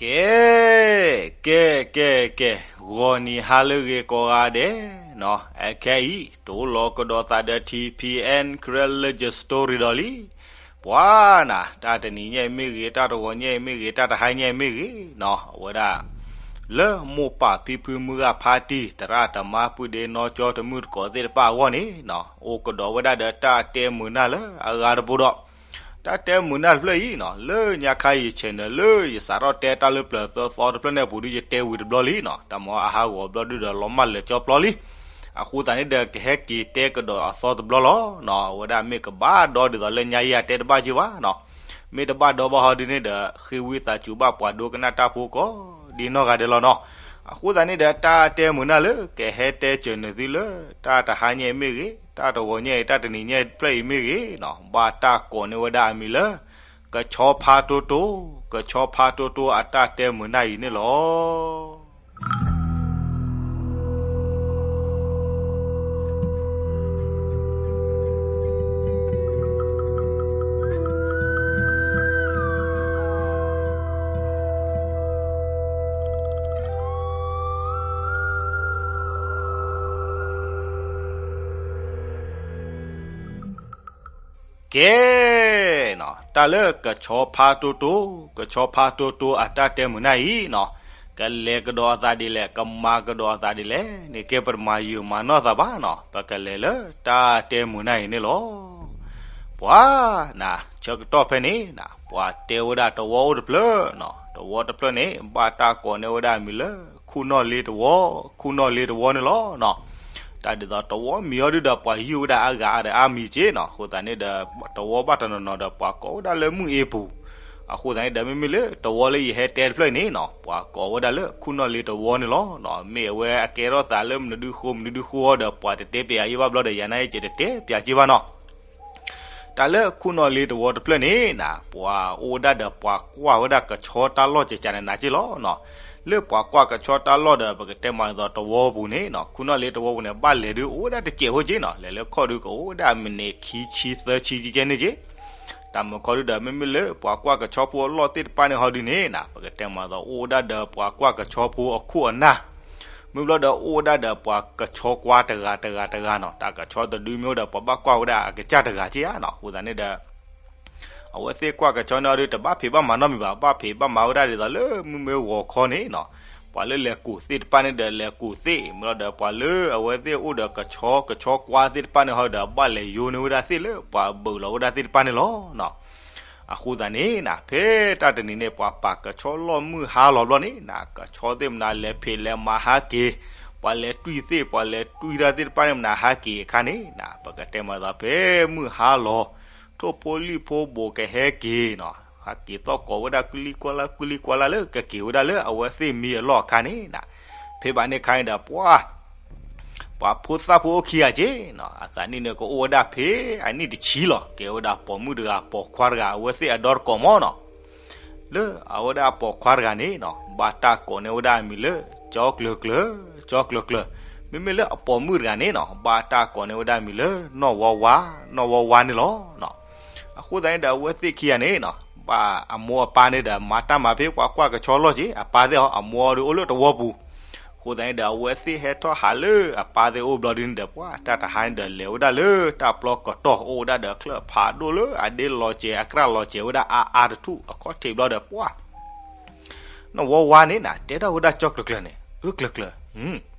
ကဲ, ကဲ, ကဲ, ကဲ, ဂီၤနံၤဟါလၢအဂ့ၤကိးဂၤဒဲးနီၤ, အခဲအံၤ တိၢ်လီၤကဒီးသးဒီး ထံၣ်ဖံးအဲၣ် Karen Legend Story ဒီးလံ. ပှၤနၤ, တၢ်တနံၤညါအံၤမ့ၢ်ဂ့ၤ, တၢ်တဂီၤညါအံၤမ့ၢ်ဂ့ၤ, တၢ်တဟါညါအံၤမ့ၢ်ဂ့ၤနီၤ, အဝဲဒၣ် လၢမိၢ်ပၢ်ဖံဖုမုၢ်ဂၤဖါတံၢ် သရၣ်သမါပုၢ်ဒ့နီၢ်ကၠီတမုၢ်တကိးသ့ၣ်တဖၣ်အဂီၢ်န့ၣ်နီၤ, အိၣ်ကဒီးဝဲဒၣ်ဒီးတၢ်တဲမုာ်နၢ်လၢအဂၤတဘိဒီး တၢ်တဲမုာ်နၢ်တဖျၢၣ်အံၤနီၤ, လၢညါခါအံၤ channel လၢယစးထီၣ်တဲတၢ်လၢပျၢၤသၢသီတဖျၢၣ်န့ၣ်အပူၤဒီး ယတဲဝံၤတဘျီလံနီၤ, တၢ်မၤအဟးဂီၤဘျီဒုဒီး လီၤမၢ်လၢာ်ကၠီပျီလံ. အဃိသတးန့ၣ်ဒီး ကဟဲက့ၤတဲကဒီးအသီတဘျီလီၤနီၤ, အဝဲဒၣ်မ့ၢ်ကဘၣ်ဒီဒ်သိးလၢညါယၤတဲတဘၣ်က့ၤဘၣ်နီၤ, မ့ၢ်တဘၣ်ဒီဘၣ်ဟီဒုန့ၣ်ဒီး ဃ့ဝံသးစူၤဘၣ်ပှၤဒိကနၣ်တၢ်ဖိကိးဒ်နီၢ်ဂၤဒဲးလီၤနီၤ. အဃိသတးန့ၣ်ဒီး တၢ်တဲမုာ်နၢ်လၢ ကဟဲတဲ channel သုလၢ တၢ်တဟါညါအံၤမ့ၢ်ဂ့ၤ, တၢ်တဂီၤညါအံၤ, တၢ်တနံၤညါအံၤတဖျၢၣ်အံၤမ့ၢ်ဂ့ၤနီၤ, ဘၣ်တၢ်ကိးန့ၢ်ဝဲဒၣ်အမံၤလၢ ကဆီဖါတိတိ, ကဆီဖါတိတိအတၢ်တဲမုာ်နၢ်အံၤန့ၣ်လီၤ. ကဲနီၤ, တၢ်လၢကဆီဖါတိတိ, ကဆီဖါတိတိအတၢ်တဲမုာ်နၢ်အံၤနီၤ, ကလဲၤကဒီးအသးဒ်လဲၣ်, ကမၤကဒီးအသးဒ်လဲၣ်န့ၣ် ကဲပတမၤယုာ်မၤနီၢ်သးဘၣ်နီၤ, ပကလဲၤလၢတၢ်တဲမုာ်နၢ်အံၤန့ၣ်လီၤ. ပှၤနၤ, ဆၢကတီၢ်ဖဲန့ၣ်နၤ, ပှၤတဲဝဲဒၣ်တဝီအိၣ်တဖျၢၣ်နီၤ, တဝီတဖျၢၣ်န့ၣ် ဘၣ်တၢ်ကိးန့ၢ်ဝဲဒၣ်အမံၤလၢ ခူၣ်နီၣ်လ့တဝီ, ခူၣ်နီၣ်လ့တဝီန့ၣ်လီၤနီၤ. တၢ်ဒ်သိးတဝီမံၤအီၤဒုဒီး ပှၤယုၢ်ဝဲဒၣ်အါဂၤအါဒီးအါမံၤက့နီၤ, အဃိသတးန့ၣ်ဒီး တဝီဘၣ်တနီၤနီၤဒီး ပှၤကိးဝဲဒၣ်လၢမုၢ်အ့ပူၤ. အဃိသတးန့ၣ်ဒီး မ့မ့ၢ်လၢတဝီလၢယဟဲတဲတဖျၢၣ်အံၤန့ၣ်နီၤ, ပှၤကိးဝဲဒၣ်လၢခူၣ်နီၣ်လ့တဝီန့ၣ်လီၤနီၤ. မ့ၢ်အဝဲအကဲထီၣ်သးလၢမနုၤဒုဃိ မနုၤဒုဃိအီၤဒီး ပှၤတတဲပျးယံၤဘၣ်ဘျီဒီး ယၤနာ်က့တတဲပျးက့ဘၣ်နီၤ. တၢ်လၢခူၣ်နီၣ်လ့တဝီတဖျၢၣ်န့ၣ်နၤ, ပှၤအိၣ်ဝဲဒၣ်ဒီးပှၤကွၢ်ဝဲဒၣ်ကဆီတၢ်လီၢ်ကကနးနးက့လီၤနီၤ. လၢပှၤကွၢ်ကဆီတၢ်လီၢ်ဒီး ပကတဲမးဒ်သိးတဝီပူၤန့ၣ်နီၤ, ခူၣ်နီၣ်လ့တဝီပူၤန့ၣ် ဘၣ်လဲၤဒုးအိၣ်ဝဲဒၣ်တစဲးဖိက့နီၤ, လဲၤလၢခီၣ်ဒုးကအိၣ်ဝဲဒၣ်မံးနံးခံဆံသၢဆံကကဲန့ၣ်က့. တၢ်မုာ်ခီဒုဒီး မ့မ့ၢ်လၢပှၤကွၢ်ကဆီဖိအလီၢ်သ့ၣ်တဖၣ်န့ၣ်ဟီဒုန့ၣ်နၤ, ပကတဲမးဒ်သိးအိၣ်ဝဲဒၣ်ဒီးပှၤကွၢ်ကဆီဖိအခိၣ်အနၢ် မ့ၢ်ဘျီဒီးအိၣ်ဝဲဒၣ်ဒီးပှၤကဆီကွၢ်တဂၤတဂၤတဂၤနီၤ, တၢ်ကဆီတဒုမ့ၢ်အိၣ်ဒီးပှၤဘၣ်ကွၢ်ဝဲဒၣ်အကစၢ်တဂၤက့ဧါနီၤ. အဃိသတးန့ၣ်ဒီး အဝဲသ့ၣ်ကွၢ်ကဆီန့ၣ်အီၤဒု တဘၣ်ဖံးဘၣ်မၤနီတမံၤဘၣ်, ဘၣ်ဖံးဘၣ်မၤဝဲဒၣ်ဒ်သိးလၢမုၢ်မ့ၢ်ဂီၤခီန့ၣ်နီၤ, ပှၤလၢလဲၤကူးသ့ၣ်တဖၣ်န့ၣ်ဒီးလဲၤကူးသ့ၣ်, မ့ၢ်ဘျီဒီးပှၤလၢအဝဲသ့ၣ်အိၣ်ဒီးကဆီ ကဆီကွၢ်သ့ၣ်တဖၣ်န့ၣ်ဟီဒီး ဘၣ်လဲၤယိန့ၢ်ဝဲဒၣ်သ့ၣ်လၢပှၤဘုးလီၤဝဲဒၣ်သ့ၣ်တဖၣ်န့ၣ်လီၤနီၤ. အဃိသတးန့ၣ်နၤ, ဖဲတၢ်တနံၤန့ၣ် ပှၤပာ်ကဆီလီၢ်မုၢ်ဟါလီၤဘျီန့ၣ်နၤ, ကဆီသ့ၣ်မနုၤလဲၤဖံးလဲၤမၤဟးက့ၤ, ပှၤလဲၤတွံၢ်သ့ၣ် ပှၤလဲၤတွံၢ်တၢ်သ့ၣ်တဖၣ်န့ၣ်မနုၤဟးက့ၤအခါန့ၣ်နၤ, ပကတဲမးဒ်သိးဖဲမုၢ်ဟါလီၤ, ထိၣ်ဖိလံၣ်ဖိဘူးကဟဲက့ၤနီၤ, ဟးက့ၤသီၣ်ကိးဝဲဒၣ်ကွံလံကွၢ်လၢ ကွံလံကွၢ်လၢလၢကက့ၤဝဲဒၣ်လၢအဝဲသ့ၣ်မံအလီၢ်အခါန့ၣ်နၤ, ဖဲဘၣ်န့ၣ်အခါန့ၣ်ဒီး ပှၤ ပှၤဖိသၣ်ဖိအိၣ်ခံဂၤက့နီၤ, အသးနံၣ်န့ၣ်ကအိၣ်ဝဲဒၣ်ဖဲအနံၣ်တဆံလီၤ, ကဲဝဲဒၣ်ပိာ်မုၣ်တဂၤပိာ်ခွါတဂၤ အဝဲသ့ၣ်အဒီတကိးမီၤနီၤ. လၢအဝဲဒၣ်အပိာ်ခွါတဂၤန့ၣ်နီၤ, ဘၣ်တၢ်ကိးန့ၢ်ဝဲဒၣ်အမံၤလၢ ကၠီကျၢၤကျၢၤ, ကၠီကျၢၤကျၢၤ, မ့မ့ၢ်လၢအပိာ်မုၣ်တဂၤန့ၣ်နီၤ, ဘၣ်တၢ်ကိးန့ၢ်ဝဲဒၣ်အမံၤလၢ နီၢ်ဝီဝါ, နီၢ်ဝီဝါန့ၣ်လီၤ. အဃိသတးန့ၣ်ဒီး အဝဲသ့ၣ်ခံဂၤန့ၣ်နီၤ, ဘၣ်အမိၢ်အပၢ်န့ၣ်ဒီး မၤတၢ်မၤဖဲပှၤကွၢ်ကဆီလီၢ်က့, အပၢ်သ့ၣ်အီၤ အမိၢ်အီၤဒီးအိၣ်လၢတဝီပူၤ. အဃိသတးန့ၣ်ဒီး အဝဲသ့ၣ်ဟဲထီၣ်ဟးလၢအပၢ်သ့ၣ်အိၣ်ဘျီဒုန့ၣ်ဒီး ပှၤတၢ်တဟါန့ၣ်ဒီး လဲၤဝဲဒၣ်လၢတၢ်ပျီကတီၢ် အိၣ်ဝဲဒၣ်ဒီးချၢၣ်ဖးဒိၣ်လၢအဒ့လီၤစဲၤ အကြၢ်လီၤစဲၤဝဲဒၣ်အါအါတထူၣ်အခီၣ်ထံးဘျီဒီး ပှၤ နီၢ်ဝီဝါန့ၣ်နၤ တဲထီၣ်ဝဲဒၣ်ကၠီကျၢၤကျၢၤန့ၣ်, အၢကျၢၤကျၢၤ,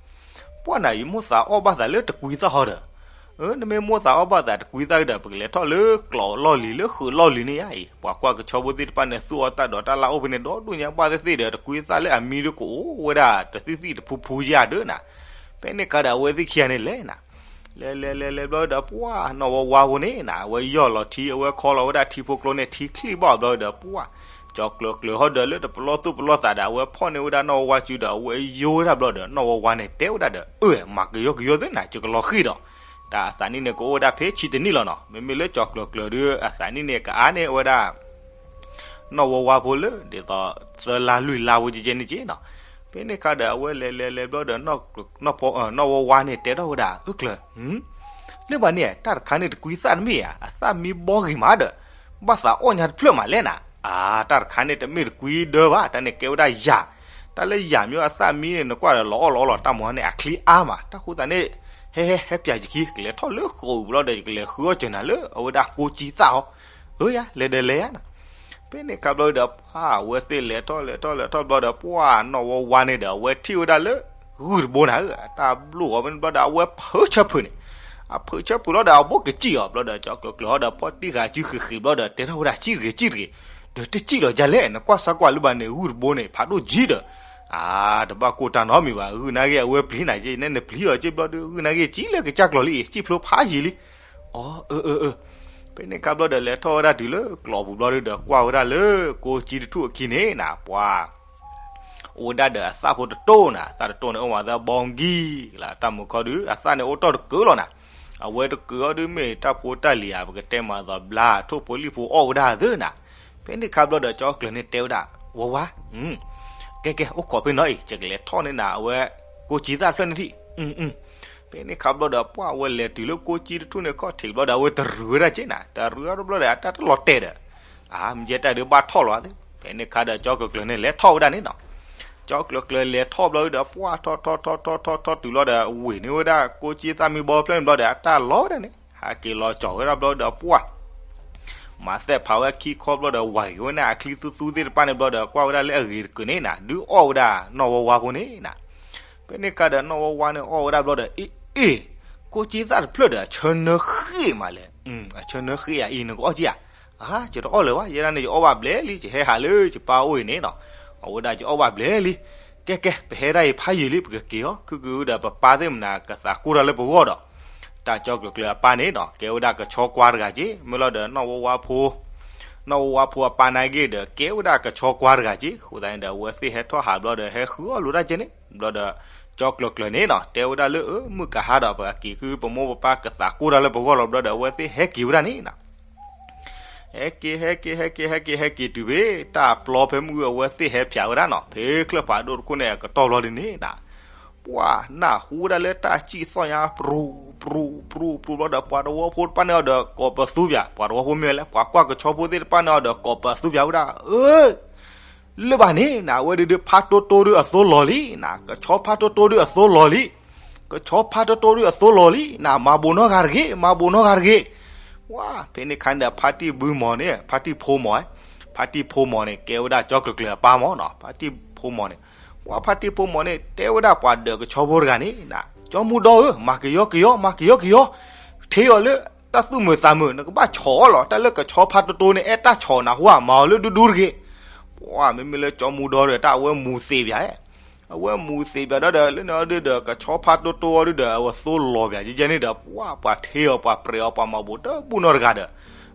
ပှၤနၤ ယမိၣ်သးအီၣ်ဘၣ်သးလၢတကွံသၣ်ဟီဒီး, နမ့ၢ်မိၣ်သးအီၣ်ဘၣ်သးတကွံသၣ်ဒီး ပကလဲၤထီၣ်လၢကျိးလီၢ်လံၤ လၢဃုးလီၢ်လံၤန့ၣ်ဧါအံၤ, ပှၤကွၢ်ကဆီဖိသ့ၣ်တဖၣ်န့ၣ် သူၣ်အီၣ်တၢ်ဒီးတၢ်လၢအိၣ်ဖဲန့ၣ် ဒီဒူၣ်ညါဘၣ်သ့ၣ်သ့ၣ်ဒီး တကွံသၣ်လၢအမံဒီးကအိၣ်ဝဲဒၣ်တသံၣ်သံၣ်တဖုဖုယါဒၢနၤ. ဖဲန့ၣ်အခါဒီး အဝဲသ့ၣ်ခံဂၤန့ၣ်လဲၤနၤ လဲၤလဲၤလဲၤလဲၤဘျီဒီး ပှၤနီၢ်ဝီဝါဖိန့ၣ်နၤ အဝဲယီၢ်လီၤထံ အဝဲခီလီၤဝဲဒၣ်ထံဖိကျိန့ၣ် ထံချံၣ်ဘၣ်ဘျီဒီး ပှၤ ကၠီကျၢၤကျၢၤဟီဒီးလၢတပလီၢ်သူၣ်ပလီၢ်သးဒီး အဝဲဖီၣ်န့ၢ်ဝဲဒၣ်နီၢ်ဝီဝါစုဒီး အဝဲယိဝဲဒၣ်ဘျီဒီး နီၢ်ဝီဝါန့ၣ်တဲဝဲဒၣ်ဒီး အၢ မၤကယီကယီသ့နၤ ယကလီၤဃံၤဒီး တၢ်အသးနံၣ်န့ၣ် ကအိၣ်ဝဲဒၣ်ဖဲဆံတနံၣ်လီၤနီၤ. မ့မ့ၢ်လၢကၠီကျၢၤကျၢၤဒီး အသးနံၣ်န့ၣ် ကအါန့ၢ်ဝဲဒၣ် နီၢ်ဝီဝါဖိလၢ ဒ်သိး သၢလါလွံၢ်လါဝဲကကဲန့ၣ်က့နီၤ. ဖဲန့ၣ်ခါဒီး အဝဲလဲၤလဲၤလဲၤဘျီဒီး နီၢ်ဝီဝါန့ၣ် တဲထီၣ်ဝဲဒၣ် အၢကျၢၤ လၢဘၣ်န့ၣ် တၢ်တခါန့ၣ်တကွံသၣ်တမ့ၢ်ဧါ, အသၣ်မံဘီဂ့ၤမးဒီး ဘၣ်သးအီၣ်ညါတဖျၢၣ်မးလဲၣ်နၤ. အါ, တၢ်တခါန့ၣ် တမ့ၢ်တကွံဒၢဘၣ်, တၢ်န့ၣ်ကဲဝဲဒၣ်ယၤ, တၢ်လၢယၤမ့ၢ်အသၣ်မံန့ၣ် နကွၢ်ဒီးလီၤအီၣ်လီၤအီလီၤ, တၢ်မၤန့ၣ် အချံအါမး, တၢ်ဃိသတးန့ၣ် ဟဲဟဲဟဲပၠးယခံ ကလဲၤထီၣ်လၢဃိာ်ပူၤလီၤဒီး ယကလဲၤဃုအီၣ်စၢၤနၤလၢအဝဲဒၣ်ကိးကၠံသၣ်အီၤ, အၢယၤ လဲၤဒီးလဲၤယၤနီၤ. ဖဲန့ၣ်ခါဘျီဒီး ပှၢ်အဝဲသ့ၣ်လဲၤထီၣ်လဲၤထီၣ်လဲၤထီၣ်ဘျီဒီး ပှၢ်နီၢ်ဝီဝါန့ၣ်ဒီး အဝဲထံၣ်ဝဲဒၣ်လၢ ဂုၢ်တဘိနၤဧၢ, တၢ်ဘျီၣ်အီၤဖဲန့ၣ်ဘျီဒီး အဝဲဖုးဆၢဖုးန့ၣ်, အဖုးဆၢဖုးလီၤဒီး အဘိကစံၣ်အီၤဘျီဒီး ကၠီကျၢၤကျၢၤဟီဒီး ဖီၣ်တံၢ်ဃာ်စုဃ့းဃ့းဘျီဒီး တဲထီၣ်ဝဲဒၣ် စံၣ်တဂ့ၤ စံၣ်တဂ့ၤ, ဒီးတစံၣ်လီၤဒ်လဲၣ်, နကွၢ်စၢ်ကွၢ်လၢၤဘၣ်န့ၣ် ဂုၢ်တဘိန့ၣ် ဖးဒိၣ်ကံဒီး, အါ, တဘၣ်ကိၢ်တၢ်နီတမံၤဘၣ်, ဂုၢ်နာ်က့အဝဲပျံၤနၤက့, နဲနပျံၤအီၤက့ဘျီဒီး ဂုၢ်နာ်က့စံၣ်လၢကစၢ်ကျီၤလံအံၤ စံၣ်ဖျိဖးယံာ်လံ. အီ, အၢ အၢ အၢ, ဖဲန့ၣ်ခါဘျီဒီး လဲၤထီၣ်ဝဲဒၣ်တုၤလၢကျီာ်ပူၤဘျီဒီး ကွၢ်ဝဲဒၣ်လၢကိးကၠံတထူၣ်အခံန့ၣ်နၤ, ပှၤ အိၣ်ဝဲဒၣ်ဒီးအသၣ်ဖိတတိၢ်နၤ, အသၣ်တတိၢ်န့ၣ် အိၣ်မးသးဘီကံလၢ တၢ်မုာ်ခီဒုး အသၣ်န့ၣ်အိၣ်တ့ၢ်တကၢလီၤနၤ, အဝဲတကၢအီၤဒုးမ့ၢ်တၢ်ဖိတၢ်လံၤဧါ, ပကတဲမၤသီဘျါ ထိၣ်ဖိလံၣ်ဖိအီၣ်ဝဲဒၣ်သ့နၤ. ဖဲန့ၣ်ခါဘျီဒီး ကၠီကျၢၤန့ၣ်တဲဝဲဒၣ်, ဝါဝါ, ကဲကဲ အိၣ်ခိးဖဲနီၤအံၤ ယကလဲၤထီၣ်န့ၢ်နၤ အဝဲကိးကၠံသၣ်တဖျၢၣ်န့ၣ်ထံၣ်. ဖဲန့ၣ်ခါဘျီဒီး ပှၢ်အဝဲလဲၤတုၤလၢကိးကၠံတထူၣ်န့ၣ် ခီၣ်ထံးဘျီဒီး အဝဲတရူးဝဲဒၣ်က့နၤ, တရူးအီၤတဘျီဒီး အတၢ်တလီၤတဲာ်ဒီး အါ, မ့ၢ်ကဲတၢ်ဒုးဘၣ်ထီၣ်လီၤသ့. ဖဲန့ၣ်ခါဒီး ကၠီကျၢၤကျၢၤန့ၣ် လဲၤထီၣ်ဝဲဒၣ်န့ၣ်နီၤ. ကၠီကျၢၤကျၢၤလဲၤထီၣ်ဘျီဒီး ပှၢ်ထီၣ်ထီၣ်ထီၣ်ထီၣ်ထီၣ်ထီၣ်တုၤလီၤဒီး ဝ့ၢ်န့ၢ်ဝဲဒၣ်ကိးကၠံသၣ်မံဘီဖျၢၣ်န့ၣ်ဘျီဒီး အတၢ်လီၤဝဲဒၣ်န့ၣ် ဟဲက့ၤလီၤကၠီၤဝဲဒၣ်ဘျီဒီး ပှၢ် မၤသဲၣ်ဖးဝဲခံခီဘျီဒီး ဝၤက့ၤဝဲန့ၣ် အချံသူသူသ့ၣ်တဖၣ်န့ၣ်ဘျီဒီး ကွၢ်ဝဲဒၣ်လၢအဂ့ၤတကုာ်န့ၣ်နၤ, ဒုးအီၣ်ဝဲဒၣ်နီၢ်ဝီဝါဖိန့ၣ်နၤ. ဖဲန့ၣ်ခါဒီး နီၢ်ဝီဝါန့ၣ်အီၣ်ဝဲဒၣ်ဘျီဒီး အ့ အ့ ကိးကၠံသၣ်တဖျၢၣ်ဒီး အဆၢနၢဃ့ၣ်မးလဲၣ်, အဆၢနၢဃ့ၣ်ယၤအံၤ နကအီၣ်ကံဧါ. အါ, ယတအီၣ်လၢၤဘၣ်, ယဲဒၣ်န့ၣ် ယအီၣ်ဘၣ်ဘျဲၣ်လံ, ယဟဲဟးလၢယပၢ်အိၣ်အံၤန့ၣ်နီၤ. အဝဲဒၣ် ယအီၣ်ဘၣ်ဘျဲၣ်လံ. ကဲကဲ ပဟဲဒၣ်အံၤဖးယံာ်လံ ပကက့ၤအီၤ, ခုၣ်ခုၣ်ဒီး ပပၢ်သ့ၣ်မနၤ ကသးကိၢ်တၢ်လၢပဂီၢ်ဒီး တၢ်ကၠီကျၢၤကျၢၤအပၢ်န့ၣ်နီၤ ကဲဝဲဒၣ်ကဆီကွါတဂၤက့, မ့ၢ်လီၤဒီး နီၢ်ဝီဝါဖိ, နီၢ်ဝီဝါဖိအပၢ်နာ်က့ဒီး ကဲဝဲဒၣ်ကဆီကွါတဂၤက့. အဃိသတးန့ၣ်ဒီး အဝဲသ့ၣ်ဟဲထီၣ်ဟးဘျီဒီး ဟဲဃုအီၣ်လိာ်တၢ်ကဲန့ၣ် ဘျီဒီး ကၠီကျၢၤကျၢၤန့ၣ်နီၤ တဲဝဲဒၣ်လၢ အၢ မုၢ်ကဟါဒီး ပကက့ၤခု ပမိၢ်ပပၢ်ကသးကိၢ်တၢ်လၢပဂီၢ်လီၤ. ဘျီဒီး အဝဲသ့ၣ်ဟဲက့ၤဝဲဒၣ်န့ၣ်နီၤ ဟဲက့ၤ ဟဲက့ၤ ဟဲက့ၤ ဟဲက့ၤ ဟဲက့ၤတုၤဖဲ တၢ်ပျီဖဲမုၢ်အဝဲသ့ၣ်ဟဲဖၠးဝဲဒၣ်နီၤ ဖဲချၢၣ်ဖးဒိၣ်တခိၣ်န့ၣ်အကတီၢ်ဘျီဒ်န့ၣ်နၤ, ပှၢ်နၢ်ဟူဝဲဒၣ်လၢတၢ်စံၣ်သီၣ်ညါ ပြူၤ ပြူၤ ပြူၤ ပြူၤ ဘျီဒီး ပှၤတဝီဖိတဖၣ်န့ၣ်အီၤဒီး ကိးပသူပၠး, ပှၤတဝီဖိမ့ၢ်လဲၣ် ပှၤကွၢ်ကဆီဖိသ့ၣ်တဖၣ်န့ၣ်အီၤဒီး ကိးပသူပၠးဝဲဒၣ်, အၢ လၢၤဘၣ်န့ၣ်နၤ အဝဲဒုးဒုးဖါတိတိဒုးအသိလီၤလံနၤ, ကဆီဖါတိတိဒုးအသိလီၤလံ, ကဆီဖါတိတိဒုးအသိလီၤလံနၤ, မၤဘိးနီၢ်ဂၤတဂ့ၤ, မၤဘိးနီၢ်ဂၤတဂ့ၤ. ဝါ ဖဲန့ၣ်ခါန့ၣ်ဒီး ဖါတံၢ်ဘုမီၤန့ၣ် ဖါတံၢ်ဖိမီၤ, ဖါတံၢ်ဖိမီၤန့ၣ် ကဲဝဲဒၣ်ကၠီကျၢၤကျၢၤအပၢ်မီၤနီၤ, ဖါတံၢ်ဖိမီၤန့ၣ်, ဝါဖါတံၢ်ဖိမီၤန့ၣ် တဲဝဲဒၣ်ပှၤဒၢးကဆီဖိတဂၤန့ၣ်နၤ, ကၠီမူဒီဧၢ, မၤကယီကယီ, မၤကယီကယီ, ထ့အီၤလၢ တၢ်သူၣ်မုာ်သးမုာ် နကဘၣ်ဆီၣ်အီၤလီၤ, တၢ်လၢကဆီဖါတိတိန့ၣ် အဲၣ်တၢ်ဆီၣ်နၢ်ဟူဧါ, မၤအီၤလၢဒူဒူတဂ့ၤ. ပှၢ် မ့မ့ၢ်လၢကၠီမူဒီဒီး တၢ်အဝဲမူၤသ့းပၠး, အဝဲမူၤသ့းပၠးဒီး လၢန့ၣ်အီၤဒုးဒီး ကဆီဖါတိတိအီၤဒုးဒီး အဝဲသိလီၤပၠးကဲကဲန့ၣ်ဒီး ပှၢ် ပှၤထ့အီၤ ပှၤပြဲးအီၤ ပှၤမၤဘိးတဘူၣ်နီတဂၤဒီး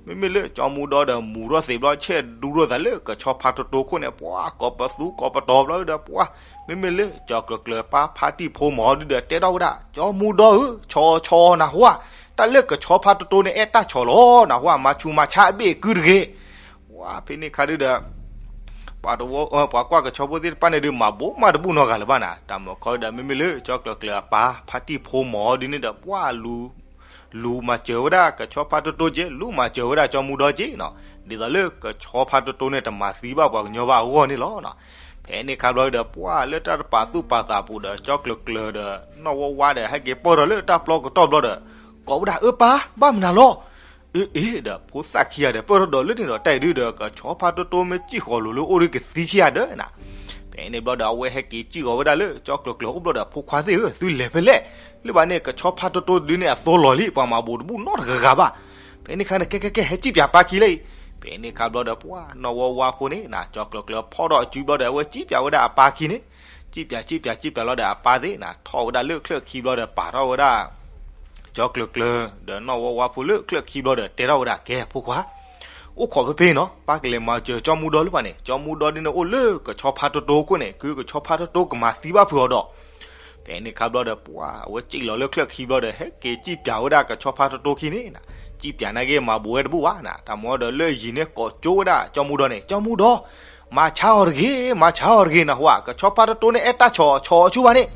မ့မ့ၢ်လၢကၠီမူဒီဒီး မူၤထီၣ်သ့းဘျီ ဆဲးဒူထီၣ်သးလၢကဆီဖါတိတိခိၣ်န့ၣ် ပှၢ် ကိးပသူကိးပတီၤဘျီဒီး ပှၢ် မ့မ့ၢ်လၢကၠီကျၢၤကျၢၤပၢ် ဖါတံၢ်ဖိမီၤဒုးဒီး တဲထီၣ်ဝဲဒၣ် ကၠီမူဒီဧၢ, ဆီၣ် ဆီၣ်နၢ်ဟူဧါ, တၢ်လၢကဆီဖါတိတိန့ၣ် အဲၣ်တၢ်ဆီၣ်လီၤနၢ်ဟူဧါ, မၤဆူးမၤဆါအဘ့ၣ်အကုတဂ့ၤ. ပှၢ် ဖဲန့ၣ်ခါဒုးဒီး ပှၤတဝီ ပှၤကွၢ်ကဆီဖိသ့ၣ်တဖၣ်န့ၣ်ဒုး မၤဘိးမးတဘူၣ်နီတဂၤလၢၤဘၣ်နၤ, တၢ်မုာ်ခီဒုးဒီး မ့မ့ၢ်လၢကၠီကျၢၤကျၢၤအပၢ် ဖါတံၢ်ဖိမီၤဒုးန့ၣ်ဒီး ပှၢ် လူၤ လူၤမၤစၢၤဝဲဒၣ်ကဆီဖါတိတိက့, လူၤမၤစၢၤဝဲဒၣ်ကၠီမူဒီက့နီၤ, ဒ်သိးလၢကဆီဖါတိတိန့ၣ် တမၤသံဘၣ်ပှၤကညီဘၣ်အဂီၢ်န့ၣ်လီၤ. ဖဲန့ၣ်ခါဘျီဒီး ပှၢ်လၢတၢ်တပာ်သူၣ်ပာ်သးပူၤဒီး ကၠီကျၢၤကျၢၤဒီး နီၢ်ဝီဝါဒီး ဟဲက့ၤပၢၢ်ထီၣ်လၢတၢ်ပျီကတီၢ်ဘျီဒီး ကိးဝဲဒၣ်အၢပၢ် ဘၣ်မနုၤလီၤ. အ့ အ့ ဒီးဖိသၣ်ခံဂၤဒီး ပၢၢ်ထီၣ်ဒီးလၢန့ၣ်ဒီး တၢ်အံၤဒုးဒီး ကဆီဖါတိတိမ့ၢ်စံၣ်ဃီၤလိၤလၢအိၣ်ဒုးကသံခံဂၤဒီးနၤ. ဖဲန့ၣ်ဘျီဒီး အဝဲဟဲက့ၤစံၣ်ဃီၤဝဲဒၣ်လၢကၠီကျၢၤကျၢၤအိၣ်ဘျီဒီး ဖိခွါသ့ၣ်ဧၢ, သုလဲၤဖဲလဲၣ်, လၢဘၣ်န့ၣ် ကဆီဖါတိတိဒုးန့ၣ်အသိလီၤလံ, ပှၤမၤဘိးတဘူၣ်နီတဂၤဂၤဘၣ်. ဖဲန့ၣ်ခါန့ၣ် ကဲကဲကဲ ဟဲစံၣ်ပၠးပၢ်ခံလၢအံၤ. ဖဲန့ၣ်ခါဘျီဒီး ပှၢ် နီၢ်ဝီဝါဖိန့ၣ်နၤ ကၠီကျၢၤကျၢၤဖီၣ်ထီၣ်အစုဘျီဒီး အဝဲစံၣ်ပၠးဝဲဒၣ်အပၢ်ခံန့ၣ်, စံၣ်ပၠးစံၣ်ပၠးစံၣ်ပၠးလီၤဒီး အပၢ်သ့ၣ်နၤ ထီၣ်ဝဲဒၣ်လၢချၢၣ်ခံဘျီဒီး ပာ်ထီၣ်ဝဲဒၣ် ကၠီကျၢၤကျၢၤ ဒီးနီၢ်ဝီဝါဖိလၢချၢၣ်ခံဘျီဒီး တဲထီၣ်ဝဲဒၣ် ကဲ ဖိခွါ, အိၣ်ခိးဖဲဖဲနီၤ, ပၢ်ကလဲၤမၤစၢၤကၠီမူဒီလၢပှၤန့ၣ်, ကၠီမူဒီဒ်န့ၣ်အိၣ်လၢကဆီဖါတိတိခိၣ်န့ၣ် ကဆီဖါတိတိကမၤသံဘၣ်ဖုးအီၤဒီး ဖဲန့ၣ်ခါဘျီဒီး ပှၢ် အဝဲစံၣ်လီၤလၢချၢၣ်ခံဘျီဒီး ဟဲက့ၤစံၣ်ပၠးဝဲဒၣ်ကဆီဖါတိတိခံန့ၣ်နၤ, စံၣ်ပၠးနာ်က့မၤဘိးဝဲတဘူၣ်ဘၣ်နၤ, တၢ်မၤဒီးလၢအယံၤန့ၣ် ကိးကၠိဝဲဒၣ်ကၠီမူဒီန့ၣ်, ကၠီမူဒီ မၤဆါအီၤတဂ့ၤ, မၤဆါအီၤတဂ့ၤနၢ်ဟူဧါ, ကဆီဖါတိတိန့ၣ် အဲၣ်တၢ်ဆီၣ် ဆီၣ်အီၤဆူဘၣ်န့ၣ်.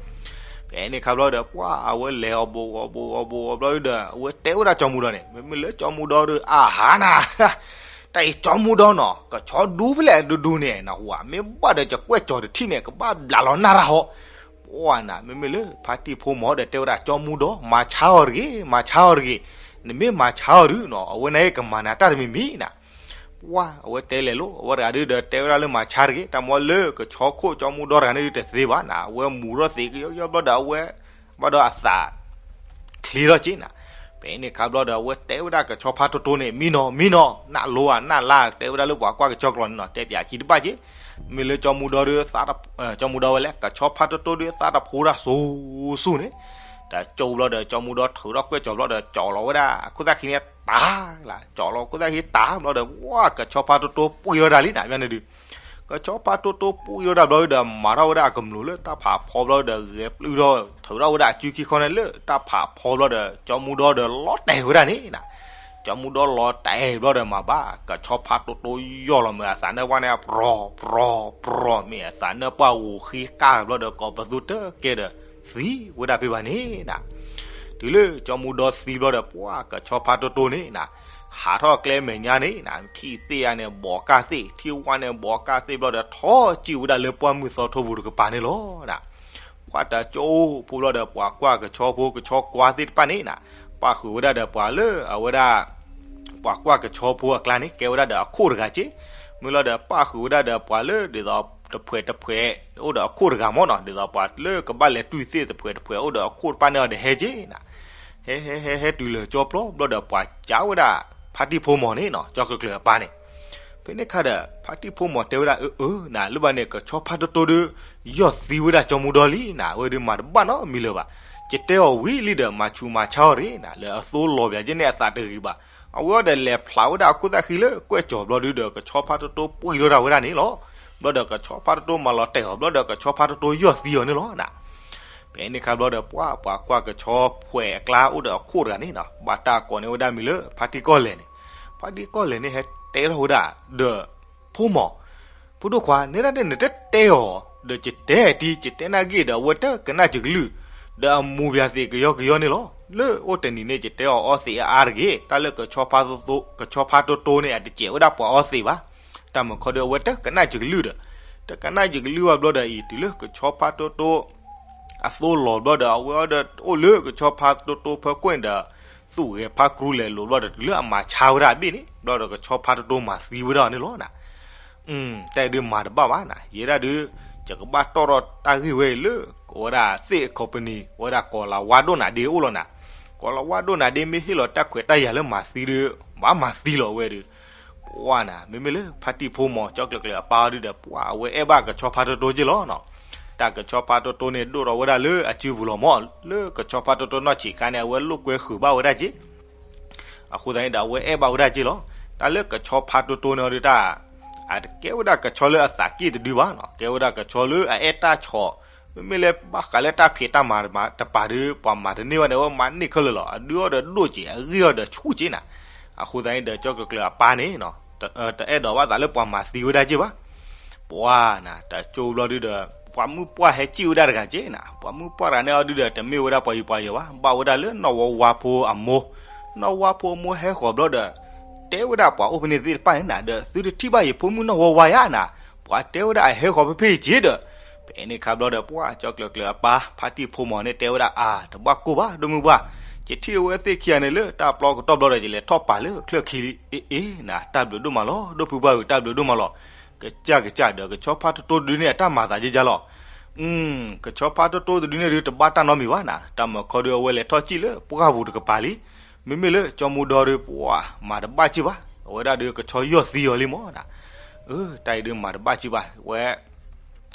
ဖဲန့ၣ်ခါဘျီဒီး ပှၢ် အဝဲလဲၤအီၤဘိးအီၤဘိးအီၤဘိးအီၤဘျီဒီး အဝဲတဲဝဲဒၣ်ကၠီမူဒီန့ၣ်, မ့မ့ၢ်လၢကၠီမူဒီဒီး အဟါနၤ တၢ်အံၤကၠီမူဒီနီၤ ကဆီဒူဖဲလဲၣ်ဒူဒူန့ၣ် နၢ်ဟူဧါ, မ့ၢ်ဘၣ်ဒီးယကွဲၢ်ကၠီၤတထံၣ်န့ၣ် ကဘၣ်ဘျးလီၤနၢ်ရၢ်ဟီ, ပှၤနၤ မ့မ့ၢ်လၢဖါတံၢ်ဖိမီၤဒီးတဲဝဲဒၣ်ကၠီမူဒီ မၤဆါအီၤတဂ့ၤ မၤဆါအီၤတဂ့ၤ, နမ့ၢ်မၤဆါအီၤဒုနီၤ အဝဲန့ၣ်ကမၤနၤတၢ်တမံၤမံၤနၤ ပှၤအဝဲတဲလဲၤလိၤ အဝဲတဂၤဒုဒီးတဲဝဲဒၣ်လၢမၤဆါတဂ့ၤ တၢ်မီလၢကဆီခိၣ်ကၠီမူဒီတဂၤန့ၣ်ဒုတသ့ဘၣ်နၤ အဝဲမူထီၣ်သံးကယီကယီဘျီဒီးအဝဲ ဘၣ်ဒီးအသးချ့ထီၣ်က့နၤ, ဖဲန့ၣ်ခါဘျီဒီးအဝဲတဲဝဲဒၣ်ကဆီဖါတိတိန့ၣ် မံနီၤ မံနီၤ နၢ်လိဧါ နၢ်လါ တဲဝဲဒၣ်လၢပှၤကွၢ်ကဆီကျိာ်န့ၣ်နီၤ တဲပၠးခံတဘၣ်က့, မ့ၢ်လၢကၠီမူဒီဒီး ကၠီမူဒီဝဲလဲၣ် ကဆီဖါတိတိဒီးသးတဖိဒၣ်စိၤစိၤန့ၣ်, တကၠိဘျီဒီးကၠီမူဒီထုးထီၣ်ကွဲၢ်ကၠီဘျီဒီး ကၠီလီၤဝဲဒၣ်အခိၣ်သၣ်ခံန့ၣ်တၢ်လၢ ကၠီလီၤခိၣ်သၣ်ခံတၢ်ဘျီဒီး ဝါ ကဆီဖါတိတိပှံၢ်ထီၣ်ဒၣ်လံနၤ မ့ၢ်န့ၣ်ဒု ကဆီဖါတိတိပှံၢ်ထီၣ်ဒၣ်ဘျီဒီး မၤထီၣ်ဝဲဒၣ်အကမျိာ်လၢတၢ်ဖးဖီဘျီဒီး ဂဲၤပျုၢ်ထီၣ်ထုးထီၣ်ဝဲဒၣ်အစုခံခီန့ၣ်လၢတၢ်ဖးဖီဘျီဒီး ကၠီမူဒီဒီးလီၤတဲာ်ဝဲဒၣ်န့ၣ်နၤ, ကၠီမူဒီလီၤတဲာ်ဘျီဒီးမၤဘၣ် ကဆီဖါတိတိယီၢ်လီၤမ့ၢ်အသးနၢ်ပှၢ်န့ၣ် ပြီၤ ပြီၤ ပြီၤ မ့ၢ်အသးနၢ်ပှၢ်ဂိၢ်ဃံကၢ်ဘျီဒီး ကိးပသူတကဲဒီးသံဝဲဒၣ်ဖဲဘၣ်န့ၣ်နၤ တုၤလၢကၠီမူဒီသံဘျီဒီး ပှၤကဆီဖါတိတိန့ၣ်နၤ, ဟးထီၣ်ကျဲမဲာ်ညါန့ၣ်နၤ ထံၣ်သ့ၣ်အါန့ၣ် ဘီးကၢ်သ့ၣ် ထံၣ်ဝါန့ၣ် ဘီးကၢ်သ့ၣ်ဘျီဒီး ထီၣ်စံၣ်ဝဲဒၣ်လၢပှၢ်မုၢ်သီထိပူၤတကပၤန့ၣ်လီၤနၤ. ပှၤတကၠိဖိဘျီဒီး ပှၤကွၢ်ကဆီဖိ ကဆီကွၢ်သ့ၣ်တဖၣ်န့ၣ်နၤ, ပၣ်ဃုာ်ဝဲဒၣ်ဒီးပှၤလၢအဝဲဒၣ် ပှၤကွၢ်ကဆီဖိအကျါန့ၣ် ကဲဝဲဒၣ်ဒီးအခိၣ်တဂၤက့, မ့ၢ်လီၤဒီးပၣ်ဃုာ်ဝဲဒၣ်ဒီးပှၤလၢဒ်သိးတဖှဲးတဖှဲး အိၣ်ဒီးအခိၣ်တဂၤမ့ၢ်နီၤ, ဒ်သိးပှၤလၢကဘၣ်လဲၤတွံၢ်သ့ၣ်တဖှဲးတဖှဲး အိၣ်ဒီးအခိၣ်တဖၣ်န့ၣ်အီၤဒီးဟဲက့နၤ. ဟဲဟဲဟဲဟဲတုၤလၢကၠီပျီဘျီဒီး ပှၤကးဝဲဒၣ်ဖါတံၢ်ဖိမီၤန့ၣ်နီၤ, ကၠီကျၢၤကျၢၤအပၢ်န့ၣ်. ဖဲန့ၣ်ခါဒီး ဖါတံၢ်ဖိမီၤတဲဝဲဒၣ် အၢ အၢ နၤ လၢဘၣ်န့ၣ် ကဆီဖါတိတိဒီး ယီၢ်သံဝဲဒၣ်ကၠီမူဒီလံနၤ, အဝဲဒုးမၤတဘၣ်နီတမံၤလၢၤဘၣ်. ယတဲအီၤဝံၤလံဒီး မၤဆူးမၤဆါအီၤတဂ့ၤနၤ, လၢအသိလီၤပၠးက့န့ၣ် အသးတဂ့ၤဘၣ်. အဝဲအီၤဒီးလဲၤဖျးဝဲဒၣ်အခိၣ်သၣ်ခံလၢကွဲၢ်ကၠီဘျီဒုဒီး ကဆီဖါတိတိပှံၢ်ထီၣ်ဒၣ်ဝဲဒၣ်န့ၣ်လီၤ. ဘျီဒီးကဆီဖါတိတိမၤလီၤတဲာ်အီၤ ဘျီဒီးကဆီဖါတိတိယီၢ်သံအီၤန့ၣ်လီၤနၤ. ဖဲန့ၣ်ခါဘျီဒီး ပှၤ ပှၤကွၢ်ကဆီဖိအကျါအိၣ်ဒီးအခိၣ်တဂၤန့ၣ်နီၤ, ဘၣ်တၢ်ကိးန့ၢ်ဝဲဒၣ်မံၤလၢ ဖါတံၢ်ကီၢ်လဲၣ်န့ၣ်. ဖါတံၢ်ကီၢ်လဲၣ်န့ၣ် ဟဲတဲထီၣ်ဝဲဒၣ်ဒီး ဖိမီၤ, ဖိဒိၣ်ခွါ နဲဒၣ်န့ၣ် နတတဲအီၤ ဒီးယတဲတံၤ ယတဲနၢ်ဂ့ၢ်ဒီး အဝဲတကနၣ်စကလုၢ်, ဒီးအမူပၠးသ့ၣ်ကယီကယီန့ၣ်လီၤ. လၢအိၣ်တနံၤန့ၣ် ယတဲအီၤအီသံးအါအါတဂ့ၤ, တၢ်လၢကဆီဖါတိတိ ကဆီဖါတိတိန့ၣ် အတစဲးဝဲဒၣ်ပှၤအီသံးဘၣ်. တၢ်မုၢ်ခီဒီး အဝဲတကနၣ်စကလုၢ်ဒီး, တကနၣ်စကလုၢ်ဘၣ်ဘျီဒီးအံၤ တုၤလၢကဆီဖါတိတိ အသိလီၤဘျီဒီး အဝဲအီၤဒီးအိၣ်လၢကဆီဖါတိတိဖၢကွဲၢ်န့ၣ်ဒီး သူၣ်ဂဲၤဖါကရူလဲၤလိာ်ဘျီဒီး တုၤလၢအမၤဆါဝဲဒၣ်အဘ့ၣ်န့ၣ် ဘျီဒီးကဆီဖါတိတိမၤသံဝဲဒၣ်အီၤန့ၣ်လီၤနၤ. တၢ်အံၤဒုးမၤတဘၣ်ဘၣ်နၤ, ယဲဒၣ်ဒုး ယကဘၣ်တီၣ်ထီၣ်တၢ်ဂ့ၢ်ဝဲအံၤလၢ အဝဲဒၣ်သ့ၣ် company အဝဲဒၣ်ကိးလၤဝါဒိၣ်နၤဒ့အိၣ်လီၤနၤ. ကိးလၤဝါဒိၣ်နၤဒ့မ့ၢ်ဟ့ၣ်လီၤတၢ်ခွဲးတၢ်ယာ်လၢမၤသံဒီး ဘၣ်မၤသံလီၤဝဲဒုး ပှၤနၤ မ့မ့ၢ်လၢဖါတံၢ်ဖိမီၤ ကၠီကျၢၤကျၢၤအပၢ်အီၤဒုးဒီး ပှၤအဝဲအဲၣ်ဘၣ်ကဆီဖါတိတိက့လီၤနီၤ. တၢ်ကဆီဖါတိတိန့ၣ် ဒိၣ်ထီၣ်ဝဲဒၣ်လၢအစုပူၤလီၤမး, လၢကဆီဖါတိတိနီၢ်ဆံးခါန့ၣ် အဝဲလိာ်ကွဲဃုာ်ဘၣ်ဝဲဒၣ်က့ အဃိသတးန့ၣ်ဒီး အဝဲအဲၣ်ဘၣ်ဝဲဒၣ်က့လီၤ. တၢ်လၢကဆီဖါတိတိန့ၣ်အီၤဒုးတၢ် အတကဲဝဲဒၣ်ကဆီလၢအသးက့ၣ်တဒုဘၣ်နီၤ, ကဲဝဲဒၣ်ကဆီလၢအအဲၣ်တၢ်ဆီၣ်, မ့မ့ၢ်လၢဘၣ်ဃးလၢတၢ်ဖံးတၢ်မၤတပၤဒုး ပှၤမၤတန့ၢ်ဘၣ်န့ၣ် အဝဲမၤန့ၢ်ခဲလၢာ်လီၤ. အဒုးအီၤဒီးဒိၣ်က့ၤ အဂ့ၢ်အီၤဒီးဆူၣ်က့နၤ. အဃိသတးန့ၣ်ဒီး ကၠီကျၢၤကျၢၤအပၢ်န့ၣ် တအဲၣ်ဒိးဘၣ်သးလၢပှၤမၤသံဝဲဒၣ်က့ဘၣ်. ပှၤနၤ တကၠိဘျီဒုးဒီး ပှၤမုၣ်ပှၢ်ဟဲစံၣ်ဝဲဒၣ်တဂၤက့နၤ, ပှၤမုၣ်ပှၢ်တဂၤန့ၣ်အီၤဒုးဒီး တမ့ၢ်ဝဲဒၣ်ပှၤယူၤပှၤယီၤဘၣ်, ဘၣ်ဝဲဒၣ်လၢနီၢ်ဝါဝါဖိအမိၢ်, နီၢ်ဝါဖိအမိၢ်ဟဲဃီၤဘျီဒီး တဲဝဲဒၣ်ပှၤအိၣ်ဖဲန့ၣ်သ့ၣ်တဖၣ်န့ၣ်နၤ ဒီး သုတထံၣ်ဘၣ်ယဖိမုၣ်နီၢ်ဝါဝါယါနၤ, ပှၤတဲဝဲဒၣ်အဟဲဃီၤဖဲဖဲအံၤက့ဒီး ဖဲန့ၣ်ခါဘျီဒီး ပှၤကၠီကျၢၤကျၢၤအပၢ် ဖါတံၢ်ဖိမီၤန့ၣ်တဲဝဲဒၣ် အါ တဘၣ်ကိၢ်ဘၣ် ဒိၣ်မုၢ်ပှၢ်, ယထံၣ်အဝဲသ့ၣ်ခံဂၤန့ၣ်လၢတၢ်ပျီကတီၢ်ဘျီဒီး ယလဲၤထီၣ်ပာ်လၢချၢၣ်ခံလံ, အ့ အ့ နၤ တၢ်ဘျုးဒိၣ်မးလီၤ ဒိၣ်ဖုပှၢ်ဧၢ တၢ်ဘျုးဒိၣ်မးလီၤ. ကစၢ်ကစၢ်ဒီး ကဆီဖါတိတိတဒုန့ၣ် အတၢ်မၤသးကကၢ်လီၤ. ကဆီဖါတိတိတဒုန့ၣ်ဒုး တဘၣ်တၢ်နီတမံၤဘၣ်နၤ, တၢ်မုၢ်ခီဒုးအဝဲလဲၤထီၣ်စံၣ်လၢပှၢ်ပူၤတကပၤလံ. မ့မ့ၢ်လၢကၠီမူဒီဒုး ပှၤမၤတဘၣ်စ့ၢ်ဘၣ်, အဝဲဒၣ်ဒုးကဆီယီၢ်သံအီၤလံမးနၤ. အၢ တၢ်အံၤဒုးမၤတဘၣ်စ့ၢ်ဘၣ်, ဝဲ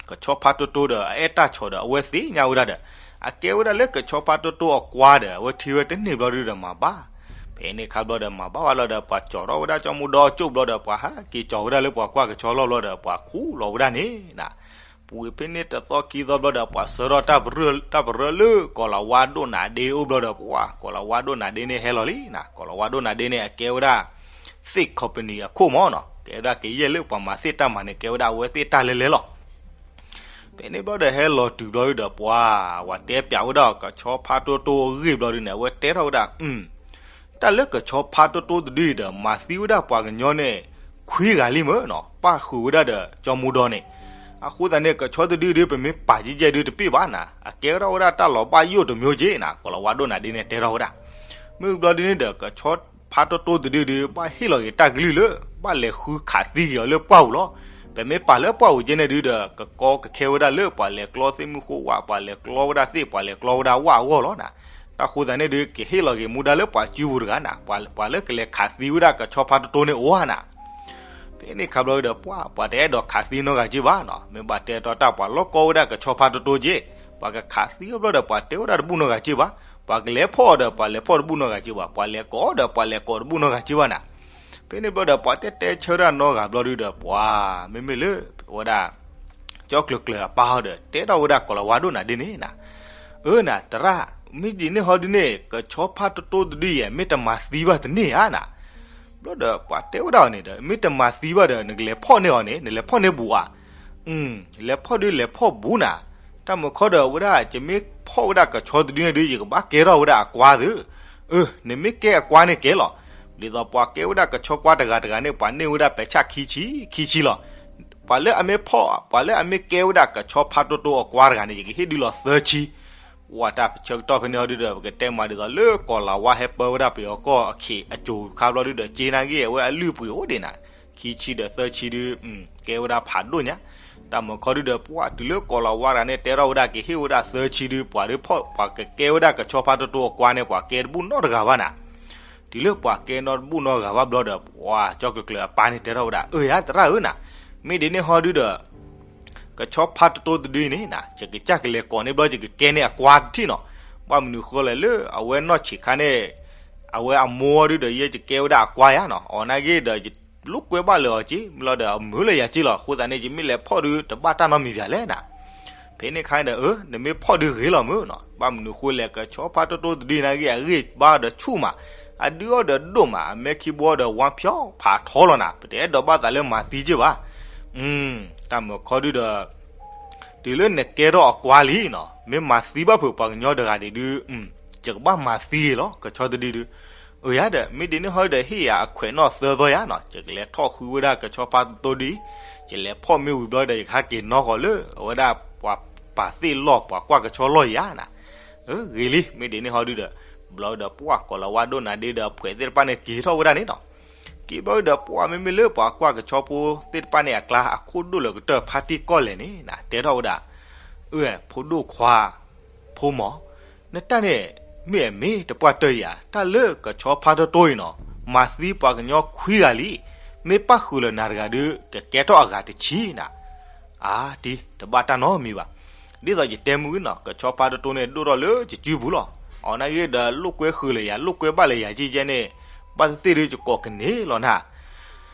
ကဆီဖါတိတိဒီး အအဲၣ်တၢ်ဆီၣ်ဒီး အဝဲသ့ၣ်ညါဝဲဒၣ်ဒီး အကဲဝဲဒၣ်လၢကဆီဖါတိတိအကွါဒီး အဝဲထံၣ်ဝဲတန့ၢ်ဘျီဒုးဒီးမၤဘၣ်. ဖဲန့ၣ်ခါဘျီဒီးမၤဘၣ်ဝဲလီၤဒီး ပှၤကၠီၣ်ထီၣ်ဝဲဒၣ်ကၠီမူဒီကၠိၣ်ဘျီဒီး ပှၤဟးက့ၤကၠီၣ်ဝဲဒၣ်လၢပှၤကွၢ်ကဆီလီၢ်ဘျီဒီး ပှၤခူၣ်လီၤဝဲဒၣ်န့ၣ်နၤ. ပူၤဖဲန့ၣ်တသီခံသီဘျီဒီး ပှၤဆှၢထီၣ်တၢ်ပရၢလၢ ကိးလၤဝါဒိၣ်နၤဒ့အိၣ်ဘျီဒီး ပှၤ ကိးလၤဝါဒိၣ်နၤဒ့န့ၣ်ဟဲလီၤလံနၤ. ကိးလၤဝါဒိၣ်နၤဒ့န့ၣ် အကဲဝဲဒၣ် သ့ၣ် company အခိၣ်မးနီၤ, ကဲဝဲဒၣ်ကယဲၢ်လၢပှၤမၤသ့ၣ်တၢ်မၤန့ၣ် ကဲဝဲဒၣ်အဝဲသ့ၣ်တၢ်လဲၤလဲၤလီၤ. ဖဲန့ၣ်ဘျီဒီးဟဲလီၤတုၤဘျီဒုးဒီး ပှၤ ပှၤတဲပၠးဝဲဒၣ်ကဆီဖါတိတိအဂ့ၢ်ဘျီဒုးန့ၣ် အဝဲတဲထီၣ်ဝဲဒၣ် တၢ်လၢကဆီဖါတိတိတဒုအံၤဒီး မၤသံဝဲဒၣ်ပှၤကညီန့ၣ် ခွံဂၤလံမ့ၢ်နီၤ ပၣ်ဃုာ်ဝဲဒၣ်ဒီးကၠီမူဒီန့ၣ်. အဃိသတးန့ၣ် ကဆီတဒုဒု ပမ့ၢ်ပာ်ကဲကဲဒုတပ့ၢ်ဘၣ်နၤ, အကဲဝဲဒၣ်ဝဲဒၣ်တၢ်လီၤဘၣ်ယိၣ်တမျိုးက့နၤ, ကိၤလၤဝါဒိၣ်နၤဒ့န့ၣ်တဲထီၣ်ဝဲဒၣ်. မ့ၢ်ဘျီဒုန့ၣ်ဒီး ကဆီဖါတိတိတဒုဒု ဘၣ်ဟ့ၣ်လီၤက့ၤတၢ်ကလုၢ်လၢ ဘၣ်လဲၤဃုခးသံက့ၤအီၤလၢပှၢ်ပူၤလီၤ. ပမ့ၢ်ပာ်လၢပှၢ်ပူၤကဲန့ၣ်ဒုဒီး ကကီကခဲဝဲဒၣ်လၢပှၤလဲၤကျီသ့ၣ်မုၢ်ဃိဝၣ်, ပှၤလဲၤကျီဝဲဒၣ်သ့ၣ်, ပှၤလဲၤကျီဝဲဒၣ်ဝၣ်အဂီၢ်လီၤနၤ. တၢ်ဃိသတးန့ၣ်ဒု ကဟ့ၣ်လီၤက့ၤမူဒါလၢပှၤစုပူၤတဂၤနၤ, ပှၤလၢကလဲၤခးသံဝဲဒၣ်ကဆီဖါတိတိန့ၣ်အိၣ်ဧါနၤ. ဖဲန့ၣ်ခါဘျီဒီး ပှၤ ပှၤတအဲၣ်ဒိးခးသံနီတဂၤက့ဘၣ်နီၤ, မ့ၢ်ဘၣ်တဲတီတၢ် ပှၤလီၢ်ကီဝဲဒၣ်ကဆီဖါတိတိက့, ပှၤကခးသံအီၤဘျီဒီး ပှၤတဲဝဲဒၣ်တဘူၣ်နီတဂၤက့ဘၣ်, ပှၤကလဲၤဖီၣ်အီၤဒီး ပှၤလဲၤဖီၣ်တဘူၣ်နီတဂၤက့ဘၣ်, ပှၤလဲၤကိးအီၤဒီး ပှၤလဲၤကိးတဘူၣ်နီတဂၤက့ဘၣ်နၤ. ဖဲန့ၣ်ဘျီဒီး ပှၤတဲတဲဆၢဒၣ်နီတဂၤဘျီဒုဒီး ပှၤ မ့မ့ၢ်လၢ ဝဲဒၣ် ကၠီကျၢၤကျၢၤအပၢ်ဟီဒီး တဲထီၣ်ဝဲဒၣ်ကိၤလၤဝါဒိၣ်နၤဒ့န့ၣ်နၤ, အၢနၤ သရၣ်, မ့ၢ်ဒ်န့ၣ်ဟီဒုန့ၣ် ကဆီဖါတိတိတဒုယဲ မ့ၢ်တမၤသံဘၣ်တန့ၢ်ဧါနၤ. ဘျီဒီး ပှၤတဲဝဲဒၣ်အီၤန့ၣ်ဒီး မ့ၢ်တမၤသံဘၣ်ဒီး နကလဲၤဖီၣ်န့ၢ်အီၤန့ၣ် နလဲၤဖီၣ်န့ၢ်ဘူးဧါ. လဲၤဖီၣ်ဒုလဲၤဖီၣ်ဘူးနၤ, တၢ်မုၢ်ခီဒီး ဝဲဒၣ် ယမ့ၢ်ဖီၣ်ဝဲဒၣ်ကဆီတဒုန့ၣ်ဒု ယကဘၣ်ကဲထီၣ်ဝဲဒၣ်အကွါသု, အၢ နမ့ၢ်ကဲအကွါန့ၣ်ကဲလီၤ. ဒ်သိးပှၤကဲဝဲဒၣ်ကဆီကွါတဂၤတဂၤန့ၣ် ပှၤန့ၢ်ဝဲဒၣ်ပဲာ်ဆၣ်ခံဆံ ခံဆံလီၤ. ပှၤလၢအမ့ၢ်ဖီၣ် ပှၤလၢအမ့ၢ်ကဲဝဲဒၣ်ကဆီဖါတိတိအကွါတဂၤန့ၣ် ယကဟ့ၣ်ဒုလီၤသၢဆံ. ဝဲတၢ်ဆၢကတီၢ်ဖဲန့ၣ်ဟီဒုဒီး ပကတဲမးဒ်သိးလၢကိၤလၤဝါဟဲပၢဝဲဒၣ်ပယီၤကီၢ်အခ့အစိၤခါဘျီဒုဒီး က့နၢ်ဂ့ၢ်အဝဲအလုၢ်အပှ့ၤအိၣ်ဒံးနၤ, ခံဆံဒီးသၢဆံဒု ကဲဝဲဒၣ်ဖးဒိၣ်ညါ. တၢ်မုၢ်ခီဒုဒီး ပှၤတုၤလၢကိၤလၤဝါတဂၤန့ၣ် တဲထီၣ်ဝဲဒၣ်ကဟ့ၣ်ဝဲဒၣ်သၢဆံဒု ပှၤဒုဖီၣ် ပှၤကကဲဝဲဒၣ်ကဆီဖါတိတိအကွါန့ၣ် ပှၤကဲတဘူၣ်နီတဂၤဘၣ်နၤ. တုၤလၢပှၤကဲနီတဘူၣ်နီတဂၤဘၣ်ဘျီဒီး ပှၤကၠီကျၢၤကျၢၤအပၢ်န့ၣ်တဲထီၣ်ဝဲဒၣ် အၢယၤသရၣ်ဧၢနၤ, မ့ၢ်ဒ်န့ၣ်ဟီဒုဒီး ကဆီဖါတိတိတဒုန့ၣ်နၤ ယကစၢ်ကလဲၤကိးန့ၢ်ဘျီ ယကကဲန့ၢ်အကွါတထံၣ်နီၤ. ဘၣ်မနုၤဃိလဲၣ်လၢအဝဲနီၢ်ဆံးခါန့ၣ် အဝဲအမိၢ်ဒုဒီး ယဲယကဲဝဲဒၣ်အကွါယါနီၤ, အီၤနာ်ဂ့ၤဒီး ယလိာ်ကွဲဘၣ်လၢအီၤက့ မ့ၢ်လီၤဒီး အမုာ်လၢယၤက့လီၤ. အဃိသတးန့ၣ် ယမ့ၢ်လဲၤဖီၣ်ဒု တဘၣ်တၢ်နီတမံၤဘၣ်လဲၣ်နၤ. ဖဲန့ၣ်ခါဒီး အၢ နမ့ၢ်ဖီၣ်ဒုဂ့ၤလီၤမ့ၢ်နီၤ. ဘၣ်မနုၤဃိလဲၣ် ကဆီဖါတိတိတဒုနာ်ဂ့ၤ အဂံၢ်ဘါဒီးဆူၣ်မး, အဒုအီၣ်ဒီးဒိၣ်မး, အမဲာ်ခံဘိဒီး ဝါဖျီဖးထီလီၤနၤ, ပတအဲၣ်ဒိးဘၣ်သးလၢမၤသံက့ဘၣ်. တၢ်မုၢ်ခီဒုဒီး တုၤလၢနကဲထီၣ်အကွါလံနီၤ, မ့ၢ်မၤသံဘၣ်ဖုးပှၤကညီတဂၤဒံးဒု ယကဘၣ်မၤသံဂ့ၤလီၤ ကဆီတဒုဒု. အၢယၤဒီး မ့ၢ်ဒ်န့ၣ်ဟီဒီး ဟ့ၣ်ယၤအခွဲးနီၣ်သၢသီယါနီၤ, ယကလဲၤထီၣ်ဃုဝဲဒၣ်ကဆီဖါတိတိဒု, ယလဲၤဖီၣ်မ့ၢ်ဝံၤဘျီဒီး ယကဟဲက့ၤနီၢ်ဃီၤလၢ အဝဲဒၣ်ပှၤပာ်သ့ၣ်လီၢ် ပှၤကွၢ်ကဆီလီၢ်ယါနၤ. အၢ ဂ့ၤလံ မ့ၢ်ဒ်န့ၣ်ဟီဒုဒီး ဘျီဒီးပှၤကိၤလၤဝါဒိၣ်နၤဒ့ဒီး အဖှဲးသ့ၣ်တဖၣ်န့ၣ် က့ၤထီၣ်ဝဲဒၣ်န့ၣ်နီၤ. က့ၤဘျီဒီး ပှၤမ့မ့ၢ်လၢပှၤကွၢ်ကဆီဖိသ့ၣ်တဖၣ်န့ၣ်အကျါ အခိၣ်ဒိၣ်လၢကတၢၢ်ဖါတံၢ်ကီၢ်လဲၣ်န့ၣ်နၤ တဲထီၣ်ဝဲဒၣ်, အၢ ဖိဒိၣ်ခွါ ဖိမီၤ, နတၢ်န့ၣ် မ့ၢ်အမ့ၢ်တပှၢ်တၢၢ်ယၤ, တၢ်လၢကဆီဖါတိတိအံၤနီၤ, မၤသံပှၤကညီခွံဂၤလံ, မ့ၢ်ပၣ်ဃုာ်လၢနၤတဂၤဒီး ကကဲထီၣ်အဂၤတဆံနၤ. အါတံ တဘၣ်တၢ်နီတမံၤဘၣ်. ဒ်သိးယတဲမုၢ်နီၤ, ကဆီဖါတိတိန့ၣ် ဒိၣ်ထီၣ်လၢယစုပူၤလီၤ. အီၤနာ်ဂ့ၤဒီး လိာ်ကွဲဃုာ်လၢယၤ လိာ်ကွဲဘၣ်လၢယၤကဲကဲန့ၣ်, ဘၣ်သ့ၣ်သ့ၣ်ဒီး ယကိးကန့ၢ်လီၤနၤ.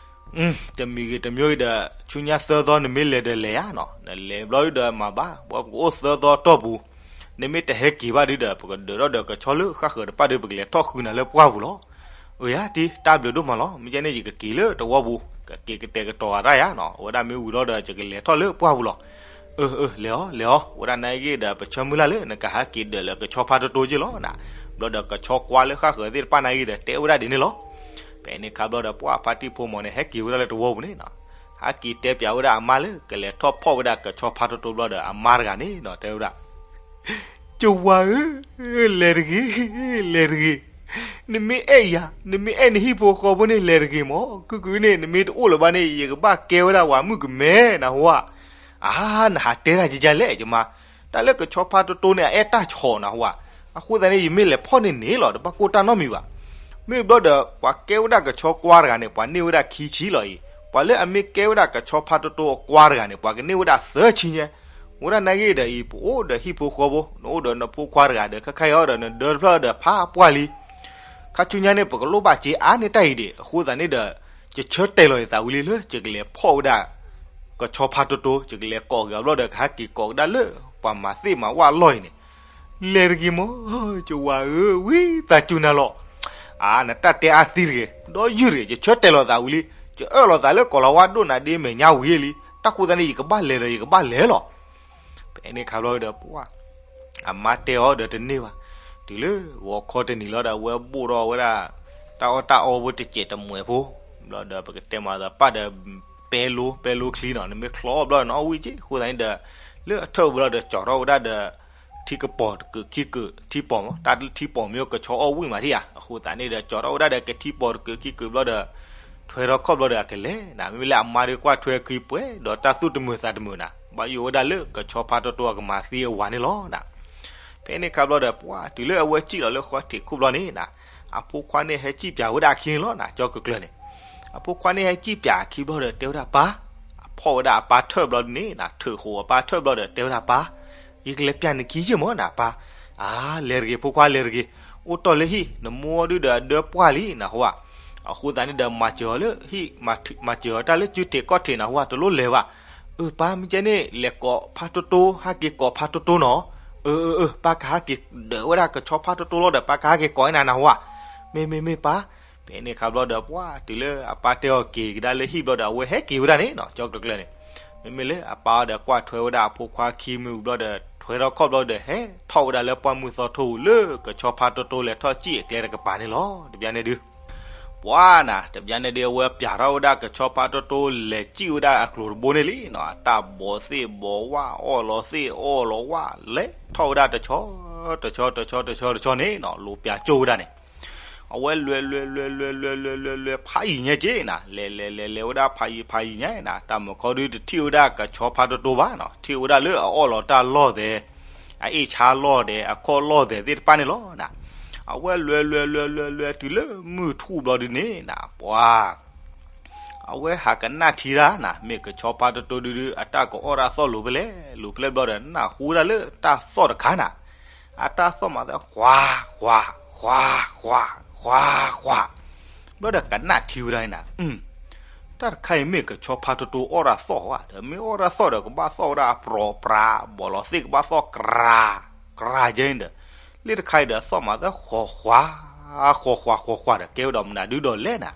တမံၤဂ့ၤတမံၤဂ့ၤဒီး ဆူညါသၢသီနမ့ၢ်လဲၤဒီးလဲၤယါနီၤ, နလဲၤဘျီဒုဒီးမၤဘၣ် ပှၤပကအိၣ်သၢသီတီၢ်ပူၤ, နမ့ၢ်တဟဲက့ၤဘၣ်ဒုဒီး ပကဒၢးထီၣ်ဒီးကဆီလၢဃၣ်ဃၢၤတဖၣ်ဒီး ပကလဲၤထီၣ်ဃုနၤလၢပှၢ်ပူၤလီၤ. အၢယါတံ တၢ်ဘျုးဒိၣ်မးလီၤ, မ့ၢ်ကဲန့ၣ် ယကက့ၤလၢတဝီပူၤ, ကက့ၤကတဲာ်ကတီၤအတၢ်ယါနီၤ, အဝဲဒၣ်မ့ၢ်ဝံၤလီၤဒီး ယကလဲၤထီၣ်လၢပှၢ်ပူၤလီၤ. အၢ အၢ လဲၤအီၤ လဲၤအီၤ, ဝဲဒၣ်နာ်ဂ့ၤဒီး ပဆၢမုၢ်လၢ်လၢ နကဟဲက့ၤဒၢးလၢကဆီဖါတိတိက့လီၤနၤ. ဘျီဒီးကဆီကွါလၢဃၣ်ဃၢၤသ့ၣ်တဖၣ်နာ်ဂ့ၤဒီး တဲဝဲဒၣ်ဒ်န့ၣ်လီၤ. ဖဲန့ၣ်ခါဘျီဒီး ပှၤဖါတံၢ်ဖိမီၤန့ၣ် ဟဲက့ၤဝဲဒၣ်လၢတဝီပူၤန့ၣ်နီၤ, ဟဲက့ၤတဲပၠးဝဲဒၣ်အမါလၢ ကလဲၤထီၣ်ဖီၣ်ဝဲဒၣ်ကဆီဖါတိတိဘျီဒီး အမါတဂၤန့ၣ်နီၤ တဲဝဲဒၣ် ကဝၤဧၢ, လဲၤတဂ့ၤ, လဲၤတဂ့ၤ. နမ့ၢ်အဲၣ်ယၤ, နမ့ၢ်အဲၣ်နဟံၣ်ဖိဃီဖိန့ၣ် လဲၤတဂ့ၤမး, ကုၢ်ကုၢ်န့ၣ် နမ့ၢ်တအိၣ်လၢၤဘၣ်န့ၣ် ယကဘၣ်ကဲဝဲဒၣ်ဝၤမုၣ်ကမဲနဟူဧါ. အါ နဟးတဲတၢ်ကကလဲၣ် ယမါ, တၢ်လၢကဆီဖါတိတိန့ၣ် အအဲၣ်တၢ်ဆီနဟူဧါ. အဃိသတးန့ၣ် ယမ့ၢ်လဲၤဖီၣ်န့ၢ်န့ၣ်လီၤ, တဘၣ်ကိၢ်တၢ်နီတမံၤဘၣ်. မ့ၢ်ဘျီဒီး ပှၤကဲဝဲဒၣ်ကဆီကွါတဂၤန့ၣ် ပှၤန့ၢ်ဝဲဒၣ်ခံဆံလီၤအံၤ, ပှၤလၢအမ့ၢ်ကဲဝဲဒၣ်ကဆီဖါတိတိအကွါတဂၤန့ၣ် ပှၤကန့ၢ်ဝဲဒၣ်သၢဆံညါ. ဝဲဒၣ်နာ်ဂ့ၤဒီးအံၤ ပအိၣ်ဒီးဟံၣ်ဖိဃီဖိ, နအိၣ်ဒီးနဖိခွါတဂၤဒီး ခဲခါအံၤဒီး နဒၢတဖျၢၣ်ဒီးဖးပှၢ်လံ. ခါဆူညါန့ၣ် ပကလိၣ်ဘၣ်စ့အါန့ၢ်တၢ်အံၤဒံး, အဃိသတးန့ၣ်ဒီး ယဆၢတဲာ်လီၤယသးဝံၤလံလၢ ယကလဲၤဖီၣ်ဝဲဒၣ် ကဆီဖါတိတိ, ယကလဲၤကိးက့ၤအီၤဘျီဒီး ကဟဲက့ၤကိးကဒါလၢ ပှၤမၤသ့ၣ်မၤဝၣ်အလီၢ်အံၤန့ၣ်, လဲၤတဂ့ၤမး, ကဝၤဧၢ, ဝံသးစူၤနၤလီၤ. အါ နတၢ်တဲအါသံတဂ့ၤ, ဒီးယုၢ်တဂ့ၤ, ယဆၢတဲာ်လီၤသးဝံၤလံ, ယအၢၣ်လီၤသးလၢကိၤလၤဝါဒိၣ်နၤဒ့မဲာ်ညါဝံၤလံ, တၢ်ဃိသတးန့ၣ် ယကဘၣ်လဲၤဒီးယကဘၣ်လဲၤလီၤ. ဖဲန့ၣ်ခါဘျီဒီး ပှၤ အမါတဲအီၤဒီးတန့ၢ်ဘၣ်. တုၤလၢဂီၤခီတနံၤလီၤဒီး အဝဲဘိၣ်ထီၣ်ဝဲဒၣ် တၢ်အီၣ်တၢ်အီဖိတစဲးတမှဲၤဖိ ဘျီဒီးပကတဲမၤသးပၢ်ဒီး ပဲလိ ပဲလိချံနီၤ, နမ့ၢ်ချီအီၣ်ဘျီဒီးနအီၣ်ဝံၣ်က့ၢ်. အဃိသတးန့ၣ်ဒီး လၢအထၢၣ်ဘျီဒီး ကၠီထီၣ်ဝဲဒၣ်ဒီး ထံကပီၤတကုာ်ခံကုာ် ထံပီၤမး, တၢ်ထံပီၤမ့ၢ်ကဆီအီၣ်ဝံၣ်မးထံၣ်ဧါ. အဃိသတးန့ၣ်ဒီး ကၠီထီၣ်ဝဲဒၣ်ဒီးကထံပီၤတကုာ်ခံကုာ်ဘျီဒီး ထွဲထီၣ်ခီၣ်ဘျီဒီးအကလဲၤနၤ. မ့မ့ၢ်လၢအမါဒီးကွၢ်ထွဲခံပှဲၤဒီးတၢ်သူၣ်တမုာ်သးတမုာ်နၤ, ဘၣ်ယိၣ်ဝဲဒၣ်လၢကဆီဖါတိတိအကမၤသံအဝၤန့ၣ်လီၤနၤ. ဖဲန့ၣ်ခါဘျီဒီး ပှၤတုၤလၢအဝဲစံၣ်လီၤလၢဃီထံးခိၣ်ဘျီန့ၣ်နၤ, အဖိခွါန့ၣ်ဟဲစံၣ်ပၠးဝဲဒၣ်အခံန့ၣ်လီၤနၤ, ကၠီကကျၢၤန့ၣ်. အဖိခွါန့ၣ်ဟဲစံၣ်ပၠးအခံဘျီဒီးတဲဝဲဒၣ်ပၢ်, အဖီၣ်ဝဲဒၣ်အပၢ်ထၢၣ်ဘျီန့ၣ်နၤ, ထုးဃိးအပၢ်ထၢၣ်ဘျီဒီးတဲဝဲဒၣ်ပၢ်, ယကလဲၤပၠးနခံယ့ၢ်မၢ်နၤပၢ်. အါ, လဲၤတဂ့ၤဖိခွါလဲၤတဂ့ၤ, အိၣ်တီၢ်လၢဟံၣ်, နမိၢ်အီၤဒုဒီးအဒၢပှၢ်လံနၤဟူဧါ. အဃိသတးန့ၣ်ဒီး မၤစၢၤအီၤလၢဟံၣ်, မၤစၢၤအီၤတၢ်လၢစုထံးကီၢ်ထံးနၤဟူဧါ, တလိၣ်လဲၤဘၣ်. အၢ ပၢ် မ့ၢ်ကဲန့ၣ် လဲၤကိးဖါတိတိ, ဟဲက့ၤကိးဖါတိတိနီၤ. အၢ အၢ အၢ ပၢ်ကဟဲက့ၤဒၢးဝဲဒၣ်ကဆီဖါတိတိလီၤဒီး ပၢ်ကဟဲက့ၤကိးနၤနၤဟူဧါ. မ့ၢ် မ့ၢ် မ့ၢ်ပၢ်. ဖဲန့ၣ်ခါဘျီဒီး ပှၤတုၤလၢအပၢ်တဲအီၤက့ၤကဒါလၢဟံၣ်ဘျီဒီး အဝဲဟဲက့ၤဝဲဒၣ်န့ၣ်နၤ, ကၠီကကျၢၤန့ၣ်. မ့မ့ၢ်လၢအပၢ်အီၤဒီးကွၢ်ထွဲဝဲဒၣ်အဖိခွါခံမုၢ်ဘျီဒီး ထွဲထီၣ်ခီၣ်ဘျီဒီး ဟဲထီၣ်ဝဲဒၣ်လၢပှၢ်မုၢ်သီထိၣ်လၢကဆီဖါတိတိလဲၤထီၣ်စံၣ်အကျဲတကပၤန့ၣ်လီၤ. တဘျီန့ၣ်ဒုး ပှၤနၤ, တဘျီန့ၣ်ဒုး အဝဲပၠးထီၣ်ဝဲဒၣ်ကဆီဖါတိတိလဲၤစံၣ်ဝဲဒၣ်အကျိၤတဘိန့ၣ်လံနၤ, တၢ်ဘီးသ့ၣ်ဘီးဝၣ်, အီၣ်လီၤသ့ၣ်အီၣ်လီၤဝၣ်, လဲၤထီၣ်ဝဲဒၣ်တဆီ, တဆီ တဆီ တဆီ တဆီန့ၣ်နၤ, လိၤပၠးကၠိၣ်ဝဲဒၣ်န့ၣ်. အဝဲလွဲ လွဲ လွဲ လွဲ လွဲ လွဲ လွဲ လွဲ ဖးယံၤညါက့နၤ, လဲၤ လဲၤ လဲၤ လဲၤဝဲဒၣ်ဖးယံၤ ဖးယံၤညါနၤ, တၢ်မုၢ်ခီဒုးတထံၣ်ဝဲဒၣ်ကဆီဖါတိတိဘၣ်နၤ, ထံၣ်ဝဲဒၣ်လၢအအီၣ်လီၤတၢ်လီၢ်သဲး, အအ့ၣ်ဆါလီၢ်သဲး, အခီၣ်လီၢ်သဲးသ့ၣ်တဖၣ်န့ၣ်လီၤနၤ. အဝဲလွဲ လွဲ လွဲ လွဲ လွဲ တုၤလၢမုၢ်ထူၣ်ဘျီဒုးန့ၣ်နၤ, ပှၤ အဝဲဟးကနၣ်ထံတၢ်နၤ, မ့ၢ်ကဆီဖါတိတိဒုဒုး အတၢ်ကအီၣ်တၢ်သီၣ်လိၤဖဲလဲၣ်, လိၤဖဲလဲၣ်ဘျီဒီး နၢ်ဟူဝဲဒၣ်လၢတၢ်သီၣ်တခါနၤ, အတၢ်သီၣ်မၤသဲ ဃွၤ ဃွၤ ဃွၤ ဃွၤ ဃွၤ ဃွၤ, ဘျီဒီးကနၣ်ထံဝဲဒၣ်နၤ, တၢ်တခါအံၤမ့ၢ်ကဆီဖါတိတိအီၣ်တၢ်သီၣ်ဧါ, ဒီးမ့ၢ်အီၣ်တၢ်သီၣ်ဒီး ကဘၣ်သီၣ်ဝဲဒၣ်အပြီပြး, ဘီးလီၤသ့ၣ်ကဘၣ်သီၣ်ကြၤ ကြၤကဲန့ၣ်ဒီး, လၢတခါအံၤဒီးသီၣ်မၤသဲ ဃွၤ ဃွၤ ဃွၤ ဃွၤ ဃွၤ ဃွၤဒီး ကဲဝဲဒီးမနုၤဒုဒီးလဲၣ်နၤ,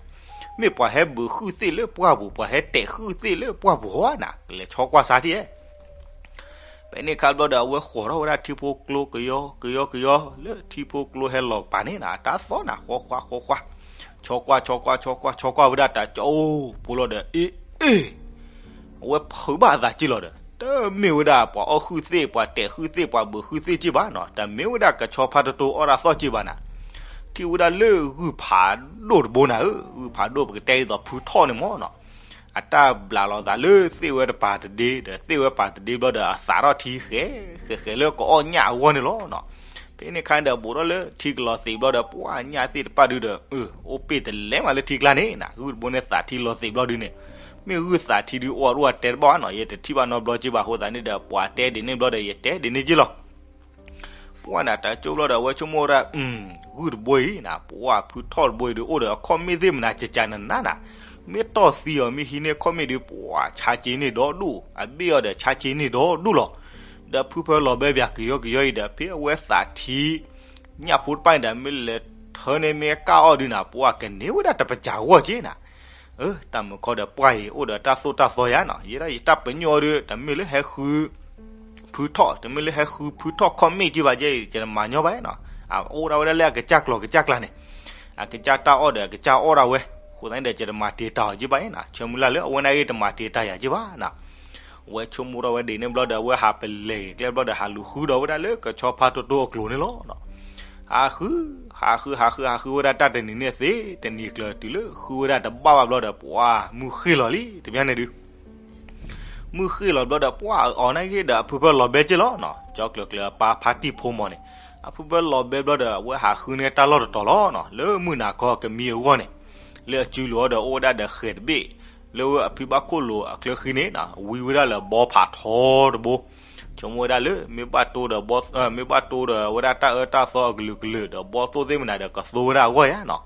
မ့ၢ်ပှၤဟဲဘုးဟုၣ်သ့ၣ်လၢပှၢ်ပူၤ, ပှၤဟဲတဲာ်ဟုၣ်သ့ၣ်လၢပှၢ်ပူၤဟီဧါနၤ, ကလဲၤဆီကွၢ်စါထံၣ်ဧါ. ဖဲန့ၣ်ခါဘျီဒီး အဝဲဃီၤထီၣ်ဝဲဒၣ်ထံဖိကျိကယီကယီကယီ, လၢထံဖိကျိဟဲလီၤပာ်န့ၣ်နၤ, တၢ်သီၣ်နၤ ဃွၤ ဃွၤ ဃွၤ ဃွၤ, ဆီကွၢ် ဆီကွၢ် ဆီကွၢ် ဆီကွၢ်ဝဲဒၣ်တၢ်ကၠီဖိလီၤဒီး အ့ အ့ အဝဲဖုးဘၣ်အသးက့လီၤဒီး တမ့ၢ်ဝဲဒၣ်ပှၤအီၣ်ဟုၣ်သ့ၣ်, ပှၤတဲာ်ဟုၣ်သ့ၣ်, ပှၤဘုးဟုၣ်သ့ၣ်က့ဘၣ်နၤ, တမ့ၢ်ဝဲဒၣ်ကဆီဖါတိတိအီၣ်တၢ်သီၣ်က့ဘၣ်နၤ, ထံၣ်ဝဲဒၣ်လၢဂုၢ်ဖးဒိၣ်တဘိနၤဧၢ, ဂုၢ်ဖးဒိၣ်ပကတဲဒ်သိးဖုထီၣ်န့ၣ်မၢ်နၤ, အတၢ်ဘျးလိာ်သးလၢသ့ၣ်ဝဲတပၤတဒ့ဒီး သ့ၣ်ဝဲပၤတဒ့ဘျီဒီး အသးထီၣ်ထံဃဲးဃဲးဃဲးလၢကအီၣ်ညၣ်အဂီၢ်န့ၣ်လီၤနၤ. ဖဲန့ၣ်ခါဒီး ဘူးထီၣ်လၢထံကလီၤသံးဘျီဒီး ပှၤညၣ်သ့ၣ်တဖၣ်ဒုဒီး အိၣ်ပ့ၢ်တလဲမးလၢထံကျါန့ၣ်နၤ, ဂုၢ်တဘိန့ၣ်သးထံလီၤသံးဘျီဒုန့ၣ်, မ့ၢ်ဂုၢ်သးထံဒု အိၣ်အရူၣ်အတဲတဘၣ်ဘၣ်နၤ, ယတထံၣ်ဘၣ်နီတဘျီက့ဘၣ်အဃိသတးန့ၣ်ဒီး ပှၤတဲဒ်န့ၣ်ဘျီဒီး ယတဲဒ်န့ၣ်က့လီၤ. ပှၤနၤ တၢ်ကၠိဘျီဒီး အဝဲဆိကမိၣ်ဝဲဒၣ် ဂုၢ်တဘိအံၤနၤ, ပှၤဖုထီၣ်တဘိအံၤဒု အိၣ်ဒီးအခီၣ်မ့ၣ်သ့ၣ်မနၤကကနနၤနၤ, မ့ၢ်တီၢ်သံအီၤ မ့ၢ်ဟံးန့ၢ်အခီၣ်မ့ၣ်ဒု ပှၤဆါက့န့ၢ်ဒီဒူၣ်, အဘ့ၣ်အီၤဒီးဆါက့န့ၢ်ဒီဒူၣ်လီၤ. ဒီးဖုဖၢလီၤဘဲပၠးကယီကယီအံၤဒီး ဖဲအဝဲသးထံ ညၣ်ဖိတဖၣ်န့ၣ်ဒီး မ့ၢ်လဲၤထၢန့ၢ်မ့ၢ်ကၢ်အီၣ်ဒုနၤ, ပှၤကန့ၢ်ဝဲဒၣ်တပစၢ်ဂီၢ်က့နၤ. အၢ တၢ်မုၢ်ခီဒီးပှၤအံၤ အိၣ်ဒီးတၢ်သိၣ်တၢ်သီယါနၤ, ယဲဒၣ်ယတၢ်ပညိၣ်အီၤဒု တမ့ၢ်လၢဟဲဃု ဖုထီၣ်, တမ့ၢ်လၢဟဲဃုဖုထီၣ်ခီၣ်မ့ၣ်က့ဘၣ်ကဲအံၤ ယတမၤညီဘၣ်နၤ. အအိၣ်ဒၣ်ဝဲဒၣ်လၢအကစၢ်ကျိၤကစၢ်ကျါန့ၣ်, အကစၢ်တၢ်အီၣ်ဒီးအကစၢ်အီၣ်ဒၣ်ဝဲ, အဃိသတးန့ၣ်ဒီး ယတမၤတ့ၤတၢ်အီၤက့ဘၣ်နၤ, ဆၢမုၢ်လၢ်လၢအဝဲန့ၣ်ဂ့ၤ တမၤတ့ၤတၢ်ယၤက့ဘၣ်နၤ. ဝဲဆိကမိၣ်ထီၣ်ဝဲဒ်န့ၣ်ဘျီဒီး အဝဲဟးပလဲၤကျဲဘျီဒီး ဟးလူၤဃုဒီးဝဲဒၣ်လၢကဆီဖါတိတိအကျိၤန့ၣ်လီၤ. ဟးဃု ဟးဃု ဟးဃု ဟးဃုဝဲဒၣ်တၢ်တနံၤန့ၣ်သ့ တနံၤကျၢၤတုၤလၢဃုဝဲဒၣ်တဘၣ်ဘၣ်ဘျီဒီး ပှၤမုၢ်ဃ့ၢ်လီၤလံ တဘျီန့ၣ်ဒု မုၢ်ဃ့ၢ်လီၤဘျီဒီး ပှၤအီၤန့ၣ်ဂ့ၤဒီး အဖုဖၢလီၤဘဲက့လီၤနၤ, ကၠီကျၢၤကျၢၤအပၢ်ဖါတံၢ်ဖိမီၤန့ၣ်, အဖုဖၢလီၤဘဲဘျီဒီး အဝဲဟးဃုန့ၢ်တၢ်လီၢ်တတီၤလီၤနၤ, လၢမုၢ်နၤခီကမံအဂီၢ်န့ၣ်, လၢအစုလိၤအီၤဒီး အိၣ်ဝဲဒၣ်ဒီးဃဲၤတဘ့ၣ်, လၢဝဲအဖုဘၣ်ခိၣ်လိၤအချၢဃံန့ၣ်နၤ, ဝံဝဲဒၣ်လၢဘီဖးထီတဘိ ဆိကမိၣ်ဝဲဒၣ်လၢ မ့ၢ်ဘၣ်တိၢ်ဒီးဘီ, မ့ၢ်ဘၣ်တိၢ်ဒီးဝဲဒၣ်တၢ်အၢတၢ်သီအကလုာ်ကလုာ်ဒီး ဘီသိၣ်သ့ၣ်မနၤဒီး ကသိဝဲဒၣ်အဂီၢ်ယါနၤ.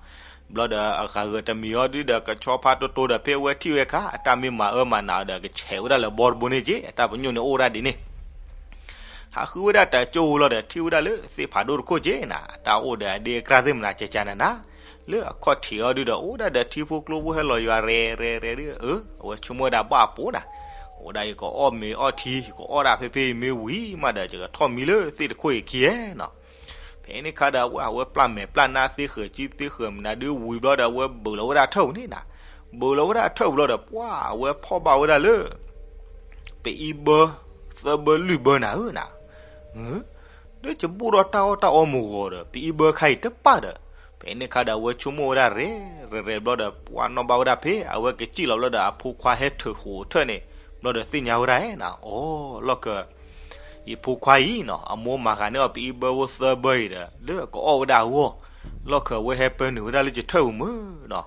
ဘျီဒီးအဂၤဂၤတမံၤအီၤဒုဒီး ကဆီဖါတိတိဒီး ဖဲအဝဲထံၣ်ဝဲအခါ အတၢ်မ့ၢ်မၤအၢမၤနးအီၤဒီး ကဆဲးဝဲဒၣ်လၢဘီတဘိန့ၣ်က့, အတၢ်ပညိၣ်န့ၣ်အိၣ်ဝဲဒၣ်ဒ်န့ၣ် ဟးဃုဝဲဒၣ်တၢ်ကၠိဝံၤလီၤဒီး ထံၣ်ဝဲဒၣ်လၢသ့ၣ်ဖးဒိၣ်တခိၣ်က့နၤ, အတၢ်အိၣ်ဒီးအဒ့အကြၢ်သ့ၣ်မနၤကကနနၤ, လၢအခီၣ်ထံးအီၤဒုဒီး အိၣ်ဒၣ်ဒီးထံဖိကျိဖိဟဲလီၤယွၤရဲၣ်ရဲၣ်ရဲၣ်ဒု, အဝဲဆိကမိၣ်ဝဲဒၣ်ဘၣ်အပိနၤ, အိၣ်ဒၣ်ယကအီၣ်မ့ၤအီၣ်ထံ ယကအီၣ်ဒၣ်ဖဲဖဲအံၤမ့ၢ်ဝံၤမးဒီး ယကထီၣ်မံလၢသ့ၣ်တခိၣ်အံၤခံဧါနၤ. ဖဲန့ၣ်ခါဒီး အဝဲပျၢ်မဲာ်ပျၢ်နါသ့ဃၢၤကံသ့ဃၢၤမနၤဒုဝံၤဘျီဒီး အဝဲဘုးလီၤဝဲဒၣ်ထၢၣ်ပူၤန့ၣ်နၤ, ဘၢလီၤဝဲဒၣ်အထၢၣ်ပူၤလီၤဒီး ပှၢ်အဝဲဖီၣ်ဘၣ်ဝဲဒၣ်လၢ ပအံဘၢ သၢဘၢလွံၢ်ဘၢနၤဧၢနၤ, ဒ်ကဘူၣ်ထီၣ်တၢ်အီၣ်တၢ်အီမုၢ်ဂီၤဒီး ပအံဘၢခါအံၤတပၣ်ဒီး, ဖဲန့ၣ်ခါဒီးအဝဲဆိကမိၣ်ဝဲဒၣ်ရဲၣ်ရဲၣ်ရဲၣ်ဘျီဒီး ပှၢ်နီၣ်ဘၣ်ဝဲဒၣ်ဖဲ အဝဲကစံၣ်လီၤဘျီဒီးအဖိခွါဟဲထၢၣ်ဃိးထၢၣ်န့ၣ် ဘျီဒီးသ့ၣ်ညါဝဲဒၣ်နၤ, အိ လီၢ်ခၢၣ် ယဖိခွါအံၤနီၤ အမိၢ်မၤဃာ်န့ၢ်အီၤပအံဘၢဖိသၢဘၢအံၤဒီး လၢကအီၣ်ဝဲဒၣ်အဂီၢ်, လီၢ်ခၢၣ်ဝဲဟဲပၢနုာ်ဝဲဒၣ်လၢယထၢၣ်ပူၤမုၢ်နီၤ,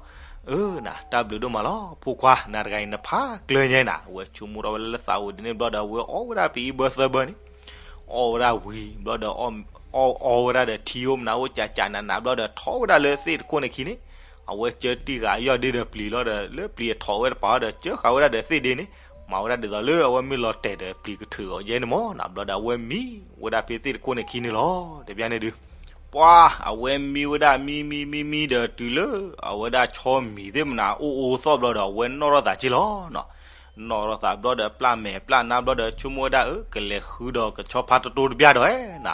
အၢနၤ တၢ်ဘျုးဒိၣ်မးလီၤ ဖိခွါ နၤတဂၤအံၤနဖးကျၢၤညါနၤ, အဝဲဆိကမိၣ်ထီၣ်ဝဲလၢသးအိၣ်ဒ်န့ၣ်ဘျီဒီး အဝဲအီၣ်ဝဲဒၣ်ပအံဘၢသၢဘၢန့ၣ် အီၣ်ဝဲဒၣ်ဝံၤဘျီဒီး အီၣ်ဝဲဒၣ်ဒီးထံအိၣ်မနုၤအိၣ်ကၠးကၠးနးနးဘျီဒီး ထီၣ်ဝဲဒၣ်လၢသ့ၣ်တခိၣ်န့ၣ်ခံန့ၣ်, အဝဲကၢတံၢ်ဃာ်အယီၢ်ဒ့ဒီးပျံၤလီၤဒီး လၢပျံၤအထီၣ်ဝဲတပၤဒီး ကၢဃာ်ဝဲဒၣ်ဒီးသ့ၣ်ဒ့န့ၣ်, မၤဝဲဒၣ်ဒ်သိးလၢအဝဲမ့ၢ်လီၤတဲာ်ဒီးပျံၤကထုးအီၤယဲန့ၣ်မၢ်နၤ, ဘျီဒီးအဝဲမံဝဲဒၣ်ဖဲသ့ၣ်တခိၣ်န့ၣ်ခံန့ၣ်လီၤ. တဘျီန့ၣ်ဒုး ပှၢ်အဝဲမံဝဲဒၣ်မံမံမံမံဒီးတုၤလၢ အဝဲဒၣ်ဆီမံၤသ့ၣ်မနၤအိၣ်အိၣ်သီၣ်ဘျီဒီး အဝဲနီၣ်ထီၣ်သးက့လီၤနၤ, နီၣ်ထီၣ်သးဘျီဒီး ပျၢ်မဲာ်ပျၢ်နါဘျီဒီး ဆိကမိၣ်ဝဲဒၣ်အၢ ကလဲၤဃုဒီးကဆီဖါတတိတဘျီဒီးနၤ,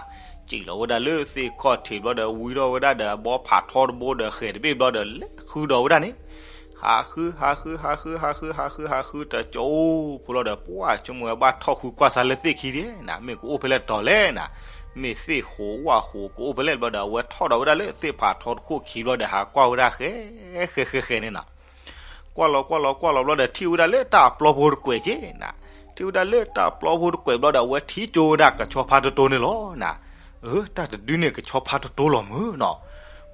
စံၣ်လီၤဝဲဒၣ်လၢသ့ၣ်ခီၣ်ထံးဘျီဒီး ဝံထီၣ်ဝဲဒၣ်ဒီးအဘီဖးထီတဘိဒီး ဃဲၤတဘ့ၣ်ဘျီဒီး လဲၤဃုဒီးဝဲဒၣ်န့ၣ်, ဟးဃု ဟးဃု ဟးဃု ဟးဃု ဟးဃု ဟးဃု ဟးဃု တကၠိဖိလီၤဒီး ပှၢ်ဆိကမိၣ်ဝဲဘၣ်ထီၣ်ဃုကွၢ်စၢ်လၢသ့ၣ်ခံဒဲးနၤ, မ့ၢ်ကအိၣ်ဖဲလဲၣ်တီၤလဲၣ်နၤ, မ့ၢ်သ့ၣ်ဃိးဝၣ်ဃိးကအိၣ်ဖဲလဲၣ်ဘျီဒီး အဝဲထီၣ်ဒီးဝဲဒၣ်လၢသ့ၣ်ဖးထီတခိၣ်ခံဘျီဒီး ဟးကွၢ်ဝဲဒၣ်ဃဲ ဃဲ ဃဲ ဃဲန့ၣ်နၤ ကွၢ်လီၤကွၢ်လီၤကွၢ်လီၤဘျီဒီး ထံၣ်ဝဲဒၣ်လၢတၢ်အပျီဖိတကွဲးက့နၤ, ထံၣ်ဝဲဒၣ်လၢတၢ်အပျီဖိတကွဲးဘျီဒီး အဝဲထံၣ်ကၠိဝဲဒၣ်ကဆီဖါတတိန့ၣ်လီၤနၤ, အၢ တၢ်တဒုန့ၣ်ကဆီဖါတတိလီၤမုၢ်နီၤ,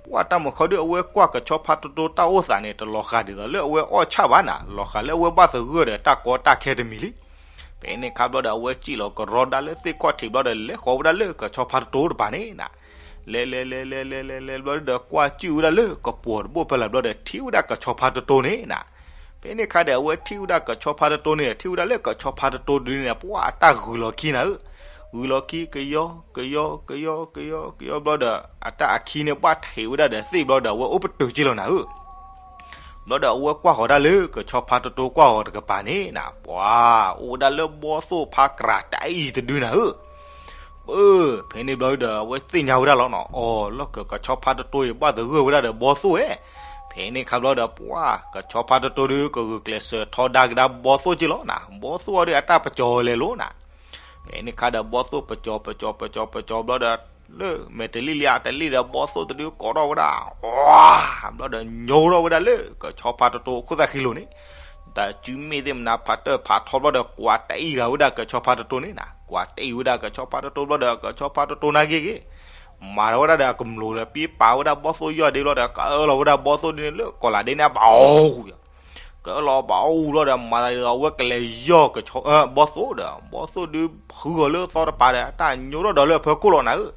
ပှၢ်တၢ်မုၢ်ခီဒုး အဝဲကွၢ်ကဆီဖါတတိတၢ်အိၣ်သးန့ၣ် တလီၤဃာ်ဒ်သိးလၢအဝဲအီၣ်ဆၣ်ဘၣ်နၤ, လီၤဃာ်လၢအဝဲဘၣ်သဂၢၢ်ဒီးတၢ်ကီတၢ်ခဲတမံၤလံ. ဖဲန့ၣ်ခါဘျီဒီး အဝဲစံၣ်လီၤကရီဒၣ်လၢသ့ၣ်ခီၣ်ထံးဘျီဒီး လဲၤဃီၤဝဲဒၣ်လၢကဆီဖါတတိတပၤန့ၣ်နၤ, လဲၤလဲၤလဲၤလဲၤလဲၤလဲၤလဲၤဘျီဒီး ကွၢ်စူၣ်ဝဲဒၣ်လၢကပီၤတဘိၣ်ဖဲလဲၣ်ဘျီဒီး ထံၣ်ဝဲဒၣ်ကဆီဖါတတိန့ၣ်နၤ, ဖဲန့ၣ်ခါဒီး အဝဲထံၣ်ဝဲဒၣ်ကဆီဖါတတိန့ၣ် ထံၣ်ဝဲဒၣ်လၢကဆီဖါတတိဒုန့ၣ် ပှၢ်အတၢ်ဂုာ်လီၤခံနၤဧၢ, ဂုာ်လီၤခံ ကယီကယီကယီကယီကယီဘျီဒီး အတၢ်အခံန့ၣ် ဘၣ်ထံးဝဲဒၣ်ဒီးသ့ၣ်ဘျီဒီး အဝဲအိၣ်ပတုာ်က့လီၤနၤဧၢ ဘျီဒီးအဝဲကွၢ်ဃီၤဒၣ်လၢကဆီဖါတတိကွၢ်ဃီၤတကပၤန့ၣ်နၤ, ပှၢ်အိၣ်ဝဲဒၣ်လၢဘီသိၣ်ဖါကြးတၢ်အံၤတဒုနၤဧၢ, ပၢ် ဖဲန့ၣ်ဘျီဒီး အဝဲသ့ၣ်ညါဝဲဒၣ်လီၤနီၤ, အိ လီၢ်ခၢၣ်ကဆီဖါတတိအံၤ ဘၣ်သဂၢၢ်ဝဲဒၣ်ဒီးဘီသိၣ်ဧဲ, ဖဲန့ၣ်ခါဘျီဒီး ပှၢ်ကဆီဖါတတိဒု ကဂုာ်ကျဲးစၢးထီဒါကဒါဘီသိၣ်က့လီၤနၤ, ဘီသိၣ်အီၤဒု အတၢ်ပကၠီၤလဲၤလိၤနၤ ဖဲန့ၣ်ခါဒီး ဘီသိၣ်ပကၠီၤပကၠီၤပကၠီၤပကၠီၤဘျီဒီး လၢမဲာ်တလံၣ်လံအတလံၣ်ဒီး ဘီသိၣ်တဒုကိးထီၣ်ဝဲဒၣ်, ဘျီဒီးညိထီၣ်ဝဲဒၣ်လၢကဆီဖါတတိအခိၣ်သၣ်ဃံလိၤန့ၣ်, တၢ်စုမ့ၣ်သ့ၣ်မနၤဖးတၢၢ်ဖးထီဘျီဒီး ကွၢ်တအံၤဂၤဝဲဒၣ်ကဆီဖါတတိန့ၣ်နၤ, ကွၢ်တအံၤဝဲဒၣ်ကဆီဖါတတိဘျီဒီး ကဆီဖါတတိနာ်က့ဂ့ၤ မၤထီၣ်ဝဲဒၣ်ဒီးအကမျိာ်ဒီး ပံပာ်ဝဲဒၣ်ဘီသိၣ်ယီၢ်ဒ့ဘျီဒီး ကအၢၣ်လီၤဝဲဒၣ်ဘီသိၣ်ဒုန့ၣ်လၢကီၢ်လးဒ့န့ၣ် အဘၣ်အူယီၤ ကအၢၣ်လီၤဘၣ်အူလီၤဒီး မၤသးဒ်သိးအဝဲကလဲၤယီၢ်ကဆီ ဘီသိၣ်ဒီး ဘီသိၣ်ဒုဖုဂီၤလၢသီတပၤဒီး အတၢ်ညိထီၣ်ဒီးလၢအဖၢခိၣ်လီၤနၤဧၢ,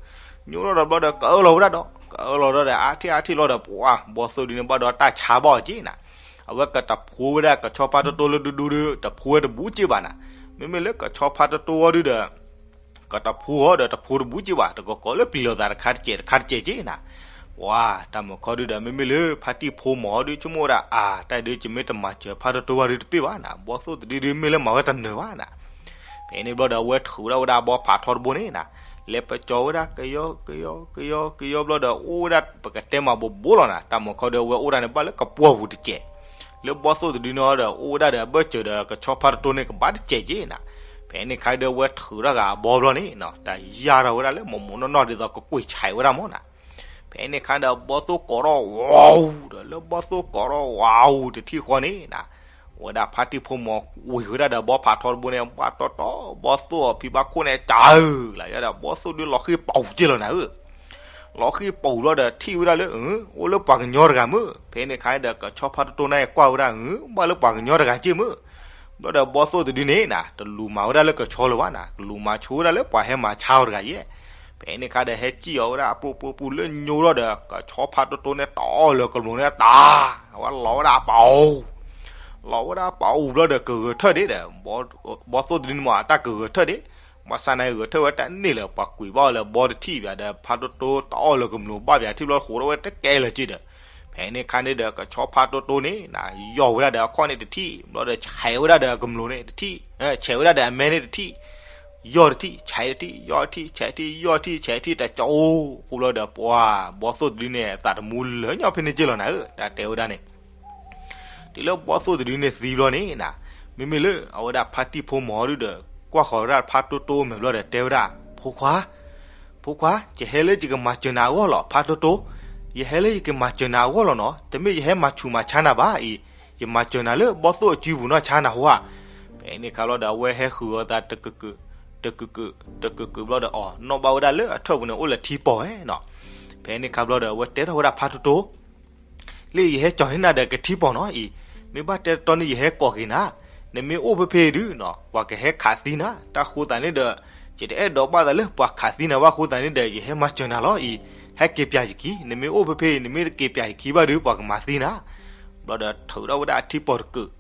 ညိထီၣ်ဒီးဘျီဒီး ကအၢၣ်လီၤဝဲဒၣ်ဒီး ကအၢၣ်လီၤဒီး အါထံၣ်အါထံၣ်လီၤဒီး ပှၢ်ဘီသိၣ်ဒုန့ၣ် ဘၣ်ဒီးတၢ်ဆါဘၣ်အီၤက့နၤ, အဝဲကတဖှူဝဲဒၣ်ကဆီဖါတတိလၢဒူဒူဒု တဖှူဝဲတဘူးက့ဘၣ်နၤ, မ့မ့ၢ်လၢကဆီဖါတတိအီၤဒုဒီး ကတဖှူအီၤဒီးတဖှူတဘူးက့ဘၣ်, တကီၢ်ကီၢ်လၢပျံၤလိာ်သးတခါတစဲးတခါတစဲးက့နၤ, ပှၢ်တၢ်မုၢ်ခီဒုဒီး မ့မ့ၢ်လၢဖါတံၢ်ဖိမီၤအီၤဒု ဆိကမိၣ်ဝဲဒၣ် အါ တၢ်ဒု ယမ့ၢ်တမၤစၢၤဖါတတိဝဲဒုတပ့ၢ်ဘၣ်နၤ, ဘီသိၣ်တဒုဒုမ့ၢ်လၢမၤဝဲတနၢၤဘၣ်နၤ, ဖဲန့ၣ်ဘျီဒီး အဝဲထုးဒၣ်ဝဲဒၣ်ဘီဖးထီတဘိန့ၣ်နၤ, လဲၤပကၠီၤဝဲဒၣ် ကယီ ကယီ ကယီ ကယီဘျီဒီး အိၣ်ဝဲဒၣ်ပကတဲမၤဘိးဘိလီၤနၤ, တၢ်မုၢ်ခီဒု အဝဲအိၣ်ဒၣ်န့ၣ် ဘၣ်လၢကပှီၢ်ပူၤတစဲး, လၢဘီသိၣ်တဒုန့ၣ်ဒီး အိၣ်ဝဲဒၣ်ဒီးအဘၢၣ်စၢၤဒီးကဆီဖါတတိန့ၣ် ကဘၣ်တစဲးက့နၤ, ဖဲန့ၣ်ခါဒု အဝဲထုးထီၣ်ဃာ်အဘီဘျီန့ၣ် တၢ်ယၢ်ထီၣ်ဝဲဒၣ်လၢမိၢ်မိၢ်နီၢ်နီၢ်ဒ်သိးကကွံာ်ဆဲးဝဲဒၣ်မၢ်နၤ, ဖဲန့ၣ်ခါဒီး ဘီသိၣ်ကိးထီၣ်ဝါအူဒီး လၢဘီသိၣ်ကိးထီၣ်ဝါအူတထံၣ်ဃီန့ၣ်နၤ, ဝဲဒၣ်ဖါတံၢ်ဖိမီၤဝံၤဝဲဒၣ်ဒီးဘီဖးထီတဘိန့ၣ် ဘၣ်တီတီ ဘီသိၣ်အဖံဘၣ်ခိၣ်န့ၣ် တၢ်ဧၢ လၢယဲဒီး ဘီသိၣ်ဒုလီၤဃံပူၤက့လီၤနၤဧၢ လီၤဃံပူၤဘျီဒီးထံၣ်ဝဲဒၣ်လၢ အိၣ်လၢပှၤကညီတဂၤမုၢ်, ဖဲန့ၣ်ခါဒီးကဆီဖါတတိန့ၣ်ကွၢ်ဝဲဒၣ် ဘၣ်လၢပှၤကညီတဂၤက့မုၢ်, ဘျီဒီးဘီသိၣ်တဒုန့ၣ်နၤ တလူၤမၤဝဲဒၣ်လၢကဆီလၢၤဘၣ်နၤ, တလူၤမၤဆိဝဲဒၣ်လၢပှၤဟဲမၤဆါအီၤတဂၤယဲ, ဖဲန့ၣ်ခါဒီးဟဲစံၣ်အီၤဝဲဒၣ်အပူၤပူၤပူၤလၢညိထီၣ်ဒီး ကဆီဖါတတိန့ၣ် တအီၣ်လၢၤကမျိာ်န့ၣ်တၢ်, အဝဲလီၤဝဲဒၣ်ပူၤ လီၤဝဲဒၣ်ပူၤဘျီဒီးကဂဲၤထၢၣ်ဒ့ဒီး ဘီသိၣ်တဒုန့ၣ်မး အတၢ်ကဂဲၤထၢၣ်ဒ့, ဘၣ်ဆၣ်န့ၣ်ဂဲၤထၢၣ်ဝဲတန့ၢ်လၢၤ ပှၤကွံာ်ဘၣ်အီၤလၢဘီတထံၣ်ဘၣ်ဒီး ဖါတတိတအီၣ်လၢၤကမျိာ်ဘၣ်ဘၣ်ထံၣ်ဘျီဃိးထီၣ်ဝဲတကဲလၢၤက့ဒီး, ဖဲန့ၣ်ခါန့ၣ်ဒီး ကဆီဖါတတိန့ၣ်နၤ ယီၢ်ဝဲဒၣ်ဒီးအခီၣ်န့ၣ်တထံၣ် ဘျီဒီးဆဲးဝဲဒၣ်ဒီးကမျိာ်န့ၣ်တထံၣ်, ဆဲးဝဲဒၣ်ဒီးအမဲန့ၣ်တထံၣ် ယီၢ်တထံၣ် ဆဲးတထံၣ် ယီၢ်တထံၣ် ဆဲးတထံၣ် ယီၢ်တထံၣ် ဆဲးတထံၣ် တကၠိဖိဘျီဒီး ပှၤဘီသိၣ်တဒုန့ၣ် သးတမူလၢာ်ညီဖဲန့ၣ်က့လီၤနၤဧၢ, တၢ်တဲဝဲဒၣ်န့ၣ် တုၤလၢဘီၣ်သိၣ်တဒုန့ၣ်သံဘျီန့ၣ်နၤ, မ့မ့ၢ်လၢအဝဲဒၣ်ဖါတံၢ်ဖိမီၤဒုဒီး ကွၢ်ဃီၤဝဲဒၣ်ဖါတိတိမဲာ်ဘျီဒီးတဲဝဲဒၣ်, ဖိခွါ, ဖိခွါ, ယဟဲလၢယကမၤစၢၤနၤအဂီၢ်လီၤ ဖါတိတိ, ယဟဲလၢယကမၤစၢၤနၤအဂီၢ်လီၤနီၤ, တမ့ၢ်ယဟဲမၤဆူးမၤဆါနၤဘၣ်အံၤ, ယမၤစၢၤနၤလၢဘီၣ်သိၣ်အစုပူၤနီၢ်ဆါနၤဟူဧါ. ဖဲန့ၣ်ခါဘျီဒီး အဝဲဟဲဃုာ်အသးတကကုာ်, တကကုာ်, တကကုာ်ဘျီဒီး အီၤနီၣ်ဘၣ်ဝဲဒၣ်လၢအထၢၣ်ပူၤန့ၣ် အိၣ်လၢထံပီၢ်ဝဲနီၤ. ဖဲန့ၣ်ခါဘျီဒီး အဝဲတဲထီၣ်ဝဲဒၣ်ဖါတိတိ လၢယဟဲကၠီၤန့ၢ်နၤဒီးကထံပီၢ်နီၤအံၤ, မ့ၢ်ဘၣ်တဲတီန့ၣ် ယဟဲကိးက့ၤနၤ, နမ့ၢ်အိၣ်ဖဲဖဲဒုနီၤ ပှၤကဟဲခးသံနၤ, တၢ်ဃိသးန့ၣ်ဒီး ယတအဲၣ်ဒိးဘၣ်သးလၢပှၤခးသံနၤဘၣ်အဃိသတးန့ၣ်ဒီး ယဟဲမၤစၢၤနၤလီၤအံၤ, ဟဲက့ၤပၠးယခံ, နမ့ၢ်အိၣ်ဖဲဖဲအံၤ နမ့ၢ်တက့ၤပၠးယခံဘၣ်ဒီး ပှၤကမၤသံနၤ. ဘျီဒီးထုးထီၣ်ဝဲဒၣ်အထံပီၢ်တကုာ်,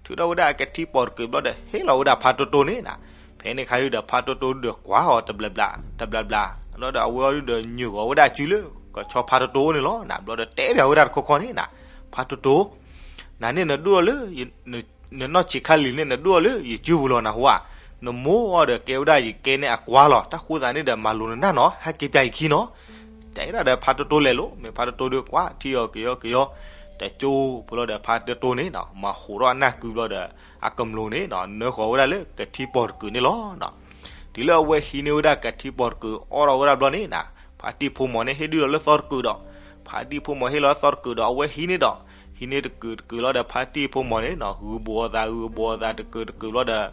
ထုးထီၣ်ဝဲဒၣ်အကထံပီၢ်တကုာ်ဘျီဒီး ဟ့ၣ်လီၤဝဲဒၣ်ဖါတိတိန့ၣ်နၤ. ဖဲန့ၣ်ခါဒုဒီး ဖါတိတိဒုဒီးကွၢ်အီၤတဘျးဘျး, တဘျးဘျး, ဘျီဒီးအဝဲအီၤဒုဒီးညိၣ်ဂီၤဝဲဒၣ်အစုလၢ ကဆီဖါတိတိန့ၣ်လီၤနၤ. ဘျီဒီးတဲပၠးဝဲဒၣ်တခီခီန့ၣ်နၤ, ဖါတိတိ နၤန့ၣ်နဒိၣ်ထီၣ်လၢ နနီၢ်ဆံးခါလံၤန့ၣ် နဒိၣ်ထီၣ်လၢယစုပူၤလီၤနဟူဧါ. နမိၢ်အီၤဒီးကဲဝဲဒၣ်ယကဲန့ၣ်အကွါလီၤ. တၢ်ဃိသးန့ၣ်ဒီး မၤလိနနၢ်နီၤ, ဟဲက့ၤပၠးယခံနီၤ. တဲဒၣ်ဒီးဖါတိတိလဲၤလိၤ, မ့ၢ်ဖါတိတိဒုကွၢ်ထံအီၤကယီကယီ, တကၠိဖိလီၤဒီး ဖါတိတိန့ၣ်နၤ မၤဟးထီၣ်အနၢ်ကုဘျီဒီး အကမျူၤန့ၣ်နၤ နၢဃီၤဝဲဒၣ်လၢကထံပီၢ်တကုာ်န့ၣ်လီၤ. တုၤလၢအဝဲဟံးန့ၢ်ဝဲဒၣ်ကထံပီၢ်တကုာ် အိးထီၣ်ဝဲဒၣ်ဘျီန့ၣ်နၤ, ဖါတံၢ်ဖိမီၤန့ၣ် ဟ့ၣ်ဒုးဒီးလၢသီတကုာ်ဒီး, ဖါတံၢ်ဖိမီၤဟ့ၣ်လီၤသီတကုာ်ဒီး အဝဲဟံးန့ၢ်ဒီး, ဟံးန့ၢ်တကုာ်တကုာ်လီၤဒီး ဖါတံၢ်ဖိမီၤန့ၣ်နၤ ဂုာ်ဘိးအသး ဂုာ်ဘိးအသးတကုာ်တကုာ်လီၤဒီး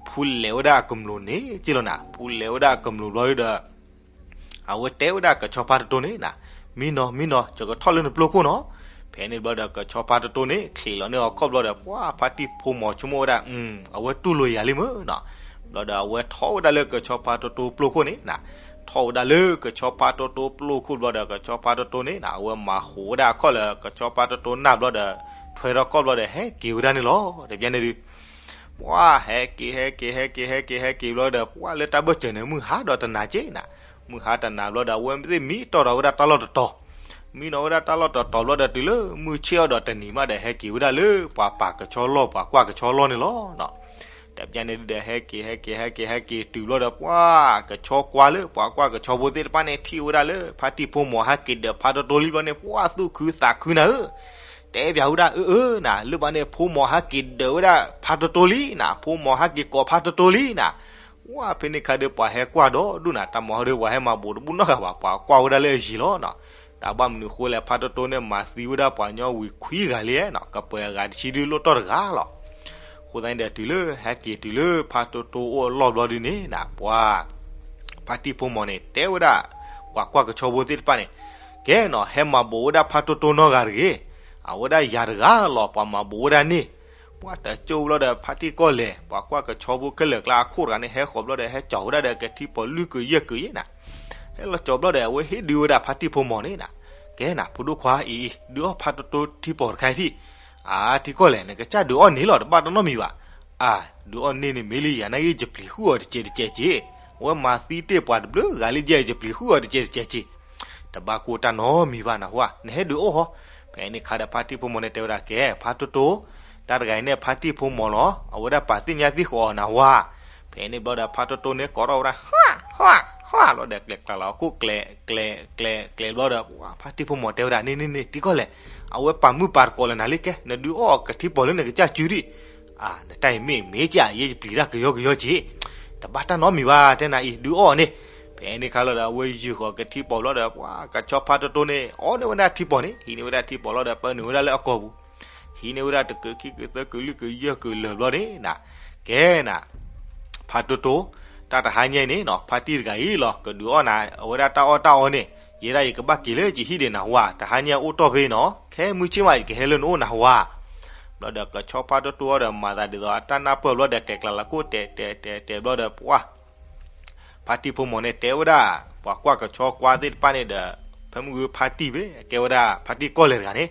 ဖူလဲၤဝဲဒၣ်အကမျူၤန့ၣ်က့လီၤနၤ. ဖူလဲၤဝဲဒၣ်အကမျူၤဘျီဒုဒီး အဝဲတဲဝဲဒၣ်ကဆီဖါတိတိန့ၣ်နၤ, မံနီၤ မံနီၤ ယကထီၣ်လၢနပျိခိၣ်နီၤ. ဖဲန့ၣ်ဘျီဒီး ကဆီဖါတိတိန့ၣ် ချံးလီၤန့ၢ်အီၤခီၣ်ဘျီဒီး ပှၤဖါတံၢ်ဖိမီၤဆိကမိၣ်ဝဲဒၣ်, အဝဲတူၢ်လိာ်ယၤလံမ့ၢ်နၤ. ဘျီဒီးအဝဲထီၣ်ဝဲဒၣ်လၢကဆီဖါတိတိပျိခိၣ်န့ၣ်နၤ, ထီၣ်ဝဲဒၣ်လၢကဆီဖါတိတိပျိခိၣ်ဘျီဒီး ကဆီဖါတိတိန့ၣ်နၤ အဝဲမၤဟးထီၣ်ဝဲဒၣ်အခီၣ်လၢကဆီဖါတိတိနၢ်ဘျီဒီး ထွဲထီၣ်ခီၣ်ဘျီဒီး ဟဲက့ၤဝဲဒၣ်န့ၣ်လီၤ. တဘျီန့ၣ်ဒုး ပှၤဟဲက့ၤ ဟဲက့ၤ ဟဲက့ၤ ဟဲက့ၤ ဟဲက့ၤဘျီဒီး ပှၤလၢတၢ်ဘၢၣ်စၢၤန့ၣ် မုၢ်ဟါဒီးတနၤက့နၤ, မုၢ်ဟါတနၤဘျီဒီးအဝဲသ့ၣ်မံတီၢ်ဒီးဝဲဒၣ်တၢ်လီၢ်တတီၤ, မံနီၤဝဲဒၣ်တၢ်လီၢ်တတီၤဘျီဒီး တုၤလၢမုၢ်ဆ့ၣ်အီၤဒီးတနံၤမးဒီး ဟဲက့ၤဝဲဒၣ်လၢပှၤပာ်ကဆီလီၢ် ပှၤကွၢ်ကဆီလီၢ်န့ၣ်လီၤ. တဘျီန့ၣ်ဒုးဒီး ဟဲက့ၤ ဟဲက့ၤ ဟဲက့ၤ ဟဲက့ၤတုၤဘျီဒီး ပှၤကဆီကွၢ်လၢပှၤကွၢ်ကဆီဖိသ့ၣ်တဖၣ်န့ၣ် ထံၣ်ဝဲဒၣ်လၢဖါတံၢ်ဖိမီၤဟဲက့ၤဒၢးဖါတိတိလံဘျီန့ၣ် ပှၤသူၣ်ခုသးခုနၤဧၢ, တဲပၠးဝဲဒၣ် အၢ အၢ နၤ လၢဘၣ်န့ၣ် ဖိမီၤဟဲက့ၤဒၢးဝဲဒၣ်ဖါတိတိလံနၤ, ဖိမီၤဟဲက့ၤကိးဖါတိတိလံနၤ. ဝဲဖဲန့ၣ်ခါဒီး ပှၤဟဲကွၢ်ဒီးဒူၣ်နၤ, တၢ်မၤဟီဒီး ပှၤဟဲမၤဘူးတဘူၣ်နီတဂၤဘၣ်, ပှၤကွၢ်ဝဲဒၣ်လၢအယံၤလီၤနၤ. တၢ်ဘၣ်မနုၤဃိလဲၣ် ဖါတိတိန့ၣ် မၤသံဝဲဒၣ်ပှၤညီဝံၤခွံဂၤလံနီၤ, ကပှဲၤအဂၤတဆံဒုးလိၣ်တီၢ်တဂၤလီၤ. အဃိသတးန့ၣ်ဒီး တုၤလၢဟဲက့ၤတုၤလၢ ဖါတိတိအိၣ်အလီၢ်ဘျီဒုန့ၣ်နၤ, ပှၤ ဖါတံၢ်ဖိမီၤန့ၣ် တဲဝဲဒၣ် ပှၤကွၢ်ကဆီဖိသ့ၣ်တဖၣ်န့ၣ်, ကဲနီၤ ဟဲမၤဘူးဝဲဒၣ်ဖါတိတိနီတဂၤတဂ့ၤ, အဝဲဒၣ်ယၤတဂၤလီၤ ပှၤမၤဘူးဝဲဒၣ်န့ၣ်. ပှၤတကၠိဘျီဒီး ဖါတံၢ်ကီၢ်လဲၢ် ပှၤကွၢ်ကဆီဖိခဲလၢာ်ကျါအခိၣ်တဂၤန့ၣ် ဟဲဃီၤဘျီဒီး ဟဲကၠီၤဝဲဒၣ်ဒီးကထံပီၤလွံၢ်ကုာ်ယဲၢ်ကုာ်ယဲၢ်နၤ. ဟဲလီၤကၠီၤဘျီဒီး အဝဲဟ့ၣ်ဒုးဝဲဒၣ်ဖါတံၢ်ဖိမီၤန့ၣ်နၤ, ကဲနၤ ဖိဒိၣ်ခွါအံၤ ဒုးအီၣ်ဖါတိတိထံပီၤတခါအံၤထံၣ်. အါ ထံကီၢ်လဲၢ် နကစၢ်ဒုးအီၣ်န့ၣ်လီၤ တဘၣ်တၢ်နီတမံၤဘၣ်. အါ ဒုးအီၣ်န့ၢ်န့ၣ်မ့ၢ်လံ ယၤနာ်က့ယပျံၤဃုာ်အီၤတစဲးတစဲးက့ၤ, အဝဲမၤသံတ့ၢ်ပှၤတဘျုးဂၤလံ ယဲယပျံၤဃုာ်အီၤတစဲးတစဲးက့ၤ. တဘၣ်ကိၢ်တၢ်နီတမံၤဘၣ်နဟူဧါ, နဟဲဒုးအီၣ်ဟီ. ဖဲန့ၣ်ခါဒီးဖါတံၢ်ဖိမီၤန့ၣ်တဲဝဲဒၣ် ကဲ ဖါတိတိ, တၢ်တဂၤအံၤန့ၣ် ဖါတံၢ်ဖိမီၤလီၤ အဝဲဒၣ်ပာ်သ့ၣ်ညါသ့ၣ်ဃီၤအီၤနဟူဧါ. ဖဲန့ၣ်ဘျီဒီး ဖါတိတိန့ၣ် ကိးထီၣ်ဝဲဒၣ် ဟါ ဟါ ဟါ ဘျီဒီး ကျဲၤကျဲၤလီၤအခိၣ် ကျဲၤ ကျဲၤ ကျဲၤ ကျဲၤဘျီဒီး ဖါတံၢ်ဖိမီၤတဲဝဲဒၣ် န့ၣ်န့ၣ်န့ၣ် ထံကီၢ်လဲၢ်, အဝဲပာ်မုၢ်ပာ်တကိးလၢနၤလံ ကဲ နဒုးအီၣ်ကထံပီၤလၢနကစၢ်စုဒံး. အါ နတၢ်အံၤမ့ၢ်မ့ၢ်က့ၤ ယဲယပျံၤတၢ်ကယီကယီက့ၤ, တဘၣ်တၢ်နီတမံၤဘၣ် တဲနၤအံၤ ဒုးအီၣ်န့ၣ်. ဖဲန့ၣ်ခါလီၤဒီး အဝဲယုၢ်ဃီၤကထံပီၤဘျီဒီး ပှၤကဆီဖါတိတိန့ၣ် အီၣ်န့ၢ်ဝဲဒၣ်ထံပီၤန့ၣ် ဟံးန့ၢ်ဝဲဒၣ်ထံပီၤလီၤဒီး ပၢနုာ်ဝဲဒၣ်လၢအကီၢ်ပူၤ, ဟံးန့ၢ်ဝဲဒၣ်တကုာ်ခံကုာ်သၢကုာ်လွံၢ်ကုာ်ယဲၢ်ကုာ်လၢာ်ဘျီန့ၣ်နၤ, ကဲနၤ ဖါတိတိ, တၢ်တဟါညါအံၤန့ၣ်နီၤ ဖါတံၢ်တဂၤအံၤလီၤ ကဒုးအီၣ်နၤ အဝဲဒၣ်တၢ်အီၣ်တၢ်အီန့ၣ် ယဲဒၣ်ယကဘၣ်က့ၤလၢယဟံၣ်ဒံးနဟူဧါ, တဟါညါအိၣ်တီၢ်ဖဲနီၤ ခဲမုၢ်ဆ့ၣ်မး ယကဟဲလၢနအိၣ်နဟူဧါ. ဘျီဒီးကဆီဖါတိတိအီၤဒီး မၤသးဒ်သိးအတၢ်နၢ်ပၢၢ်ဘျီဒီး ကျဲၤကျဲၤလီၤခိၣ် တဲ တဲ တဲ တဲ ဘျီဒီး ပှၤ ဖါတံၢ်ဖိမီၤန့ၣ် တဲဝဲဒၣ် ပှၤကွၢ်ကဆီကွၢ်သ့ၣ်တဖၣ်န့ၣ်ဒီး ဖဲမုၢ်ဂုဖါတံၢ်ဘ့ၣ် ကဲဝဲဒၣ်ဖါတံၢ်ကီၢ်လဲၢ်တဂၤန့ၣ်,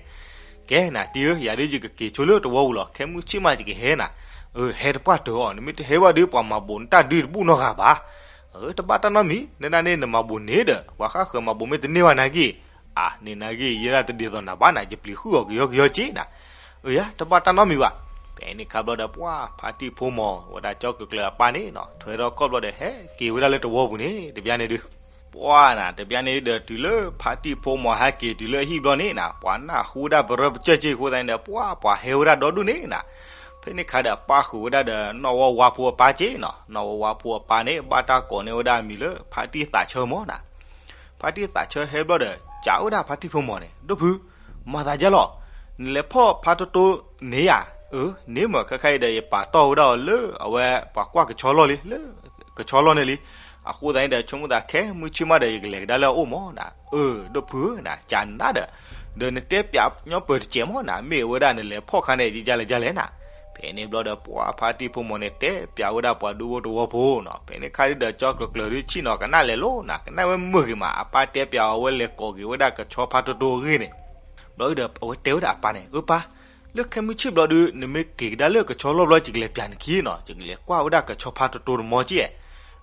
ကဲနၤတံၢ်ဧၢ ယၤဒုးယကက့ၤဆိလၢတဝီပူၤလီၤ ခဲမုၢ်ဆ့ၣ်မးယကဟဲနၤ, အၢ ဟဲတပှၢ်တၢၢ်အီၤ နမ့ၢ်တဟဲဘၣ်ဒီး ပှၤမၤဘူးနတၢ်ဒုးတဘူၣ်နီတဂၤဘၣ်. အၢ တဘၣ်တၢ်နီတမံၤ နဒၣ်န့ၣ် နမၤဘူးန့ၣ်ဒီး ပှၤဃၣ်ဃၢၤမၤဘူးမ့ၢ်တန့ၢ်ဘၣ်နာ်က့, အါ န့ၣ်နာ်က့ ယဲဒၣ်တဒ်သိးနၤဘၣ်နၤ ယပျံၤဃုာ်အီၤကယီကယီက့နၤ. အၢ ယၤ တဘၣ်တၢ်နီတမံၤဘၣ်. ဖဲန့ၣ်ခါဘျီဒီး ပှၤဖါတံၢ်ဖိမီၤ ဝဲဒၣ်ကၠီကကျၢၤအပၢ်န့ၣ်နီၤ ထွဲထီၣ်ခီၣ်ဘျီဒီး ဟဲက့ၤဝဲဒၣ်လၢတဝီပူၤန့ၣ် တဘျီန့ၣ်ဒုး, ပ ပှၤနၤ တဘျီန့ၣ်ဒီးတုၤလၢဖါတံၢ်ဖိမီၤဟဲက့ၤတုၤလၢအဟံၣ်ဘျီန့ၣ်နၤ ပှၤနၢ်ဟူဝဲဒၣ်ပရၢပကၢၢ်က့ၢ်အဃိသတးန့ၣ်ဒီး ပှၤပှၤဟဲဝဲဒၣ်ဒီဒူၣ်န့ၣ်နၤ, ဖဲန့ၣ်အခါဒီးပၣ်ဃုာ်ဝဲဒၣ်ဒီးနီၢ်ဝီဝါဖိအပၢ်က့ၢ်နၤ, နီၢ်ဝီဝါဖိအပၢ်န့ၣ် ဘၣ်တၢ်ကိးန့ၢ်ဝဲဒၣ်အမံၤလၢ ဖါတံၢ်သးဆၢမီၤနၤ. ဖါတံၢ်သးဆၢဟဲဘျီဒီး ကးဝဲဒၣ်ဖါတံၢ်ဖိမီၤန့ၣ် ဒိၣ်ဖု မၤသးဒ်လဲၣ်, နလဲၤဖီၣ်ဖါတိတိန့ၣ်ဧါ. အၢ န့ၣ်မ့ၢ်ခဲခါအံၤဒီး ယပာ်တီၢ်ဝဲဒၣ်အီၤလၢအဝဲပှၤကွၢ်ကဆီလီၢ်လံ လၢကဆီလီၢ်န့ၣ်လံ. အဃိသတးန့ၣ်ဒီး ဆိကမိၣ်သးခဲမုၢ်ဆ့ၣ်မးဒီး ယကလဲၤကဒါလၢအအိၣ်မီၤနၤ. အၢ ဒိၣ်ဖုဧၢနၤ ကးနၤဒီး ဒီးနတဲပၠးညီပၢၤတစဲးမီၤနၤ မ့ၢ်ဝဲဒၣ်နလဲၤဖီၣ်ခါန့ၣ် ယကလဲၤလဲၣ်နၤ. ဖဲန့ၣ်ဘျီဒီး ပှၤဖါတံၢ်ဖိမီၤန့ၣ် တဲပၠးဝဲဒၣ်ပှၤဒူဖိတဝီဖိနၤ. ဖဲန့ၣ်ခါဒီး ကၠီကျၢၤကျၢၤဒုးဆ့ၣ်နီၤကနၣ်လဲၤလိၤနၤ ကနၣ်ဝဲမုာ်ဂ့ၤမး အပၢ်တဲပၠးအီၤ အဝဲလဲၤကိးက့ၤဝဲဒၣ်ကဆီဖါတိတိအဂ့ၢ်န့ၣ် ဘျီဒီး အဝဲတဲဝဲဒၣ်အပၢ်န့ၣ် အၢပၢ်, လၢခဲမုၢ်ဆ့ၣ်ဘျီဒုး နမ့ၢ်က့ၤကဒါလၢကဆီလီၢ်ဘျီ ယကလဲၤပၠးနခံနၤ ယကလဲၤကွၢ်ဝဲဒၣ်ကဆီဖါတိတိတမီၤက့ၢ်.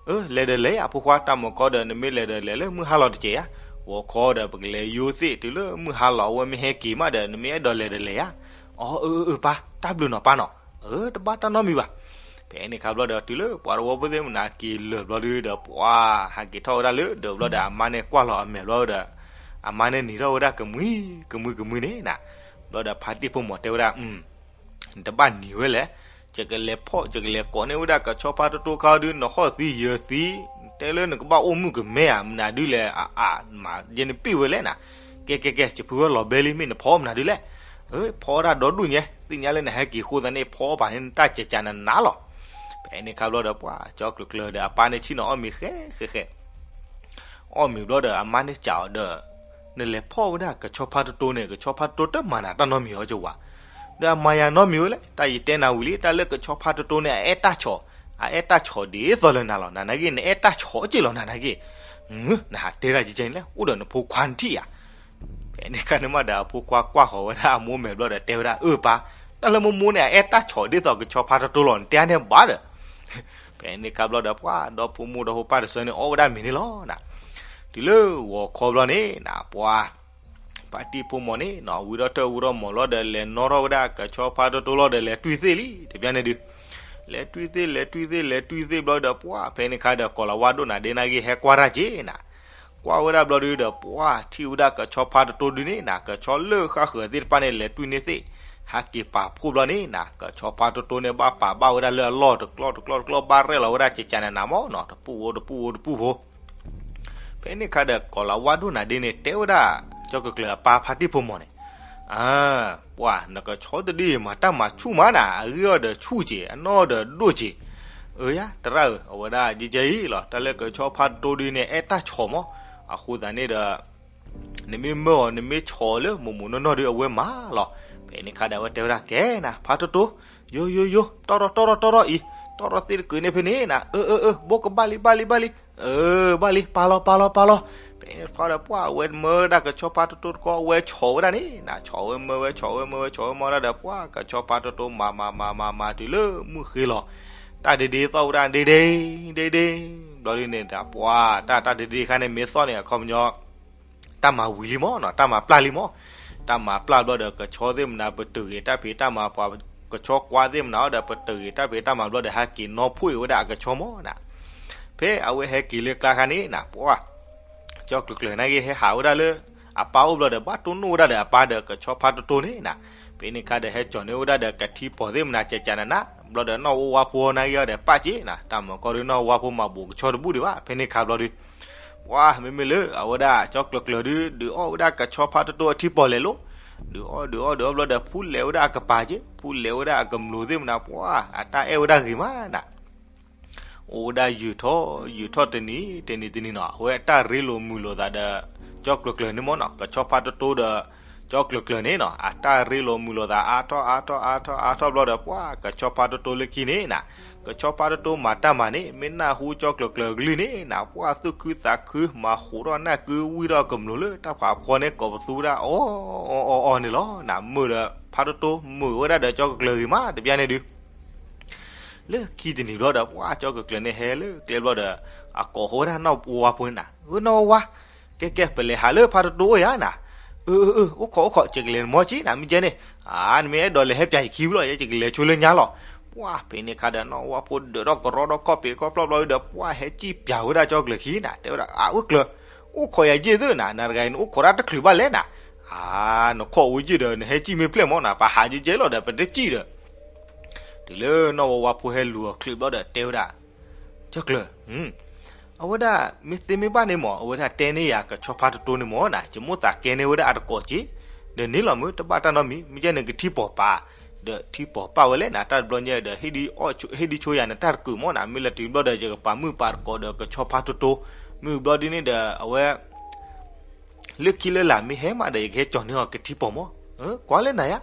အၢ လဲၤဒီးလဲၤ အဖိခွါ တၢ်မၤကီဒီး နမ့ၢ်လဲၤဒီးလဲၤလၢမုၢ်ဟါလီၤတစဲးဧါ. ဂီၤခီဒီး ပကလဲၤယိသ့ၣ်တုၤလၢမုၢ်ဟါလီၤ အဝဲမ့ၢ်ဟဲက့ၤမးဒီး နမ့ၢ်အဲၣ်ဒိးလဲၤဒီးလဲၤဧါ. အၢ အၢ အၢ ပၢ် တၢ်ဘျုးနီၤပၢ်နီၤ. အၢ တဘၣ်တၢ်နီတမံၤဘၣ်. ဖဲန့ၣ်ခါဘျီဒီး တုၤလၢပှၤတဝီဖိသ့ၣ်မနၤက့ၤလၢာ်ဘျီဒုးဒီး ပှၤဟးက့ၤထီၣ်ဝဲဒၣ်လၢဒၢးဘျီဒီး အမါန့ၣ်ကွၢ်လီၤအမဲာ်ဘျီဒီး အမါန့ၣ်နံၤထီၣ်ဝဲဒၣ်ကမှံ ကမှံကမှံန့ၣ်နၤ. ဘျီဒီးဖါတံၢ်ဖိမီၤတဲဝဲဒၣ် နတဘၣ်နံၤဝဲလဲၣ်. ယကလဲၤဖီၣ် ယကလဲၤကိးန့ၢ်ဝဲဒၣ်ကဆီဖါတိတိခါဒုး နဃီၣ်သံယၢၤသံ, တဲလၢနကဘၣ်အိၣ်မုၣ်ကမဲဧါ မနုၤဒုးလဲၣ် အအါမး ယဲနပ့ၢ်ဝဲလဲၣ်နၤ. ကဲကဲကဲ ယဖုဝဲလီၤဘဲလံ မ့ၢ်နဖီမနုၤဒုးလဲၣ်. အၢ ဖီဒၣ်ဒီဒူၣ်ညါ သ့ၣ်ညါလၢနဟဲက့ၤအဃိသတးန့ၣ် ဖီပာ်န့ၣ် နတၢ်ကကးနနးလီၤ. ဖဲန့ၣ်ခါဘျီဒီး ပှၤကၠီကျၢၤကျၢၤဒီး အပၢ်န့ၣ်ဆ့ၣ်နီၤအီၣ်မ့ၤဃဲဃဲဃဲ အီၣ်မ့ၤဘျီဒီး အမါန့ၣ်စံးအီၤဒီး နလဲၤဖီၣ်ဝဲဒၣ်ကဆီဖါတိတိန့ၣ် ကဆီဖါတိတိတမၤနၤတၢ်နီတမံၤအီၤကဝၤ. ဒီးအမၤယၤနီတမံၤဝဲလဲၣ်, တၢ်ယတဲနၤဝံၤလံ, တၢ်လၢကဆီဖါတိတိန့ၣ် အအဲၣ်တၢ်ဆီၣ်, အအဲၣ်တၢ်ဆီၣ်ဒ်သိးလၢနၤလီၤ, နနာ်က့ နအဲၣ်တၢ်ဆီၣ်က့ၢ်လီၤ နနာ်က့, နဟးတဲဒၣ်ကဲကဲန့ၣ်လဲၣ်, အိၣ်ဒီးနဖိခွါနထံၣ်ဧါ. ဖဲန့ၣ်ခါန့ၣ်မးဒီး အဖိခွါကွၢ်ဃီၤဝဲဒၣ်အမိၢ်မဲာ်ဘျီဒီးတဲဝဲဒၣ်, အၢပၢ်, တၢ်လၢမိၢ်မိၢ်န့ၣ် အအဲၣ်တၢ်ဆီၣ်ဒ်သိးကဆီဖါတိတိလီၤ, နတဲန့ၣ်ဘၣ်ဒီး ဖဲန့ၣ်ခါဘျီဒီး ပှၤဒီဖိမိၢ်ဒီဖိပၢ်တဆၢန့ၣ် အီၣ်ဝဲဒၣ်မ့ၤန့ၣ်လီၤနၤ. တုၤလၢဂီၤခီဘျီန့ၣ်နၤ ပှၤ ဖါတံၢ်ဖိမီၤန့ၣ်နီၤ ဝံထီၣ်တၢၢ်ဝံထီၣ်မီၤလီၤဒီး လဲၤနီၣ်ထီၣ်ဝဲဒၣ်ကဆီဖါတိတိလီၤဒီး လဲၤတွံၢ်သ့ၣ်လံ တဘျီန့ၣ်ဒုး, လဲၤတွံၢ်သ့ၣ် လဲၤတွံၢ်သ့ၣ် လဲၤတွံၢ်သ့ၣ်ဘျီဒီး ပှၤဖဲန့ၣ်ခါဒီး ကိးလၤဝါဒိၣ်နၤဒ့နၤဂ့ၢ်ဟဲကွၢ်တၢ်က့ၤနၤ. ကွၢ်ဝဲဒၣ်ဘျီဒုးဒီး ပှၤထံၣ်ဝဲဒၣ်ကဆီဖါတိတိဒုးန့ၣ်နၤ ကဆီလၢဃၣ်ဃၢၤသ့ၣ်တဖၣ်န့ၣ် လဲၤတွံၢ်န့ၢ်သ့ၣ်, ဟဲက့ၤပာ်ဖှိၣ်ဘျီန့ၣ်နၤ ကဆီဖါတိတိန့ၣ် ဘၣ်ပာ်ဘၣ်ဝဲဒၣ်လၢအလီၢ်တကျီတကျီတကျီ ဘၣ်ရဲၣ်လီၤဝဲဒၣ်ကကနနၤမီၤနီၤ တပူၤဧိၤတပူၤဧိၤတပူၤဖိ ဖဲန့ၣ်ခါဒီး ကိးလၤဝါဒိၣ်နၤဒ့န့ၣ် တဲဝဲဒၣ် ကၠီကျၢၤကျၢၤအပၢ်ဖါတံၢ်ဖိမီၤန့ၣ်, အၢ ပှၤ နကဆီတဒုအံၤမၤတၢ်မၤဆူၣ်မးနၤ အဂ့ၢ်အီၤဒီးဆူၣ်က့ၤ အနီၢ်ဒီးဒိၣ်က့ၤ, အၢယါ တရၣ်ဧၢ အဝဲဒၣ်ကဲကဲအံၤလီၤ တၢ်လၢကဆီဖါတိတိဒုးန့ၣ် အဲၣ်တၢ်ဆီၣ်မီၤ, အဃိသတးန့ၣ်ဒီး နမ့ၢ်မၢအီၤ နမ့ၢ်ဆီၣ်အီၤလၢမိၢ်မိၢ်နီၢ်နီၢ်ဒုး အဝဲမၤလီၤ. ဖဲန့ၣ်ခါဒီး အဝဲတဲဝဲဒၣ် ကဲနၤ ဖါတိတိ, ယိယိယိ တီၢ်ထီၣ်တီၢ်ထီၣ် တီၢ်ထီၣ်အံၤ, တီၢ်ထီၣ်သ့ၣ်တကုာ်န့ၣ်ဖဲန့ၣ်နၤ, အၢ အၢ အၢ ဘိကဘၣ်လံ ဘၣ်လံ ဘၣ်လံ, အၢ ဘၣ်လံ ပာ်လီၤ ပာ်လီၤ ပာ်လီၤ. ဖဲန့ၣ်တခီဒီး ပှၤအဝဲမၢဝဲဒၣ်ကဆီဖါတိတိတခီ အဝဲဆီၣ်ဝဲဒၣ်န့ၣ်နၤ ဆီၣ်ဝဲမၢဝဲ ဆီၣ်ဝဲမၢဝဲ ဆီၣ်ဝဲမၢဝဲဒၣ်ဒီး ပှၤကဆီဖါတိတိမၤမၤမၤမၤမၤတုၤလၢမုၢ်ဃ့လီၤ, တၢ်ဒ့ဒ့သီၣ်ဝဲဒၣ်ဒ့ဒ့ ဒ့ဒ့, ဘျီဒုးန့ၣ်ဒီး ပှၤ တၢ်တၢ်ဒ့ဒ့ခါန့ၣ် မ့ၢ်သီၣ်န့ၣ် အခီပညီ တၢ်မၤဝံၤလံမီၤနီၤ တၢ်မၤပျၢ်လံမီၤ, တၢ်မၤပျၢ်ဘျီဒီး ကဆီသ့ၣ်မနၤ ပတုာ်ဂ့ၤတၢ်ဖံးတၢ်မၤ ပှၤကဆီကွၢ်သ့ၣ်မနၤအီၤဒီး ပတုာ်ဂ့ၤတၢ်ဖံးတၢ်မၤဘျီဒီး ဟဲက့ၤနီၢ်ဖှိၣ်အံၤဝဲဒၣ်အကဆီမီၤနၤ. ဖဲအဝဲဟဲက့ၤလၢကျါခါန့ၣ်နၤ ပှၤ ကၠီကျၢၤကျၢၤနာ်က့ ဟဲဟးဝဲဒၣ်လၢ အပၢ်အိၣ်ဘျီဒီး ဘၣ်တိၢ်နီၣ်ဝဲဒၣ်ဒီးအပၢ်ဒီးကဆီဖါတိတိန့ၣ်နၤ. ဖဲန့ၣ်ခါဒီး ဟဲကၠီၤန့ၢ်ဝဲဒၣ်ဒီးကထံပီၤသ့ၣ်မနၤ ကကနနၤ ဘျီဒီး နီၢ်ဝါဖိနာ်က့အီၤဒီး ပာ်က့ၤနၤ တၢ်မၤကီဒီး နီၢ်ဝါဖိမၤဘူးကဆီတဘူၣ်ဒံးဘၣ် ဖဲန့ၣ်ခါဘျီဒီး ပှၤမ့မ့ၢ်လၢအဝဲဒၣ်ကၠီကျၢၤကျၢၤဒုး ဒုးအီၣ်ဝဲဒၣ်ကဆီဖါတိတိအထံပီၤလဲၤလိၤ, ဒုးအီၣ်ဒုးအီၣ်ဒုးအီၣ်ဘျီဒီး ဖူလဲၤဝဲဒၣ်အကပၤက့ၤ ဖူလဲၤဝဲဒၣ်အကမျိၤသ့ၣ်မနၤ ပှၤ အတၢ်အဲၣ်ဝဲဒၣ်ဂ့ၤမးနၤ. အိၣ်ဝဲဒၣ်ယုာ်ထီၣ်ယုာ်ထီၣ်တနံၤတနံၤတနံၤနီၤ အဝဲအတၢ်ရ့လိာ်မုာ်လိာ်သးဒီး ကၠီကျၢၤကျၢၤန့ၣ်မီၤနီၤ ကဆီဖါတိတိဒီးကၠီကျၢၤကျၢၤန့ၣ်နီၤ အတၢ်ရ့လိာ်မုာ်လိာ်သးအါထီၣ်အါထီၣ်အါထီၣ်အါထီၣ်ဘျီဒီး ပှၤကဆီဖါတိတိလၢခံန့ၣ်နၤ ကဆီဖါတိတိမၤတၢ်မၤန့ၣ် မ့ၢ်နၢ်ဟူကၠီကျၢၤကျၢၤအကလုၢ်န့ၣ်နၤ ပှၤသူၣ်ခုသးခုမၤဟူးထီၣ်နၢ်ကုဝံၣ်ထီၣ်ကမျိၤလၢတၢ်ဖးဖီန့ၣ် ကိးပသူဝဲဒၣ်အီၣ်အီၣ်အီၣ်အီၣ်န့ၣ်လီၤနၤ. မုာ်ဒီးဖါတိတိမုာ်ဝဲဒၣ်ဒီးကၠီကျၢၤကျၢၤဂ့ၤမး တဘျီန့ၣ်ဒုး လၢခံတနံၤဘျီဒီး ပှၤကၠီကျၢၤကျၢၤန့ၣ်ဟဲလၢကျဲဘျီဒီး အကိးဃီဝဲဒၣ်နီၢ်ဝါဖိန့ၣ်နၤ, အၢ နီၢ်ဝါဝါ, ကဲကဲ ပလဲၤဟးလၢဖါတိတိအိၣ်ယါနၤ, အၢ အၢ အၢ အိၣ်ခိးအိၣ်ခိး ယကလဲၤမီၤက့ၤနၤ မ့ၢ်ကဲန့ၣ်, အါ နမ့ၢ်အဲၣ်ဒိးလဲၤဟဲပၠးယခံဘျီ ယကလဲၤဆိလၢညါလီၤ. ပှၤဖဲန့ၣ်ခါဒီး နီၢ်ဝါဖိဒၢးထီၣ်ကရီဒီးခီၣ်ဖံးခီၣ်ဖျီၣ်ဘျီဒီး ပှၤဟဲစံၣ်ပၠးဝဲဒၣ်ကၠီကျၢၤခံနၤ တဲဝဲဒၣ် အၢ ဝဲကျၢၤ အိၣ်ခိးယၤယ့ၢ်သၢနၤ, နၤတဂၤအံၤ နအိၣ်ခိးတၢ်တချုးဘၣ်လဲၣ်နၤ, နခီၣ်ဝံၤယ့ၢ်ဒီး နဟဲစံၣ်မ့ၢ်ဖျဲၣ်မၢ်နၤ, ပဟးယဲယဲလီၤဒီး ပတစံၣ်ဒီး တုၤလၢနီၢ်ဝါဝါဖိဟဲလူၤအီၤချ့ဘျီဒီးတဲဝဲဒၣ်, ကၠီကျၢၤ, အဝဲဒၣ်မ့ၢ်သ့မ့ၢ်ဘၣ်န့ၣ်မၢ်, အဝဲဒၣ်တဲန့ၢ်ယၤကဆီဖါတတိန့ၣ်မၢ်နၤ, ယမိၣ်သးကဲန့ၢ်ဝဲဒၣ်အတကိးက့, ဒီးန့ၣ်လီၤမ့ၢ် တဘၣ်တၢ်နီတမံၤ, မ့ၢ်ကဲန့ၣ်ကထံပီၤပာ်, ဒီးထံပီၤပာ်ဝဲလဲၣ်နၤ, တၢ်တဘျီညါဒီး ဟ့ၣ်ဒုးဆိယၤနတၢ်တကုာ်မၢ်နၤ, မ့ၢ်လၢတုၤဘျီဒီး ယကပာ်မုၣ်ပာ်တကိးဒီးကဆီဖါတတိ, မ့ၢ်ဘျီဒ်န့ၣ်ဒီး အဝဲ လၢခံလၢလာ်မ့ၢ်ဟဲမးဒီး ယကဟဲကၠီၤန့ၢ်အီၤကထံပီၤမၢ်, ကွၢ်လၢနၤယါ.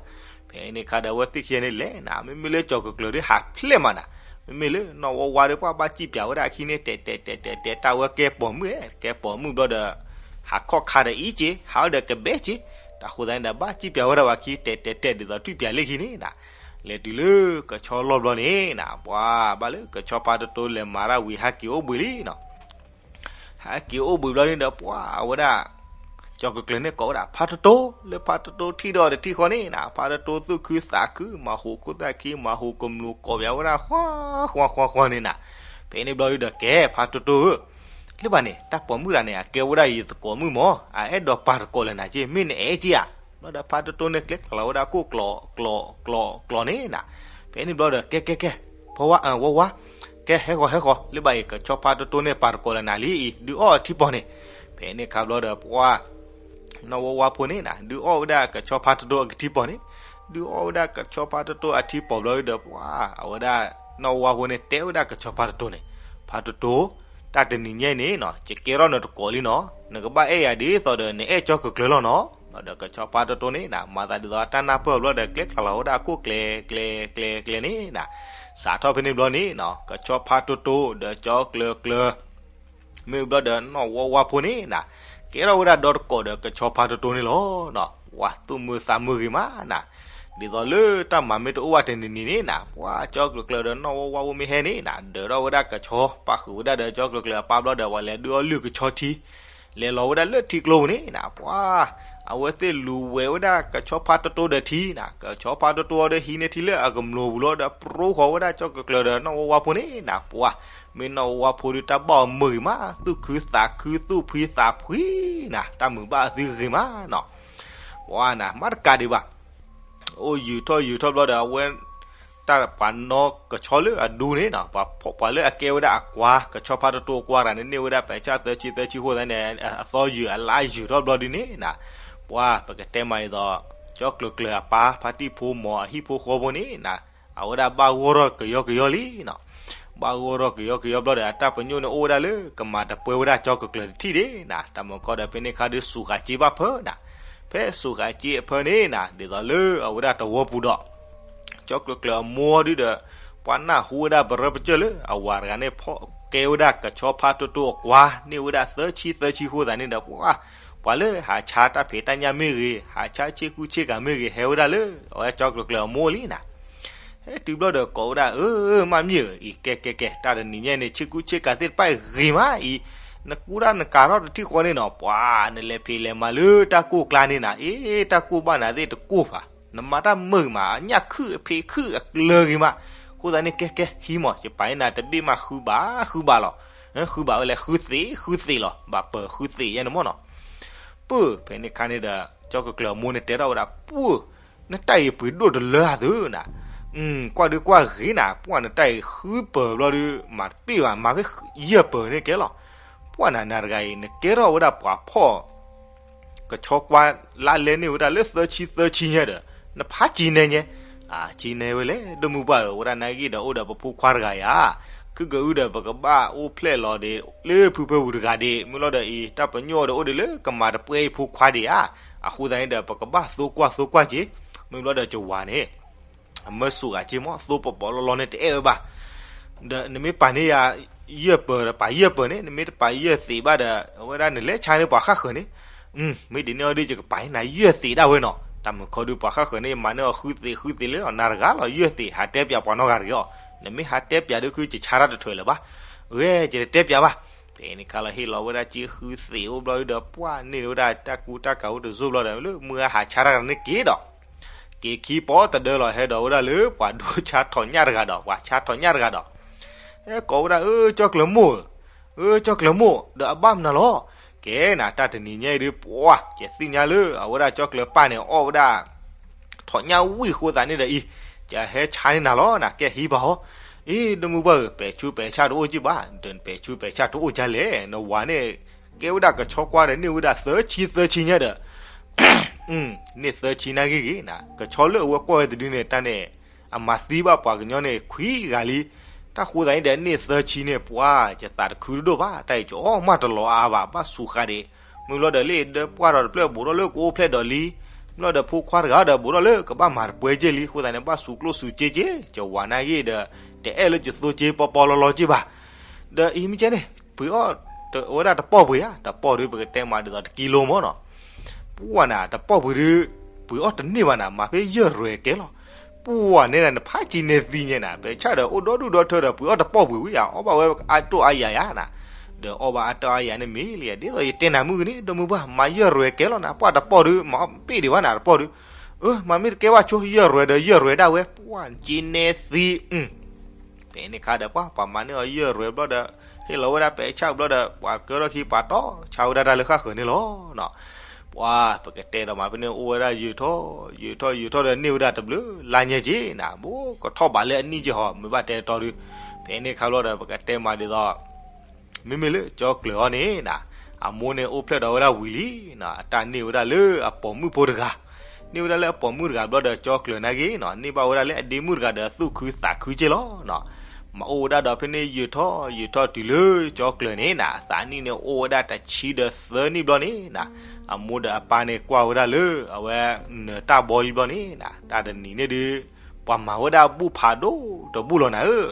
ဖဲန့ၣ်အခါဒီး အဝဲသ့ၣ်ခံဂၤန့ၣ်လဲၤနၤ, မ့မ့ၢ်လၢကၠီၤကျၢၤကျၢၤဒီးဟးဖျဲၣ်မးနၤ, မ့မ့ၢ်လၢနီၢ်ဝါဝါဒီး ပှၤဘၣ်စံၣ်ပၠးဝဲဒၣ်အခံန့ၣ် တဲတဲတဲတဲတဲ တၢ်ဝဲကဲပိာ်မုၣ်, ကဲပိာ်မုၣ်ဘျီဒီး ဟးခီၣ်ခါဒီးအံၤက့, ဟးအီၤဒီးကဘဲက့, တၢ်ဃိသတးန့ၣ်ဒီး ဘၣ်စံၣ်ပၠးဝဲဒၣ်ဝဲခံ တဲတဲတဲ ဒ်သိးထွံၣ်ပၠးလ့ၢ်ခံန့ၣ်နၤ, လဲၤတုၤလၢကဆီလီၢ်ဘျီန့ၣ်နၤ, ပှၤဘၣ်လၢကဆီဖါတတိလဲၤမၤတၢ်ဝံၤ ဟးက့ၤအိၣ်ဘှံးလံနီၤ ဟဲက့ၤအိၣ်ဘှံးဘျီန့ၣ်ဒီး ပှၤအဝဲဒၣ် ကၠီၤကျၢၤကျၢၤန့ၣ်ကိးဝဲဒၣ်ဖါတတိ, လၢဖါတတိထံၣ်ဒီးတထံၣ်ဃီန့ၣ်နၤ, ဖါတတိသူၣ်ခုသးခု မၤဟူးခိၣ်သၣ်ခံ မၤဟူးကမျူးကိးပၠးဝဲဒၣ် ဃီဃီဃီဃီန့ၣ်နၤ. ဖဲန့ၣ်ဘျီဒီး ကဲဖါတတိဧၢ, လၢဘၣ်န့ၣ် တၢ်ပိာ်မုၣ်တဂၤန့ၣ် အကဲဝဲဒၣ်ယသကိးမုၣ်မၢ်, အအဲၣ်ဒိးပာ်တကိးလၢနၤက့, မ့ၢ်နအဲၣ်က့ဧါ. ဘျီဒီးဖါတတိန့ၣ် ကျဲကျီၤလီၤဝဲဒၣ်ကိၣ်ကျီၤကျီၤကျီၤကျီၤန့ၣ်နၤ. ဖဲန့ၣ်ဘျီဒီး ကဲကဲကဲ ဖီဝါဝါဝါ, ကဲဟဲဃီၤဟဲဃီၤ, လၢဘၣ်အံၤ ကဆီဖါတတိန့ၣ် ပာ်တကိးလၢနၤလံအံၤ ဒုးအီၣ်အထံပီၤန့ၣ်. ဖဲန့ၣ်အခါဘျီဒီး ပှၤ နီၢ်ဝါဝါဖိန့ၣ်နၤ ဒုးအီၣ်ဝဲဒၣ်ကဆီဖါတတိအကထံပီၤန့ၣ်, ဒုးအီၣ်ဝဲဒၣ်ကဆီဖါတတိအထံပီၤဘျီဒီး ပှၤ အဝဲဒၣ် နီၢ်ဝါဝါဖိန့ၣ် တဲဝဲဒၣ်ကဆီဖါတတိန့ၣ်, ဖါတတိ, တၢ်တနံၤညါအံၤန့ၣ်နီၤ ယကဲထီၣ်နတကိးလံနီၤ, နကဘၣ်အဲၣ်ယၤဒ်သိးဒီး နအဲၣ်ကၠီၤကျၢၤကျၢၤလီၤနီၤ. ဒီးကဆီဖါတတိန့ၣ်နၤ မၤသးဒ်သိးတၢ်နၢ်ပၢၢ်ဘျီဒီး ကျဲကျီၤလီၤဝဲဒၣ်ကိၣ်ကျဲၤကျဲၤကျဲၤကျဲၤန့ၣ်နၤ. စးထီၣ်ဖဲန့ၣ်ဘျီန့ၣ်နီၤ ကဆီဖါတတိဒီးကၠီၤကျၢၤကျၢၤ မ့ၢ်ဘျီဒီးနီၢ်ဝါဝါဖိန့ၣ်နၤ ကဲထီၣ်ဝဲဒၣ်ဒီတကိးဒီးကဆီဖါတတိန့ၣ်လီၤ. ပှၤသူၣ်မုာ်သးမုာ်ဂ့ၤမးနၤ, ဒ်သိးလၢတၢ်မၤမ့ၢ်တအိၣ်ဘၣ်တနံၤနံၤန့ၣ်နၤ ပှၤကၠီၤကျၢၤကျၢၤဒီးနီၢ်ဝါဝါဖိမ့ၢ်ဟဲန့ၣ်နၤ ဒၢးထီၣ်ဝဲဒၣ်ကဆီ ပာ်ဃုာ်ဝဲဒၣ်ဒီးကၠီၤကျၢၤကျၢၤအပၢ်ဘျီဒီး ပှၤလဲၤဒုးအီၣ်လုၢ်ကဆီထံ လဲၤလီၤဝဲဒၣ်လၢထံကျိပူၤန့ၣ်နၤ ပှၤ အဝဲသ့ၣ်လူၤဝဲဒၣ်ကဆီဖါတတိဒီးထံနၤ, ကဆီဖါတတိအီၤဒီးဟံးန့ၢ်ထံလၢအကမျိာ်ပူၤလီၤဒီး ပြိဃီၤဝဲဒၣ်ကၠီၤကျၢၤကျၢၤဒီးနီၢ်ဝါဝါဖိန့ၣ်နၤ ပှၤ မ့ၢ်နီၢ်ဝါဝါဖိဒီးတၢ်ဘၣ်အီၤမုာ်ဂ့ၤမး သူၣ်ခုသးခု သူၣ်ဖှံသးဖှံနၤ တၢ်မုာ်ဘၣ်အသုဂ့ၤမးနီၤ. ပှၤနၤ မၤတကးဒံးဘၣ် အိၣ်ယုာ်ထီၣ်ယုာ်ထီၣ်ဘျီဒီး အဝဲ တၢ်ပှၤနီၢ်ကဆီလၢအဒူန့ၣ်နၤ ပှၤလၢအကဲဝဲဒၣ်အကွါ ကဆီဖါတတိအကွါတဂၤန့ၣ် န့ၢ်ဝဲဒၣ်ပှဲၤဆၣ်သၢဆံသၢဆံအဃိသတးန့ၣ် အသီယုာ်အလါယုာ်ထီၣ်ဘျီဒ်န့ၣ်နၤ ပှၤ ပကတဲမးဒ်သိး ကၠီၤကျၢၤကျၢၤအပၢ် ဖါတံၢ်ဖိမီၤအဟံၣ်ဖိဃီဖိန့ၣ်နၤ အဝဲဒၣ်ဘၣ်ဂီၢ်ထီၣ်ကယီကယီလံနၤ. ဘၣ်ဂီၢ်ထီၣ်ကယီကယီဘျီဒီး အတၢ်ပညိၣ်န့ၣ်အိၣ်ဝဲဒၣ်လၢ ကမၤတပှဲၤဝဲဒၣ်ကၠီၤကျၢၤကျၢၤတထံၣ်ဒၣ်နၤ. တၢ်မုာ်ကီဒီး ဖဲန့ၣ်အခါဒုးစူးဃာ်စ့ဘၣ်ဖၢနၤ. ဖဲစူးဃာ်စ့အဖၢန့ၣ်နၤ ဒ်သိးလၢအဝဲဒၣ်တဝီပူၤဒီး ကၠီၤကျၢၤကျၢၤအမိၢ်ဒုဒီး ပှၤနၢ်ဟူဝဲဒၣ်ပရၢပကၢၢ်လၢ အဝၤတဂၤန့ၣ် ဖီၣ်ကဲဝဲဒၣ်ကဆီဖါတတိအကွါ န့ၢ်ဝဲဒၣ်သၢဆံသၢဆံအဃိသတးန့ၣ်ဒီး ပှၤ ပှၤလၢဟးဆါတၢ်ဖံးတၢ်ညၣ်မ့ၢ်ဂ့ၤ ဟးဆါဆ့ကူဆ့ကၤမ့ၢ်ဂ့ၤ ဟဲဝဲဒၣ်လၢ အဝဲကၠီၤကျၢၤကျၢၤအမိၢ်လံနၤ. ဟဲတုၤဘျီဒီးကိးဝဲဒၣ် အၢ မၢ်မံၤဧၢ အံၤကဲကဲကဲ တၢ်တနံၤညါန့ၣ် ဆ့ကူဆ့ကၤသ့ၣ်တဖၣ်ဂ့ၤမးအံၤ နကူတၢ်နကၤထီၣ်တထံၣ်ဃီန့ၣ်နီၤ ပှၤ နလဲၤဖံးလဲၤမၤလၢတၢ်ကိၢ်ကျါန့ၣ်နၤ အ့ တၢ်ကိၢ်ဘၣ်နၤသ့ၣ်တကိၢ်ဘၣ် နမၤတၢ်မုာ်မး အညၣ်ခုၣ်အဖံးခုၣ်အကျၢၤဂ့ၤမး. အဃိသတးန့ၣ် ကဲကဲ ဟံးမး ယပာ်အနၤတဘ့ၣ်မး ဃုဘၣ်ဃုဘၣ်လီၤ. ဃုဘၣ်ဝဲလဲၣ် ဃုသ့ၣ်ဃုသ့ၣ်လီၤ ဘၣ်ပၢၤဃုသ့ၣ်ယဲန့ၣ်မၢ်နီၤ. ပၢ် ဖဲန့ၣ်အခါန့ၣ်ဒီး ကၠီၤကျၢၤကျၢၤအမိၢ်န့ၣ်တဲထီၣ်ဝဲဒၣ် ပၢ် နတၢ်အံၤပှ့ၤဒိၣ်တလၢအသုနၤ. ကွၢ်ဒုးကွၢ်ဂ့ၤနၤ ပှၤနတၢ်အံၤဃုပၢၤဘျီဒုး မၤတပ့ၢ်ဘၣ် မၤဖဲယဲၢ်ပၢၤန့ၣ်ကဲလီၤ. ပှၤနၤနၤတဂၤအံၤ နကဲထီၣ်ဝဲဒၣ်ပှၤဖီၣ် ကဆီကွါလါလဲန့ၢ်ဝဲဒၣ်လၢသၢဆံသၢဆံညါဒီး နဖးကံနဲညါ. အကံနဲဝဲလဲၣ် ဒိၣ်မုၢ်ပှၢ်ဧၢ ဝဲဒၣ်နဂ့ၢ်ဒီးအိၣ်ဒီးပဖိခွါတဂၤဧါ. ခုကအုဒီးပကဘၣ်အိၣ်ဖျဲၣ်လီၤဒံးလၢဖုဖၢပူၤတဂၤဒံး မ့ၢ်လီၤဒီးအံၤ တၢ်ပညိၣ်ဒီးအိၣ်ဒံးလၢကမၤတပှဲၤအံၤဖိခွါဒံးဧါ. အဃိသတးန့ၣ်ဒီး ပကဘၣ်သိကွၢ်သိကွၢ်က့ၤ မ့ၢ်လီၤဒီးကဝၤန့ၣ် အမၢစူးဂၤက့မး သိပီၤပီၤလီၤလီၤန့ၣ်တအဲၣ်ဝဲဘၣ်. ဒီးနမ့ၢ်ပာ်န့ၢ်ယၤ ယဲၢ်ပၢၤဒီးပာ်ယဲၢ်ပၢၤန့ၣ် နမ့ၢ်တပာ်ယဲၢ်သ့ၣ်ဘၣ်ဒီး အဝဲဒၣ်နလဲၤဆါန့ၢ်ပှၤဃၣ်ဃၢၤန့ၣ် မ့ၢ်ဒ်န့ၣ်အီၤဒ်ယကပာ်န့ၢ်နၤယဲၢ်သ့ၣ်ဒၣ်ဝဲနီၤ. တၢ်မုာ်ခီဒုးပှၤဃၣ်ဃၢၤန့ၣ် မၤန့ၢ်အီၤဃုသ့ၣ်ဃုသ့ၣ်လၢနၤတဂၤလီၤ ယဲၢ်သ့ၣ် ဟးတဲပၠးပှၤနီတဂၤတဂ့ၤအီၤ. နမ့ၢ်ဟးတဲပၠးဒုးခု ယဆါတၢ်တထွဲလၢၤဘၣ်. ဂဲၤ ယတတဲပၠးဘၣ်. ဖဲန့ၣ်ခါလီၤဟ့ၣ်လီၤဝဲဒၣ်က့ဃုသ့ၣ်အိၣ်ဘျီဒုးဒီး ပှၤန့ၢ်ဝဲဒၣ်တၢ်ကူတၢ်ကၤအိၣ်တစိၢ်ဘျီဒီး လၢမုၢ်ဂၤဟးဆါတၢ်တဂၤန့ၣ်က့ၤဒီး က့ၤခံပီတဒၢလီၤ ဟဲဒီးဝဲဒၣ်လၢပှၤဒိဆါထီၣ်ညၣ်တဂၤဒီး ပှၤဆါထီၣ်ညၣ်တဂၤဒီး ဟဲကိးဝဲဒၣ် အၢ ကၠီကျၢၤမိၢ်ဧၢ, အၢ ကၠီကျၢၤမိၢ် ဒီးအဘၣ်မနုၤလီၤ. ကဲနၤ တၢ်တနံၤညါအံၤဒုး ပှၤ ယသ့ၣ်ညါလၢ အဝဲဒၣ်ကၠီကျၢၤပၢ်န့ၣ် အီၣ်ဝဲဒၣ် ထိၣ်ညၣ်ဝံၣ်အဃိသတးန့ၣ်ဒီးအံၤ ယဟဲဆါန့ၢ်နၤလီၤနၤ ကဲဟံးဘၣ်ဟီ, အ့ ဒီမုၢ်ပှၢ်ဧၢ ပဲာ်ဆူးပဲာ်ဆၣ်တအိၣ်က့ၢ်ဘၣ်, ဒီးပဲာ်ဆူးပဲာ်ဆၣ်တအိၣ်ဒ်လဲၣ်, နဝၤန့ၣ် ကဲဝဲဒၣ်ကဆီကွၢ်ဒီးန့ၢ်ဝဲဒၣ်သၢဆံသၢဆံညါဒီး န့ၢ်သၢဆံနာ်ဂ့ၤဂ့ၤနၤ, ကဆီလၢအဝဲကွၢ်ဝဲတဒုန့ၣ် တၢ်န့ၣ် အမၤသံဘၣ်ပှၤကညီန့ၣ် ခွံဂၤလံ, တၢ်ဃိသတးန့ၣ်ဒီးန့ၢ်သၢဆံန့ၣ် ပှၤ ယသးတခုတဒိၣ်ဘၣ်, တၢ်အံၤကအီၣ်မးတလီၤအါဘၣ်, ဘၣ်စူးဃာ်ဒံး, မ့ၢ်ဘျီဒီးလၢဒၢပှၢ်ထီၣ်တဖျၢၣ် ဘူးထီၣ်လၢကအိၣ်ဖျဲၣ်ဒီးလံ, မ့ၢ်ဘျီဒီးဖိခွါတဂၤဒီးဘူးထီၣ်လၢကဘၣ်မၤတပှဲၤက့ၢ်လံ, အဃိသတးန့ၣ် ဘၣ်စူးကျိၣ်စူးစ့က့ၢ်, ယဝၤနာ်ဂ့ၤဒီး တအဲၣ်လၢယသိက့ၢ်ပီပီလီၤလီၤက့ၢ်ဘၣ်, ဒီးအံၤမ့ၢ်ကဲန့ၣ် ပှ့ၤအီၣ်ဝဲဒၣ်တပီၢ်ပှ့ၤဧါ, တပီၢ်ဒုးပကတဲမးဒ်သိးတကံလိမၢ်နီၤ ပှၤနၤ တပီၢ်ပှ့ၤဒုး ပှ့ၤအီၣ်တန့ၢ်ဘၣ်နၤ, မၤဖဲယဲၢ်ရွဲၣ်ကဲလီၤ, ပှၤန့ၣ်နၤ နဖးကံန့ၢ်သံညါနၤ, ပဲာ်ဆၣ်ဒီးအိၣ်ဒီဒူၣ်ဒီထၢဒီး ပှ့ၤအီၣ်တပီၢ်ပှ့ၤဝံၤယါ, အီၣ်ဘၣ်ဝဲအါတိၢ်အါယၤယါနၤ, ဒီးအီၣ်ဘၣ်အါတိၢ်အါယၤန့ၣ်မ့ၢ်လံ, ဒ်သိးယတဲနၤမုၢ်ဂ့ၤန့ၣ် ဒီမုၢ်ပှၢ် မၤယဲၢ်ရွဲၣ်ကဲလီၤနၤ, ပှၤတပီၢ်ဒုး မၤအီၣ်ပ့ၢ်ဒံးဘၣ်နၤ တပီၢ်ဒုး, အၢ မၤမ့ၢ်တကဲဘၣ်ဆိ ယဲၢ်ရွဲၣ်ဒီးယဲၢ်ရွဲၣ်ဒၣ်ဝဲ, ပှၤကံန့ၢ်သံ ဖဲန့ၣ်ခါဒီးပှၤ ပှၤမၤန့ၢ်အီၤယဲၢ်ရွဲၣ်ဘျီဒီး ဟ့ၣ်လီၤဝဲဒၣ်ပဲာ်ဆၣ်ဘျီဒီး ပှၤကၢထီၣ်ခံ ပှၤတီဆါဝဲဒၣ်တၢ်လၢဃၣ်ဃၢၤန့ၣ်လီၤ. ပှၤ ပကတဲဒီးမးဖဲန့ၣ် အိၣ်ဝဲဒၣ်ယုာ်ထီၣ် ယုာ်ထီၣ် ယုာ်ထီၣ်ဒီးန့ၢ်ဝဲဒၣ်တဘျုးလါညါက့နၤ, ဘူးကထီၣ်ဘးလၢအနံၣ်က့ဟီ မ့ၢ်ဘၣ်တဲတီဒုး, ဖဲန့ၣ်ခါဘျီဒီး ပကတဲမးဒ်သိး မ့မ့ၢ်လၢကၠီကျၢၤအီၤန့ၣ်နၤ, အမိၢ်န့ၣ်အိၣ်ဖျဲၣ်ဒီးဝဲဒၣ်ဝံၤလံနၤ, အတၢ်န့ၢ်ဝဲဒၣ်လၢအပိာ်မုၣ်ဖိတဂၤ, န့ၢ်ဝဲဒၣ်လၢအပိာ်မုၣ်တဂၤဘျီဒီး ကၠီကျၢၤနာ်ဂ့ၤနၤ န့ၢ်ဘၣ်ဝဲဒၣ်လၢအဒ့မုၣ်တဂၤဒီးသူၣ်ခုသးခုက့လီၤ. မၤအိၣ်ဝဲဒၣ်ဒီးဖဲန့ၣ်ယုာ်ထီၣ် ယုာ်ထီၣ်တုၤလၢကၠီကျၢၤန့ၣ်နၤ သးနံၣ်န့ၣ်အိၣ်ဝဲဒၣ်တဆံဒီးသၢနံၣ်ဘျီန့ၣ်နၤ, အမိၢ်ဒီးအပၢ်န့ၣ်ကွၢ်ဝဲဒၣ်လၢ အဝဲနၢၤတၢ်ဘီလံဘျီန့ၣ်နၤ တၢ်တနံၤန့ၣ်ဒုး ပှၤမၤဝဲဒၣ်ဘူၣ်ဖးဒိၣ်တဘူၣ်လီၤနၤဧၢ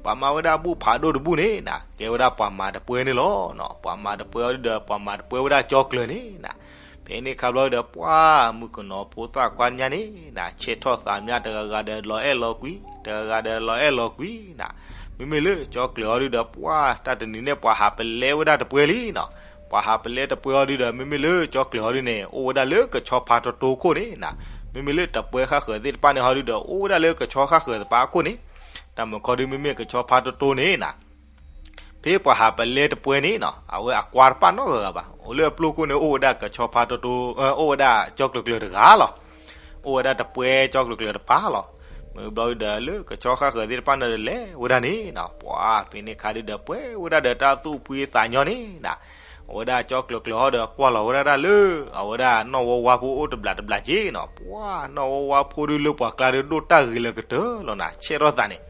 ပှၤမၤဝဲဒၣ်ဘူၣ်ဖးဒိၣ်တဘူၣ်န့ၣ်နၤ ကဲဝဲဒၣ်ပှၤမၤတပှဲၤန့ၣ်လီၤ. ပှၤမၤတပှဲၤအီၤဒုဒီး ပှၤမၤတပှဲၤဝဲဒၣ်ကၠီကျၢၤန့ၣ်နၤ, ဖဲန့ၣ်ခါဘျီဒီး ပှၤမုၣ်ကနီၤဖိသၣ်ခွါညါန့ၣ်နၤ ဆဲးထီၣ်သးမၠါ တဂၤဂၤဒီးလီၤအဲၣ်လီၤကွံ, တဂၤဂၤဒီးလီၤအဲၣ်လီၤကွံနၤ, မ့မ့ၢ်လၢကၠီကျၢၤအီၤဒုဒီး ပှၤတၢ်တနံၤန့ၣ် ပှၤဟးပလဲဝဲဒၣ်တပှဲၤလံနၤ, ပှၤဟးပလဲတပှဲၤအီၤဒုဒီး မ့မ့ၢ်လၢကၠီကျၢၤအီၤဒုန့ၣ် အိၣ်ဝဲဒၣ်လၢကဆီဖါတတိခိၣ်န့ၣ်နၤ, မ့မ့ၢ်လၢတပှဲၤဃၣ်ဃၢၤသ့ၣ်တဖၣ်န့ၣ်ဟီဒုဒီး အိၣ်ဝဲဒၣ်လၢကဆီဃၣ်ဃၢၤတပၤအခိၣ်န့ၣ်, တၢ်မုၢ်ခီဒု မ့မ့ၢ်ကဆီဖါတတိန့ၣ်နၤ ဖဲပှၤဟးပလဲတပှဲၤန့ၣ်နၤ အဝဲအကွါတပာ်နီတဂၤဂၤဘၣ်, အိၣ်လၢအပျိခိၣ်န့ၣ် အိၣ်ဝဲဒၣ်ကဆီဖါတတိ, အိၣ်ဝဲဒၣ်ကၠီကျၢၤကျၢၤတဂၤလီၤ, အိၣ်ဝဲဒၣ်တပှဲၤကၠီကျၢၤကျၢၤတပၤလီၤ, မ့ၢ်ဘျီဒီးလၢကဆီဃၣ်ဃၢၤသ့ၣ်တဖၣ်န့ၣ်ဒီးလဲၤဝဲဒၣ်န့ၣ်နၤ, ပှၤဖဲန့ၣ်ခါဒုဒီး ပှဲၤဝဲဒၣ်ဒီးတၢ်သူၣ်ဖှံသးညီန့ၣ်နၤ, အဝဲဒၣ်ကၠီကျၢၤကျၢၤဟီဒီး ကွၢ်လီၤဝဲဒၣ်တၢ်လၢ အဝဲဒၣ်နီၣ်ဝီဝါဖိအိၣ်တဘျးတဘျးက့နၤ, ပှၤနီၣ်ဝီဝါဖိဒုလၢပှၤကျါဒု ဒိၣ်တၢ်ဂ့ၤလၢကတၢၢ်လီၤနၤ, ဆဲးထီၣ်သးန့ၣ်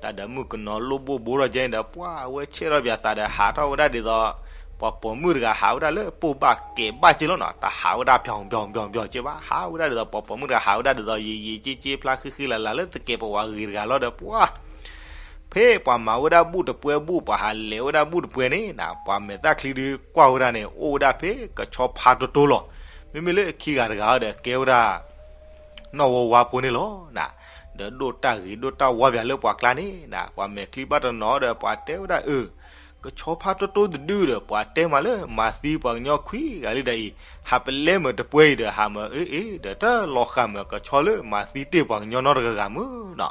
တၢ်ဒီးမုၣ်ကနီၤလိၣ်ဘိၣ်ဘိထီၣ်ကဲန့ၣ်ဒီး ပှၤအဝဲဆဲးထီၣ်ပၠးသးဒီး ဟးထီၣ်ဝဲဒၣ်ဒ်သိး ပှၤပိာ်မုၣ်တဂၤဟးဝဲဒၣ်လၢပိၢ်ဘၣ်ကဲးဘၣ်က့လီၤနၤ, တၢ်ဟးဝဲဒၣ် ပျီၤပျီၤပျီၤပျီၤ က့ဘၣ်, ဟးဝဲဒၣ်ဒ်သိး ပှၤပိာ်မုၣ်တဂၤဟးဝဲဒၣ်ဒ်သိး ယံာ်ယံာ်က့က့ ဖျါဃံဃံလၤလၤလၢသကဲးပဝးဂ့ၤတဂၤလီၤဒီး ပှၤ ဖဲပှၤမၤဝဲဒၣ်ဘူၣ်တပှဲၤဘူၣ် ပှၤဟးလဲၤဝဲဒၣ်ဘူၣ်တပှဲၤန့ၣ်နၤ, ပှၤမဲာ်သၣ်ချံဒုကွၢ်ဝဲဒၣ်န့ၣ် အိၣ်ဝဲဒၣ်ဖဲကဆီဖါတတိလီၤ, မ့မ့ၢ်လၢခံဂၤတဂၤဒီး ကဲဝဲဒၣ် နီၣ်ဝီဝါဖိန့ၣ်လီၤနၤ, ဒီးဒိၣ်တၢ်ဂ့ၤဒိၣ်တၢ်ဝါပၠးလၢပှၤကျါန့ၣ်နၤ, ပှၤမဲာ်ချံဘၣ်တနီၤဒီး ပှၤတဲဝဲဒၣ်အၢ ကဆီဖါတတိတဒုဒီး ပှၤတဲမးလၢမၤသံပှၤကညီခွံဂၤလံဒီးအံၤ, ဟးပလဲမ့ၢ်တပှဲၤအံၤဒီး ဟးမ့ၢ်အ့ၣ်အ့ၣ်ဒီး တလီၤဃာ်မ့ၢ်ကဆီလၢမၤသံတ့ၢ်ပှၤကညီနီတဂၤဂၤမ့ၢ်နၤ,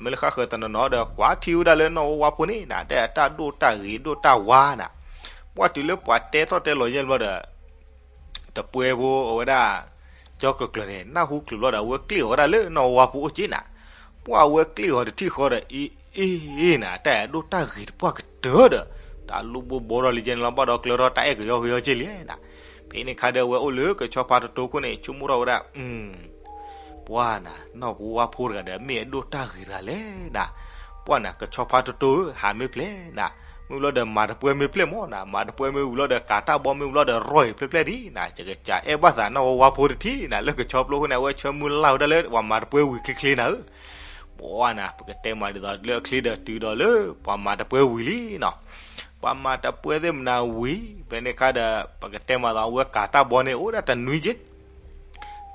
မ့ၢ်လၢဃၣ်ဃၢၤတနီၤနီၤဒီး ကွၢ်ထံဝဲဒၣ်လၢနီၣ်ဝီဝါဖိန့ၣ်နၤ တဲအတၢ်ဒိၣ်တၢ်ဂ့ၤဒိၣ်တၢ်ဝါနၤ, ပှၤတုၤလၢပှၤတဲထီၣ်တဲလီၤယဲၢ်ဘျီဒီး တပှဲၤဖိအဝဲဒၣ် ကၠီကျၢၤကျၢၤန့ၣ် နၢ်ဟူချုးဘျီဒီး အဝဲကျ့ၣ်အီၤဝဲဒၣ်လၢနီၣ်ဝီဝါဖိအိၣ်က့နၤ, ပှၤအဝဲကျ့ၣ်အီၤတထံၣ်ဃီဒီး အ့ၣ်အ့ၣ်နၤ တၢ်ဒိၣ်တၢ်ဂ့ၤတပှၢ်ကတၢၢ်ဒီး တၢ်လိၣ်ဘိၣ်ဘိထီၣ်လံကဲန့ၣ်လီၤ, ဘၣ်ဒီးကျၢၤထီၣ်တၢ်အဲၣ်ကယီကယီက့လံနၤ, ဖဲန့ၣ်ခါဒီး အဝဲအိၣ်လၢကဆီဖါတတိခိၣ်န့ၣ် ဆိကမိၣ်ထီၣ်ဝဲဒၣ် ပှၤနၤ နီၣ်ဝီဝါဖိတဂၤဒီး မ့ၢ်အဒိၣ်တၢ်ဂ့ၤတဂၤလဲၣ်နၤ, ပှၤနၤ ကဆီဖါတတိဧၢ ဟးမ့ၢ်ဖျဲးနၤ, မ့ၢ်ဘျီဒီးမၤတပှဲၤမ့ၢ်ဖျဲးမ့ၢ်နၤ, မၤတပှဲၤမ့ၢ်ဝံၤဘျီဒီး ကၤတၢ်ဘီမ့ၢ်ဘျီဒီး ရီၢ်အံၤဖျဲးဖျဲးဒံးနၤ, ယကစၢ်အဲၣ်ဘၣ်သးနီၣ်ဝီဝါဖိတထံၣ်နၤ, လၢကဆီပျိခိၣ်န့ၣ် အဝဲဆၢမုၢ်လၢ်ဝဲဒၣ်လၢ ပှၤမၤတပှဲၤဝံၤချ့ချ့နၤဧၢ ပှၤနၤ ပကတဲမးဒ်သိး လၢအချ့ဒီးတုၤဒီးလၢ ပှၤမၤတပှဲၤဝံၤလံနၤ, ပှၤမၤတပှဲၤသ့ၣ်မနၤဝံၤ ဖဲန့ၣ်ခါဒီး ပကတဲမးသိး အဝဲကၤတၢ်ဘီန့ၣ် အိၣ်ဝဲဒၣ်တနွံက့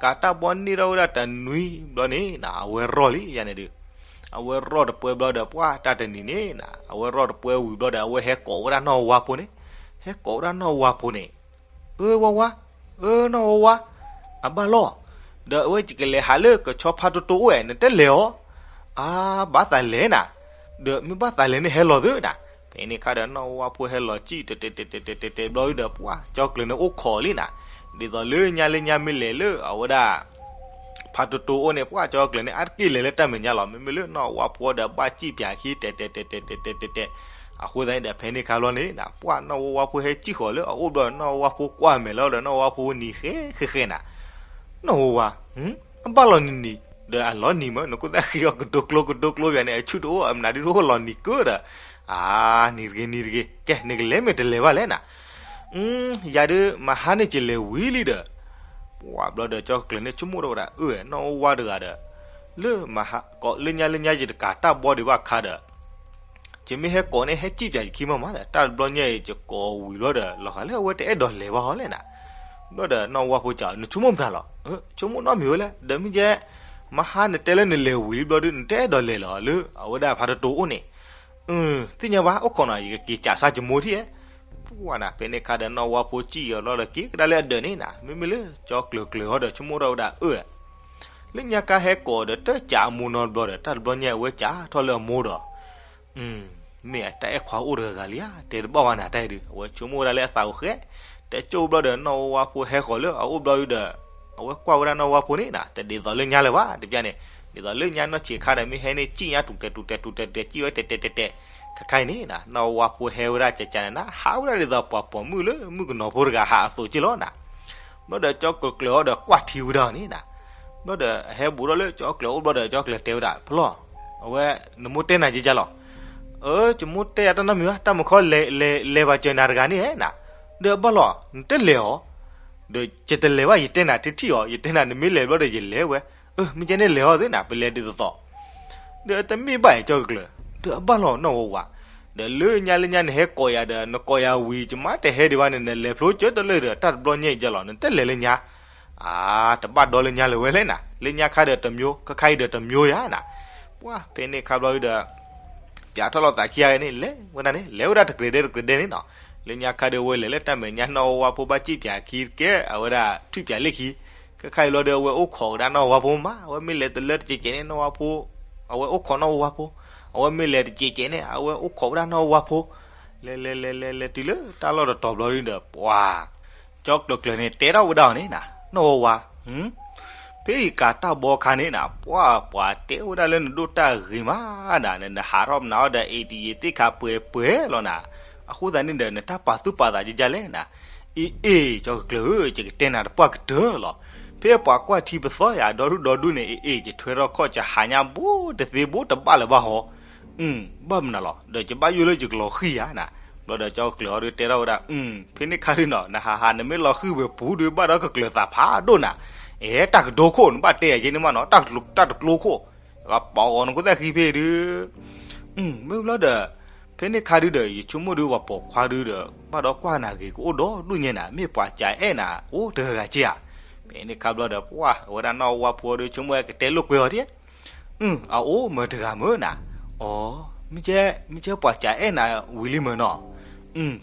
ကၤတၢ်ဘီန့ၢ်ထီၣ်ဝဲဒၣ်တနွံဘျီန့ၣ်နၤ အဝဲရီၢ်လံယၤန့ၣ်ဒုး, အဝဲရီၢ်တပှဲၤဘျီဒီး ပှၤတၢ်တနံၤန့ၣ်နၤ အဝဲရီၢ်တပှဲၤဝံၤဘျီဒီး အဝဲဟဲကိးဝဲဒၣ်နီၣ်ဝါဖိန့ၣ်, ဟဲကိးဝဲဒၣ်နီၣ်ဝါဖိန့ၣ်, အၢဝါဝါ, အၢနီၣ်ဝါဝါ, အဘၣ်လီၤ, ဒီးအဝဲယကလဲၤဟးလၢကဆီဖါတတိအိၣ်ဝဲ နတလဲၤအီၤ, အါ ဘၣ်သးလဲၤနၤ, ဒီးမ့ၢ်ဘၣ်သးလဲၤန့ၣ်ဟဲလီၤသုနၤ, ဖဲ ဖဲန့ၣ်ခါဒီးနီၢ်ဝါဖိဟဲလီၤစံၣ်တဲာ်တဲာ်တဲာ်တဲာ်တဲာ်တဲာ်တဲာ်ဘျီဒုဒီး ပှၢ်ကၠီကျၢၤန့ၣ်အိၣ်ခိးလံနၤ, ဒ်သိးလၢညါလၢညါမ့ၢ်လဲၤလၢအဝဲဒၣ် ဖါတိတိအိၣ်န့ၣ် ပှၢ်ကၠီကျၢၤန့ၣ် အါတက့ၢ်လဲၤလၢတၢ်မဲာ်ညါလီၤ. မ့မ့ၢ်လၢနီၢ်ဝါဖိဒီးဘၣ်စံၣ်ပၠးခံ တဲာ်တဲာ်တဲာ်တဲာ်တဲာ်တဲာ်တဲာ်တဲာ်, အဃိသတးန့ၣ်ဒီး ဖဲန့ၣ်ခါဘျီန့ၣ်နၤ ပှၢ်နီၢ်ဝါဖိဟဲစံၣ်ဃီၤလၢအအိၣ်ဘျီဒီး နီၢ်ဝါဖိကွၢ်မဲာ်လီၤဒီး နီၢ်ဝါဖိနံၤဃဲဃဲဃဲနၤ, နီၢ်ဝါဝါ အဘၣ်လီၤနံၤနံၤ ဒီးအလီၤနံၤမ့ၢ် နကသၣ်ဃံအီၤကဒိကျိကဒိကျိယၤန့ၣ် အဆူၣ်တအိၣ် အမနုၤဒုတအိၣ် လီၤနံၤကၢဒီး, အါ နံၤတဂ့ၤ နံၤတဂ့ၤ ကဲ နကလဲၤမ့ၢ်တလဲၤဘၣ်လဲၣ်နၤ, ယၤဒုး မဟါန့ၣ်ကလဲၤဝံၤလံဒီး, ပှၢ်ဘျီဒီးကၠီကျၢၤန့ၣ် ဆိကမိၣ်ထီၣ်ဝဲဒၣ် အၢ နီၢ်ဝါတဂၤဒီး, လၢမဟါ ကိးလၢညါလၢညါယတကးတၢ်ဘီဒံးဘၣ်ခါဒီး ယမ့ၢ်ဟဲကိးန့ၣ် ဟဲစံၣ်ပၠးယခံမးမးဒီး တၢ်တဘျီညါအံၤ ယကိးဝံၤဘျီဒီး လီၤဂာ်လၢအဝဲတအဲၣ်ဒိးလဲၤဘၣ်ဟီလဲၣ်နၤ, ဘျီဒီးနီၢ်ဝါဖိစံး နဆိကမိၣ်မတၤလီၤ, ဆိကမိၣ်နီတမံၤဝဲလဲၣ် ဒီးမ့ၢ်ကဲ မဟါနတဲလၢနလဲၤဝံၤလံဘျီဒုး နတအဲၣ်ဒိးလဲၤလီၤလၢ အဝဲဒၣ်ဖါတိတိအိၣ်န့ၣ်, သ့ၣ်ညါဘၣ် အိၣ်ခိးနီၤ ယကက့ၤစးစၢ်ယမိၢ်ထံၣ်ဧဲ, ပှၢ်နၤ ဖဲန့ၣ်ခါဒီးနီၢ်ဝါဖိစံၣ်အီၤလီၤဒီးက့ၤကဒါလၢအဒၢးန့ၣ်နၤ မ့မ့ၢ်လၢကၠီကျၢၤကျၢၤဟီဒီး ဆိကမိၣ်ထီၣ်ဝဲဒၣ်အၢ လၢညါခါဟဲကိးဒီးတစံၣ်အမိၢ်နီတဘျီဒီး တၢ်တဘျီညါအဝဲစံၣ်ထီၣ်လၢအမိၢ်ဒီး, မ့ၢ်အတၢ်အဲၣ်ခွါအိၣ်တဂၤဂၤလံဧါ တဲတဘၣ်ဝဲနၤတၢ်အံၤဒုး အဝဲဆိကမိၣ်ဝဲဒၣ်လၢအသးအိၣ်ဃဲ, တကၠိၢ်ဘျီဒီးနီၢ်ဝါဖိဟဲဃီၤလၢအအိၣ်ဘျီဒုးဒီး, အဝဲကွၢ်ဝဲဒၣ်နီၢ်ဝါဖိန့ၣ်နၤ တဒ်သိးလၢညါလၢၤဘၣ် တပျၢ်န့ၣ်, ဒ်သိးလၢညါနီၢ်ဆံးခါဒီး မ့ၢ်ဟဲန့ၣ်စံၣ်ညါတူၢ်တဲာ်တူၢ်တဲာ်တူၢ်တဲာ်တဲာ်စံၣ်ဝဲတဲာ်တဲာ်တဲာ်တဲာ်, ခဲခါအံၤန့ၣ်နၤ နီၢ်ဝါဖိဟဲဝဲဒၣ်ကကန့ၣ်နၤ ဟးဝဲဒၣ်ဒ်သိးပှၤပိာ်မုၣ်လၢမုၣ်ကနီၤဖိတဂၤဟးအသိးက့လီၤနၤ, ဘျီဒီးကၠီကျၢၤကျၢၤဟီဒီးကွၢ်ထံဝဲဒၣ်န့ၣ်နၤ, ဘျီဒီးအဟဲဘူးထီၣ်လၢကၠီကျၢၤအိၣ်ဘျီဒီး ကၠီကျၢၤတဲဝဲဒၣ် ဖျီၣ်, အဝဲ နမိၢ်တဲနၤကကလီၤ, အၢ ယမိၢ်တဲယၤတၢ်နီတမံၤဘၣ် တၢ်မုၢ်ခီလဲၤလဲၤလဲၤဘၣ်စၢၤနၤတဂၤန့ၣ်ဧဲနၤ, ဒီးအဘၣ်လီၤ နတလဲၤအီၤ, ဒီးယတလဲၤဘၣ် ယတဲနၤတထံၣ်အီၤ ယတဲနၤနမ့ၢ်လဲၤဘျီဒီးယလဲၤဝဲ, အၢ မ့ၢ်ကဲန့ၣ်လဲၤအီၤသ့နၤ ပလဲၤဒ်သိးသိး ဒီးတမ့ၢ်ဘၣ်အံၤကၠီကျၢၤ, ဒီးအဘၣ်လီၤနီၢ်ဝါဝါ, ဒီးလၢညါလၢညါနဟဲကိးယၤဒီး နကိးယၤဝံၤ ယမါတဟဲဒံးဘၣ်န့ၣ် နလဲၤဖျိကၢတလၢာ်ဒီး တၢ်တဘျီညါအံၤကလီၤ နတလဲၤလၢညါ, အါ တဘၣ်ဒီလၢညါလၢၤဝဲလဲၣ်နၤ လၢညါခါဒီးတမျိုး ခါခါအံၤဒီးတမျိုးယၤနၤ, ပှၢ်ဖဲန့ၣ်ခါဘျီဒီး ပၠးထီၣ်လီၤသးခံဂၤန့ၣ် လဲၤဝဲဒၣ်န့ၣ် လဲၤဝဲဒၣ်တကြဲးဒဲးတကြဲးဒဲးန့ၣ်နီၤ, လၢညါခါဒီးဝဲလဲၤလၢတၢ်မဲာ်ညါ နီၢ်ဝါဖိဘၣ်စံၣ်ပၠးခံတကဲ အဝဲဒၣ်ထွံၣ်ပၠးလ့ၣ်ခံ, ခဲခါအံၤလီၤဒီးအဝဲအိၣ်ခိးကဒါနီၢ်ဝါဖိမး အဝဲမ့ၢ်လဲၤတလၢတကဲးကဲးန့ၣ် နီၢ်ဝါဖိ, အဝဲအိၣ်ခိးနီၢ်ဝါဖိ, အဝဲမ့ၢ်လဲၤတကဲးကဲးန့ၣ် အဝဲအိၣ်ခိးဝဲဒၣ်နီၢ်ဝါဖိ, လဲၤလဲၤလဲၤလဲၤလဲၤတုၤလၢတၢ်လီၢ်တတီၤဘျီဒုဒီး ပှၢ် ကၠီကျၢၤကျၢၤန့ၣ် တဲထီၣ်ဝဲဒၣ်အီၤန့ၣ်နၤ နီၢ်ဝါဝါ, ဖဲယကးတၢ်ဘီခါန့ၣ်နၤ ပှၢ်ပှၤတဲဝဲဒၣ်လၢနဒိၣ်တၢ်ဂ့ၤမးနၤ နနဟးထီၣ်မနုၤအီၤဒီး အ့ၣ်တယံၤသ့ၣ်ခါပှဲၤပှဲၤလီၤနၤ, အဃိသတးန့ၣ်ဒီး နတၢ်ပာ်သူၣ်ပာ်သးကကလဲၣ်နၤ, အ့ၣ်အ့ၣ် ကၠီကျၢၤဧၢ ယကတဲနၤတပှၢ်ကတၢၢ်လီၤ, ဖဲပှၤကွၢ်ထံပသီယၤ ဒီဒူၣ်ဒီဒူၣ်န့ၣ် အ့ၣ်အ့ၣ် ယထွဲထီၣ်ခီၣ် ယဟးညါဘိတသ့ဘိတဘၣ်လၢၤဘၣ်ဟီ ဘၣ်မနုၤလီၤ ဒီးယဘၣ်ယိၣ်လၢယကလီၤဃံၤယၤနၤ, ဘျီဒီးကၠီကျၢၤအီၤဒုးတဲထီၣ်ဝဲဒၣ်, ဖဲန့ၣ်ခါဒုနီၤ နဟးဟးနမ့ၢ်လီၤဃံၤဝဲပူၤဒုး ဘၣ်ဒီးကကျၢၤသးဖးဒိၣ်နၤ, အဲ တၢ်ကဒိခိၣ် နဘၣ်တဲယၤက့န့ၣ်မးနီၤ တၢ်တကျိခိၣ်, ပာ်အီၤနကသၣ်ဃံဖဲဒုး မ့ၢ်ဘျီဒီး, ဖဲန့ၣ်ခါဒုဒီး ယဆိကမိၣ်ဒုးပှၤပိာ်ခွါဒုဒီး ဘၣ်ဒီးကွၢ်နၤဂ့ၤကအိၣ်ဒီဒူၣ်ညါနၤ မ့ၢ်ပှၤစံးအဲၣ်နၤ အိၣ်တဂၤဂၤက့ဧါ, ဖဲန့ၣ်ခါဘျီဒီး ပှၢ် အဝဲဒၣ်နီၢ်ဝါဖိဒုး ဆိကမိၣ်ဝဲကတဲလိာ်ကွဲအီၤဒ် အအိၣ်မၢတဂၤမၢနၤ, အီ မ့ၢ်ကဲ မ့ၢ်ကဲပှၤစံးအဲၣ်နၤဝံၤလံမၢနီၤ,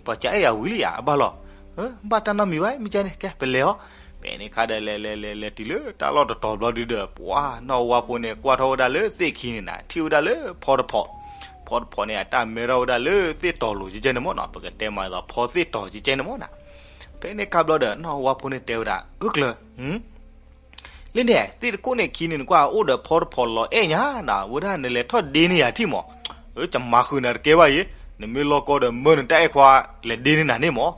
ပှၤစံးအဲၣ်ယၤဝံၤလံယၤ အဘၣ်လီၤ, ဘၣ်တၢ်နီတမံၤဘၣ် မ့ၢ်ကဲန့ၣ် ကဲပလဲၤအီၤ, ဖဲန့ၣ်ခါဒီးလဲၤလဲၤလဲၤလဲၤတုၤလၢတၢ်လီၢ်တတီၤဘျီဒုဒီး ပှၢ်နီၢ်ဝါဖိန့ၣ် ကွၢ်ထီၣ်ဝဲဒၣ်လၢသ့ၣ်ခံန့ၣ်နၤ ထံၣ်ဝဲဒၣ်လၢဖီတဖီ, ဖီတဖီန့ၣ် အတၢ်မဲထီၣ်ဝဲဒၣ်လၢသ့ၣ်တီၤလိၤကဲကဲန့ၣ်မၢနီၤ ပကတဲမးဒ်သိးဖီသ့ၣ်တီၤကဲကဲန့ၣ်မၢနၤ, ဖဲန့ၣ်ခါဘျီဒီး နီၢ်ဝါဖိန့ၣ်တဲဝဲဒၣ် အၢကျၢၤ လၢန့ၣ် သ့ၣ်တခိၣ်န့ၣ်ခံန့ၣ် နကွၢ်အိၣ်ဒီးဖီတဖီလီၤအဲၣ်ညါနၤ ဝဲဒၣ်နလဲၤထီၣ်ဒ့န့ၢ်ယၤထံၣ်မး, ယမၤဃုာ်နၤတကဲဘၣ်အံၤ, နမ့ၢ်လီၢ်ကီဒီးမၢနတၢ်အဲၣ်ခွါ လဲၤဒ့န့ၢ်နၤန့ၣ်မး,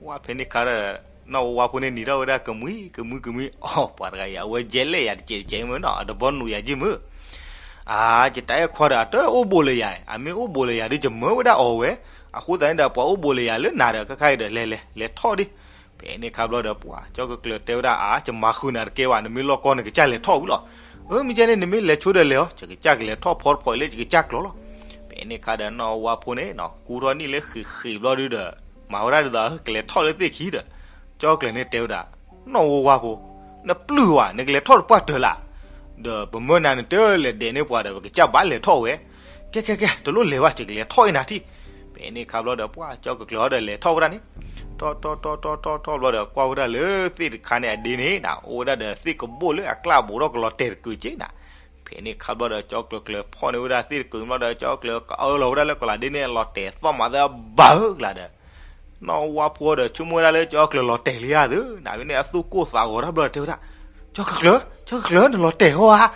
ဝဲဖဲန့ၣ်ခါဒီး နီၢ်ဝါဖိန့ၣ်နံၤထီၣ်ဝဲဒၣ်ကမှံကမှံကမှံ, အီ ပှၤတဂၤအံၤ အဝဲကဲလဲၣ်ယၤတစဲးတစဲးမၢနီၤ အတဘီနုာ်ယၤက့မၢ အါ ယတၢ်အဲၣ်ခွါဒီး အတအိၣ်ဘူးလၢယၤ, အမ့ၢ်အိၣ်ဘူးလၢယၤဒီး ယမၢဝဲဒၣ်အီၤဝဲ, အဃိသတးန့ၣ်ဒီး ပှၤအိၣ်ဘူးလၢယၤလၢနၤဒီး ခဲခါအံၤဒီး လဲၤလဲၤလဲၤထီၣ်ဒံး, ဖဲန့ၣ်ခါဘျီဒီး ပှၢ် ကၠီကကျၢၤတဲဝဲဒၣ် အါ ယမၤဃုာ်နၤတကဲဘၣ်, နမ့ၢ်လီၢ်ကီန့ၣ် ကစၢ်လဲၤထီၣ်ဝံၤလီၤ, အၢ မ့ၢ်ကဲန့ၣ် နမ့ၢ်လဲၤဆိဒီးလဲၤအီၤ, ယကစၢ်ကလဲၤထီၣ်ဖီတဖီလၢယကစၢ်ကျီလီၤ, ဖဲန့ၣ်ခါဒီး နီၢ်ဝါဖိန့ၣ် ကူထီၣ်နံၣ်လၢဃံးဃံးဘျီဒုဒီး မၤဝဲဒၣ်ဒ်သိး ကလဲၤထီၣ်လၢသ့ၣ်ခံဒီး, ကၠီကကျၢၤန့ၣ်တဲဝဲဒၣ် နီၢ်ဝါဝါဖိ, နပျုၢ်ဝဲ နကလဲၤထီၣ်တပှၢ်တၢၢ်လၢ်, ဒီးပမၢနၤနတလဲၤဒဲးန့ၢ်ပှၤဒီး ပကစၢ်ဘၣ်လဲၤထီၣ်ဝဲ, ကဲကဲကဲ တလိၣ်လဲၤဘၣ် ယကလဲၤထီၣ်အံၤနၤထံၣ်, ဖဲန့ၣ်ခါဘျီဒီး ပှၢ် ကၠီကကျၢၤဒီးလဲၤထီၣ်ဝဲဒၣ်န့ၣ်, ထီၣ်ထီၣ်ထီၣ်ထီၣ်ထီၣ်ထီၣ်ဘျီဒီး ကွၢ်ဝဲဒၣ်လၢသ့ၣ်တခါန့ၣ်အဒ့န့ၣ်နၤ အိၣ်ဝဲဒၣ်ဒီးသ့ၣ်ကဘိၣ်လၢအကျၢ်ဘူးထီၣ်ကလီၤတဲာ်တကုာ်က့နၤ, ဖဲန့ၣ်ခါဘျီဒီး ကၠီကျၢၤကျၢၤဖီၣ်န့ၢ်ဝဲဒၣ်သ့ၣ်တကုာ်ဘျီဒီး ကၠီကျၢၤကအၢလီၤဝဲဒၣ်လၢကီးလးဒ့န့ၣ် လီၤတဲာ်သီၣ်မးသၢဘၢကလးဒီး နီၢ်ဝါဖိဒီး ဆိကမိၣ်ဝဲဒၣ်လၢကၠီကျၢၤလီၤတဲာ်လံဧါသု, နမ့ၢ်န့ၣ် အသူၣ်ကိၢ်သးဂီၤတၢ်ဘျီဒီးတဲဝဲဒၣ်, ကၠီကျၢၤကျၢၤ, ကၠီကျၢၤကျၢၤ, နလီၤတဲာ်ဟီဧါ.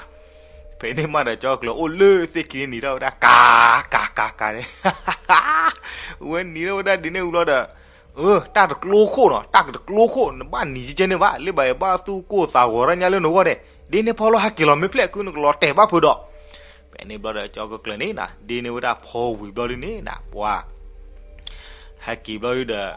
ဖဲန့ၣ်မးဒီး ကၠီကျၢၤအိၣ်လၢသ့ၣ်ခံန့ၣ် နံၤထီၣ်ဝဲဒၣ် ကၤ ကၤ ကၤ ကၤန့ၣ် ဝဲနံၤထီၣ်ဝဲဒၣ်ဒ်န့ၣ်ဝံၤဘျီဒီး, အၢ တၢ်တကျိခိၣ်နီၤ, တၢ်ကတကျိခိၣ်, နဘၣ်နံၤကဲကဲန့ၣ်ဘၣ်, လၢဘၣ်ယဘၣ်သူၣ်ကိၢ်သးဂီၤတၢ်ညါလၢနဂီၢ်န့ၣ်, ဒ်န့ၣ်ဖီလီၤ ဟဲက့ၤလီၤ မ့ၢ်ဖျဲၣ်ကုနကလီၤတဲာ်ဘၣ်ဖုးဒီး. ဖဲန့ၣ်ဘျီဒီး ကၠီကျၢၤကျၢၤန့ၣ်နၤ ဒ်န့ၣ်ဝဲဒၣ်ဖီဝံၤဘျီဒ်န့ၣ်နၤ ပှၤ ဟဲက့ၤဘျီဒ်ဒီး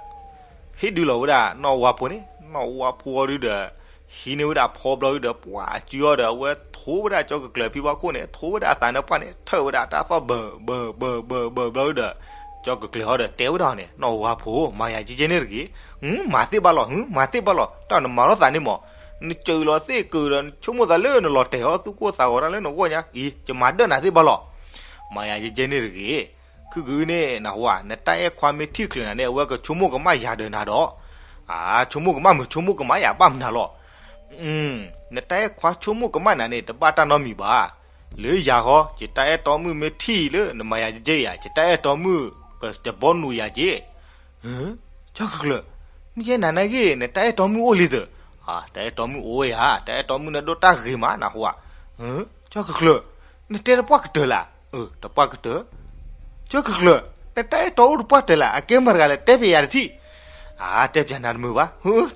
ဟ့ၣ်ဒုးလီၤဝဲဒၣ်နီၢ်ဝါဖိန့ၣ်, နီၢ်ဝါဖိအီၤဒုဒီး ဟံးန့ၢ်ဝဲဒၣ်ဖီဘျီဒုဒီး ပှၤစုအီၤဒီး အဝဲထိးဝဲဒၣ်ကၠီကျၢၤကျၢၤဖံဘၣ်ခိၣ်န့ၣ် ထိးဝဲဒၣ်အသးနၢပှၢ်န့ၣ် ထၢၣ်ဝဲဒၣ်တၢ်သီၣ်ဘၢၣ် ဘၢၣ် ဘၢၣ် ဘၢၣ် ဘၢၣ်ဘျီဒုဒီး ကၠီကျၢၤကျၢၤဟီဒီးတဲဝဲဒၣ်န့ၣ် နီၢ်ဝါဖိ မၤယၤကဲကဲန့ၣ်တဂ့ၤ, မၤသ့ၣ်ဘၣ်လီၤ, မၤသ့ၣ်ဘၣ်လီၤ, တၢ်နမၤထီၣ်သးန့ၣ်မး, နစၢၤလီၤသ့ၣ်ကုာ်ဒီး နဆိကမိၣ်သးလၢနလီၤတဲာ်ဟီ သူၣ်ကိၢ်သးဂီၤတၢ်လၢနဂီၢ်ညါအံၤ ယမၤဒၢၣ်နၤသ့ၣ်ဘၣ်လီၤ. မၤယၤကဲကဲန့ၣ်တဂ့ၤ ခုၣ်ကုန့ၣ် နဟူဧါ, နတၢ်အဲၣ်ခွါမ့ၢ်ထံၣ်ချုးနၤန့ၣ် အဝဲကဆိကမိၣ်ကမၣ်ယၤဒီးနၤဒီး, ဆိကမိၣ်ကမၣ်မုာ်ဆိကမိၣ်ကမၣ်ယၤဘၣ်မနုၤလီၤ. နတၢ်အဲၣ်ခွါဆိကမိၣ်ကမၣ်နၤန့ၣ် တဘၣ်တၢ်နီတမံၤဘၣ်. လၢယၤဃီ ယတၢ်အဲၣ်တီမုၣ်မ့ၢ်ထံၣ်လၢနမၤယၤကဲကဲယၤ ယတၢ်အဲၣ်တီမုၣ် ကတဘီနူၤယၤက့ ကၠီကျၢၤကျၢၤ, မ့ၢ်ယဲနၤနာ်က့ နတၢ်အဲၣ်တီမုၣ်အိၣ်လံသၢ, တၢ်အဲၣ်တီမုၣ်အိၣ်ဝဲယၤ, တၢ်အဲၣ်တီမုၣ်န့ၣ်ဒိၣ်တၢ်ဂ့ၤမး နဟူဧါ. ကၠီကျၢၤကျၢၤ, နတဲတပှၢ်ကတၢၢ်လၢ်, တပှၢ်ကတၢၢ်. ကၠီကျၢၤကျၢၤ, နတၢ်အဲၣ်တီအိၣ်တပှၢ်တၢၢ်လၢ် အကဲမတၤတဂၤလဲၣ် တဲပျဲယၤတထံၣ်. တဲပျဲနၤတမုာ်ဘၣ်,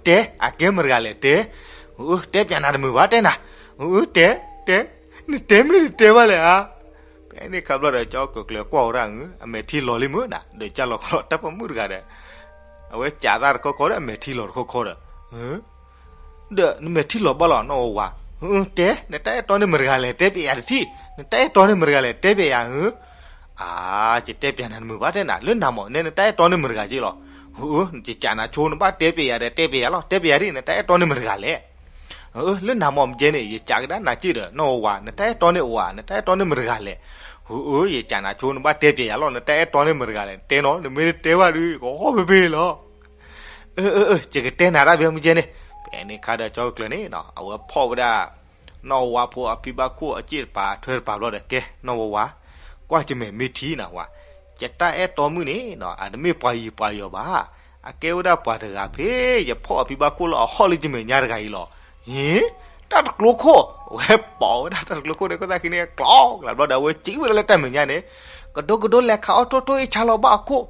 တဲ, အကဲမတၤတဂၤလဲၣ် တဲ, တဲပျဲနၤတမုာ်ဘၣ် တဲနၤ, တဲ, တဲ, နတဲမ့ၢ်တတဲဘၣ်လဲၣ်ဧါ. ဖဲန့ၣ်ခါဘျီဒီး ကၠီကျၢၤကျၢၤကွၢ်ဝဲဒၣ် အမဲာ်ထံလီၤလံမုၢ်နၤ ဒီးကၢ်လီၤခီလီၤ တၢ်ပိာ်မုၣ်တဂၤဒီး အဝဲကးသးတခီခီဒီး အမဲာ်ထံလီၤတခီခီဒီး, ဒီးနမဲာ်ထံလီၤဘၣ်လီၤ နီၢ်ဝါဝါ, တဲ, နတၢ်အဲၣ်တီန့ၣ်မတၤတဂၤလဲၣ် တဲပျဲယၤတထံၣ်, နတၢ်အဲၣ်တီန့ၣ်မတၤတဂၤလဲၣ် တဲပျဲယၤဧၢ. အါ, ယတဲပျဲနၤတမုာ်ဘၣ် တဲနၤ, လၢနၤမး နဲနတၢ်အဲၣ်တီန့ၣ်မတၤတဂၤက့လီၤ. ယကးနၤဆိ နဘၣ်တဲပျဲယၤဒီး တဲပျဲယၤလီၤ, တဲပျဲယၤဒ် နတၢ်အဲၣ်တီန့ၣ်မတၤတဂၤလဲၣ်. လၢနၤမး မ့ၢ်ကဲန့ၣ် ယကးကဒါနၤက့ဒီး နီၢ်ဝါဝါ နတၢ်အဲၣ်တီန့ၣ်အိၣ်ဧါ, နတၢ်အဲၣ်တီန့ၣ်မတၤတဂၤလဲၣ်. ယကးနၤဆိ နဘၣ်တဲပျဲယၤလီၤ, နတၢ်အဲၣ်တီန့ၣ်မတၤတဂၤလဲၣ် တဲနီၤ, နမ့ၢ်တတဲဘၣ်ဒီး ကဟီၣ်ဖ့ဖ့လီၤ. အၢ အၢ အၢ ယကတဲနၤဒၣ်ဖဲမ့ၢ်ကဲန့ၣ်. ဖဲန့ၣ်ခါဒီး ကၠီကျၢၤကျၢၤန့ၣ် အဝဲဖီၣ်ဝဲဒၣ် နီၢ်ဝါဝါဖိအဖံဘၣ်ခိၣ်အစ့ၣ်တပၤထွဲတပၤဘျီဒီး ကဲ နီၢ်ဝါဝါ, ကွၢ်ကမဲာ်မ့ၢ်ထံနၤဝါ, ယတၢ်အဲၣ်တီမုၣ်န့ၣ် အတမ့ၢ်ပှၤယံၤပှၤယီၤဘၣ်, အကဲဝဲဒၣ်ပှၤတဂၤဖဲ ယဖီၣ်အဖံဘၣ်ခိၣ်လၢအဟီၣ်လၢယမဲာ်ညါတဂၤအံၤလီၤ. ဟ့, တၢ်တကျိခိၣ်, အဝဲပိာ်ဝဲဒၣ်တၢ်တကျိခိၣ်န့ၣ် ခိၣ်သၣ်ခံန့ၣ် ကျီကျါဘျီဒီး အဝဲစံးဝဲဒၣ်လၢတၢ်မဲာ်ညါန့ၣ်, ကဒိကဒိ လဲၤခးအီၣ်ထိၣ်ထိၣ်အ့ၣ်ဆါလီၤဘၣ်အခိၣ်,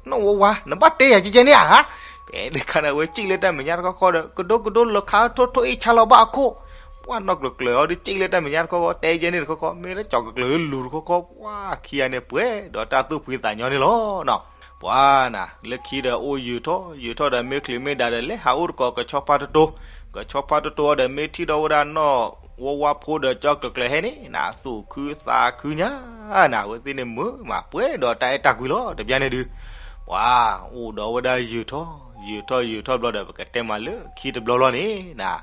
နီၢ်ဝါဝါ နဘၣ်တဲယၤကဲကဲန့ၣ်ဧါ. ဖဲန့ၣ်ခါန့ၣ် အဝဲစံးလၢတၢ်မဲာ်ညါတခီခီဒီး ကဒိကဒိ လဲၤခးအီၣ်ထိၣ်ထိၣ်အ့ၣ်ဆါလီၤဘၣ်အခိၣ်, ပှၢ်နီၢ်ကျၢၤကျၢၤအီၤဒီးစံးလၢတၢ်မဲာ်ညါတခီခီ တဲကဲန့ၣ်တခီခီ မ့ၢ်လၢကၠီကျၢၤကျၢၤလၢလူၤတခီခီ ပှၢ်ခံဂၤန့ၣ်ပှဲၤဒီးတၢ်သူၣ်ဖှံသးညီန့ၣ်လီၤနီၤ. ပှၢ်နၤ လၢခံဒီးအိၣ်ယုာ်ထီၣ် ယုာ်ထီၣ်ဒီးမ့ၢ်ချံးမ့ၢ်ဒါဒီး လဲၤဟးအိၣ်တကိးကဆီဖါတိတိ, ကဆီဖါတိတိဒီး မ့ၢ်ထံၣ်ဒီးဝဲဒၣ်နီၢ်ဝါဝါဖိဒီးကၠီကျၢၤကျၢၤဟဲန့ၣ်နၤ သူၣ်ခုသးခုညါနၤ အဝဲသ့ၣ်န့ၣ်မုာ်မး ပှဲၤဒီးတၢ်အဲၣ်တၢ်ကွံလီၤ တဘျီန့ၣ်ဒုး. ပှၢ်အိၣ်ဒီးဝဲဒၣ်ယုာ်ထီၣ် ယုာ်ထီၣ်ယုာ်ထီၣ်ဘျီဒီး ပကတဲမးလၢခံတဘျီလီၤန့ၣ်နၤ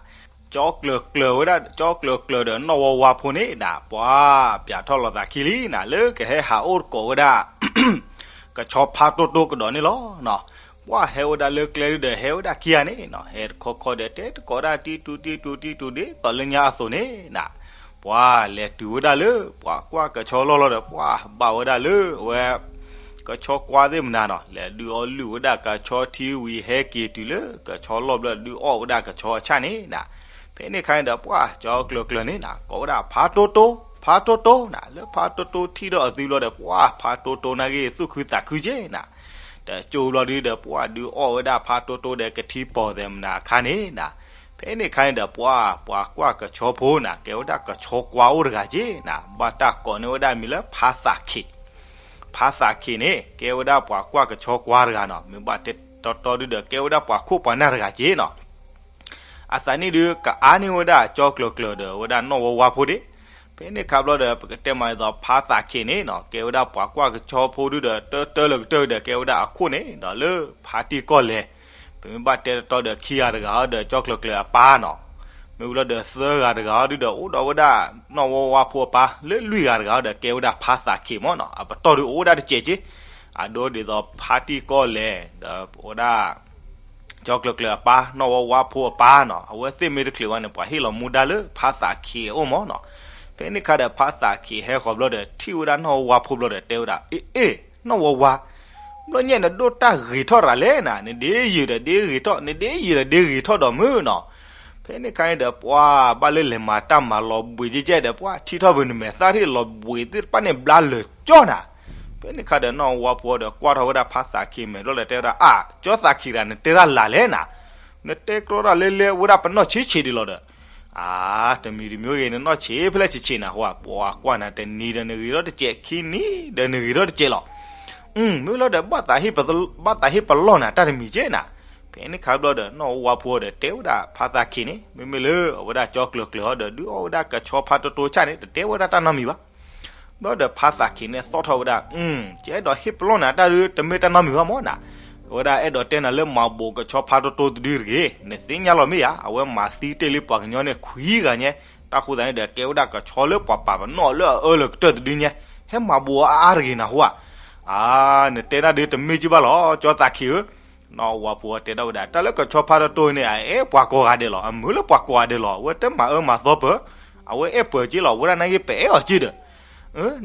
ကၠီကျၢၤကျၢၤဝဲဒၣ် ကၠီကျၢၤကျၢၤဒီးနီၢ်ဝါဝါဖိန့ၣ်နၤ ပှၢ်ပျးထီၣ်လီၤသးခံလံနၤ လၢကဟဲဟးအိၣ်တကိးဝဲဒၣ် ကဆီဖါတိတိကဒီးန့ၣ်လီၤနီၤ. ပှၢ်ဟဲဝဲဒၣ်လၢကျဲဒုဒီး ဟဲဝဲဒၣ်ခံဂၤန့ၣ်နီၤ ဟဲတခီခီဒီး တဲတကိးဒၣ်တံတူတံတူတံတူဒ်သိးလၢညါအသိးန့ၣ်နၤ. ပှၢ်လဲၤတုၤဝဲဒၣ်လၢ ပှၤကွၢ်ကဆီလီၢ်လီၤဒီး ပှၢ်ဘၣ်ဝဲဒၣ်လၢအဝဲ ကဆီကွါသ့ၣ်မနၤနီၤ လဲၤဒုးအီၣ်လုၢ်ဝဲဒၣ်ကဆီထံဝံၤ ဟဲက့ၤတုၤလၢကဆီလီၢ်ဘျီ ဒုးအီၣ်ဝဲဒၣ်ကဆီအဆၣ်န့ၣ်နၤ. ဖဲန့ၣ်ခါန့ၣ်ဒီး ပှၢ်ကၠီကျၢၤကျၢၤန့ၣ်နၤ ကိးဝဲဒၣ်ဖါတိတိ ဖါတိတိနၤ လၢဖါတိတိထံၣ်ဒီးအသုဘျီဒီး ပှၢ်ဖါတိတိနာ်က့ သူၣ်ခုသးခုက့နၤ. တကၠိဘျီဒုဒီး ပှၢ်ဒုးအီၣ်ဝဲဒၣ်ဖါတိတိဒီးကထံပီၢ်သဲးမနၤအခါန့ၣ်နၤ. ဖဲန့ၣ်ခါန့ၣ်ဒီး ပှၢ်ပှၤကွၢ်ကဆီဖိနၤ ကဲဝဲဒၣ်ကဆီကွါအိၣ်တဂၤက့နၤ ဘၣ်တၢ်ကိးန့ၢ်ဝဲဒၣ်မံၤလၢဖါသးခ့း ဖါသးခ့းန့ၣ် ကဲဝဲဒၣ်ပှၤကွၢ်ကဆီကွါတဂၤနီၤ မ့ၢ်ဘၣ်တဲတီတီဒုဒီး ကဲဝဲဒၣ်ပှၤခိၣ်ပှၤနၢ်တဂၤက့နီၤ. အသးနံၣ်ဒုးကအါန့ၢ်ဝဲဒၣ်ကၠီကျၢၤကျၢၤဒီးဝဲဒၣ်နီၢ်ဝါဝါဖိဒ့ၣ်. ဖဲန့ၣ်ခါဘျီဒီး ပကတဲမးဒ်သိးဖါသးခ့းန့ၣ်နီၤ ကဲဝဲဒၣ်ပှၤကွၢ်ကဆီဖိဒုဒီး တၢတၢလၢကတၢၢ်ဒီး ကဲဝဲဒၣ်အခိၣ်န့ၣ်ဒီးလၢဖါတံၢ်ကီၢ်လဲၤ ပမ့ၢ်ဘၣ်တဲတီတီဒီးခံဂၤတဂၤဒီးကၠီကျၢၤကျၢၤအပၢ်နီၤ. မ့ၢ်ဝံၤလီၤဒီးသၢဂၤတဂၤဒုဒီး အိၣ်ဒီးဝဲဒၣ်နီၢ်ဝါဝါဖိအပၢ် လၢလွံၢ်ဂၤတဂၤဒီး ကဲဝဲဒၣ်ဖါသးခ့းမးနီၤ. အပတီၢ်ဒုးအိၣ်ဝဲဒၣ်တစဲးက့ အဒိဒ်သိးဖါတံၢ်ကီၢ်လဲၤ ဒီးဝဲဒၣ် ကၠီကျၢၤကျၢၤအပၢ် နီၢ်ဝါဝါဖိအပၢ်နီၤ အဝဲသ့ၣ်မ့ၢ်တချုးဘၣ်န့ၣ် ပှၤဟ့ၣ်လီၤမူဒါလၢဖါသးခ့းအအိၣ်မးနီၤ. ဖဲန့ၣ်ခါဒီးဖါသးခံးဟဲဃီၤဘျီဒီး ထံၣ်ဝဲဒၣ်နီၢ်ဝါဖိဘျီဒီး တဲဝဲဒၣ်, အ့ အ့ နီၢ်ဝါဝါ, ဘျီညါနဒိၣ်တၢ်ဂ့ၤထီၣ်ရၤလဲၣ်နၤ, နဒ့ယုာ်ဒီးဒ့ဂ့ၤထီၣ်, နဒ့ယုာ်ဒီးဒ့ဂ့ၤထီၣ်ဒီးမုၢ်နီၤ. ဖဲန့ၣ်ခါန့ၣ်ဒီး ပှၤဘၣ်လၢလဲၤမၤတၢ်မၤလီၤဘှံးကဲကဲဒီး ပှၤထံၣ်ထီၣ်ပနမဲာ်သၣ်ထံၣ်လီၤဘှံးသ့ၣ်တဖၣ်န့ၣ် ဘျါလၢာ်ကၠီနၤ. ဖဲန့ၣ်ခါဒီးနီၢ်ဝါဖိဒီး ကွၢ်ထီၣ်ဝဲဒၣ်ဖါသးခံးမဲာ်ဘျီဒီး တဲဝဲဒၣ်, အါ ကၠီသးခံးရၤ နတဲတၢ်လၢ်လဲၣ်နၤ, နတဲကြီတၢ်လဲလဲဝဲဒၣ်ပနီၢ်ဆံးဆံးဒ်လီၤဒီး, အါ တမံၤတမံၤဂ့ၤ နနီၢ်ဆံးဖဲလဲၣ်ဆံးဆံးနၤဟီ, ပှၤကွၢ်နၤ တနံၤဒီးနဂ့ၤထီၣ်တစဲး, ခံနံၤဒီးနဂ့ၤထီၣ်တစဲးလီၤ. မ့ၢ်လီၤဒီး ဘၣ်သးဟ့ၣ်ပလီၢ်နၤတၢ်တမံၤကဲနၤ. ဖဲန့ၣ်ခါဘျီဒီး နီၢ်ဝါဖိဒီး တဲဝဲဒၣ်ဖါသးခံးန့ၣ် မ့မ့ၢ်လၢအဝဲဒၣ်ကၠီကျၢၤကျၢၤဟီဒီး ဒုးအီၣ်ဝဲဒၣ်ကဆီဖါတိတိဆၣ်န့ၣ် တတဲဝဲဒၣ်တၢ်နီတမံၤဘၣ်. ဘျီဒီးဖါသးခံးန့ၣ်သီၣ်ထီၣ်ဝဲဒၣ်, ယအဲၣ်ဒိးဟ့ၣ်ပလီၢ်နၤတၢ်ဒုး တမ့ၢ်တၢ်နီတမံၤဘၣ်မၢ်နၤ, အဝဲဒၣ်အဲၣ်ဒိးတဲနၤလၢမၤဘိးကဆီဖါတိတိတဒုတဂ့ၤ, နသ့ၣ်ညါလီၤမ့ၢ်ဧါ, အဝဲမၤသံတ့ၢ်လံပှၤကညီန့ၣ် ခွံဂၤညါ, တၢ်ဃိသတးန့ၣ်ဒီး ကဲဝဲဒၣ်ကဆီလၢပှၤပာ်ပနီၣ်လၢအအၢလၢကတၢၢ်တဒုညါ, ဟဲမၤဘိးအါအါတဂ့ၤနၤဟီဧါ. အါ နတဲဒၣ်ဒုးတမ့ၢ်က့ဘၣ်လီၤ ကၠီသးခံးဧၢ. နီၢ်ဝါဖိတဲဒၣ်ဝဲဒၣ် တၢ်လၢကဆီဖါတိတိန့ၣ် အအဲၣ်ပှၤကိးဂၤဒဲးလီၤ, အမုာ်လၢပှၤကိးဂၤဒဲးလီၤ, အဝဲတမၤအၢမၤသီပၢၤ, အဝဲအဲၣ်ပှၤက့လီၤ, ဝဲဒၣ်နာ်က့ ပအဲၣ်အီၤက့ဒီး,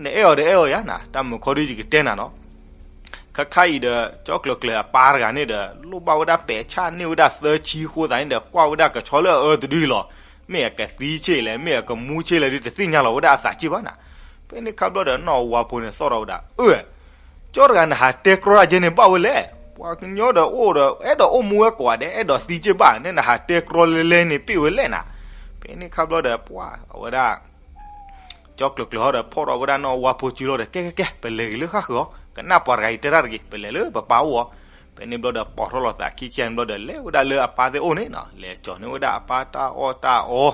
နအဲၣ်အီၤဒီးအဲၣ်အီၤယါနၤ, တၢ်မုာ်ခီဒုးယကတဲနၤနီၤ. ခါခါအံၤဒီး ကၠီကျၢၤကျၢၤအပၢ်တဂၤန့ၣ်ဒီး လိၣ်ဘၣ်ဝဲဒၣ်ပဲာ်ဆၣ်န့ၢ်ဝဲဒၣ်သၢဆံအဃိသတးန့ၣ်ဒီး ကွၢ်ဝဲဒၣ်ကဆီလၢအအၢတဒုလီၤ, မ့ၢ်အကသံဆ့လဲၣ် မ့ၢ်အကမူဆ့လဲၣ်ဒုး တသ့ၣ်ညါလီၤဝဲဒၣ်အသးက့ဘၣ်နၤ. ဖဲန့ၣ်ခါဘျီဒီး နီၢ်ဝါဖိန့ၣ်သီၣ်ထီၣ်ဝဲဒၣ်, အၢ ကၠီတဂၤနဟးတဲကြီတၢ်ကဲန့ၣ်ဘၣ်ဝဲလဲၣ်, ပှၤကညီဒီးအိၣ်ဒီး အဲၣ်ဒိးအိၣ်မူဝဲကိးဂၤဒဲး အဲၣ်ဒိးသံက့ဘၣ်န့ၣ် နဟးတဲကြီလဲလဲန့ၣ် ပ့ၢ်ဝဲလဲၣ်နၤ. ဖဲန့ၣ်ခါဘျီဒီး ပှၤအဝဲဒၣ် ကၠီကျၢၤကျၢၤဟီဒီး ဖီၣ်ထီၣ်ဝဲဒၣ်နီၢ်ဝါဖိစုလီၤဒီး ကဲကဲကဲ ပလဲၤဂ့ၤလၢဃၣ်ဃုာ်အီၤ, ကနၣ်ပှၤတဂၤအံၤတဲတၢ်တဂ့ၤ, ပလဲၤလၢပပၢ်အိၣ်အီၤ. ဖဲန့ၣ်ဘျီဒီး ပိာ်ထီၣ်လိာ်သးခံခံန့ၣ်ဘျီဒီး လဲၤဝဲဒၣ်လၢအပၢ်သ့ၣ်အိၣ်န့ၣ်နီၤ, လဲၤကၠီၤန့ၢ်ဝဲဒၣ်အပၢ်တၢ်အီၣ်တၢ်အီ,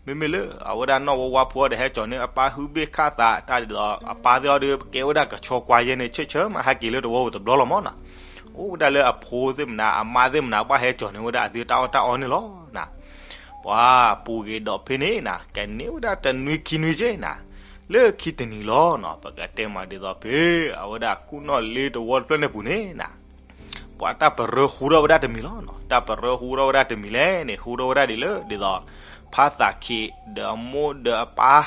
မ့မ့ၢ်လၢအဝဲဒၣ်နီၢ်ဝါဝါဖိဒီး ဟဲကၠီၤန့ၢ်အပၢ်ဟုဘ့ၣ်ခၣ်သးတၢ်ဒ်သိး အပၢ်သ့ၣ်အီၤဒီး ကဲဝဲဒၣ်ကဆီကွၢ်ယဲန့ၣ် ဆၢဆၢမးဟဲက့ၤလၢတဝီပူၤတဘျီလီၤမၢ်နီၤ. အိၣ်ဝဲဒၣ်လၢအဖိသ့ၣ်မနၤ အမါသ့ၣ်မနၤ ဘၣ်ဟဲကၠီၤန့ၢ်ဝဲဒၣ်အသုတၢ်အီၣ်တၢ်အီန့ၣ်လီၤနၤ. ပှၤပူၤဂ့ၤဒီးဖဲန့ၣ်နၤ ကန့ၢ်ဝဲဒၣ်တနွံခံနွံက့နၤ, လၢခံတနံၤလီၤနီၤ ပကတဲမးဒ်သိးဖဲ အဝဲဒၣ်ကူၣ်နီၣ်လ့တဝီတဖျၢၣ်န့ၣ်ပူၤန့ၣ်နၤ, ပှၤတၢ်ပရၢဟူထီၣ်ဝဲဒၣ်တမံၤလီၤနီၤ. တၢ်ပရၢဟူထီၣ်ဝဲဒၣ်တမံၤလဲၣ်န့ၣ် ဟူထီၣ်ဝဲဒၣ်ဒ်လၢ ဒ်သိး ဖါသးခံးဒီးအမိၢ်ဒီးအပၢ်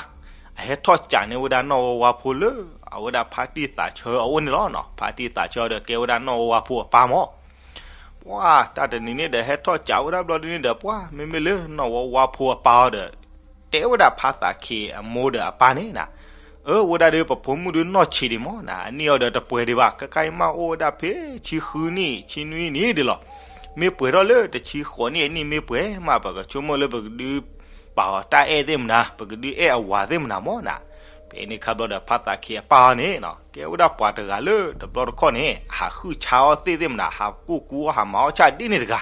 အဟဲထီၣ်ကးန့ၢ်ဝဲဒၣ်နီၢ်ဝါဝါဖိလၢ အဝဲဒၣ်ဖါတံၢ်သးဆၢအအိၣ်န့ၣ်လီၤနီၤ. ဖါတံၢ်သးဆၢဒီးကဲဝဲဒၣ်နီၢ်ဝါဝါဖိအပၢ်မၢ်. ပှၤတၢ်တနံၤန့ၣ်ဒီးဟဲထီၣ်ကးဝဲဒၣ်ဘျီဒုန့ၣ်ဒီး ပှၤမ့မ့ၢ်လၢနီၢ်ဝါဝါဖိအပၢ်အီၤဒီး တဲဝဲဒၣ်ဖါသးခံးအမိၢ်ဒီးအပၢ်န့ၣ်နၤ, အၢ ဝဲဒၣ်ဒီးပဖိမုၣ်ဒုးနီၢ်ဆံးဒံးမၢ်နၤ, အနံၣ်အီၤဒီးတပှဲၤဒံးဘၣ်, ခဲခါအံၤမးအိၣ်ဝဲဒၣ်ဖဲဆံဃုနံၣ် ဆံနွံနံၣ်ဒံးလီၤ. မ့ၢ်ပှဲၤထီၣ်လၢတဆံဃိးနံၣ်အနံၣ်မ့ၢ်ပှဲၤမး ပကဆိကမိၣ်လၢပကဒုးပာ်အီၤတၢ်အဲၣ်သ့ၣ်မနၤ, ပကဒုးအဲၣ်အဝၤသ့ၣ်မနၤမၢ်နၤ. ဖဲန့ၣ်ခါဘျီဒီး ဖါသးခံးအပၢ်အီၤန့ၣ် ကဲဝဲဒၣ်ပှၤတဂၤလၢတဘျီတခီၣ်န့ၣ် ဟးဃုဆါအီၣ်သ့ၣ်သ့ၣ်မနၤ, ဟးကူၣ်ကူအီၣ် ဟးမၤအီၣ်ဆၣ်ဒ်န့ၣ်တဂၤ.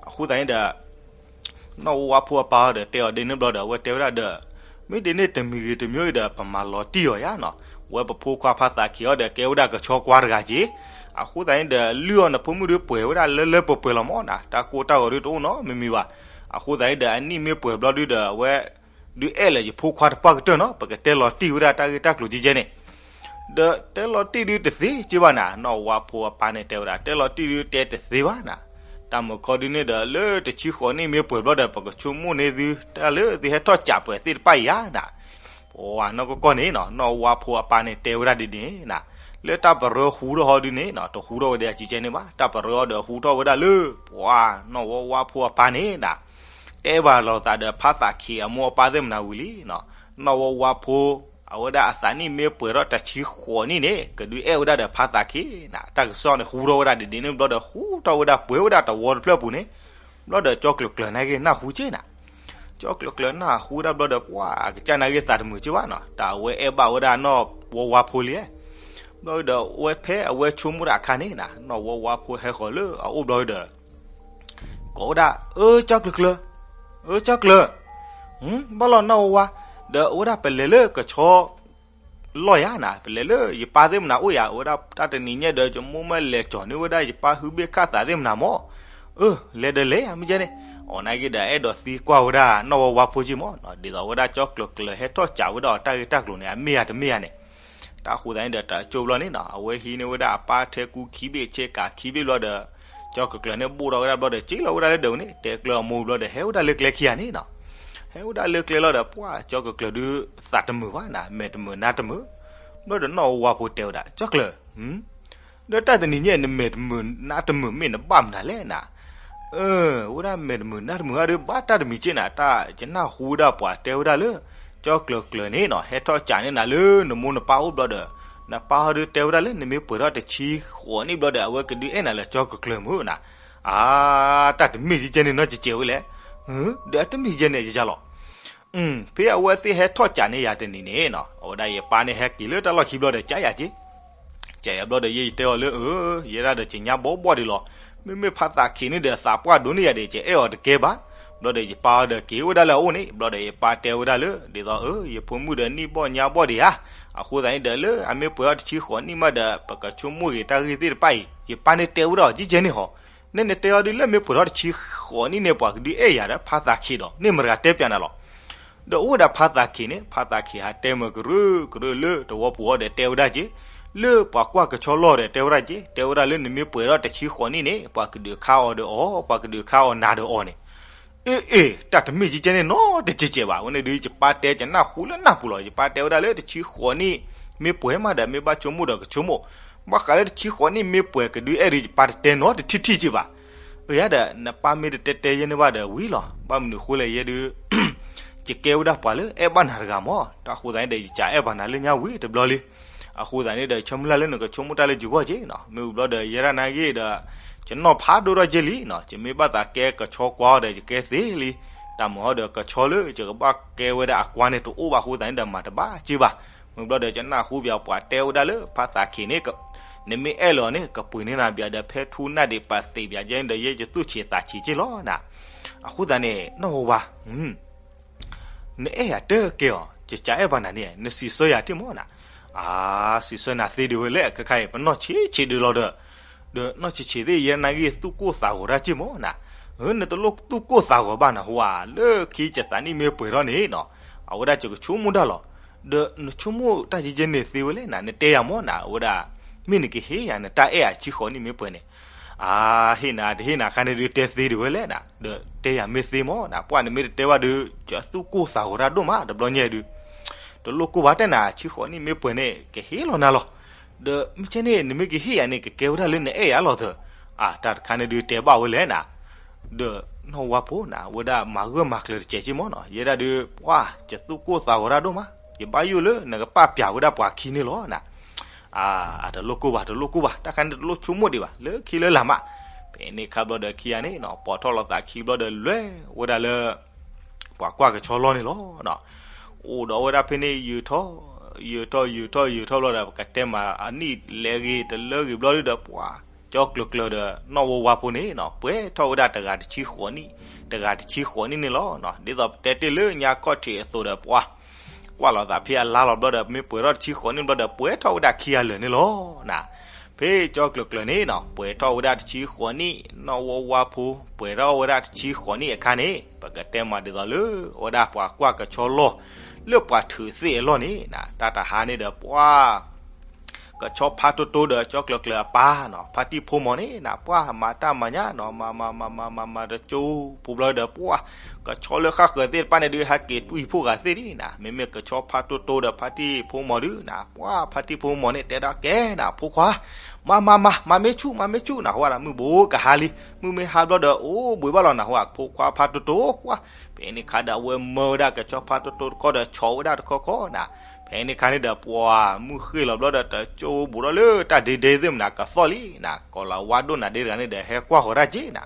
အဃိသတးန့ၣ်ဒီး နီၢ်ဝါဝါဖိအပၢ်အီၤဒီး တဲအီၤဒ်န့ၣ်ဘျီဒီး အဝဲတဲဝဲဒၣ်ဒီး မ့ၢ်ဒ်န့ၣ်တမံၤဂ့ၤတမံၤအံၤဒီး ပမၤလီၤတံၢ်အီၤယါနီၤ. ဝဲပဖိခွါဖါသးခံးအီၤဒီးကဲဝဲဒၣ်ကဆီကွၢ်တဂၤက့ၤ. အဃိသတးန့ၣ်ဒီး လုၢ်အီၤနဖိမုၣ်ဒုးပှဲၤဝဲဒၣ်လၢလၢပှဲၤပှဲၤလီၤမၢ်နၤ, တၢ်ကိၢ်တၢ်ဂီၤဒုးတအိၣ်နီတမံၤမံၤဘၣ်. အဃိသတးန့ၣ်ဒီး အနံၣ်မ့ၢ်ပှဲၤဘျီဒုဒီး အဝဲ ဒုးအဲၣ်လၢယဖိခွါတပှၢ်ကတၢၢ်နီၤ, ပကတဲလီၤတံၢ်ဝဲဒၣ်တၢ်ဂ့ၢ်တၢ်ကျိၤကဲကဲန့ၣ် ဒီးတဲလီၤတံၢ်ဒုးတသ့က့ဘၣ်နၤ. နီၢ်ဝါဖိအပၢ်န့ၣ်တဲဝဲဒၣ် တဲလီၤတံၢ်ဒုးတဲတသ့ဘၣ်နၤ. တၢ်မုာ်ခီဒုန့ၣ်ဒီး လၢတဆံဃိးနံၣ်မ့ၢ်ပှဲၤဘျီဒီး ပကဆိကမိၣ်န့ၢ်သု တၢ်လၢသုဟဲထီၣ်ကးပှဲၤသ့ၣ်တဖၣ်အံၤယါနၤ. ပှၤနီၢ်ကီၢ်ကီၢ်န့ၣ်နီၤ, နီၢ်ဝါဖိအပၢ်န့ၣ်တဲဝဲဒၣ်ဒ်န့ၣ်နၤ, လၢတၢ်ပရၢဟူထီၣ်ဟီဒုန့ၣ်နီၤ, တဟူထီၣ်ဝဲဒၣ်ကဲကဲန့ၣ်ဘၣ်. တၢ်ပရၢအီၤဒီးဟူထီၣ်ဝဲဒၣ်လၢ ပှၤနီၢ်ဝါဝါဖိအပၢ်န့ၣ်နၤ တဲဘၣ်လိာ်သးဒီးဖါသးခံးအမိၢ်အပၢ်သ့ၣ်မနၤဝံၤလံနီၤ. နီၢ်ဝါဝါဖိ အဝဲဒၣ်အသးနံၣ်မ့ၢ်ပှဲၤထီၣ်တဆံဃိးနံၣ်န့ၣ် ကဒုးအဲၣ်ဝဲဒၣ်ဒီးဖါသးခံးနၤ. တၢ်ကစီၣ်န့ၣ်ဟူထီၣ်ဝဲဒၣ်ဒ်န့ၣ်ဘျီဒီး ဟူထီၣ်ဝဲဒၣ်ပှဲၤဝဲဒၣ်တဝီတဖျၢၣ်ပူၤန့ၣ် ဘျီဒီးကၠီကျၢၤကျၢၤန့ၣ်က့ၤနၢ်ဟူက့နၤ. ကၠီကျၢၤကျၢၤနၢ်ဟူဒၣ်ဘျီဒီး ပှၤအကစၢ်န့ၣ်က့ၤသးတမုာ်က့ဘၣ်နီၤ, တၢ်အဝဲအဲၣ်ဘၣ်ဝဲဒၣ်နီၢ်ဝါဝါဖိလံ. ဘျီဒီးအဝဲဖဲအဝဲဆိကမိၣ်တၢ်အခါန့ၣ်နၤ, နီၢ်ဝါဝါဖိဟဲဃီၤလၢအအိၣ်ဘျီဒီး ကိးဝဲဒၣ်, အၢ ကၠီကျၢၤကျၢၤ, အၢ ကၠီကျၢၤ, ဘၣ်လီၤနီၢ်ဝါဝါ, ဒီးအဝဲဒၣ်ပလဲၤလၢကဆီ လီၢ်ယါနၤ, ပလဲၤလၢယပၢ်သ့ၣ်မနၤအိၣ်ယါ, အဝဲဒၣ်တၢ်တနံၤညါဒီး ယမိၢ်မ့ၢ်လဲၤကၠီၤန့ၢ်ဝဲဒၣ်ယပၢ်ဟုဘ့ၣ်ခၣ်သးသ့ၣ်မနၤမၢ်. အၢ လဲၤဒီးလဲၤဧါ မ့ၢ်ကဲန့ၣ်, အီၤန့ၣ်က့ၤဒီးအဲၣ်ဒိးသံကွၢ်ဝဲဒၣ်နီၢ်ဝါဝါဖိက့မၢ်, ဒ်သိးဝဲဒၣ်ကၠီကျၢၤကျၢၤဟဲထီၣ်ကးဝဲဒၣ်အီၤတၢ်ဂ့ၢ်တၢ်ကျိၤန့ၣ် အမ့ၢ်ဧါတမ့ၢ်ဧါန့ၣ်. တၢ်ဃိသတးန့ၣ်ဒီး တၢ်ကၠိဘျီန့ၣ်နီၤ, အဝဲဟံးန့ၢ်ဝဲဒၣ်အပၢ်ထဲကူခံဘ့ၣ်ဆ့ကၤခံဘ့ၣ်ဘျီဒီး ကၠီကျၢၤကျၢၤန့ၣ်ဘိၣ်ထီၣ်ဝဲဒၣ်ဘျီဒီး က့ၤလီၤဝဲဒၣ်လၢဒၢးန့ၣ် တဲကျၢၤအမိၢ်ဘျီဒီး ဟဲဝဲဒၣ်လၢကျဲခံဂၤန့ၣ်နီၤ. ဟဲဝဲဒၣ်လၢကျဲလီၤဒီး ပှၢ်ကၠီကျၢၤကျၢၤဒုးသးတမုာ်ဘၣ်နၤ, မဲာ်တမုာ်နါတမုာ်. ဘျီဒီးနီၢ်ဝါဖိတဲဝဲဒၣ် ကၠီကျၢၤ, ဒီးတၢ်တနံၤညါ နမဲာ်တမုာ်နါတမုာ်မ့ၢ်နဘၣ်မနုၤလဲၣ်နၤ. အၢ ဝဲဒၣ်မဲာ်တမုာ်နါတမုာ်ဧါဒီး ဘၣ်တၢ်တမံၤက့နၤ, တၢ်ယနၢ်ဟူဝဲဒၣ်ပှၤတဲဝဲဒၣ်လၢ ကၠီကျၢၤကျၢၤန့ၣ်နီၤ ဟဲထီၣ်ကးန့ၢ်နၤလၢနမိၢ်နပၢ်အိၣ်ဘျီဒီး နပၢ်ဟီဒီးတဲဝဲဒၣ်လၢ နမ့ၢ်ပှဲၤထီၣ်တဆံဃိးနံၣ်ဘျီဒီး အဝဲကဒုးအဲၣ်နၤလၢကၠီကျၢၤကျၢၤမုၢ်နၤ. အါ တၢ်တမ့ၢ်ကဲကဲန့ၣ်နီတစဲးဝဲလဲၣ်. ဒီးအတမ့ၢ်ကဲန့ၣ်ယယၤလီၤ. ဖဲအဝဲသ့ၣ်ဟဲထီၣ်ကးန့ၢ်ယၤတနံၤန့ၣ်နီၤ အဝဲဒၣ်ယပၢ်န့ၣ်ဟဲက့ၤလၢတၢ်လီၢ်ခံဘျီဒီး ကးယၤက့ၤ ကးယၤဘျီဒီး ယဲယတဲအီၤလၢ အၢ ယဲဒၣ်ဒီးကညါဘီဘီဒံးလီၤ. မ့မ့ၢ်ဖါသးခ့န့ၣ်ဒီး သးပှၢ်ဒိၣ်န့ၢ်ယၤဒီး ကအဲၣ်အီၤတကဲဘၣ်. ဘျီဒီးယပၢ်အီၤဒီးက့ၤဝဲဒၣ်လၢအအိၣ်န့ၣ် ဘျီဒီးယပၢ်တဲဝဲဒၣ်လၢ ဒ်သိး အၢ ယဖိမုၣ်ဒီးနံၣ်ဘီၣ်ညါဘီၣ်ဒံးဧါ. အဃိသတးန့ၣ်ဒီး လၢအမ့ၢ်ပှဲၤထီၣ်တဆံဃိးနံၣ်မးဒီး ပကဆိကမိၣ်ဂ့ၤတၢ်ဂ့ၢ်သ့ၣ်တဖၣ်အံၤ. ယပၢ်န့ၣ်တဲဝဲဒၣ်အီၤ ကဲကဲန့ၣ်ဟီ နဲနတဲအီၤဒုးလၢမ့ၢ်ပှဲၤထီၣ်တဆံဃိးနံၣ်န့ၣ် ပှၤကဒုးအဲၣ်ယၤဒီးဖါသးခ့ဒီး န့ၢ်မတၤတဲပၠးနၤလီၤ. ဒီးအိၣ်ဝဲဒၣ်ဖါသးခ့န့ၣ် ဖါသးခ့ဟးတဲမုာ်ကရၢကရၢလၢတဝီပူၤအီၤဒီးတဲဝဲဒၣ်က့ၤ, လၢပှၤကွၢ်ကဆီလီၢ်ဒီးတဲဝဲဒၣ်က့ၤ, တဲဝဲဒၣ်လၢနမ့ၢ်ပှဲၤထီၣ်တဆံဃိးနံၣ်န့ၣ် ပှၤကဒုးခါအီၤဒီးအီၤ, ပှၤကဒုးခါအီၤနၤဒီးအီၤန့ၣ်. အ့ အ့ တၢ်တမ့ၢ်ကဲကဲန့ၣ်နီတစဲးကဲးဘၣ်. ဝဲန့ၣ်ဒုး ယပၢ်တဲကနၣ်ဟူလၢနၢ်ပူၤလီၤ. ယပၢ်တဲဝဲဒၣ်လၢတဆံဃိးနံၣ် မ့ၢ်ပှဲၤမးဒီး မ့ၢ်ဘၣ်ဆိကမိၣ်ဒီးကဆိကမိၣ်, ဘၣ်ဃးလၢတဆံဃိးနံၣ်မ့ၢ်ပှဲၤကဒုးအဲၣ်ဒုး ယပၢ်တတဲနီတထံၣ်ထံၣ်ကဲးဘၣ်. အၢ ယၤဒီး နပၢ်မ့ၢ်တတဲတဲယဲန့ၣ်ဘၣ်ဒီးဝံၤလီၤ. ဘၣ်မနုၤဃိလဲၣ် ယဲဒုး ယကဲဝဲဒၣ်ပှၤလၢအဲၣ်ဘၣ်နၤတဂၤမး, တၢ်အဃိသတးန့ၣ်ဒီး ယကအဲၣ်ဘၣ်နၤလၢညါဝံၤတဘျီလံ. အဃိသတးန့ၣ်ဒီး ဆၢမုၢ်လၢ်လၢနကဆိကမိၣ်တၢ်လၢယဂီၢ်က့ၤနီၤ. မ့ၢ်ဝံၤဘျီဒီး ယဲဒၣ်နာ်က့ဒီး ယနီၢ်ဖးဒိၣ်ထီၣ်က့ၤလံနီၤ. ယမ့ၢ်ဘၣ်သးကဲကဆီကွၢ်အီၤဒီး ယကဲသ့လံ. တၢ်မုာ်ဟီဒီး ကဆီလၢယကဘၣ်ကဲဝဲဒၣ်အကွၢ်န့ၣ် တအိၣ်ဘၣ်အဃိသတးန့ၣ်ဒီး မၤတဘၣ်က့ၤဘၣ်. မ့ၢ်ဘျီဒီး ယနၢ်ဟူဘၣ်ပှၤတဲဝဲဒၣ်လၢ ဖါသးခ့န့ၣ် နမ့ၢ်အဲၣ်လီၤန့ၣ် ကပှ့ၤန့ၢ်နၤဘၣ်ဒီး ဖဲထူနၢ်ဒံးပာ်သ့ၣ်ဘၣ်ကဲန့ၣ်ဒီး ယဲယသူၣ်ဆံးသးဆံးက့ၤလီၤနၤ. အဃိသတးန့ၣ် နီၢ်ဝါဝါ နအဲၣ်ယၤတကဲအီၤ, ယကအဲၣ်ဘၣ်နၤန့ၣ် နစံးဆၢယၤတ့ၢ်မးနၤ. အါ စံးဆၢနၤသ့ဒံးဝဲလဲၣ်, ခဲခါအံၤ ပနီၢ်ဆံးဆံးဒံးလီၤဒီး, ဒီးနီၢ်ဆံးဆံးသ့ၣ် ယဲနာ်က့ၤသူၣ်ကိၢ်သးဂီၤတၢ်က့ၤမးနၤ. အၢ နတလိၣ်သူၣ်ကိၢ်သးဂီၤဘၣ်နဟူဧါ, လၢခံယသးနံၣ်မ့ၢ်ပှဲၤထီၣ်န့ၣ်နီၤ, အဝဲဒၣ်ယကဆိကမိၣ်တၢ်လီၤ. ဒီးနဆိကမိၣ်တၢ်ကဲကဲန့ၣ်သ့ဝဲလဲၣ်နၤ, နတဲယၤမးနၤ, အဝဲဒၣ် မ့ၢ်နကဟ့ၣ်ယၤ နတၢ်အဲၣ်ယၤတဆံဃိးနံၣ်မ့ၢ်ပှဲၤန့ၣ်. အါ ဟ့ၣ်နၤတဟ့ၣ်နၤခါန့ၣ်ဒုး တဲသ့ဒံးဝဲလဲၣ်နၤ, ဒီးတဲယၤမ့ၢ်သ့မးနၤ, ပှၢ်နမ့ၢ်တတဲဘၣ်ဒီး ယသူၣ်ကိၢ်သးဂီၤတၢ်ဒိၣ်မး တဘျီညါဒုး. တလိၣ်ကိၢ်ဘၣ်တဲနၤ, တဆံဃိးနံၣ်မ့ၢ်ပှဲၤန့ၣ် ကဟ့ၣ်လီၤနၤလီၤ. ဒီးမ့ၢ်ကဲန့ၣ် နမ့ၢ်ကဟ့ၣ်ယၤန့ၣ် ကကဲဝဲဒၣ်လၢနအဲၣ်ယၤလီၤသၢ. အါ တၢ်တခါန့ၣ်ဒုး တဲဘၣ်ဝဲလဲၣ်နၤ. ဒီးနီၢ်ဝါဖိနၤ ဝဲဒၣ်မၤဂၢၢ်မၤကျၢၤတစဲးက့ၤမးနီၤ, ယဲဒၣ်ဒုး ပှၢ် ယသူၣ်ကိၢ်သးဂီၤတၢ်ဒိၣ်မး, ယဘၣ်ယိၣ်လၢနကပာ်ပျးဝဲဒၣ်ပှၤခံန့ၣ်လီၤနၤ. အါ တလိၣ်ကိၢ်ဘၣ် တလိၣ်ကိၢ်ဘၣ်, တၢ်ခါန့ၣ်တလိၣ်ဆိကမိၣ်ဒံးဘၣ်, လၢခံလၢလာ်မး. ဖဲန့ၣ်ခါဘျီဒီးခံဂၤန့ၣ်နီၤ ပိာ်ထီၣ်လိာ်သးခံဘျီဒီး လဲၤဝဲဒၣ်လၢ ပှၤကွၢ်ကဆီလီၢ်န့ၣ်လီၤ. အိၣ်ဒီးဝဲဒၣ်ဖဲန့ၣ် ယုာ်ထီၣ် ယုာ်ထီၣ် ယုာ်ထီၣ် ယုာ်ထီၣ်ဘျီဒီး ပကတဲမး အနံၣ်လဲၤဂ့ၤတလၢဂ့ၤဘျီဒုးဒီး ပှၢ် ကၠီကျၢၤကျၢၤဒီး နီၢ်ဝါဝါဖိန့ၣ်နီၤ ပှဲၤထီၣ်ဝဲဒၣ်တဂၤတဆံဃိးနံၣ်, တဂၤတဆံဃိးနံၣ်န့ၣ်လီၤ. ဒ်သိးပတဲတ့ၢ်လၢညါခီၣ်ထံးအသိးဒီး ပှၢ် ကွၢ်လိာ်သးဖဲအလါလီၤဘျီဒီး မ့ၢ်ပှဲၤထီၣ်တဆံဃိးနံၣ်ဘျီဒီး ပှဲၤထီၣ်ဝဲဒၣ်ခံဂၤလၢာ်န့ၣ်လီၤနၤ. ဖဲကၠီကျၢၤကျၢၤန့ၣ်နီၤ ပှဲၤထီၣ်ဝဲဒၣ်တဆံဃိးနံၣ်, နီၢ်ဝါဝါဖိ ပှဲၤထီၣ်ဝဲဒၣ်တဆံဃိးနံၣ်အခါန့ၣ် ပကတဲမးဒ်သိးလၢ အဝဲဒၣ်ပှၤကွၢ်ကဆီလီၢ် လၢပှၤထုးသ့ၣ်အလီၢ်န့ၣ်နၤ တၢ်တဟါန့ၣ်ဒီး ပှၢ် ကဆီဖါတိတိဒီး ကၠီကျၢၤကျၢၤအပၢ်နီၤ ဖါတံၢ်ဖိမီၤန့ၣ်နၤ ပှၢ်မၤတၢ်မၤညါနီၤ မၤမၤမၤမၤမၤမၤတကၠိပူၤဘျီဒီး ပှၢ် ကဆီလၢဃၣ်ဃၢၤသ့ၣ်တဖၣ်န့ၣ်ဒုး ဟဲက့ၤတွံၢ်ဖိဂၤသ့ၣ်လံနၤ. မ့မ့ၢ်ကဆီဖါတိတိဒီး ဖါတံၢ်ဖိမီၤဒုးနၤ ပှၢ်ဖါတံၢ်ဖိမီၤန့ၣ် တဲဒၣ်ကဲနၤ ဖိခွါ မၤမၤမၤ မၤမ့ၢ်ဆူၣ် မၤမ့ၢ်ဆူၣ်နၤ ဟူဝဲဒၣ် မုၢ်ဘိကဟါလံ, မုၢ်မ့ၢ်ဟါဘျီဒီး အိၣ်ဘှံးဘၣ်လီၤနၤ ဟူဝဲ ဖိခွါဖါတိတိ ပှၢ် ဖဲန့ၣ်ခါဒီး အဝဲမၢဝဲဒၣ်ကဆီဖါတိတိတခီဒီး ဆီးဝဲဒၣ်တခီခီနၤ. ဖဲန့ၣ်ခါန့ၣ်ဒီး ပှၢ်မုၢ်ဃ့ၢ်လီၤဘျီဒီး တကၠိဘူးထီၣ်လၢတၢ်ဒ့ဒ့သ့ၣ်မနၤ ကသီၣ်လံနၤ ကီၤလၤဝါဒိၣ်နၤဒ့တဂၤန့ၣ်ဒီး ဟဲကွၢ်ဃီၤတၢ်က့နၤ.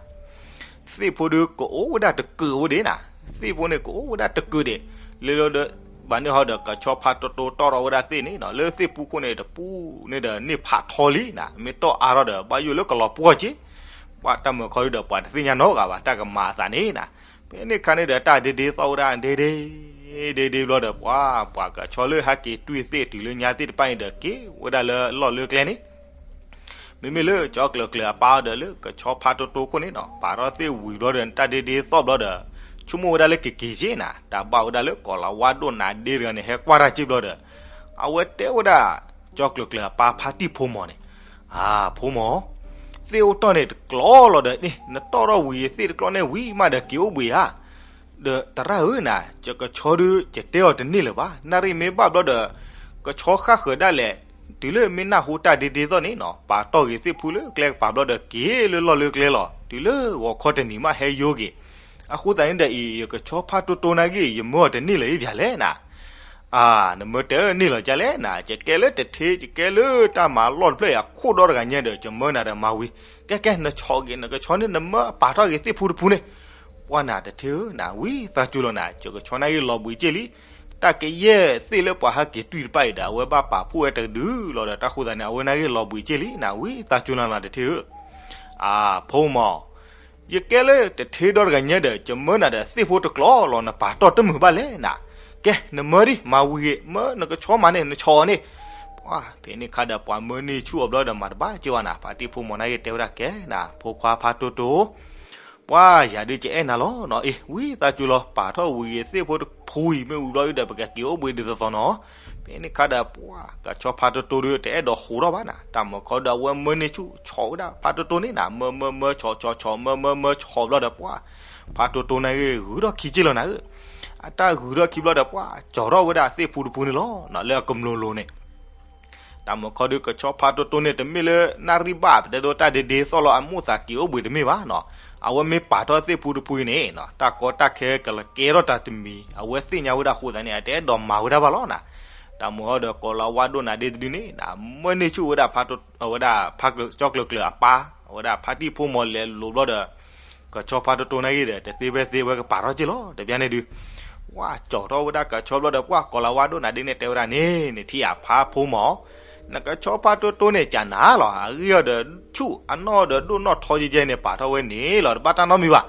သ့ၣ်ဖိဒုးကအိၣ်ဝဲဒၣ်တကုာ်ဝဲဒၣ်နၤ, သ့ၣ်ဖိန့ၣ်ကအိၣ်ဝဲဒၣ်တကုာ်ဒံး, လၢလီၤဒီး ဘၣ်န့ၣ်ဟီဒီး ကဆီဖါတိတိတီၢ်ထီၣ်ဝဲဒၣ်သ့ၣ်န့ၣ်နီၤ လၢသ့ၣ်ပူၤခိၣ်န့ၣ်တပူၤန့ၣ်ဒီး န့ၢ်ဖးထီလံနၤ မ့ၢ်တီၢ်အါထီၣ်ဒီး ဘၣ်ယိၣ်လၢကလီၤပှီၢ်က့, ပှၢ်တၢ်မုာ်ခီဒုးဒီး ပှၤတသ့ၣ်ညါနီတဂၤဘၣ် တၢ်ကမၤအသးန့ၣ်နၤ. ဖဲန့ၣ်ခါန့ၣ်ဒီး တၢ်ဒ့ဒ့သီၣ်ဝဲဒၣ်ဒ့ဒ့ ဒ့ဒ့ဘျီဒီး ပှၢ် ပှၤကဆီလၢဟဲက့ၤတွံၢ်သ့ၣ်တုၤလၢညါသ့ၣ်တဖၣ်န့ၣ်ဒီး က့ၤဝဲဒၣ်လၢလီၢ်လၢကျဲန့ၣ် မ့မ့ၢ်လၢကၠီကျၢၤကျၢၤအပၢ်ဒီး လၢကဆီဖါတိတိခိၣ်န့ၣ်နီၤ ပာ်ထီၣ်သ့ၣ်ဝံၤဘျီဒီး တၢ်ဒ့ဒ့သီၣ်ဘျီဒီး ဆိကမိၣ်ဝဲဒၣ်လၢကက့ၤက့နၤ တၢ်ဘၣ်ဝဲဒၣ်လၢကီၤလၤဝါဒိၣ်နၤဒ့တဂၤန့ၣ် ဟဲကွၢ်တၢ်က့ဘျီဒီး အဝဲတဲဝဲဒၣ် ကၠီကျၢၤကျၢၤအပၢ်ဖါတံၢ်ဖိမီၤန့ၣ်, အၢ ဖိမီၤ, သ့ၣ်အိၣ်တီၢ်န့ၣ်တကျီလီၤဒီး နတီၢ်ထီၣ်ဝံၤသ့ၣ်တကျီန့ၣ်ဝံၤမးဒီးက့ၤအိၣ်ဘှံးဧါ. ဒီးတရၣ်ဧၢနၤ, ယကဆီဒုး ယတဲအီၤတန့ၢ်လၢၤဘၣ်. နၣ်ရံၣ်မ့ၢ်ဘၣ်ဘျီဒီး ကဆီဃၣ်ဃၢၤဒၣ်လဲာ်, တုၤလၢမ့ၢ်နၢ်ဟူတၢ်ဒ့ဒ့သီၣ်န့ၣ်နီၤ, ပာ်တီၢ်ဂ့ၤသ့ၣ်ဖူလၢကျဲကပၤဘျီဒီး က့ၤလၢလီၢ်လၢကျဲလီၤ. တုၤလၢဂီၤခီတနံၤမးဟဲယိက့ၤ. အဃိသတးန့ၣ်ဒီးအံၤ ယကဆီဖါတိၢ်တိၢ်နာ်ဂ့ၢ် ယမၢအီၤတန့ၢ်လၢၤအံၤပၠးလဲၣ်နၤ. အၢ, နမၢတဲအန့ၢ်လီၤကလဲၣ်နၤ, ယကဲလၢတထ့ ယကဲလၢတၢ်မၤလီၢ်တဖျၢၣ်အံၤအခိၣ်ဒီတဂၤညါဒီး ယမၢနၤဒီးမၤဝံၤ, ကဲကဲ နဆီက့ၤ နကဆီန့ၣ် နမၢပာ်ထီၣ်ဂ့ၤသ့ၣ်ဖူတဖူန့ၣ်. ပှၢ်နၤတထ့ဧၢနၤ, ဝံသးစူၤလီၤနၤ, ယကဆီနာ်ဂ့ၢ်လီၤဘှံးက့ၢ်လံ. တၢ်ကယဲၢ်သ့ၣ်လၢပှၤဟဲက့ၤတွံၢ်တဖၣ်အံၤဒီး အဝဲဘၣ်ပာ်ဖှိၣ်ဝဲတဒုလီၤဒီး တၢ်ဃိသတးန့ၣ် အဝဲနာ်ဂ့ၢ်လီၤဘှံးက့ၢ်လံနၤ, ဝံသးစူၤလီၤနၤတထ့ဧၢ. အၢ, ဖိမီၤ, ယကဲလၢတထ့ဒီတဂၤညါဒီး ယမၢနၤဒီးသ့ၣ်ဖိတကျီလီၤ, နပာ်တီၢ်တမုာ်ဘၣ်လဲၣ်နၤ. ကဲ နမၢဒံး မၤဝံၤဂ့ၤ, မၢနကဆီမးန့ၣ် နဆီအီၤန့ၣ်. ပှၢ် ဖဲန့ၣ်ခါဒီး ပှၤမၢန့ၢ်ဆူၣ်အီၤဘျီဒီး မၤတဘၣ်က့ၤဝဲနၤ, ဖါတံၢ်ဖိမီၤနာ်ဂ့ၢ်တဲဝဲဒၣ် ကဲနၤ ဖိခွါဖါတိၢ်တိၢ်, ပှၢ် ယၤဒုးကအဲၣ်နၤလီၤနီၤ, အ့ ဝံသးစူၤလီၤ ပာ်ထီၣ်ဝံၤဂ့ၤသ့ၣ်ဖိတဖူအံၤ မ့ၢ်ဝံၤဘျီဒုးဒီး ပကက့ၤအိၣ်ဘှံးဒ်သိးသိးနီၤ. ဖဲန့ၣ်ခါဒီး ပှၢ် ကဆီဖါတိၢ်တိၢ်ဒုး တအဲၣ်ဒိးဟးထီၣ်ဘၣ်နၤ, တၢ်မၤခီဒီး အဝဲမၢန့ၢ်ဆူၣ်ဆီးဝဲဒၣ်ဖါတိၢ်တိၢ်န့ၣ်နၤ, မၢမၢမၢဆီးဆီးဆီး မၢမၢမၢဆီးဘျီဒီး ပှၢ် ဖါတိၢ်တိၢ်နာ်ဂ့ၢ် ဂုၤထီၣ်ခံက့ၢ်လီၤနၤဧၢ. အတၢ်ဂုၤထီၣ်ခံဘျီဒီး ပှၢ် ကၠီၤထီၣ်ဝဲဒၣ်သ့ၣ်ဖူတဖူန့ၣ်လီၤနီၤ, လၢအကမျိၤလိၤန့ၣ် တၢ်မၤခီဒုး ကဆီဖါတိၢ်တိၢ်န့ၣ် တမ့ၢ်လၢနၣ်ရံၣ်ဘၣ် ပတဲဒိတၢ်ဒ့ဒ့သီၣ်လီၤ အမိၣ်သးက့ၤအိၣ်ဘှံးတမ့ၢ်ဘၣ်နီၤ. အဝဲမ့ၢ်ပာ်ထီၣ်သ့ၣ်ဖူတဖူအံၤန့ၣ်နီၤ, တၢ်ကီတၢ်ခဲကလကဲထီၣ်တၢ်တမံၤ အဝဲသ့ၣ်ညါဝဲဒၣ်အဃိသတးန့ၣ် အတအဲၣ်ဒိးမၤဝဲဒၣ်ဘၣ်လီၤနၤ. တၢ်မၤခီဒီး ကိးလၤဝါဒိၣ်နၤဒ့တဒုန့ၣ်နၤ, မၢန့ၢ်ဆူၣ်ဝဲဒၣ်ဖါတိၢ် အဝဲဒၣ်ဖါကၠီကျၢၤကျၢၤအပၢ် အဝဲဒၣ်ဖါတံၢ်ဖိမီၤလဲၤလိာ်ဘျီဒီး ကဆီဖါတိၢ်တိၢ်နာ်ဂ့ၢ်ဒီး တသ့ဖဲသ့ အဝဲကပာ်ထီၣ်က့ၢ်လီၤ တဘျီန့ၣ်ဒုး ပှၢ် ကၠီၤထီၣ်ဝဲဒၣ်ကဆီဘျီဒီး ပှၢ် ကိးလၤဝါဒိၣ်နၤဒ့န့ၣ် တဲဝဲဒၣ်န့ၣ် နထံၣ်ဧါ ဖါဖိမီၤ, နကဆီဖါတိၢ်တိၢ်န့ၣ် ကနၤလီၤ, အဂ့ၢ်အီၤဒီးဆူၣ် အနီၢ်ဒီးဒိၣ်နီၢ်ထီကဲကဲန့ၣ် ပာ်ထီၣ်ဝဲန့ၣ်လီၤ, တဘၣ်တၢ်နီတမံၤဘၣ်.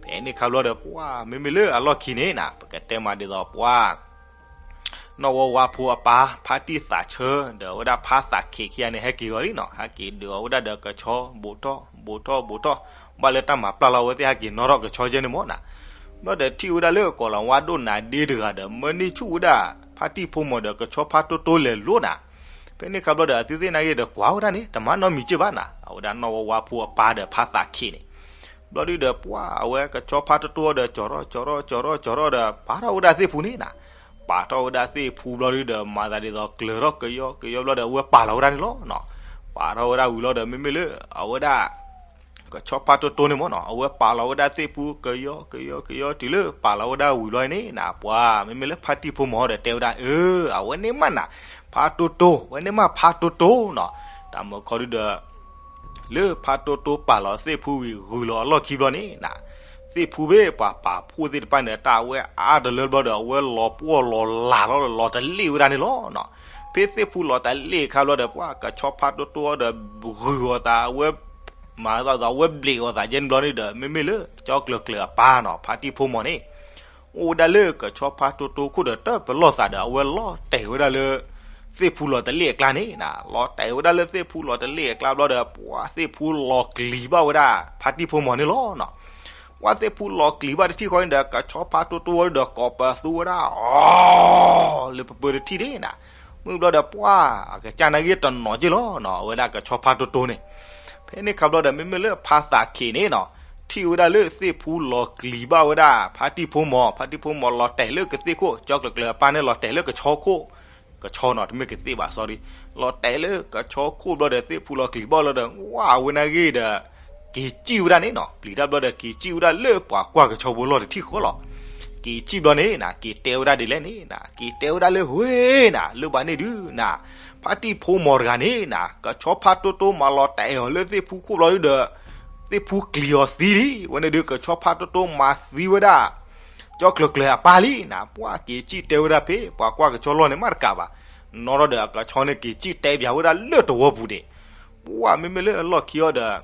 ဖဲန့ၣ်ခါဘျီဒီး ပှၢ် မ့မ့ၢ်လၢအလီၢ်ခံန့ၣ်နၤ, ပကတဲမးဒ်သိး ပှၢ် နီၢ်ဝီဝါဖိအပၢ် ဖါတံၢ်သးဆၢ ဒီးအဝဲဒၣ်ဖါသးခ့းခံဂၤန့ၣ် ဟဲက့ၤအီၤလံနီၤ, ဟဲက့ၤဒုးအီၤဝဲဒၣ်ဒီးကဆီ ဘူးထီၣ်ဘူးထီၣ်ဘူးထီၣ်, ဘၣ်လၢတၢ်မၤပျၢ်လီၤ အဝဲသ့ၣ်ဟဲက့ၤနီၣ်ထီၣ်ကဆီကဲန့ၣ်မ့ၢ်နၤ. ဘျီဒီးထံၣ်ဝဲဒၣ်လၢ ကိးလၤဝါဒိၣ်နၤဒ့တဂၤဒီး မၢန့ၢ်ဆူၣ်ဝဲဒၣ် ဖါတံၢ်ဖိမီၤဒီးကဆီဖါတိၢ်တိၢ်လဲၤလိာ်နၤ. ဖဲန့ၣ်ခါဘျီဒီး အဝဲသ့ၣ်နာ်ဂ့ၢ်ဒီး ကွၢ်ဝဲဒၣ်န့ၣ် တမၤနီတမံၤက့ၢ်ဘၣ်နၤ, အဝဲဒၣ်နီၢ်ဝီဝါဖိအပၢ်ဒီးဖါသးခ့းန့ၣ်. ဘျီဒုးဒီး ပှၢ် အဝဲကဆီဖါတိၢ်တိၢ်ဒီး ကၠီၤထီၣ်ကၠီၤထီၣ်ကၠီၤထီၣ်ကၠီၤထီၣ်ဒီး ပာ်ထီၣ်ဝဲဒၣ်သ့ၣ်ဖူန့ၣ်နၤ. ပာ်ထီၣ်ဝဲဒၣ်သ့ၣ်ဖူဘျီဒုးဒီး မၤသးဒ်သိးကျၢၤထီၣ်ကယီကယီဘျီဒီး အဝဲပာ်လီၤဝဲဒၣ်န့ၣ်လီၤနီၤ. ပာ်ထီၣ်ဝဲဒၣ်ဝံၤလီၤဒီး မ့မ့ၢ်လၢ အဝဲဒၣ် ကဆီဖါတိၢ်တိၢ်န့ၣ်မ့ၢ်နီၤ, အဝဲပာ်လီၤဝဲဒၣ်သ့ၣ်ဖူကယီကယီကယီ တုၤလၢပာ်လီၤဝဲဒၣ်ဝံၤလီၤန့ၣ်နၤ, ပှၢ် မ့မ့ၢ်လၢဖါတံၢ်ဖိမီၤဒီး တဲဝဲဒၣ် အၢ အဝဲန့ၣ်မးနၤ, ဖါတိၢ်တိၢ် အဝဲန့ၣ်မး ဖါတိၢ်တိၢ်နီၤ. တၢ်မၤခီဒုးဒီး လၢဖါတိၢ်တိၢ်ပာ်လီၤသ့ၣ်ဖူဝံၤ ဂုၤလီၤအလီၢ်ခံဘျီန့ၣ်နၤ, သ့ၣ်ဖူဘ့ၣ်ပှၤပာ်ဖှိၣ်သ့ၣ်တဖၣ်န့ၣ် တၢ်အဝဲအါတလၢဘျီဒီး အဝဲလီၤပှီၢ်လီၤလးလီၤဒီး လီၤတလ့ၣ်ဝဲဒၣ်န့ၣ်လီၤနီၤ. ဖဲသ့ၣ်ဖူလီၤတလ့ၣ်အခါဘျီဒီး ပှၢ် ကဆီဖါတိၢ်တိၢ်ဒီး ဂုၤအီၤသး အဝဲ မၤသးအဝဲဘျ့းအီၤသးကဲန့ၣ်ဘျီန့ၣ်ဒီး မ့မ့ၢ်လၢကၠီကျၢၤကျၢၤအပၢ်နီၤ, ဖါတံၢ်ဖိမီၤန့ၣ် အိၣ်ဝဲဒၣ်လၢကဆီဖါတိၢ်တိၢ်ခိၣ်ဒီး တၢ်ပလီၢ်သးဒီး အဝဲလီၤတဲာ်ဝဲဒၣ်လၢ သ့ၣ်ဖူလီၤတလ့ၣ်အကျါန့ၣ်နၤ, လီၤတဲာ်ဝဲဒၣ်လၢသ့ၣ်ဖူလီၤတလ့ၣ်အကျါဘျီဒီး ပှၢ် သ့ၣ်ဖူလီၤကျံၤဘၣ်ဝဲဒၣ် ဖါတံၢ်ဖိမီၤန့ၣ်လီၤနီၤ. ပှၢ် သ့ၣ်ဖူလီၤကျံၤဘၣ်တထံၣ်ဃီန့ၣ်ဒီး ကဆီဖါတိၢ်တိၢ်ဝဲဒီး ကိးပသူဝဲဒၣ် အီ လၢပပၢၤတထံၣ်ဒ့နၤ. မုၢ်ဘျီဒီး ပှၢ် အကစၢ်နာ်ဂ့ၢ်တနီၤက့ၢ်လီၤနီၤ, အဝဲဒၣ်ကဆီဖါတိၢ်တိၢ်န့ၣ်. ဖဲန့ၣ်ခါဘျီဒီး မ့မ့ၢ်လၢဖါသးခ့းန့ၣ်နီၤ, ထံၣ်ဝဲဒၣ်လၢသ့ၣ်ဖူလီၤကျံၤဘၣ်ဝဲဒၣ် ဖါတံၢ်ဖိမီၤ, ဖါတံၢ်ဖိမီၤလီၤတဲာ်လၢကသ့ၣ်ခိၣ်, ကၠီကျၢၤကျၢၤအပၢ်န့ၣ် လီၤတဲာ်လၢကဆီခိၣ်, ကဆီနီၤ တမ့ၢ်ကသ့ၣ်ဘၣ် sorry, လီၤတဲာ်လၢကဆီခိၣ်ဘျီဒီး သ့ၣ်ဖူလီၤကျံၤဘၣ်လီၤဒီး ဝါ အဝဲနာ်ဂ့ၢ်ဒီး က့ၤစံၣ်ဝဲဒၣ်န့ၣ်နီၤ, ပျံၤတၢ်ဘျီဒီး က့ၤစံၣ်ဝဲဒၣ်လၢပှၤကွၢ်ကဆီဖိလီၢ်တထံၣ်ဃီလီၤ. က့ၤစံၣ်ဘျီန့ၣ်နၤ, က့ၤတဲဝဲဒၣ်ဒ်လဲၣ်န့ၣ်နၤ, က့ၤတဲဝဲဒၣ်လၢ ဝ့ၢ်နၤ, လၢဘၣ်န့ၣ်ဒုးနၤ, ဖါတံၢ်ဖိမီၤတဂၤန့ၣ်နၤ, ကဆီဖါတိၢ်တိၢ်မၤလီၤတဲာ်အီၤလၢသ့ၣ်ဖူခိၣ်ဘျီဒုးဒီး သ့ၣ်ဖူကျံၤအီၤသံလံ, ဝဲန့ၣ်ဒုး ကဆီဖါတိၢ်တိၢ်မၤသံဝဲဒၣ် ကၠီကျၢၤကျၢၤအပၢ်လံနၤ, ပှၢ် က့ၤစံၣ်တဲဝဲဒၣ်ဖဲ ပှၤကွၢ်ကဆီလီၢ်န့ၣ်မးတကးဘၣ်. နီၢ်ထီၣ်ဒီး အကဆီန့ၣ် က့ၤစံၣ်တဲပၠးဝဲဒၣ်လၢတဝီပူၤဒ့ၣ်. ပှၢ် မ့မ့ၢ်လၢအလီၢ်ခံအီၤဒီး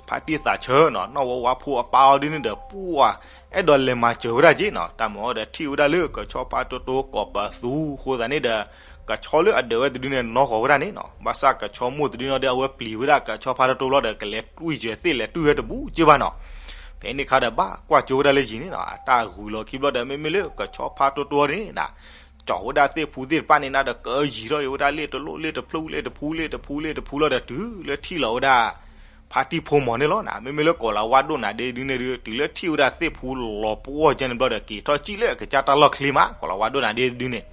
ဖါတံၢ်သးဆၢနီၤ, နီၢ်ဝီဝါဖိအပၢ်အီၤဒ်န့ၣ်ဒီး ပှၢ် အဲၣ်ဒိးလဲၤမၤစၢၤဝဲဒၣ်က့ၢ်နီၤ, တၢ်မၤအီၤဒီး ထံၣ်ဝဲဒၣ်လၢကဆီဖါတိၢ်တိၢ်ကိးပသူအဃိသတးန့ၣ်ဒီး ကဆီလၢအဒၢးဝဲတဒုန့ၣ် နီၢ်ဃီၤဝဲဒၣ်န့ၣ်နီၤ, ဘၣ်ဆၣ်ကဆီမိၢ်တဒုနီၤဒီး အဝဲပျံၤဝဲဒၣ်ကဆီဖါတိၢ်တိၢ်လီၤဒီး ကလဲၤတွံၢ်စၢၤသ့ၣ် လဲၤတွံၢ်ဝဲတဘူးက့ၢ်ဘၣ်နီၤ. ဖဲန့ၣ်ခါဒီး ဘၣ်ကွၢ်ကၠိဝဲဒၣ်လၢယံၤန့ၣ်နီၤ, အတၢ်ဂုၤလီၤခံဘျီဒီး မ့မ့ၢ်လၢကဆီဖါတိၢ်တိၢ်န့ၣ်နၤ ကၠီၤဝဲဒၣ်သ့ၣ်ဖူသ့ၣ်တဖၣ်န့ၣ်နၤဒီး ကယံၤထီၣ်အံၤဝဲဒၣ်လ့ၣ်တလိၣ် လ့ၣ်တဖျၢၣ် လ့ၣ်တဖူ လ့ၣ်တဖူ လ့ၣ်တဖူလီၤဒီး တုၤလၢထံၣ်လီၤဝဲဒၣ် ဖါတံၢ်ဖိမီၤန့ၣ်လီၤနၤ. မ့မ့ၢ်လၢကီၤလၤဝါဒိၣ်နၤဒ့ဒုန့ၣ်ဒု တုၤလၢထံၣ်ဝဲဒၣ်သ့ၣ်ဖူလီၤပှီၢ်ကဲန့ၣ်ဘျီဒီး က့ၤထီၣ်စံၣ်လၢအကစၢ်တၢ်လီၢ်ချ့မး ကီၤလၤဝါဒိၣ်နၤဒ့ဒုန့ၣ်.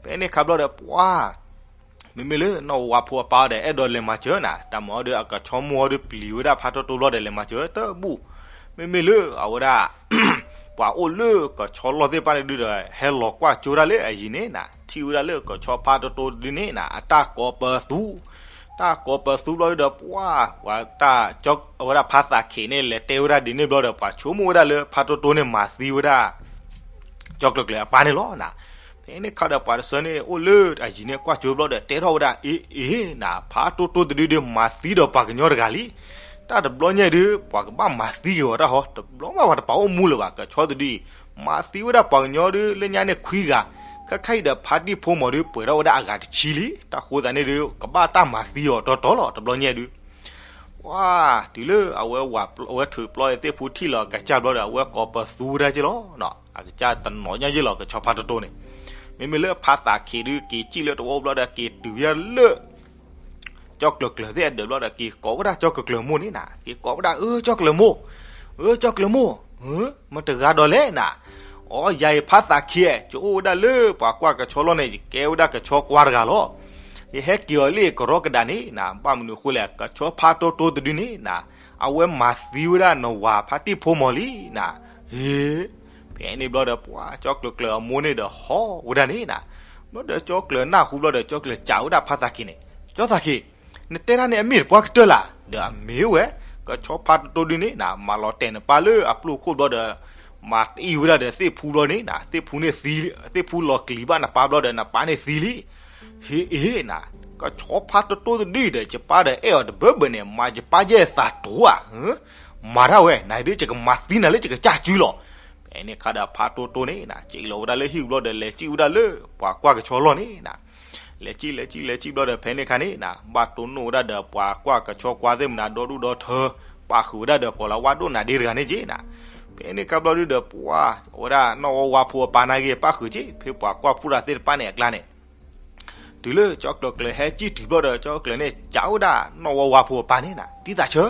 ဖဲန့ၣ်ခါဘျီဒီး ပှၤ မ့မ့ၢ်လၢနီၢ်ဝါဖိအပၢ်ဒီး အဲၣ်ဒိးလဲၤမၤစၢၤနၤ, တၢ်မၤအီၤဒီးအကဆီမိၢ်အီၤဒီး ပျံၤဝဲဒၣ်ဖါတိတိဘျီဒီး လဲၤမၤစၢၤတဘူၣ်. မ့မ့ၢ်လၢအဝဲဒၣ် ပှၤအိၣ်လၢကဆီလီၢ်သ့ၣ်တဖၣ်န့ၣ်ဒုဒီး ဟဲလီၤကွၢ်ကၠိဒၣ်လၢအယံၤန့ၣ်နၤ, ထံၣ်ဝဲဒၣ်လၢကဆီဖါတိတိဒုန့ၣ်နၤ အတၢ်ကိးပသူ, တၢ်ကိးပသူဘျီဒုဒီး ပှၤ ပှၤတၢ် အဝဲဒၣ်ဖါသးခ့းန့ၣ် လဲၤတဲဝဲဒၣ်ဒ်န့ၣ်ဘျီဒီး ပှၤဆိကမိၣ်ဝဲဒၣ်လၢဖါတိတိန့ၣ်မၤသံဝဲဒၣ် ကၠီကျၢၤကျၢၤအပၢ်န့ၣ်လီၤနၤ. ဖဲန့ၣ်ခါဒီး ပှၤတဆၢန့ၣ်အိၣ်လၢအယံၤန့ၣ် ကွၢ်ကၠိဘျီဒီး တဲထီၣ်ဝဲဒၣ် အ့ အ့ နၤ, ဖါတိတိတဒုဒီး မၤသံဒီးပှၤကညီတဂၤလံ. တၢ်တဘျီညါဒု ပှၤကဘၣ်မၤသံက့ၤအီၤတၢ်ဟီ, တဘျီမးပှၤတပာ်အိၣ်မူလၢၤဘၣ်, ကဆီတဒုအံၤ မၤသံဝဲဒၣ်ပှၤကညီဒု လၢညါန့ၣ်ခွံဂၤ, ခဲခါအံၤဒီး ဖါတံၢ်ဖိမီၤဒု ပှဲၤထီၣ်ဝဲဒၣ်အဂၤတဆံလံ. တၢ်ဃိသတးန့ၣ်ဒု ကဘၣ်တၢ်မၤသံအီၤတီတီလီၤ တဘျီညါဒု ပှၤ တုၤလၢအဝဲဝၤ အဝဲထုးပျီသ့ၣ်ဖူထံၣ်လီၤအကစၢ်ဘျီဒီး အဝဲကိးပသူဝဲဒၣ်က့လီၤ. အကစၢ်တနီၤညါက့လီၤ ကဆီဖါတိတိန့ၣ်. မ့မ့ၢ်လၢဖါသးခ့းဒု က့ၤစံၣ်လၢတဝီဘျီဒီး က့ၤတုၤဝဲလၢ ကၠီကျၢၤကျၢၤသ့ၣ်အဒၢးဘျီဒီး က့ၤကိးဝဲဒၣ်ကၠီကျၢၤကျၢၤမိၢ်န့ၣ်နၤ, က့ၤကိးဝဲဒၣ် အၢ ကၠီကျၢၤမိၢ်, အၢ ကၠီကျၢၤမိၢ်, မတဂၤဒီးလဲၣ်နၤ. အိ ယၤအံၤဖါသးခ့း ယအိၣ်ဝဲဒၣ်လၢပှၤကွၢ်ကဆီလီၢ်န့ၣ် ယကဲဝဲဒၣ်ကဆီကွၢ်တဂၤလီၤ. ယဟဲက့ၤအီၤလၢကရီကဒးန့ၣ်နၤ, ဘၣ်မနုၤအဃိလဲၣ်, ကဆီဖါတိတိတဒုန့ၣ်နၤ, အဝဲမၤသံဝဲဒၣ်နဝၤဖါတံၢ်ဖိမီၤလံနၤ. ဟ့ ဖဲန့ၣ်ဘျီဒီး ပှၤကၠီကျၢၤကျၢၤအမိၢ်န့ၣ်ဒီးဟီၣ်ဝဲဒၣ်န့ၣ်နၤ. ဘျီဒီးကၠီကျၢၤနၢ်ဟူဘျီဒီး ကၠီကျၢၤစံးဝဲဒၣ်ဖါသးခ့းန့ၣ်, ကၠီသးခ့း, နတဲဒၣ်န့ၣ်အမ့ၢ်တပှၢ်ကတၢၢ်လၢ်, ဒီးအမ့ၢ်ဝဲ, ကဆီဖါတိတိဒုန့ၣ်နၤ မၤလီၤတဲာ်နပၢ်လၢအပျိၢ်ခိၣ်ဘျီဒီး မၤတအံၣ်ဝဲဒၣ်ဒီးသ့ၣ်ဖူဘျီန့ၣ်နၤ, သ့ၣ်ဖူန့ၣ်သံ, သ့ၣ်ဖူလီၤကလံၤဘၣ်နပၢ်ဘျီဒီး နပၢ်န့ၣ်သံလံ. ဟ့ အ့ နၤ, ကဆီဖါတိတိတဒုဒီး ယပၢ်ဒီးအဲၣ်အီၤတဘၢဘၢန့ၣ် မၤယပၢ်ယဲၢ်သးတိၤဧါ. မၤတၢ်ဝဲ နၤဒု ယကမၤသံနၤလၢယကစၢ်စုလီၤ. ဖဲန့ၣ်ခါဒီးဖါတိတိန့ၣ်နၤ စံၣ်လီၤဝဲဒၣ်လၢဟံၣ်ဘျီဒီး လဲၤစံၣ်ဝဲဒၣ်လၢ ပှၤကွၢ်ကဆီလီၢ်န့ၣ်နၤ. လဲၤစံၣ် လဲၤစံၣ် လဲၤစံၣ်ဘျီဒီး ဖဲန့ၣ်ခါန့ၣ်နၤ ဘၣ်တိၢ်နီၣ်ဝဲဒၣ်ဒီးပှၤကွၢ်ကဆီကွၢ်သ့ၣ်မနၤ ဒီဒူၣ်ဒီထၢ, ပာ်ဃုာ်ဝဲဒၣ်ဒီးကီၤလၤဝါဒိၣ်နၤဒ့တဂၤန့ၣ်က့နၤ. ဖဲန့ၣ်ခါဘျီဒုဒီး ပှၤ အဝဲဒၣ်နီၢ်ဝါဝါဖိအပၢ်န့ၣ်က့ ပာ်ဃုာ်က့ ဖဲပှၤကွၢ်ဖိတၢ်သ့ၣ်တဖၣ်န့ၣ်အကျါန့ၣ် တုၤလၢကၠီကျၢၤကျၢၤဟဲစံၣ်တုၤဘျီဒီး ကၠီကျၢၤန့ၣ် စံးဝဲဒၣ်နီၢ်ဝါဝါဖိအပၢ်န့ၣ်နၤ တံၤသးဆၢ,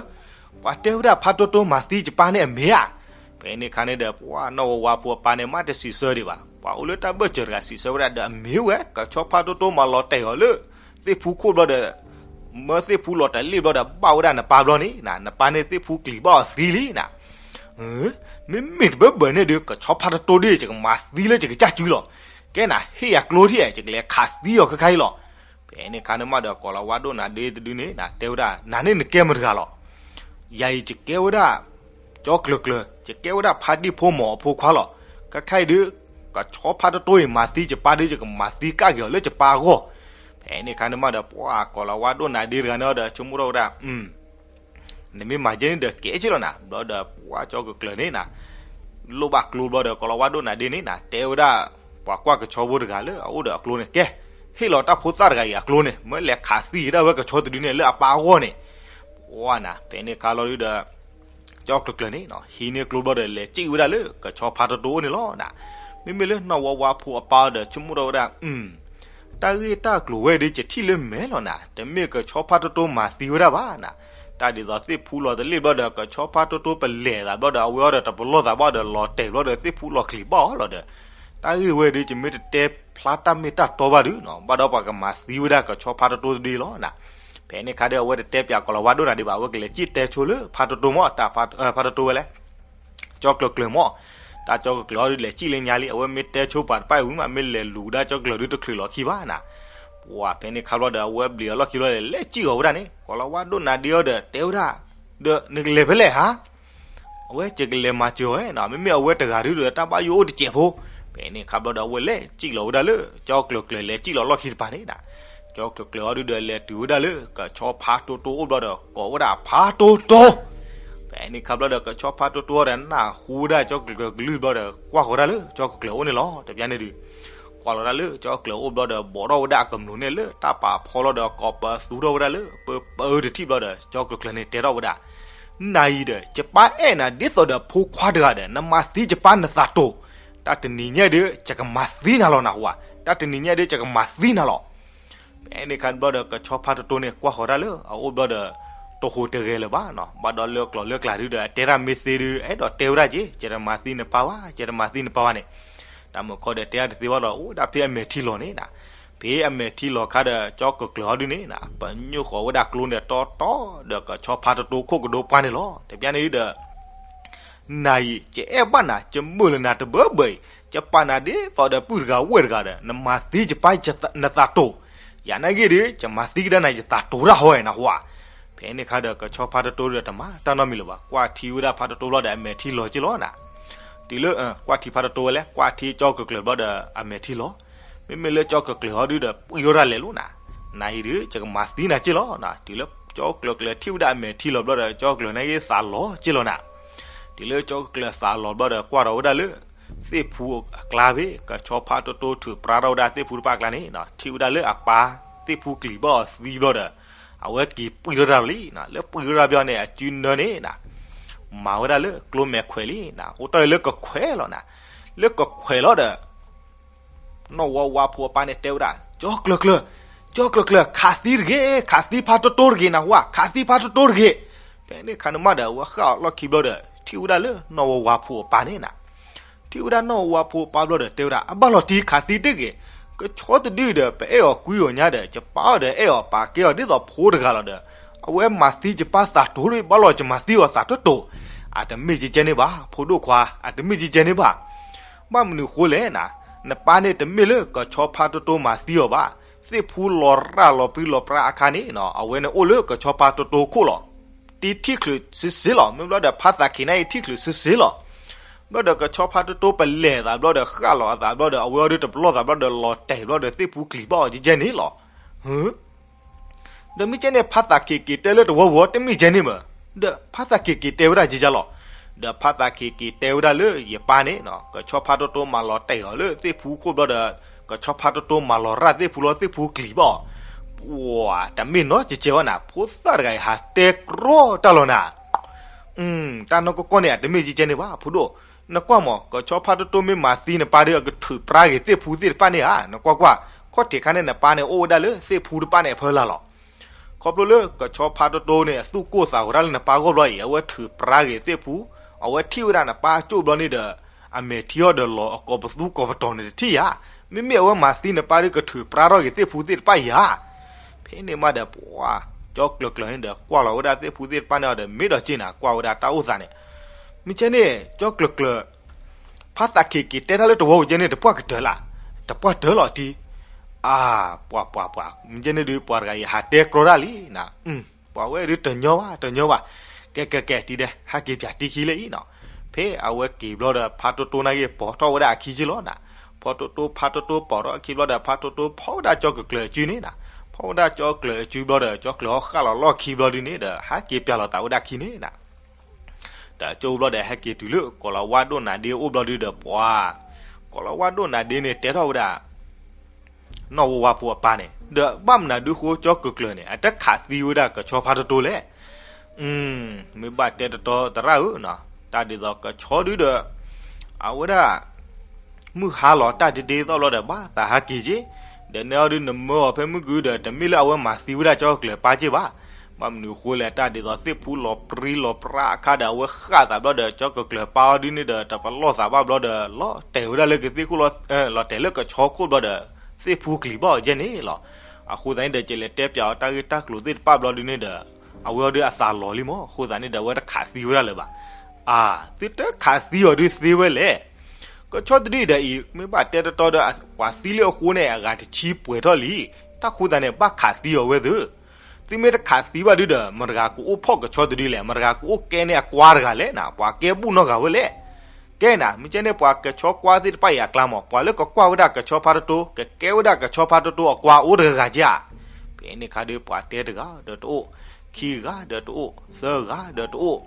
ပှၤတဲဝဲဒၣ်ဖါတိတိမၤသံယပၢ်န့ၣ်အမ့ၢ်ဧါ. ဖဲန့ၣ်ခါန့ၣ်ဒီး ပှၤနီၢ်ဝါဝါဖိအပၢ်န့ၣ် မ့ၢ်တစံးဆၢဒံးဘၣ်, ပှၤအိၣ်လၢတၢ်ဘၢၣ်စၢၤတဂၤစံးဆၢဝဲဒၣ်ဒီး အမ့ၢ်ဝဲ ကဆီဖါတိတိမၤလီၤတဲာ်အီၤလၢ သ့ၣ်ဖူခိၣ်ဘျီဒီး မၢသ့ၣ်ဖူလီၤတလ့ၣ်ဘျီဒီး ဘၣ်ဝဲဒၣ်နပၢ်ဘျီန့ၣ်နၤ, နပၢ်န့ၣ်သ့ၣ်ဖူကလံၤဘၣ်အီၤသံလံနၤ. မ့မ့ၢ်တဘၢဘၢန့ၣ်ဒီး ကဆီဖါတိတိဒု ယကမၤသံလၢယကစၢ်စုလီၤ. ကဲနၤ ဟ့ၣ်ယၤကျိထံၣ် ယကလဲၤခးသံအီၤခဲခါအံၤလီၤ. ဖဲန့ၣ်ခါန့ၣ်မးဒီး ကီၤလၤဝါဒိၣ်နၤဒ့တဒုန့ၣ်နၤ တဲဝဲဒၣ် နၤန့ၣ်နကဲမတၤတဂၤလီၤ. ယၤအံၤယကဲဝဲဒၣ် ကၠီကျၢၤကျၢၤ, ယကဲဝဲဒၣ်ဖါတံၢ်ဖိမီၤအဖိခွါလီၤ. ခဲခါအံၤဒု ကဆီဖါတိတိအံၤမၤသံယပၢ်ဒု ယကမၤသံကၣ်က့ၤအီၤလၢယပၢ်အဂီၢ်. ဖဲန့ၣ်ခါန့ၣ်မးဒီး ပှၤကီၤလၤဝါဒိၣ်နၤဒ့တဂၤန့ၣ်ဒီး ဆိကမိၣ်ထီၣ်ဝဲဒၣ် နမ့ၢ်မၤယဲန့ၣ်ဒီးကဲက့လီၤနၤ. ဘျီဒီးပှၤကၠီကျၢၤကျၢၤန့ၣ်နၤ လိၣ်ဘၣ်ကျိဘျီဒီး ကီၤလၤဝါဒိၣ်နၤဒ့န့ၣ်နၤ တဲဝဲဒၣ် ပှၤကွၢ်ကဆီဖိတဂၤလၢအအိၣ်ဒီးအကျိန့ၣ် ကဲ ဟ့ၣ်လီၤတၢ်ဖိသၣ်တဂၤအံၤအကျိန့ၣ် မၢလဲၤခးသံက့ၤဒၣ်ဝဲကဆီတဒုန့ၣ်လၢအပၢ်အဂီၢ်န့ၣ်. ပှၤနၤ ဖဲန့ၣ်ခါလီၤဒုဒီး ကၠီကျၢၤကျၢၤန့ၣ် ဟံးန့ၢ်ကျိဘျီဒီး လဲၤစံၣ်ဝဲဒၣ်လၢကဆီဖါတိတိအိၣ်န့ၣ်လီၤနၤ. မ့မ့ၢ်လၢနီၢ်ဝါဝါဖိအပၢ်ဒီး ဆိကမိၣ်ထီၣ်ဝဲဒၣ် တၢ်ဂ့ၢ်တၢ်ကျိၤဝဲဒု ယထံၣ်လၢမဲာ်လီၤနၤ, တမ့ၢ်ကဆီဖါတိတိမၤသံဝဲဒၣ်ဘၣ်နၤ. တၢ်ဒ်သိးသ့ၣ်ဖူလီၤတလ့ၣ်ဘျီဒီး ကဆီဖါတိတိပလဲၤသးဘျီဒီး အဝဲအီၤဒီးတပလီၢ်သးဘၣ်ဒီး လီၤတဲာ်ဘျီဒီး သ့ၣ်ဖူလီၤကလံၤဘၣ်အီၤလီၤဒီး တၢ်ဂ့ၢ်ဝဲဒု ယမ့ၢ်တတဲဖျါတၢ်မ့ၢ်တၢ်တီဘၣ်ဒု ဘၣ်ဒီးပှၤကမၤသံဝဲဒၣ်ကဆီဖါတိတိတဒုလီၤနၤ. ဖဲန့ၣ်ခါဒီး အဝဲတတဲပၠးကီၤလၤဝါဒိၣ်နၤဒ့ဘၣ်, အဝဲကလဲၤစံၣ်တဲဆိလၢဖါတိတိမး တၢ်ဖါ ဖါတိတိဝဲလဲၣ် ကၠီကျၢၤကျၢၤမး, တၢ်ကၠီကျၢၤကျၢၤအီၤဒု လဲၤစံၣ်လၢညါလံ, အဝဲမ့ၢ်တဲဆိပှၤတဖၣ်အံၤဝံၤမး မ့ၢ်လဲၤလူၤဒၣ်ကၠီကျၢၤဒု တချုးလီၤခံဘၣ်နၤ. ပှၤဖဲန့ၣ်ခါဘျီဒီး အဝဲဘျံးအလီၢ်ခံဘျီဒီး လဲၤစံၣ်အီၤဝဲဒၣ်န့ၣ် ကီၤလၤဝါဒိၣ်နၤဒ့အီၤဒီး တဲဝဲဒၣ် ဒီးနကလဲၤဖဲလဲၣ်ဧါ. အဝဲ ယကလဲၤမၤစၢၤအီၤဧါ, မ့မ့ၢ်အဝဲတဂၤဒုဒီး တၢ်ဘၣ်ယိၣ်အိၣ်တစဲးဖိ. ဖဲန့ၣ်ခါဘျီဒီး အဝဲလဲၤစံၣ်လီၤဝဲဒၣ်လၢ ကၠီကျၢၤကျၢၤ လဲၤစံၣ်လီၤလီၢ်ခံတပၤန့ၣ်နၤ. ကၠီကျၢၤကျၢၤအီၤဒုဒီး လဲၤတုၤဝဲဒၣ်လၢ ကဆီဖါတိတိအိၣ်ဘျီဒီး ကိးဝဲဒၣ်ဖါတိတိ. ဖဲန့ၣ်ခါဘျီဒီး ကဆီဖါတိတိအီၤဒီး နၢ်ဟူဝဲဒၣ်ကၠီကျၢၤကျၢၤကလုၢ်ဘျီဒီး ကွၢ်ဃီၤဒၣ်လၢကၠီကျၢၤကျၢၤအိၣ်န့ၣ်လီၤ. တပျၢ်န့ၣ်ဒု ကွၢ်လီၤဒၣ်လၢကၠီကျၢၤအိၣ်ဘျီဒီး ဘိးထီၣ်ဝဲဒၣ်အကမျူးန့ၣ်လၢတၢ်ပာ်ဖီလီၤဒီး ကိးပသူထီၣ်ဝဲဒၣ်လၢ ပၢပၢတထံၣ်ဘျီဒီး ကၠီကျၢၤကျၢၤန့ၣ် တဲထီၣ်ဝဲဒၣ် နၤအံၤဒီး ယပၢ်အဲၣ်နၤဒ်သိးဒီးဖိခွါတဂၤဒီး နမၤသံယပၢ်နသးတိၤ, တၢ်တနံၤညါဒု ယကမၤသံနၤလီၤနၤဟူဧါ, တၢ်တနံၤညါဒု ယကမၤသံနၤလီၤ. ဖဲန့ၣ်ခါဘျီဒီး ကဆီဖါတိတိန့ၣ် ကွၢ်ဃီၤဒၣ်လၢအအိၣ်ဘျီဒီး တဟူးတဂဲၤလၢၤဘၣ်နီၤ, ဘၣ်ဒီးလၢကျိာ်လၢကျါဒုဒီး အတဲတၢ်မ့ၢ်သ့ဒု အဲၣ်ဒိးတဲဝဲဒၣ်က့ၤ, ယတမၤသံနပၢ်ဘၣ်, ယတမၤသံနပၢ်ဘၣ်န့ၣ်, တၢ်မုၢ်ခီဒီးတဲတၢ်တသ့ဘၣ်ဒီး အိၣ်ဒၣ်ဖဲအမဲာ်ထံလီၤန့ၣ်နီၤ, ဖဲအမဲာ်ထံလီၤခါဒီး ကၠီကကျၢၤဟီဒုန့ၣ်နီၤ, ပညိၣ်ဃီၤဝဲဒၣ်ကျိန့ၣ်တီတီဒီး ကဆီဖါတတိခိၣ်ကဒိပှၢ်န့ၣ်လီၤ. တဘျီန့ၣ်ဒီး နၤအံၤ ယအဲၣ်ဘၣ်နၤ ယမုာ်လၢနၤတဘၢဘၢအံၤ, ယပာ်နၤဒ်သိးဒီးပုၢ်တဂၤဝဲၢ်တဂၤဒီး နမၤသံယပၢ်နသးတိၤ, ယၤနာ်က့ဒီး ယမၤသံကဒါနၤယသးတိၤတၢ်ဟီဧါ နဟူဧါ. ဖဲန့ၣ်ခါဒီး ကဆီဖါတတိဒီးတမၤတၢ်နီတမံၤလၢၤဘၣ်, ကွၢ်ထံဝဲဒၣ်ဖါတတိဘျီဒီး အမဲာ်ထံလီၤက့ၤလီၤနီၤ. တုၤလၢ ကွၢ်ထံဖါတတိဝဲလဲၣ်, ကွၢ်ထံကၠီကကျၢၤဘျီဒီး အမဲာ်ထံလီၤ. မ့မ့ၢ်လၢကၠီကကျၢၤဟီဒုဒီး ပှံၢ်ထီၣ်တၢ်လဲၤလိာ်နီၤ, နၤအံၤဒီး ယကမၤသံနၤက့ၤလီၤနီၤ. တုၤလၢကၠီကကျၢၤကလဲၤထံၣ်ဝဲဒၣ်အမဲာ်ထံလီၤဘျီဒီး ကၠီကကျၢၤနာ်က့သးလီၤက့ၤလီၤနီၤ. တုၤလၢကၠီကကျၢၤသးလီၤဘျီဒီး ကွၢ်ထီၣ်ဝဲဒၣ်လၢ သ့ၣ်ဖူအကျါဖဲ ကဆီဖါတတိထုးပြါထီၣ်ဝဲဒၣ်သ့ၣ်ဖူတဖၣ်အကျါန့ၣ်နီၤ, ထံၣ်ဝဲဒၣ်လၢအပၢ်သ့ၣ်ဖူကျံၤဘၣ်အီၤသံဘျီဒီး အဝဲက့ၤပှံၢ်ထီၣ်တၢ်လံနီၤ. လၢပှံၢ်ထီၣ်တၢ်ဘျီန့ၣ် အစုနၢန့ၣ်နီၤ မၤဝဲဒၣ်လၢကျိမဲာ်ခွဲးလံနီၤ, အိၣ်တ့ၢ်လၢကခွဲးလီၤနီၤ. လၢကခွဲးလီၤဒီး နီၢ်ဝါဝါဖိအပၢ်န့ၣ်တဲဝဲဒၣ်, ကၠီကျၢၤကျၢၤ, ကၠီကျၢၤကျၢၤ, ခးသံတဂ့ၤ, ခးသံဖါတတိတဂ့ၤ နဟူဧါ, ခးသံဖါတတိတဂ့ၤ. ဖဲန့ၣ်ခါန့ၣ်မးဒီး အဝဲဃၣ်အီၤလီၢ်ခံဘျီဒီး ထံၣ်ဝဲဒၣ်လၢနီၢ်ဝါဝါဖိအပၢ်န့ၣ်နီၤ. ထံၣ်ဝဲဒၣ်နီၢ်ဝါဝါဖိအပၢ်ဘျီဒီး တဲဝဲဒၣ် အဘၣ်လီၤတံၢ် ခးသံတဂ့ၤ, ကဆီတဒုဒီး ပအဲၣ်အီၤကွံအီၤညါဒီး ယပာ်အီၤဒီးအဲၣ်အီၤပာ်ကဲအီၤဒ်သိးဖိတဂၤလီၤဒီး အဝဲမၤသံယပၢ်သးတိၤဒီး ဘၣ်လီၤယမၤသံအီၤသးတတိၤ. အတမ့ၢ်ကဲကဲန့ၣ်ဘၣ် ဖိဒိၣ်ခွါ, အတမ့ၢ်ကဲကဲန့ၣ်ဘၣ်. ဘၣ်မနုၤဃိလဲၣ်နီၤ, နပၢ်န့ၣ်တမ့ၢ်လၢကဆီဖါတတိမၤသံအီၤဘၣ်. သ့ၣ်ဖူလီၤရၣ်လီၤပြံလီၤပြါအခါန့ၣ်နီၤ အဝဲန့ၣ်အိၣ်လၢကဆီဖါတတိခိၣ်လီၤ. တံထံၣ်ချုးစ့စ့လီၤ. မ့ၢ်ဘျီဒီးဖါသးခ့ၤန့ၣ်အံၤထံၣ်ချုးစ့စ့လီၤ. ဘျီဒီးကဆီဖါတတိပလဲၤသးဘျီဒီး ဃၣ်လီၤအသးဘျီဒီး အဝဲအီၤဒုတပလီၢ်သးဘျီဒီး လီၤတဲာ်ဘျီဒီး သ့ၣ်ဖူကျံၤဘၣ်အီၤကဲကဲန့ၣ်လီၤ. ဒီးမ့ၢ်ကဲန့ၣ် ဖါသးခ့ၤက့ၤတဲလၢတဝီဝီ တမ့ၢ်ကဲန့ၣ်မး. ဒီးဖါသးခ့ၤက့ၤတဲဝဲဒၣ်ကဲကဲလီၤ. ဒီးဖါသးခ့ၤက့ၤတဲဝဲဒၣ်လၢယပၢ်န့ၣ်နီၤ ကဆီဖါတတိမၤလီၤတဲာ်အီၤလၢသ့ၣ်ဖူခိၣ်ဘျီဒီး ကဆီဖါတတိမၤလီၤရၣ်သ့ၣ်ဖူလီၤ သ့ၣ်ဖူကျံၤဘၣ်အီၤ. ပှၤတမ့ၢ်နီတကဲကဲဘၣ်နီၤ ဖိသၣ်တဂၤအံၤဟးတဲကြီတၢ်လီၤနီၤ. တၢ်နီၢ်ကီၢ်ကီၢ်န့ၣ် အတမ့ၢ်ကဲကဲန့ၣ်ဘၣ် ဖိဒိၣ်. နကွၢ်မး ကဆီဖါတတိမ့ၢ်မၤသံနပၢ်ဒီး အကထုးပြါက့ၤသ့ၣ်ဖူသ့ၣ်တဖၣ်န့ၣ်ဧါ. နကွၢ်ကွၢ် ခီၣ်ထံးခါန့ၣ် နပၢ်န့ၣ်အိၣ်ဝဲဒၣ်လၢသ့ၣ်ဖူတဖၣ်န့ၣ်အဖီလာ်လီၤ. ခီဖျိလၢကဆီဖါတတိန့ၣ် အသူၣ်ကိၢ်သးဂီၤတၢ်လၢနပၢ်ဂီၢ်ဘျီအံၤ အဝဲထုးပြါက့ၤသ့ၣ်ဖူ, အဝဲထံၣ်ဝဲဒၣ်နပၢ်ကၠိၣ်ဘျီန့ၣ်ဒီး အမဲာ်ထံအီၤဒီးလီၤအကိးပသူကိးပတီၤန့ၣ်တထံၣ်ဧါ. မ့မ့ၢ်အဝဲမၤသံနပၢ်ဒီးကထုးပြါထီၣ်က့ၤသ့ၣ်ဖူသ့ၣ်တဖၣ်အံၤဧါ. ဖဲန့ၣ်မးဒီးပှၤ ကၠီကျၢၤကျၢၤန့ၣ်ဒီး ကွၢ်လီၤဝဲဒၣ်သ့ၣ်ဖူသ့ၣ်တဖၣ်န့ၣ်အီၤဒီး မ့ၢ်ဒီးက့ၤနၤ ကွၢ်ဝဲဒၣ်တၢ်အိၣ်သးန့ၣ် မ့ၢ်ကဲန့ၣ် ကၠီကျၢၤကျၢၤ ဖါသးခ့ၤက့ၤတဲတၢ်လၢတဝီဝီကဲန့ၣ် တပှၢ်ကတၢၢ်လၢ်, တပှၢ်တၢၢ်လီၤတံၢ်. အါ, ပှၤပှၤပှၤ မ့ၢ်ကဲန့ၣ်ဒုး ပှၤတဂၤအံၤဟးတဲကြီတၢ်လံနီၤ. ပှၤဝဲဒုးတညီဘၣ် တညီဘၣ်. ကဲကဲကဲ တံၤဒဲး ဟဲက့ၤပၠးတံၤခံလၢအံၤနီၤ. ဖဲအဝဲက့ၤဘျီဒီး ဖါတိတိနာ်က့ ပိာ်ထီၣ်ဝဲဒၣ်အခံက့လီၤနီၤ. ဖါတိတိ ဖါတိတိပိာ်ထီၣ်အခံဘျီဒီး ဖါတိတိဖီၣ်ဝဲဒၣ်ကၠီကျၢၤကျၢၤအစုန့ၣ်နီၤ. ဖီၣ်ဝဲဒၣ်ကၠီကျၢၤအစုဘျီဒီး ကၠီကျၢၤဟီၣ်ဃၣ်လီၤလီၢ်ခံဘျီဒုန့ၣ်ဒီး ဟဲက့ၤပၠးလီၤသးဝဲဒၣ်ခံန့ၣ်နီၤ. ဒီးကၠိဘျီဒီး ဟဲက့ၤတုၤလၢ ကီၤလၤဝါဒိၣ်နၤဒ့အိၣ်ဘျီဒုဒီးပှၤ, ကီၤလၤဝါဒိၣ်နၤဒ့န့ၣ် တဲထီၣ်ဝဲဒၣ် နီၢ်ဝါဝါဖိအပၢ်န့ၣ် ဒီးဘၣ်မနုၤဒုးဃိ ကၠီကျၢၤကျၢၤန့ၣ် အတခးသံဝဲဒၣ်ကဆီဖါတတိလဲၣ်. မ့ၢ်ဘၣ်တဲတတီသရၣ်ဧၢနီၤ, တၢ်ဒ်သိးကဆီဒုဒီး အဝဲဒၣ် မုၢ်ဟါလီၤတၢ်ဒ့ဒ့သီၣ်ဘျီဒီး ဘၣ်သးဟဲက့ၤက့ၤ, ဒီးနဲအီၤဒုးနမၢအီၤဖဲမုၢ်ကုဒီး တမ့ၢ်လၢအဝဲမၤသံဝဲဒၣ်ကၠီကျၢၤပၢ်က့ၤဘၣ်. ဘၣ်မနုၤဃိလဲၣ် တၢ်ဒ်သိးသ့ၣ်ဖူလီၤပြံလီၤပြါအခါဒီး အဝဲဃၣ်သးဘျီဒီး ကၠီကျၢၤကျၢၤပၢ်အီၤဒုန့ၣ်ဒီး တပလီၢ်သးဘၣ်ဘျီဒီး လီၤတဲာ်ဝဲဒၣ်လၢကသ့ၣ်ခိၣ်လီၤ, လီၤတဲာ်လၢကဆီခိၣ်ဘျီဒီး သ့ၣ်ဖူကျံၤဘၣ်အီၤကဲန့ၣ်လီၤ. အဃိသတးန့ၣ်ဒီး ကလဲၤတဲပၠးအီၤတၢ်ဂ့ၢ်တၢ်ကျိၤသ့ၣ်တဖၣ်ဘျီဒုန့ၣ်ဒီး အဝဲအီၤဒုးအသးလီၤလံမး, အဃိသတးန့ၣ်ဒီး အဝဲတခးသံဝဲဒၣ်လၢၤဘၣ်. အါ, သုတခးသံအီၤဒုးသ့ဝဲလဲၣ်. ကဆီတဒုအံၤဒီးအံၤ မ့ၢ်ဘၣ်တဲတတီဒီး ပှၤသံလၢအဃိန့ၣ် အဂၤတဆံပှဲၤထီၣ်လံ. တၢ်ဃိသတးန့ၣ် ဘၣ်ခးသံအီၤဝဲသ့ၣ်. သုမ့ၢ်တခးသံဘၣ်ဒုဒီး မတၤတဂၤကအိၣ်ဖီၣ်ကဆီတဒုလဲၣ်, မတၤတဂၤကအိၣ်ကဲန့ၢ်အကွါတဂၤလဲၣ်နီၤ, ပှၤကဲဘူၣ်နီတဂၤဝဲလဲၣ်. ကဲနၤ မ့ၢ်ကဲန့ၣ် ပှၤကဆီကွါသ့ၣ်တဖၣ်အံၤအကျါမး ပှၤလၢကကွၢ်ဝဲဒၣ်ကဆီဖါတတိ ကကဲဝဲဒၣ်ကဆီဖါတတိအကွါအိၣ်တဂၤဂၤက့ဧါ. ဖဲန့ၣ်ခါဒုး ပှၤတဲတဂၤဒီးတအိၣ်, ခံဂၤဒီးတအိၣ်, သၢဂၤဒီးတအိၣ်,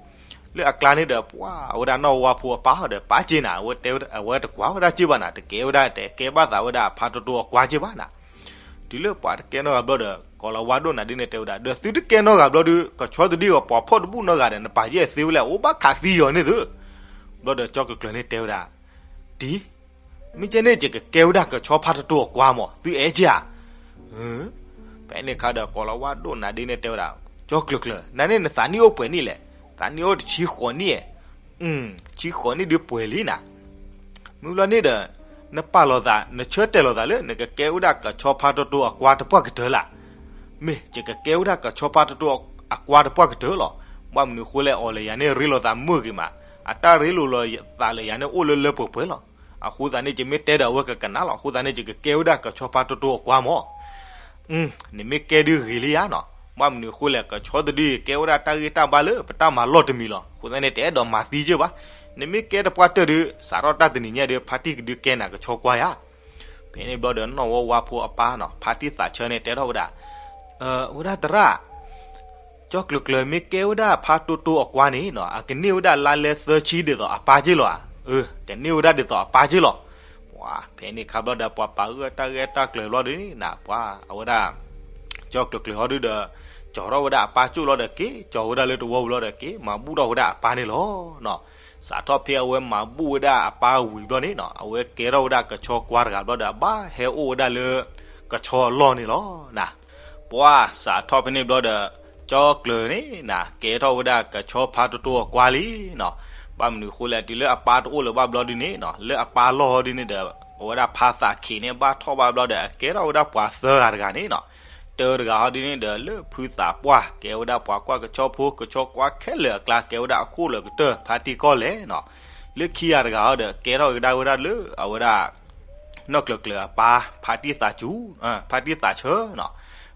လၢအကျါန့ၣ်ဒီး ပှၤဝဲဒၣ်နီၢ်ဝါဖိအပၢ်ဒီး ပၢ်က့နၤ အဝဲတဲဝဲ အဝဲတကွၢ်ဝဲဒၣ်က့ဘၣ်နၤ, တကဲဝဲဒၣ်တကဲဘၣ်သးဝဲဒၣ်ဖါတတိအကွါက့ဘၣ်နၤ. တုၤလၢပှၤတကဲနီတဂၤဘျီဒီး ကီၤလၤဝါဒိၣ်နၤဒ့န့ၣ်တဲဝဲဒၣ် ဒီးသုတကဲနီတဂၤဘျီဒုး ကဆီတဒုအံၤ ပှၤဖီၣ်တဘူၣ်နီတဂၤဒီး နပာ်ယဲၢ်သ့ဝဲလဲၣ်, အိၣ်ဘၣ်ခးသံအီၤန့ၣ်သ့. ဘျီဒီးကၠီကျၢၤကျၢၤန့ၣ်တဲဝဲဒၣ်, တံၤ မ့ၢ်ကဲန့ၣ် ယကကဲဝဲဒၣ်ကဆီဖါတတိအကွါမး သုအဲၣ်က့ဧါ. ဖဲန့ၣ်ခါဒီး ကီၤလၤဝါဒိၣ်နၤဒ့န့ၣ်တဲဝဲဒၣ်, ကၠီကျၢၤကျၢၤ, နန့ၣ်နသးနံၣ်အိၣ်ပှဲၤနံၣ်လဲၣ်. သးနံၣ်အိၣ်တဆံဃိးနံၣ်ဧါ. ဆံဃိးနံၣ်ဒုးပှဲၤလံနၤ. မ့ၢ်ဘျီန့ၣ်ဒီး နပာ်လီၤသး နဆၢတဲာ်လီၤသးလၢ နကကဲဝဲဒၣ်ကဆီဖါတိတိအကွါတပှၢ်ကတၢၢ်လၢ်. မ့ၢ်ယကကဲဝဲဒၣ်ကဆီဖါတိတိအကွါတပှၢ်ကတၢၢ်လီၤ. ဘၣ်မနုၤအဃိလဲၣ် အီၤလဲၤယၤန့ၣ် ရ့လိာ်သးမုာ်ဂ့ၤမး, အတၢ်ရ့လိာ်လီၤသးလၢယၤန့ၣ် အိၣ်လၢလၢပှဲၤပှဲၤလီၤ. အဃိသတးန့ၣ် ယမ့ၢ်တဲဒီးအဝဲကကနၣ်လီၤ. အဃိသတးန့ၣ် ယကကဲဝဲဒၣ်ကဆီဖါတိတိအကွါမၢ်. နမ့ၢ်ကဲဒုးဂ့ၤလံဧါနီၤ. ဘၣ်မနုၤအဃိလဲၣ် ကဆီတဒုကဲဝဲဒၣ်တၢ်ဂ့ၢ်တၢ်ဘါလၢပတၢ်မၤလီၢ်တမံၤလီၤ. အဃိသတးန့ၣ် တအဲၣ်ဒိးမၤသံကၢဘၣ်. နမ့ၢ်ကဲတပှၢ်တၢၢ်ဒုး စးထီၣ်တၢ်တနံၤညါဒုး ဖါတံၢ်ကဒုးကဲနၤကဆီကွါယၤ. ဖဲန့ၣ်ဘျီဒီး နီၢ်ဝီဝါဖိအပၢ်နီၤ ဖါတံၢ်သးဆၢန့ၣ် တဲထီၣ်ဝဲဒၣ်, ဝဲဒၣ်သရၣ်, ကၠီကျၢၤကျၢၤမ့ၢ်ကဲဝဲဒၣ်ဖါတိတိအကွါန့ၣ်နီၤ အကန့ၢ်ဝဲဒၣ်လါလဲသၢဆံဒ်သိးအပၢ်က့လီၤဧါ. အၢ, ကန့ၢ်ဝဲဒၣ်ဒ်သိးအပၢ်က့လီၤ. ပှၤဖဲန့ၣ်ခါဘျီဒီး ပှၤပာ်ဂၢၢ်တၢ်ဂဲၢ်တၢ်ကျၢၤဘျီဒုးန့ၣ်နၤ ပှၤအဝဲဒၣ် ကၠီကျၢၤကျၢၤဟီဒုဒီး ကၠီထီၣ်ဝဲဒၣ်အပၢ်ကၠိၣ်လီၤဒီးက့ၤ ကၠီဝဲဒၣ်လၢတဝီပူၤလီၤဒီးက့ၤ မၤဘူၣ်ထီၣ်ဝဲဒၣ်အပၢ်န့ၣ်လီၤ. စးထီၣ်ဖဲအဝဲမၤဘူၣ်ဝဲဒၣ်အပၢ်ဝံၤဘျီန့ၣ်နီၤ အဝဲကဲထီၣ်ဝဲဒၣ်ကဆီကွါတဂၤဘျီဒီး အဘၣ်ဟဲအိၣ်ဝဲဒၣ်လၢ ကဆီအလီၢ်န့ၣ်လီၤနၤ. ပှၤစးထီၣ်ဖဲန့ၣ်ဘျီဒီး ကၠီကျၢၤန့ၣ်နၤ ကဲထီၣ်ဝဲဒၣ်ကဆီဖါတိတိအကွါလံနီၤ. ဘၣ်မနုၤအဃိလဲၣ် တုၤလၢအပၢ်တအိၣ်လၢၤဘၣ်ဘျီဒုန့ၣ်နီၤ လၢအပၢ်လီၢ်ဟီဒုန့ၣ်ဒီး အဝဲဒၣ်ဖါသးခံးန့ၣ် ဘၣ်ထီၣ်ဘၣ်ဘျီဒီး အကဲထီၣ်ဝဲဒၣ်ပှၤသၢဂၤတဂၤန့ၣ်နီၤ. တၢတဂၤဟီဒုန့ၣ်ဒီး လၢဖုသးပှၢ် ကဲဝဲဒၣ်ပှၤကွၢ်ကဆီဖိ ကဆီကွါခဲလၢာ်အကျါ ကဲဝဲဒၣ်အခိၣ်လၢာ်ကတၢၢ် ဖါတံၢ်ကီၢ်လဲၢ်နီၤ. လၢခံဂၤတဂၤဟီဒီး ကဲထီၣ်ကဒါဝဲဒၣ်လၢအဝဲဒၣ် နီၢ်ကျၢၤကျၢၤအပၢ် ဖါတံၢ်သးစူၤ, ဖါတံၢ်သးဆၢနီၤ.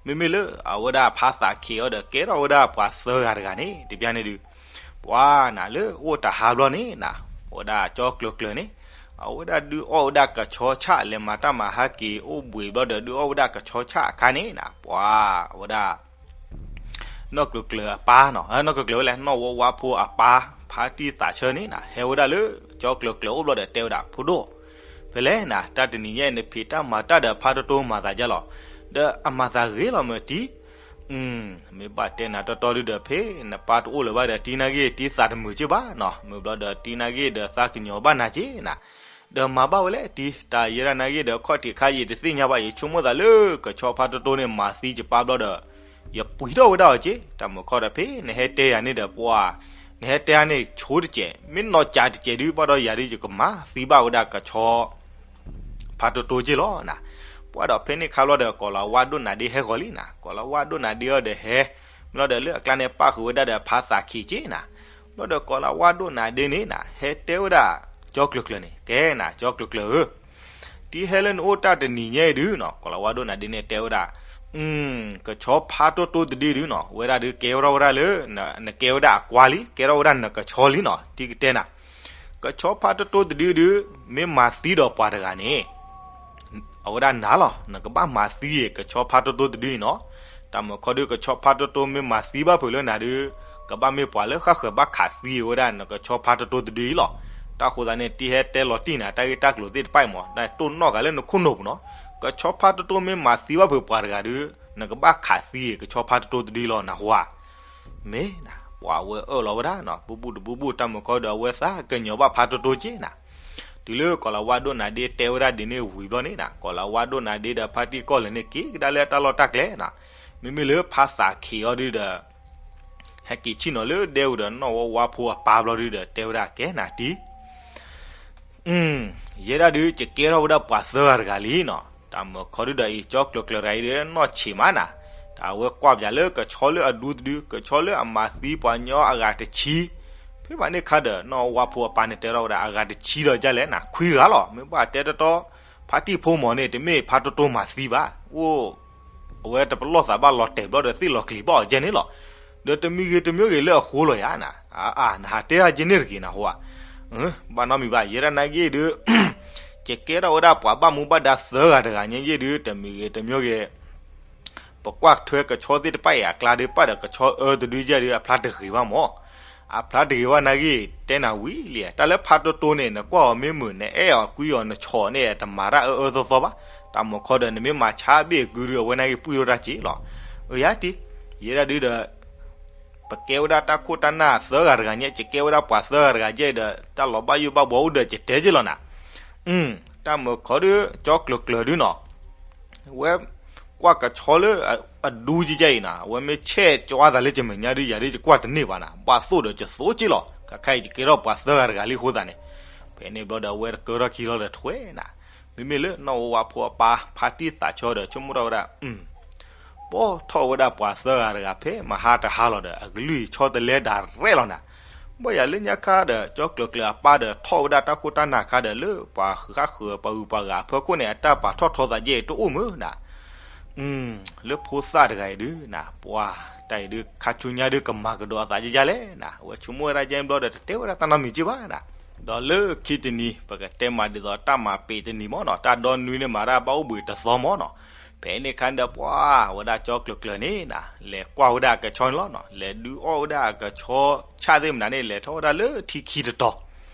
မ့မ့ၢ်လၢအဝဲဒၣ်ဖါသးခံးအီၤဒီး ကဲထီၣ်ဝဲဒၣ်ပှၤသၢဂၤတဂၤန့ၣ် တဘျီန့ၣ်ဒုး ပှၤနၤလၢအိၣ်တဟါဘျီန့ၣ်နၤ အဝဲဒၣ်ကၠီကျၢၤကျၢၤန့ၣ် အဝဲဒၣ်ဒုးအီၣ်ဝဲဒၣ်ကဆီဆၣ် လဲၤမၤတၢ်မၤဟဲက့ၤ အိၣ်ဘှံးဘျီဒီး ဒုးအီၣ်ဝဲဒၣ်ကဆီဆၣ်အခါန့ၣ်နၤ ပှၤအဝဲဒၣ် နီၢ်ကျၢၤကျၢၤအပၢ်နီၤ, နီၢ်ကျၢၤကျၢၤဝဲလဲၣ် နီၢ်ဝီဝါဖိအပၢ် ဖါတံၢ်သးဆၢန့ၣ်နၤ ဟဲဝဲဒၣ်လၢကၠီကျၢၤကျၢၤအိၣ်ဘျီဒီးတဲဝဲဒၣ် ဖိဒိၣ်, ဖဲလဲၣ်နၤ တၢ်တနံၤညါအံၤ နဖံးတၢ်မၤတၢ်ဒီးဖါတိတိမၤသးဒ်လဲၣ်, ဒီးအမၤသးဂ့ၤလီၤမ့ၢ်တံၢ် မ့ၢ်ဘၣ်တဲနၤတီတီဒုဒီး ဖဲနပၢ်တအိၣ်လၢၤဘၣ်ဒီး တံၢ်နာ်က့ တံၢ်သးတမုာ်က့ဘၣ်နီၤ, မ့ၢ်ဘျီဒီး တံၢ်နာ်က့ဒီး သးကညီၤဘၣ်နၤက့နၤ, ဒီးမၤဘၣ်ဝဲလဲၣ်တံၢ် တၢ်ယဲဒၣ်နာ်က့ဒီး ခီၣ်ထံးခါယံာ်တသ့ၣ်ညါဘၣ် ယဆိကမိၣ်သးလၢ ကဆီဖါတိတိန့ၣ် မၤသံယပၢ်ဘျီဒီး ယပှံၤထီၣ်ဝဲဒၣ်အီၤက့, တၢ်မုာ်ခီဒီး ဖဲနဟဲတဲယၤန့ၣ်ဒီး ပှၤ နဟဲတဲန့ၣ် ဆိတစဲး မ့ၢ်နီၢ်ကးတစဲးဒုး ဘၣ်ဒီးယၤဒုး ယကမၤသံဘၣ်ဝဲဒၣ်ကဆီ ဖါတိတိက့လီၤနၤ, ပှၤဒီးဖဲန့ၣ်ခါဘျီဒီး ကီၤလၤဝါဒိၣ်နၤဒ့ဟဲဂီၤလံနၤ, ကီၤလၤဝါဒိၣ်နၤဒ့အီၤဒီးဟဲ, မ့ၢ်လီၤဒီးလၢအကျါန့ၣ် ပၣ်ဃုာ်ဝဲဒၣ်ဒီးဖါသးခံးက့နၤ, ဘျီဒီးကီၤလၤဝါဒိၣ်နၤဒ့န့ၣ်နၤ ဟဲတဲဝဲဒၣ် ကၠီကျၢၤကျၢၤန့ၣ် ကဲနၤ ကၠီကျၢၤကျၢၤဧၢ တံၢ်ဟဲလၢနအိၣ်တၢ်တနံၤညါအံၤဒုနီၤ ကီၤလၤဝါဒိၣ်နၤဒ့န့ၣ်တဲဝဲဒၣ်, ကဆီဖါတိတိတဒုဒုနီၤ ဝဲဒၣ်ဒုးကဲထီၣ်ဝဲဒၣ်လၢ နကဲဝဲဒၣ်အကွါလံ ကဲထီၣ်ဝဲဒၣ်နကဆီလံနီၤ တံၢ်ကတဲနၤ, ကဆီဖါတိတိတဒုဒု မ့ၢ်မၤသံဒီးပှၤတဂၤန့ၣ် အဝဲဒၣ်နၤလီၤ နကဘၣ်မၤသံကဆီဖါတိတိတဒုအံၤနီၤ, တၢ်မုာ်ခီဒုးကဆီဖါတိတိမ့ၢ်မၤသံဘၣ်ဖုးလၢနၤဒုး ကဘၣ်မ့ၢ်ပှၤလၢဃၣ်ဃၢၤဘၣ်ခးသံဝဲဒၣ်နကဆီဖါတိတိတဒုအံၤလီၤ, တၢ်ဃိသတးန့ၣ် တံၢ်ဟဲတဲလီၤတံၢ်နၤ တၢ်ဂ့ၢ်တၢ်ကျိၤသ့ၣ်တဖၣ်အံၤမး တိၢ်နီၣ်ဃာ်လၢနခိၣ်နူာ်ပူၤနီၤ, ကဆီဖါတိတိမ့ၢ်မၤသံဘၣ်ဖုးပှၤတဂၤဒုး နကဘၣ်ခးသံကဆီဖါတိတိတဒုအံၤလီၤနဟူဧါ မ့ၢ်နၤ ပှၤအဝဲအၢၣ်လီၤဝဲဒၣ်နီၤ ဘူးဘူးတဘူးဘူး တၢ်မုာ်ခီဒီးအဝဲသးကညီၤဘၣ်ဖါတိတိက့နၤ, တုၤလၢကီၤလၤဝါဒိၣ်နၤဒ့တဲဝဲဒၣ်ဒ်န့ၣ်ဝံၤဘျီန့ၣ်နၤ ကီၤလၤဝါဒိၣ်နၤဒ့ဒီးဖါတံၢ်ကီၢ်လဲၢ်န့ၣ်က့ၤကဒါလၢတၢ်လီၢ်တၢ်ကျဲနၤ, မ့မ့ၢ်လၢဖါသးခံးအီၤဒုဒီး ဟဲက့ၤဆ့ၣ်နီၤလၢဒဲဝံၤဒီးနီၢ်ဝီဝါဖိအပၢ်ဘျီဒုဒီး တဲဝဲဒၣ်ကဲနၤတံၢ် ယဲဒၣ်ဒုး ယကဲထီၣ်ဝဲဒၣ်ပှၤသၢဂၤတဂၤလံနီၤ, တၢ်မုာ်ခီဒုဒီးအံၤ ကၠီကျၢၤကျၢၤတဂၤအံၤဒုး နီၢ်ဆံးမးနၤ, တၢ်အဝဲကွၢ်ပၠးလၢကဆီလၢအဒူတဒု ကဆီလၢအမၤသံပှၤညီအဂၤတဆံ, ဖဲဘၣ်န့ၣ်ခါဒီး နီၢ်ဝါဖိအပၢ်န့ၣ်တဲထီၣ်ဝဲဒၣ် အဂၤတဆံဒီးဒ်လဲၣ်နၤ ခွံဂၤလီၤ, မ့ၢ်ဘၣ်တဲတီတီ ဖါတံၢ်ဖိမီၤန့ၣ် တမ့ၢ်ဖါတိတိမၤသံဘၣ်, အိၣ် အဝဲတပလီၢ်သးဘၣ်လီၤတဲာ်ဘျီဒီးသ့ၣ်လီၤကျံၤဘၣ်အီၤကဲန့ၣ်လီၤ, ဒီးတမံၤဂ့ၤတမံၤဂ့ၤလၢအဃိလီၤယၤနၤ, အါ နဟးတဲဒၣ်ကဲန့ၣ်တဂ့ၤနဟူဧါ, ဘၣ်နီတမံၤဘၣ် ယဲဒၣ်နာ်က့ဒုး ယကဲထီၣ်ဝဲဒၣ်ပှၤဘၣ်မူဘၣ်ဒါသၢဂၤတဂၤညါယ့ၢ်ဒုး တမံၤဂ့ၤတမံၤဂ့ၤ ပကွၢ်ထွဲကဆီသ့ၣ်တဖၣ်အံၤအကျါဒုး ပၣ်ဒီးကဆီအၢတဒုယဲၢ်ဒုး အဖျါတဂ့ၤဘၣ်မီၤ, အဖျါတဂ့ၤဘၣ်နာ်က့ တဲနၤဝံၤလံ တၢ်လၢဖါတိတိန့ၣ် နကွၢ်အီၤမ့ၢ်မုာ် နအဲၣ်အီၤကွံအီၤ နဆီးန့ၣ် တမၤတၢ်အၢအၢသီသီဘၣ်, တၢ်မုာ်ခီဒီး နမ့ၢ်မၤဆါဘ့ၣ်အကုဒုး အဝဲနာ်က့ပှံၢ်ထီၣ်တၢ်စ့လီၤ, အယါတံၢ် ယဲဒၣ်ဒုးဒီး ပကဲဝဲဒၣ်တၢ်ခိၣ်တၢ်နၢ်သၢဂၤတဂၤညါ ယကဲဝဲဒၣ်ပှၤသၢဂၤတဂၤယဲၢ်ဒီး တၢ်လီၤဘၣ်ယိၣ်ဘၣ်ဘှီအိၣ်ဒီးယတဲက့လီၤနၤ, တၢ်မုာ်ခီဒုး ကၠီကျၢၤကျၢၤဒုးနီၤ, ဝဲကွၢ်ကဆီလၢ အဒူကကဲအံၤနၤ, အဝဲမ့ၢ်ဆဲးကွၢ်သးလၢယမဲာ်ညါဒုး ယၤဒုးယကွၢ်တန့ၢ်ဘၣ်နၤ, ဘၣ်သိၣ်ဒီးယသိက့လီၤ. ခဲခါအံၤယကဲထီၣ်ပှၤသၢဂၤတဂၤလံအဃိသတးန့ၣ်, ဖဲန့ၣ်ဘျီဒီး အဝဲတကၢထီၣ်ခံလီၤဒီးထွဲနၤ, မ့မ့ၢ်လၢနီၢ်ဝါဖိအပၢ် ဖါတံၢ်သးဆၢဒီး ဆိကမိၣ်ထီၣ်ဝဲဒၣ် ပိာ်ထီၣ်ဝဲဒၣ်ပှၤသၢဂၤတဂၤ ဖဲမဟါတဟါလီၤဒီး အကလုၢ်ယဆီတလဲဒၣ်ရဲၣ်လီၤနၤ. ဘၣ်ယၤလၢညါခါဒီး ကၠီကျၢၤကျၢၤအပၢ်ဒီး ထီၣ်ဝဲဒၣ်တၢ်ခိၣ်တၢ်နၢ်ခါဒီး လၢပှၤဃၣ်ဃၢၤပှၤဂုၤပှၤဂၤအဖီခိၣ်န့ၣ် အတၢ်ပာ်ထီၣ်ထီသးယဲၢ်တအိၣ်မုၢ်နၤ လၢဖိသၣ်တဂၤအံၤဒုးနၤ, ပှၤတၢ်အံၤဒုး ခါဆူညါဒုး ကမၤကဒီးအသးကကလဲၣ်နၤ, အဝဲဆိကမိၣ်ဝဲဒၣ်ယဲၢ်ဘျီဒီး တတဲဝဲဒၣ်တၢ်နီတမံၤက့ဘၣ်နၤ. ဒီးလၢခံတနံၤ ပကတဲမးဒ်သိးတၢ်မၤပ့ၤတနံၤမ့ၢ်နီၤ, တၢ်ဒီနွံန့ၣ် မၤတၢ်ဘၣ်အိၣ်ဘှံးတသီမ့ၢ်နီၤ. ဖဲန့ၣ်ခါန့ၣ်ဒီး ပှၤဝဲဒၣ်ကၠီကျၢၤကျၢၤန့ၣ်နၤ, လဲၤကွၢ်ဝဲဒၣ်အကဆီန့ၣ်လီၤနီၤ, လဲၤဒုးအီၣ်ဝဲဒၣ်အကဆီဆၣ်သ့ၣ်မနုၤန့ၣ် လဲၤထီၣ်ဝဲဒၣ်လၢထံခံတတီၤ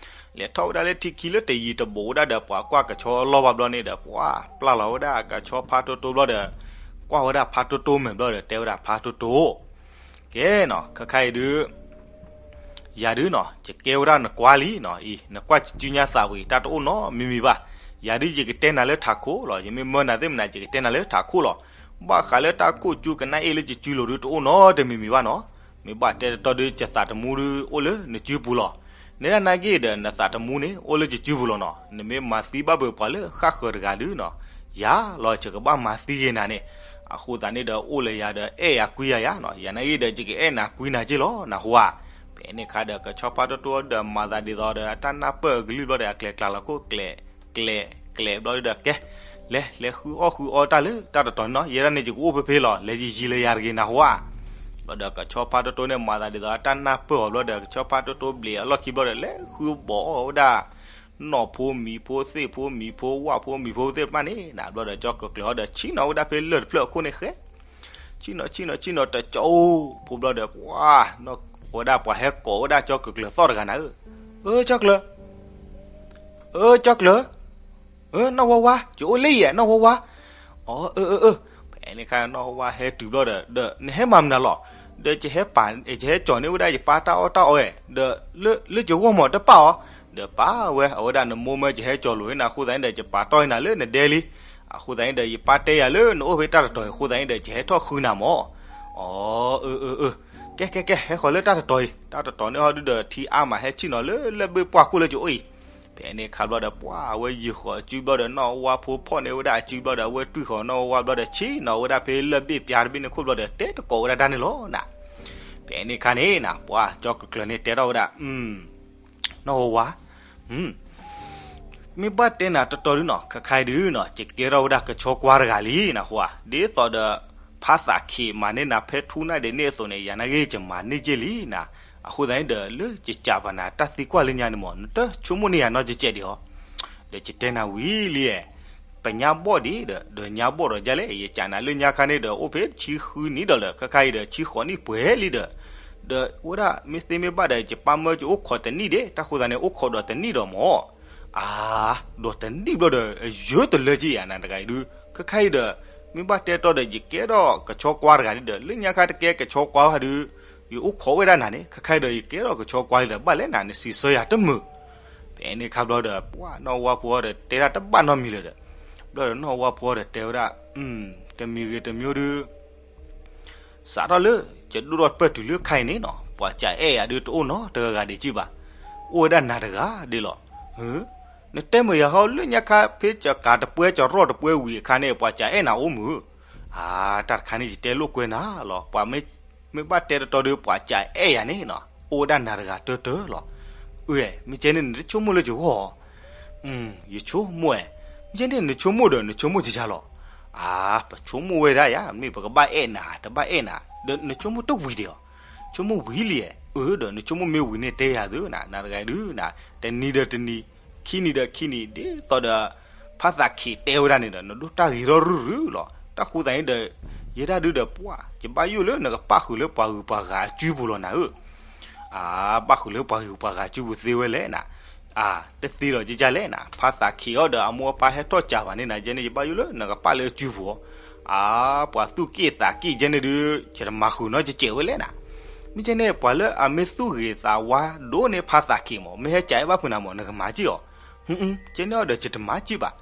လဲၤထီၣ်ဝဲဒၣ်လၢထံခံလၢတယံၤတဘူးဝဲဒၣ်ဒီး ပှၤကွၢ်ကဆီအလီၢ်ဘၣ်ဘျီန့ၣ်ဒီး ပှၤပျၢ်လီၤဝဲဒၣ်အကဆီဖါတိတိဘျီဒီး ကွၢ်ဝဲဒၣ်ဖါတိတိမဲာ်ဘျီဒီး တဲဝဲဒၣ်ဖါတိတိ ကဲနီၤ, ခဲခါအံၤဒုး ယၤဒုးနီၤ ယကဲဝဲဒၣ်နကွၢ်လံနီၤ, အံၤ နကွၢ်စုညါသးဝံၤ တၢ်တအိၣ်နီတမံၤမံၤဘၣ်. ယၤဒုးယကတဲနၤလၢထးခိၣ်လီၤ, ယမ့ၢ်မၢနၤသ့ၣ်မနုၤ ယကတဲနၤလၢထးခိၣ်လီၤ. ဘၣ်ဃးလၢတၢ်ကိၢ်ကၠူကနၣ်အ့ၣ်လၢယစုလိၤဒုး တအိၣ်နီတမံၤမံၤဘၣ်နီၤ. မ့ၢ်ဘၣ်တဲတတီဒုး ယသးသမူဒုးအိၣ်လၢနစုပူၤလီၤ. နဲဒၣ်နာ်က့ဒီး နသးသမူန့ၣ် အိၣ်လၢယစုပူၤလီၤနီၤ. နမ့ၢ်မၤသံဘၣ်ဘၣ်ပှၤလၢဃၣ်ဃၢၤတဂၤဒုးနီၤ, ယၤလီၤ ယကဘၣ်မၤသံက့ၤနၤန့ၣ်. အဃိသတးန့ၣ်ဒီး အိၣ်လၢယၤဒီး အဲၣ်ယၤကွံယၤယၤနီၤ, ယၤနာ်က့ဒီး ယကအဲၣ်နၤကွံနၤက့လီၤ နဟူဧါ. ဖဲန့ၣ်ခါဒီး ကဆီဖါတိတိဒီး မၤသးဒ်သိးဒီး အတၢ်နၢ်ပၢၢ်အကလုၢ်ဘျီဒီး အကျဲၤကျါလီၤခိၣ် ကျဲၤ ကျဲၤ ကျဲၤဘျီဒီး ကဲ လဲၤ လဲၤဃုအီၣ်ဃုအီတၢ်လၢတၢ်တတီၤန့ၣ်နီၤ, ယဲဒၣ်န့ၣ် ယကအိၣ်ဖဲဖဲလီၤ, လဲၤယံာ်ယံာ်လၢယၤတဂ့ၤ နဟူဧါ. ဘျီဒီး ကဆီဖါတိတိန့ၣ် မၤသးဒ်သိး အတၢ်နၢ်ပၢၢ်အီၤဘျီဒီး ကဆီဖါတိတိဘျ့းအလီၢ်ခံဘျီဒီး လဲၤဃုဘီၣ်အီၣ်ဝဲဒၣ် နီၣ်ဖိမံၤဖိ သ့ၣ်ဖိမံၤဖိ ဝၣ်ဖိမံၤဖိသ့ၣ်တဖၣ်န့ၣ်နၤ. ဘျီဒီး ကၠီကျၢၤကျၢၤအီၤဒီး ဆံးနီၤဝဲဒၣ်ဖဲလၢၢ်တဖျၢၣ်အခိၣ်န့ၣ်ဃဲ ဆံးနီၤ ဆံးနီၤ ဆံးနီၤ တကၠီအိၣ်ဖိဘျီဒီး ပှၤ ဝဲဒၣ်ပှၤဟဲကိးဝဲဒၣ်ကၠီကျၢၤကျၢၤသီၣ်တဂၤနၤဧၢ, အၢ ကၠီကျၢၤ, အၢ ကၠီကျၢၤ, အၢ နီၢ်ဝါဝါ ယအိၣ်လၢယဲ နီၢ်ဝါဝါ, အၢ အၢ အၢ ဖဲန့ၣ်ခါ နီၢ်ဝါဝါဟဲတုၤဘျီဒီး ဒီးနဟဲမၤမနုၤလီၤ, ဒီးယဟဲပာ် ယဟဲကၠီၤန့ၢ်ဝဲဒၣ်ယပၢ်တၢ်အီၣ်တၢ်အီအဲၣ် ဒီး လၢယဂီၢ်မးတပာ်အီၤ, ဒီးပာ်ဝဲ အဝဲဒၣ်နမိၢ်မၢယဟဲကၠီၤလိာ်န့ၣ် အဃိသတးန့ၣ်ဒီး ယပာ်တီၢ်အီၤနၤလၢနဒဲလံ, အဃိသတးန့ၣ်ဒီး ယပၢ်တဲယၤလၢနအိၣ်ဖဲတၢ်တတီၤအံၤအဃိသတးန့ၣ်ဒီး ယဟဲထီၣ်ဃုနၤမး, အၢ အၢ အၢ ကဲ ကဲ ကဲ ဟဲဃီၤလၢတၢ်တတီၤအံၤ, တၢ်တတီၤန့ၣ်ဟီဒုဒီး ထံအါမး ဟဲဆံးနီၤလၢလၢၢ်ဘ့ၣ်ပှၢ်ခိၣ်လၢယအိၣ်အံၤ, ဖဲန့ၣ်ခါဘျီဒီး ပှၤအဝဲယံာ်ဃီၤအစုဘျီဒီး နီၢ်ဝါဖိဖီၣ်န့ၢ်ဝဲဒၣ်အစုဘျီဒီး အဝဲတွံၢ်ဃီၤနီၢ်ဝါဘျီဒီး ဆံးနီၤဝဲဒၣ်ဖဲလၢၢ်ဘ့ၣ်ပၠါတဘ့ၣ်န့ၣ်ခိၣ်ဘျီဒီး တဲတကိးဝဲဒၣ်တၢ်န့ၣ်လီၤနၤ. ဖဲန့ၣ်ခါန့ၣ်နၤ ပှၤကၠီကျၢၤကျၢၤန့ၣ်တဲထီၣ်ဝဲဒၣ် နီၢ်ဝါဝါ, မ့ၢ်ဘၣ်တဲနၤတတီၤဒုနီၤ ခဲခါအံၤဒုနီၤ ယကဲထီၣ်ဝဲဒၣ်ကဆီကွါတဂၤလံနဟူဧါ, ဒ်သိးဒီး ဖါသးခ့မၤန့ၢ်နၤဖဲထူနၢ်ဒဲးန့ၣ်အသိးန့ၣ် ယၤနာ်က့ ယမၤန့ၢ်က့လံနၤ. အဃိသတးန့ၣ်ဒီး လၢယကးပှၤနၤတၢ်သံကွၢ်လၢညါန့ၣ်မး နတဆိကမိၣ်န့ၢ်ယၤနီတစဲးဒံးဧါ. ဒီးယတဲနၤဝံၤလံ, ပညါဘီၣ်ဒံးဒီး ဒီးညါဘီၣ်ဒီးဒ်လဲၣ်, ယကးနၤလၢညါခါန့ၣ်ဒီး အိၣ်ဖဲဆံဃုနံၣ်ဒီးလၢ ခဲခါအံၤဒီး ဆံဃိးနံၣ်ပှဲၤလံဒီး ဒီးဝဲဒၣ်မ့ၢ်သ့မ့ၢ်ဘၣ်ဒီး ယပၢ်မၢယအိၣ်ခိးတနံၣ်ဒံး, တၢ်ဃိသတးန့ၣ် အိၣ်ခိးဒီးတနံၣ်ဒီးမး, အါ, ဒီးတနံၣ်ဘျီဒီး ယၢတလၢက့ယၤနၤတဂၤအံၤဒု, ခဲခါအံၤဒီး မ့ၢ်ဘၣ်တဲတီဒီး ယကဲထီၣ်ကဆီကွါတဂၤဒုဒီး လၢညါခါတကဲကဆီကွါဟီဒု, ယအိၣ်ခိးဝဲဒၣ်နၤန့ၣ် ခဲခါအံၤဒီး ယကဲထီၣ်ကဆီကွါလံဒီး ဘၣ်လဲၣ်နၤ နစံးဆၢယၤတမုာ်. ဖဲန့ၣ်ခါဘျီဒီး ပှၤနီၢ်ဝါဖိဒီး တဲဒၣ်တဘၣ်နီတမံၤလၢၤဒီး, ဘျီဒီးနီၢ်ဝါဖိဒီးတဲဝဲဒၣ်, တမံၤဂ့ၤတမံၤဒု စးထီၣ်လၢ ယဒိၣ်ထီၣ်ပၢၢ်တုၤလၢခါအံၤန့ၣ်နီၤ ပှၤစံးအဲၣ်ယၤဒုတအိၣ်နီတဂၤဂၤဒံးက့ဘၣ်, အိၣ်ဝဲဒၣ်နၤတဂၤဒ်လီၤ. နတဲမုာ်ယၤဟီလၢညါခါ ဖဲယကးတပှဲၤ ယရီၣ်တပှဲၤဝံၤအခါန့ၣ် ပှၤစံးအဲၣ်နၤအိၣ်မုာ်. အါ, တၢ်တခါန့ၣ် ယတဲလိာ်ကွဲနၤလီၤ. ပှၤမ့ၢ်ဘၣ်တဲတတီဒု ပှၤစံးအဲၣ်ယၤန့ၣ်နီၤ အိၣ်ဝဲဒၣ်နၤတဂၤတၢၢ်တၢၢ်လီၤ. အၢ, မ့ၢ်ကဲန့ၣ် နတဆိကမိၣ်လၢယဂီၢ် ယဆိကမိၣ်, မ့ၢ်ကဲန့ၣ် နဆိကမိၣ်ဒီး နဆိကမိၣ်ကယၤလီၤ. အါ, ပဆိကမိၣ်ဝဲဒၣ်ယၤ မ့ၢ်ပကဘၣ်အဲၣ်နၤ တဘၣ်အဲၣ်နၤ ဒီးနဆိကမိၣ်တဝံၤဒံးဧါ. ဆိကမိၣ်ဝံၤလံ, အၢ ဒီး နဆိကမိၣ်မ့ၢ်ဝံၤန့ၣ် တဲယၤသုနၤ နၤတဂၤဒုနၤ, တနံၤဒီးတနံၤ, ခံနံၤဒီးခံနံၤ ဒ်သိးဒီး ဖါသးခ့တဲဝဲဒၣ်န့ၣ်ဒီး နဒိၣ်တၢ်ဂ့ၤထီၣ်ရုၢ်ရုၢ်လီၤ. တၢ်ဃိသးန့ၣ်ဒီး ယဲဒၣ်ဒုဒီး ပှၤ ယဘၣ်ယိၣ်လၢနကပၣ်ဃုာ်လၢပှၤဂုၤပှၤဂၤအစုပူၤလီၤနၤဧၢ. အါ, ဘၣ်ဃုာ်လၢပှၤဂုၤပှၤဂၤစုပူၤသ့ဝဲလဲၣ်နၤ. အါ, တသ့လီၤကကလဲၣ်နၤ. ဖါသးခ့အီၤဒီးအမိၢ်အပၢ်ဟဲထီၣ်ကးဘၣ်န့ၣ်နၤ ကဲန့ၣ် ယဘၣ်ယိၣ်လၢနကပၣ်လၢအစုပူၤဧါ. အါ, ပှၤသူၣ်က့ၣ်သးက့ၣ်ကဲန့ၣ်ဒု ယတမၤဃုာ်နီတစဲးဝဲလဲၣ်နၤ. မ့ၢ်ကဲန့ၣ် ပှၤလၢအမ့ၢ်သူၣ်ဂ့ၤသးဝါဒိၣ်န့ၢ်ဖါသးခ့မး မ့ၢ်ဟဲကးအဲၣ်ဘၣ်ဖုးနၤမး နကမၤကံၣ်အီၤ. ကဲန့ၣ်အီၤဒီး ယတမၤကံၣ်ဘၣ်.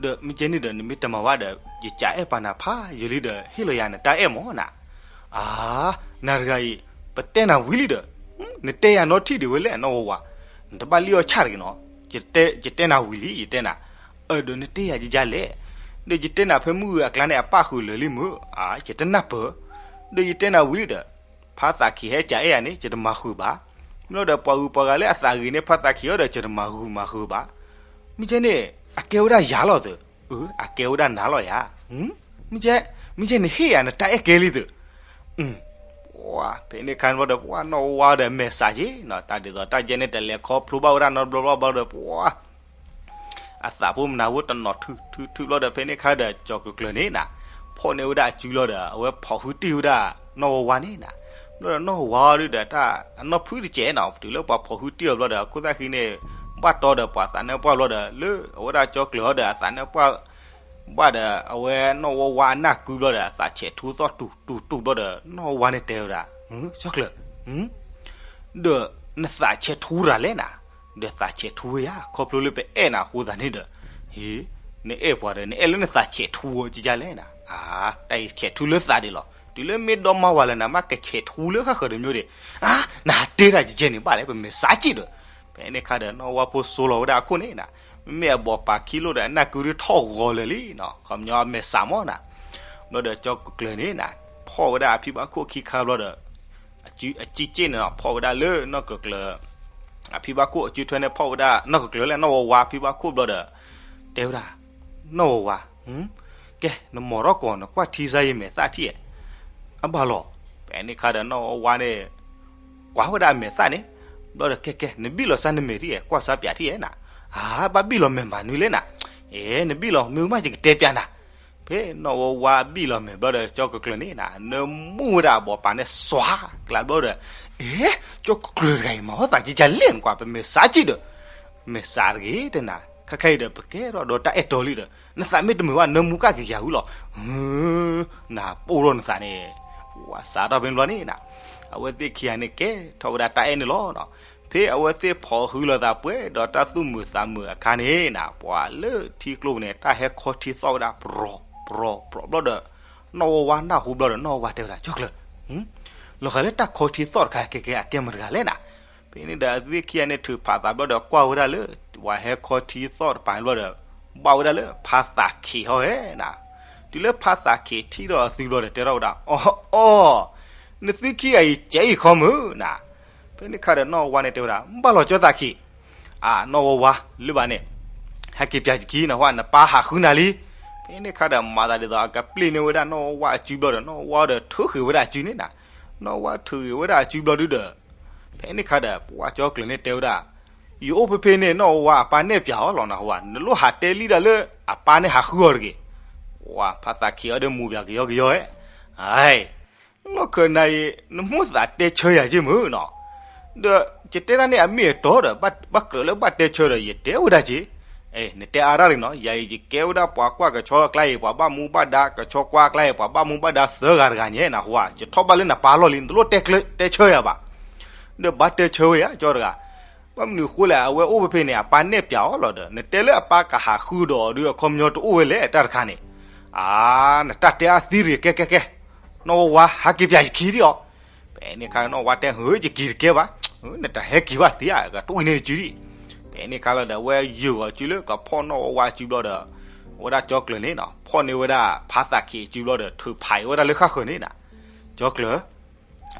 ဒီးမ့ၢ်ကဲန့ၣ်ဒီး နမ့ၢ်တမၤဘၣ်ဒီး ယကးအဲၣ်ပာ်နၤဖးယံာ်လံဒီး ဟ့ၣ်လီၤယၤနတၢ်အဲၣ်မၢ်နၤ. အါ, နၤတဂၤအံၤ ပတဲနၤဝံၤလံဒီး, နတဲယၤနီထံၣ်ဒံးဝဲလဲၣ် နီၢ်ဝါဝါ, နတဘၣ်လံၣ်အီၣ်ဆၣ်တဂ့ၤနီၤ, ယတဲနၤဝံၤလံ ယတဲနၤ, အၢ ဒီးနတဲယၤယကလဲၣ်, ဒီးယတဲနၤဖဲမုၢ်ဂုၤအကျါန့ၣ် အပၣ်ဃုာ်လၢာ်လံမုၢ်, အါ ယတနၢ်ပၢၢ်, ဒီးယတဲနၤဝံၤလံဒီး ဖါသးခံးဟဲကးအဲၣ်ယၤန့ၣ် ယတမၤဃုာ်ဘၣ်, မ့ၢ်လီၤဒီးပှၤဂုၤပှၤဂၤလၢအသးဂ့ၤန့ၣ် ဖါသးခံးအီၤဒီး ယတမၤဂုၤမၤဃုာ်ဘၣ်, မ့ၢ်ကဲန့ၣ် အကဲဝဲဒၣ်ယၤလီၤသုး, အၢ အကဲဝဲဒၣ်နၤလီၤယၤ, မ့ၢ်ကဲ, မ့ၢ်ကဲနဟ့ၣ်ယၤနတၢ်အဲၣ်ကဲလံသုး, ဖဲန့ၣ်ခါဘျီဒီး ပှၤနီၢ်ဝါဝါဒီးမဲာ်ဆှးက့နီၤ, တၢ်ဒ်သိးတၢ်ကဲန့ၣ် တလဲၤခီဖျိဘၣ်ဝဲဒၣ်နီတဘျီဘျီဘျီဒီး ပှၤ အသးဖိမနၤဖိတနီၤထုထုထုဘျီဒီး ဖဲန့ၣ်ခါဒီး ကၠီၤကျၢၤကျၢၤန့ၣ်နၤ, ဖီၣ်န့ၢ်ဝဲဒၣ်အစုလီၤဒီး အဝဲဖီၣ်ဟုတံၢ်ဝဲဒၣ်နီၢ်ဝါဝါန့ၣ်နၤ, ဘျီဒီးနီၢ်ဝါဝါဒီး တၢ်အနီၢ်ဖုတစဲးနီၤ, တုၤလၢပှၤဖီၣ်ဟုတံၢ်အီၤဘျီဒီး အခိၣ်သၣ်ဃံန့ၣ် ဘၣ်တီဒီးပှၤသးနၢပှၢ်ဘျီဒီး လၢအဝဲဒၣ်ကၠီၤကျၢၤဟီဒီးအသးနၢပှၢ် ဘၣ်ဒီး အဝဲနီၢ်ဝါဝါအနၢ်ကုဘျီဒီး အသးဆဲးထူသီၣ်တူၢ်တူၢ်တူၢ်ဘျီဒီး နီၢ်ဝါဝါန့ၣ်တဲဝဲဒၣ်, ကၠီၤကျၢၤ, ဒီးနသးဆဲးထူတၢ်လဲၣ်နၤ, ဒီးသးဆဲးထူဝဲယၤ ခီဖျိလၢပအဲၣ်နၤအဃိသတးန့ၣ်ဒီး, ဟ့, နအဲၣ်ပှၤဒီး နအဲၣ်လၢနသးဆဲးထူဝဲကကလဲၣ်နၤ, အါ, တၢ်အံၤဆဲးထူလၢသးဒံးလီၤ, တုၤလၢမ့ၢ်ဒီမါဝၤလၢနၤ မ့ၢ်ကဆဲးထူလၢဃၣ်ဃၢၤတမျိုးဒီး, အါ, နဟးတ့တၢ်ကကဲန့ၣ်ဘၣ်လဲၣ် ပမဲာ်ဆှးက့ဒီး, ဖဲန့ၣ်ခါဒီး နီၢ်ဝါဖိစိလီၤဝဲဒၣ်အခိၣ်န့ၣ်နၤ, မ့မ့ၢ်အဘီၣ်ပာ်ခံလိာ်ဒီး အနၢ်ကုဒုးထီၣ်ဂီၤလၢာ်လံနီၤ, ခီပညီအမဲာ်ဆှးမၢ်နၤ, ဘျီဒီးကၠီၤကျၢၤန့ၣ်နၤ, ဖီၣ်ဝဲဒၣ်အဖံဘၣ်ခိၣ်ခံခါဘျီဒီး အစုအကံက့ၣ်န့ၣ်နီၤ, ဖီၣ်ဝဲဒၣ်လၢနီၢ်ကျၢၤကျၢၤ အဖံဘၣ်ခိၣ်အစုထွဲန့ၣ် ဖီၣ်ဝဲဒၣ်နီၢ်ကျၢၤကျၢၤလၢနီၢ်ဝါဝါအဖံဘၣ်ခိၣ်ဘျီဒီး တဲဝဲဒၣ်, နီၢ်ဝါဝါ, ကဲ နမိၢ်ထီၣ်ကီး နကွၢ်ထံစါယမဲာ်သၣ်ထံၣ်, အဘၣ်လီၤ, ဖဲန့ၣ်ခါဒီးနီၢ်ဝါဝါန့ၣ် ကွၢ်ဝဲဒၣ်အမဲာ်သၣ်န့ၣ်, ဘျီဒီး ကဲကဲ နဘံၣ်လီၤစၢ်နမဲာ်ထံၣ်ဧါ, ကွၢ်စၢ်ပၠးထံၣ်ဧါနၤ, အါ ဘၣ်ဘံၣ်လီၤမဲာ်မးနုၤလဲၣ်နၤ, အဲ နဘံၣ်လီၤမ့ၢ်မး ယကတဲပၠးနၤ, ဖဲနီၢ်ဝါဝါဘံၣ်လီၤမဲာ်ဘျီဒီး ကၠီၤကျၢၤကျၢၤန့ၣ်နၤ နမူဝဲဒၣ်အဘီၣ်ပာ်န့ၣ် စွၤကျးဘျီဒီး, အဲ ကၠီၤကျၢၤတဂၤအံၤ မၤအီၣ်သးကကလဲၣ်နကွၢ် ပမဲာ်ဆှးက့ဒီး, မဲာ်ဆှးတဂ့ၤတဲနၤ, ခဲခါအံၤဒီး ပကဲထီၣ်ဒီးတၢ်အဲၣ်တီလံဒီး နသးမ့ၢ်တမုာ်ဘၣ် နမူကၣ်က့ၤယၤဝံၤလီၤ, နပိၢ်ထီၣ်နသးန့ၣ်, ဝါစးထီၣ်ဖဲန့ၣ်ဘျီန့ၣ်နၤ, အဝဲသ့ၣ်ခံဂၤန့ၣ်ကဲထီၣ်ဝဲဒၣ်တၢ်အဲၣ်န့ၣ်လီၤနီၤ, ဖဲအဝဲသ့ၣ်ဖီၣ်ဟုလီၤသးပှဲၤဒီးတၢ်သူၣ်မုာ်သးမုာ်အခါန့ၣ်နၤ, ပှၤလၢထံကျိပူၤန့ၣ် တၢ်ဟဲခီထံသီၣ်ဝဲဒၣ် ပြီၤ ပြီၤ ပြီၤ ဘျီဒီး နီၢ်ဝါဝါနၢ်ဟူဘျီဒီး နီၢ်ဝါဝါတဲဝဲဒၣ် ကၠီၤကျၢၤ, လီၤဂာ်လၢတၢ်ခီထံသီၣ်တခါ ကဲကဲ အကဲမတၤတဂၤလဲၣ်နၤ, ဖဲန့ၣ်ဒီးအဝဲသ့ၣ်ခံဂၤန့ၣ် ထုးဖးသးဘျီဒီး ကွၢ်ဝဲဒၣ်လၢ ပှၤဟဲခီထံသီၣ်တပၤဘျီဒီး ဘၣ်ဝဲဒၣ်လၢဖါသးခံးဟီဟဲနၤ, တုၤလၢဖါသးခံးထံၣ်ဒီးအသုဘျီဒီး တဲထီၣ်ဝဲဒၣ် အီ အီ နသုခံဂၤအံၤ ကဲအံၤခီမုၢ်နၤ, ဖဲန့ၣ်ခါဒီးနီၢ်ဝါဝါန့ၣ်တဲဝဲဒၣ် ဘၣ်လီၤကၠီၤသးခံး, အါ နီၢ်ဝါဝါ လၢဘၣ်န့ၣ် ဟဲက့ၤပၠးယခံနဟူဧါ နပၢ်ဟးဃုနၤလံ, ဖဲန့ၣ်ခါဒီးမၤသးဒ်သိး အကပျ့ၤန့ၢ်ဝဲဒၣ်နီၢ်ဝါဝါအစုဘျီဒီး နီၢ်ဝါဝါဒီးထုးဃ့ၤဝဲဒၣ်အစုန့ၣ်နၤ, နီၢ်ဝါထုးဃ့ၤဝဲဒၣ်အစုဘျီဒုဒီး ဖဲန့ၣ်ခါဒီး ပှၤကၠီၤကျၢၤန့ၣ်တဲဝဲဒၣ်, ယအိၣ်ဖဲဖဲန့ၣ် နီၢ်ဝါဝါအပၢ်နဲၣ်ပၠးအီၤလီၤနဟူဧါ နလိၣ်ဟးတဲလံဒၣ်လၢ အပၢ်န့ၣ်ဟးဃုအီၤတဂ့ၤ, ပှၤဖါသးခံးအီၤဒီးမူပၠးကယီကယီဧဲ, အ နီၢ်ခၢၣ်နၤအံၤ နမိၣ်သးတဲဆၢယၤက့မုၢ်နီၤ, ဒီးယတဲတၢ်န့ၣ်အမ့ၢ်အတီဒီး ဘၣ်ကြၢးလၢဘၣ်တဲဆၢဒီး ယတဲဝဲဒၣ်က့, အဲ နတဲအါတၢ်ရံနီၤ, ယၤအံၤယကဲဝဲဒၣ်ပှၤကွၢ်ကဆီအကျါအံၤ ပှၤဘၣ်မူဘၣ်ဒါ ကဆီကွၢ်အကျါအံၤ ပှၤဘၣ်မူဘၣ်ဒါသၢဂၤတဂၤညါနဟူဧါ, ယထီၣ်ဘၣ်လၢနပၢ်လီၢ်လံ နတလိၣ်တဲဆၢယၤဘၣ်, ဒီးဘၣ်တဲဆၢဝဲယၤကၠီတဂၤ, ဘၣ်မနုၤအဃိလဲၣ် အဝဲအိၣ်ဖဲဖဲန့ၣ် အပၢ်နဲၣ်ပၠးအီၤလီၤဒီး နတဲလၢအပၢ်ကဟးဃုဒီးအီၤဒုး အခီပညီတအိၣ်ဝဲလဲၣ် တၢ်တခါန့ၣ်, အါ နတၢ်တဲအါသံတဂ့ၤ ကဲကဲကဲ, နီၢ်ဝါဝါ ဟဲက့ၤပၠးယခံဒံးအီၤ, ဖဲန့ၣ်ခါနီၢ်ဝါတဲ ဟၢ ယက့ၤတကဲဘၣ်, နတဟဲက့ၤဘၣ်သ့ဧါ ကတအိၣ်န့ၢ်တစုဒံး, ဖဲန့ၣ်ခါလီၤဒီး အဝဲယုၢ်ဂီၤစုလၢကဖီၣ်နီၢ်ဝါဝါစုဘျီဒီး အဝဲဒၣ်ကၠီကျၢၤန့ၣ်နီၤ ဖီၣ်န့ၢ်ဝဲဒၣ်ဖါသးခံးစုဘျီဒီး ထုးဖးအီၤဝဲဒၣ်လၢဃၣ်ဃၢၤန့ၣ်နၤ, ကၠီကျၢၤ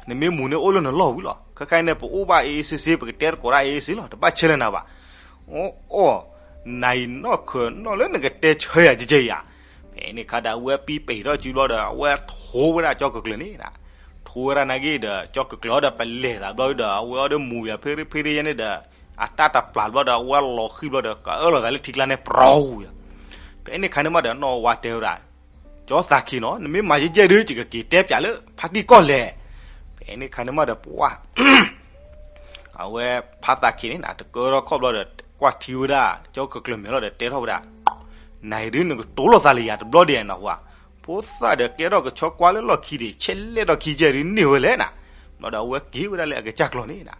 နမ့ၢ်မူၤန့ၣ်အိၣ်လၢနလီၢ်ဝံၤလီၤ, ခဲခါအံၤန့ၣ် ပအိၣ်ဘၣ်အ့ၣ်အ့ၣ်စ့စ့ ပကတဲသကိးတၢ်အ့ၣ်အ့ၣ်စ့လီၤ, တဘၣ်ဆဲးလၢနၤဘၣ်, အိၣ် နၤအံၤနီၢ်ခၢၣ်နီၢ်လၢနကတဲဆၢယၤကဲကဲဧါ, ဖဲန့ၣ်ခါဒီး အဝဲပံပ့ၤထီၣ်စုဘျီဒီး အဝဲထိဝဲဒၣ်ကၠီကျၢၤကျၢၤန့ၣ်နၤ, ထိဝဲဒၣ်နာ်က့ဒီး ကၠီကျၢၤကျၢၤအီၤဒီးပလဲၤသးဘျီဒီး အဝဲအီၤဒီးမူၤယၤဖ့ရ့ဖ့ရ့ယဲန့ၣ်ဒီး အတၢ်တပျၢ်ဘျီဒီး အဝဲလီၤဃံၤဘျီဒီး ကအၢၣ်လီၤသးလၢထံကျါန့ၣ် ပြီၤဝံၤယၤ, ဖဲန့ၣ်ခါန့ၣ်မးဒီး နီၢ်ဝါတဲဝဲဒၣ် ကၠီသးခံးနီၤ နမ့ၢ်မၤယဲၢ်ယဲၢ်ဒုး ယကက့ၤတဲပၠးလၢဖါတံၢ်ကီၢ်လဲၣ်, ဖဲန့ၣ်ခါန့ၣ်မးဒီးပှၤ အဝဲဖါသးခံးန့ၣ်နၤ တကၢထီၣ်ခီၣ်ဘျီဒီး ကွၢ်ထံဝဲဒၣ် ကၠီကျၢၤကျၢၤမဲာ်လီၤဒီးတဲထီၣ်ဝဲဒၣ်, နၤအံၤဒုးနကတိၤလိာ်သးလၢယၤတဘျီဒံးနီၤဝါ, ဖိသၣ်ဒီးကဲထီၣ်ကဆီကွၢ်လၢလီၢ်ခံဒံး ဆဲးလဲၣ်ထီၣ်ခံကဲဒုးန့ၢ်ဝဲလဲၣ်နၤ, ဘျီဒီးအဝဲက့ၤဝဲဒၣ်လၢအကစၢ်ကျီၢ်န့ၣ်နၤ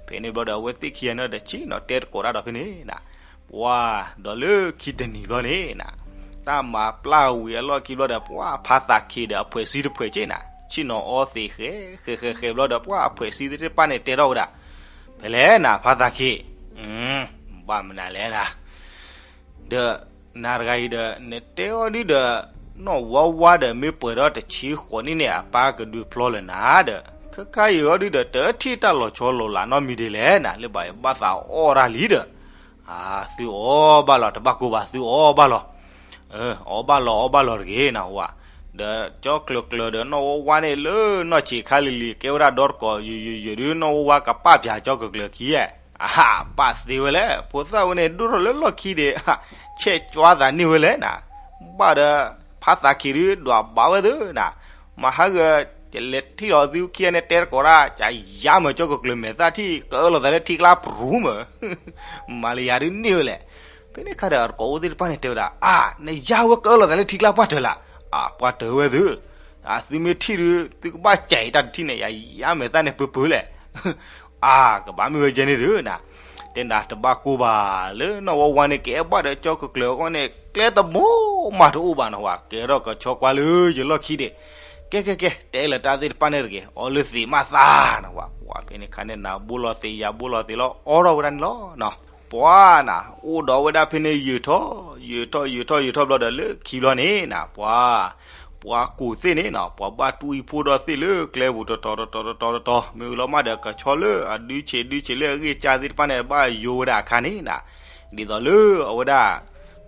ဖဲန့ၣ်ဘျီဒီး အဝဲသ့ၣ်ခံဂၤန့ၣ်ဒီး ဆ့ၣ်နီၤတဲသကိးတၢ်ဒီးဖဲန့ၣ်နၤ, ပှၤဒီးလၢခံတနံၤဘျီန့ၣ်နၤ, တၢ်မၤပျၢ်ဝံၤအလီၢ်ခံဘျီဒီး ပှၤဖါသးခ့ဒီးအဖှဲးစံတဖှဲးက့နၤ, ဆ့ၣ်နီၤအီသံးဃဲ ဃဲဃဲဃဲဘျီဒီး ပှၤအဖှဲးစံသ့ၣ်တဖၣ်န့ၣ်တဲထီၣ်ဝဲဒၣ်, ဖဲလဲၣ်နၤဖါသးခ့, ဘၣ်မနုၤလဲၣ်နၤ ဒီးနၤတဂၤအံၤဒီး နတဲအီၤဒုဒီး နီၢ်ဝါဝါဒီး မ့ၢ်ပှဲၤဒီးတဆံဃိးနံၣ်န့ၣ် အပၢ်ကဒုးဖျီလၢၤနၤဒီး ခဲခါအံၤအီၤဒုဒီး တထံၣ်တၢ်လီၤဆီလီၤလးနီတမံၤဒ်လဲၣ်နၤ, လၢဘၣ်ယဘၣ်သးအီၣ်တၢ်လံဒီး, အသုအီၣ်ဘၣ်လီၤ တဘၣ်ကိၢ်ဘၣ် သုအီၣ်ဘၣ်လီၤ အီၣ်ဘၣ်လီၤ အီၣ်ဘၣ်လီၤတဂ့ၤနၤဝဲ, ဒီးကၠီကျၢၤကျၢၤဒီးနီၢ်ဝါဝါန့ၣ်လၢနီၢ်ဆံးခါလံၤလံၤ ကဲဝဲဒၣ်ဒီတကိး ယိာ်ယိာ်ယိာ်ဒု နီၢ်ဝါဝါကပာ်ပၠးကၠီကျၢၤကျၢၤခံဧါ, အပာ်သ့ဝဲလဲၣ် ဖိသၣ်ဝဲန့ၣ် ဒိၣ်ထီၣ်လၢလီၢ်ခံဒီး ဆဲးကွၢ်သးန့ၢ်ဝဲလဲၣ်နၤ, ဘၣ်ဒီး ဖါသးခ့ဒု ဒွးဘၣ်ဝဲသုနၤ, မၤဟးဂီၤ ကလဲၤထံၣ်လီၤသုခံဂၤန့ၣ် တဲတကိးတၢ် ကယါမၢ်ကၠီကျၢၤကျၢၤမဲာ်သၣ်ထံၣ် ကအၢၣ်လီၤသးလၢထံကျါပရူၤမၢ် မၤလၢယၤဒုန့ၢ်ဝဲလဲၣ်, ဖဲန့ၣ်ခါဒီး တကိးအိၣ်သ့ၣ်တဖၣ်န့ၣ်တဲဝဲဒၣ် အါ နယါဝဲကအၢၣ်လီၤသးလၢထံကျါပှၢ်တၢၢ်လၢ်, အပှၢ်တၢၢ်ဝဲသု, အသုမ့ၢ်ထံၣ်ဒု သုကဘၣ်ကးအံၤတၢ်တထံၣ်န့ၣ် ယယါမဲာ်သၣ်န့ၣ်ပၢပၢလဲၣ် အါ ကဘၣ်မ့ၢ်ဝဲကဲန့ၣ်သုနၤ, တဲနၤတဘၣ်ကိၢ်ဘၣ် လၢနီၢ်ဝါဝါန့ၣ် ကအဲၣ်ဘၣ်ဒီးကၠီကျၢၤကျၢၤအဂီၢ်န့ၣ် ကျဲတဘိမးတအိၣ်ဘၣ်နၤဝဲ, ကဲထီၣ်ကဆီကွၢ်လၢယလီၢ်ခံဒံး, ကဲကဲကဲ တဲလၢတၢ်သ့ၣ်တဖၣ်န့ၣ်တဂ့ၤ အီၣ်လၢသံးမးသးနၤဝဲ, ပှၤဖဲန့ၣ်ခါန့ၣ် နၤဘိလီၤသံး ယၤဘိလီၤသံးလီၤ အီထီၣ်ဝဲဒၣ်န့ၣ်လီၤ ပှၤနၤ အိၣ်ဒီးဝဲဒၣ်ဖဲန့ၣ် ယၢၤထီၣ် ယၢၤထီၣ် ယၢၤထီၣ် ယၢၤထီၣ်ဘျီဒီး လၢခံဘျီန့ၣ်နၤ ပှၤ ပှၤကူၣ်သ့ၣ်န့ၣ်နၤ ပှၤဘၣ်တူၢ်အံၤဖိဒီးသ့ၣ်လၢကျဲပူၤတတီၤတတီၤတတီၤတတီၤ မ့ၢ်လီၤမၢ်ဒီး ကဆီလၢအဒုးဆံးဒုးဆံးလၢအဂ့ၢ်စၢ်သ့ၣ်တဖၣ်န့ၣ် ဘၣ်ယိၤဝဲဒၣ်အခါန့ၣ်နၤ, ဒ်သိးလၢအဝဲဒၣ်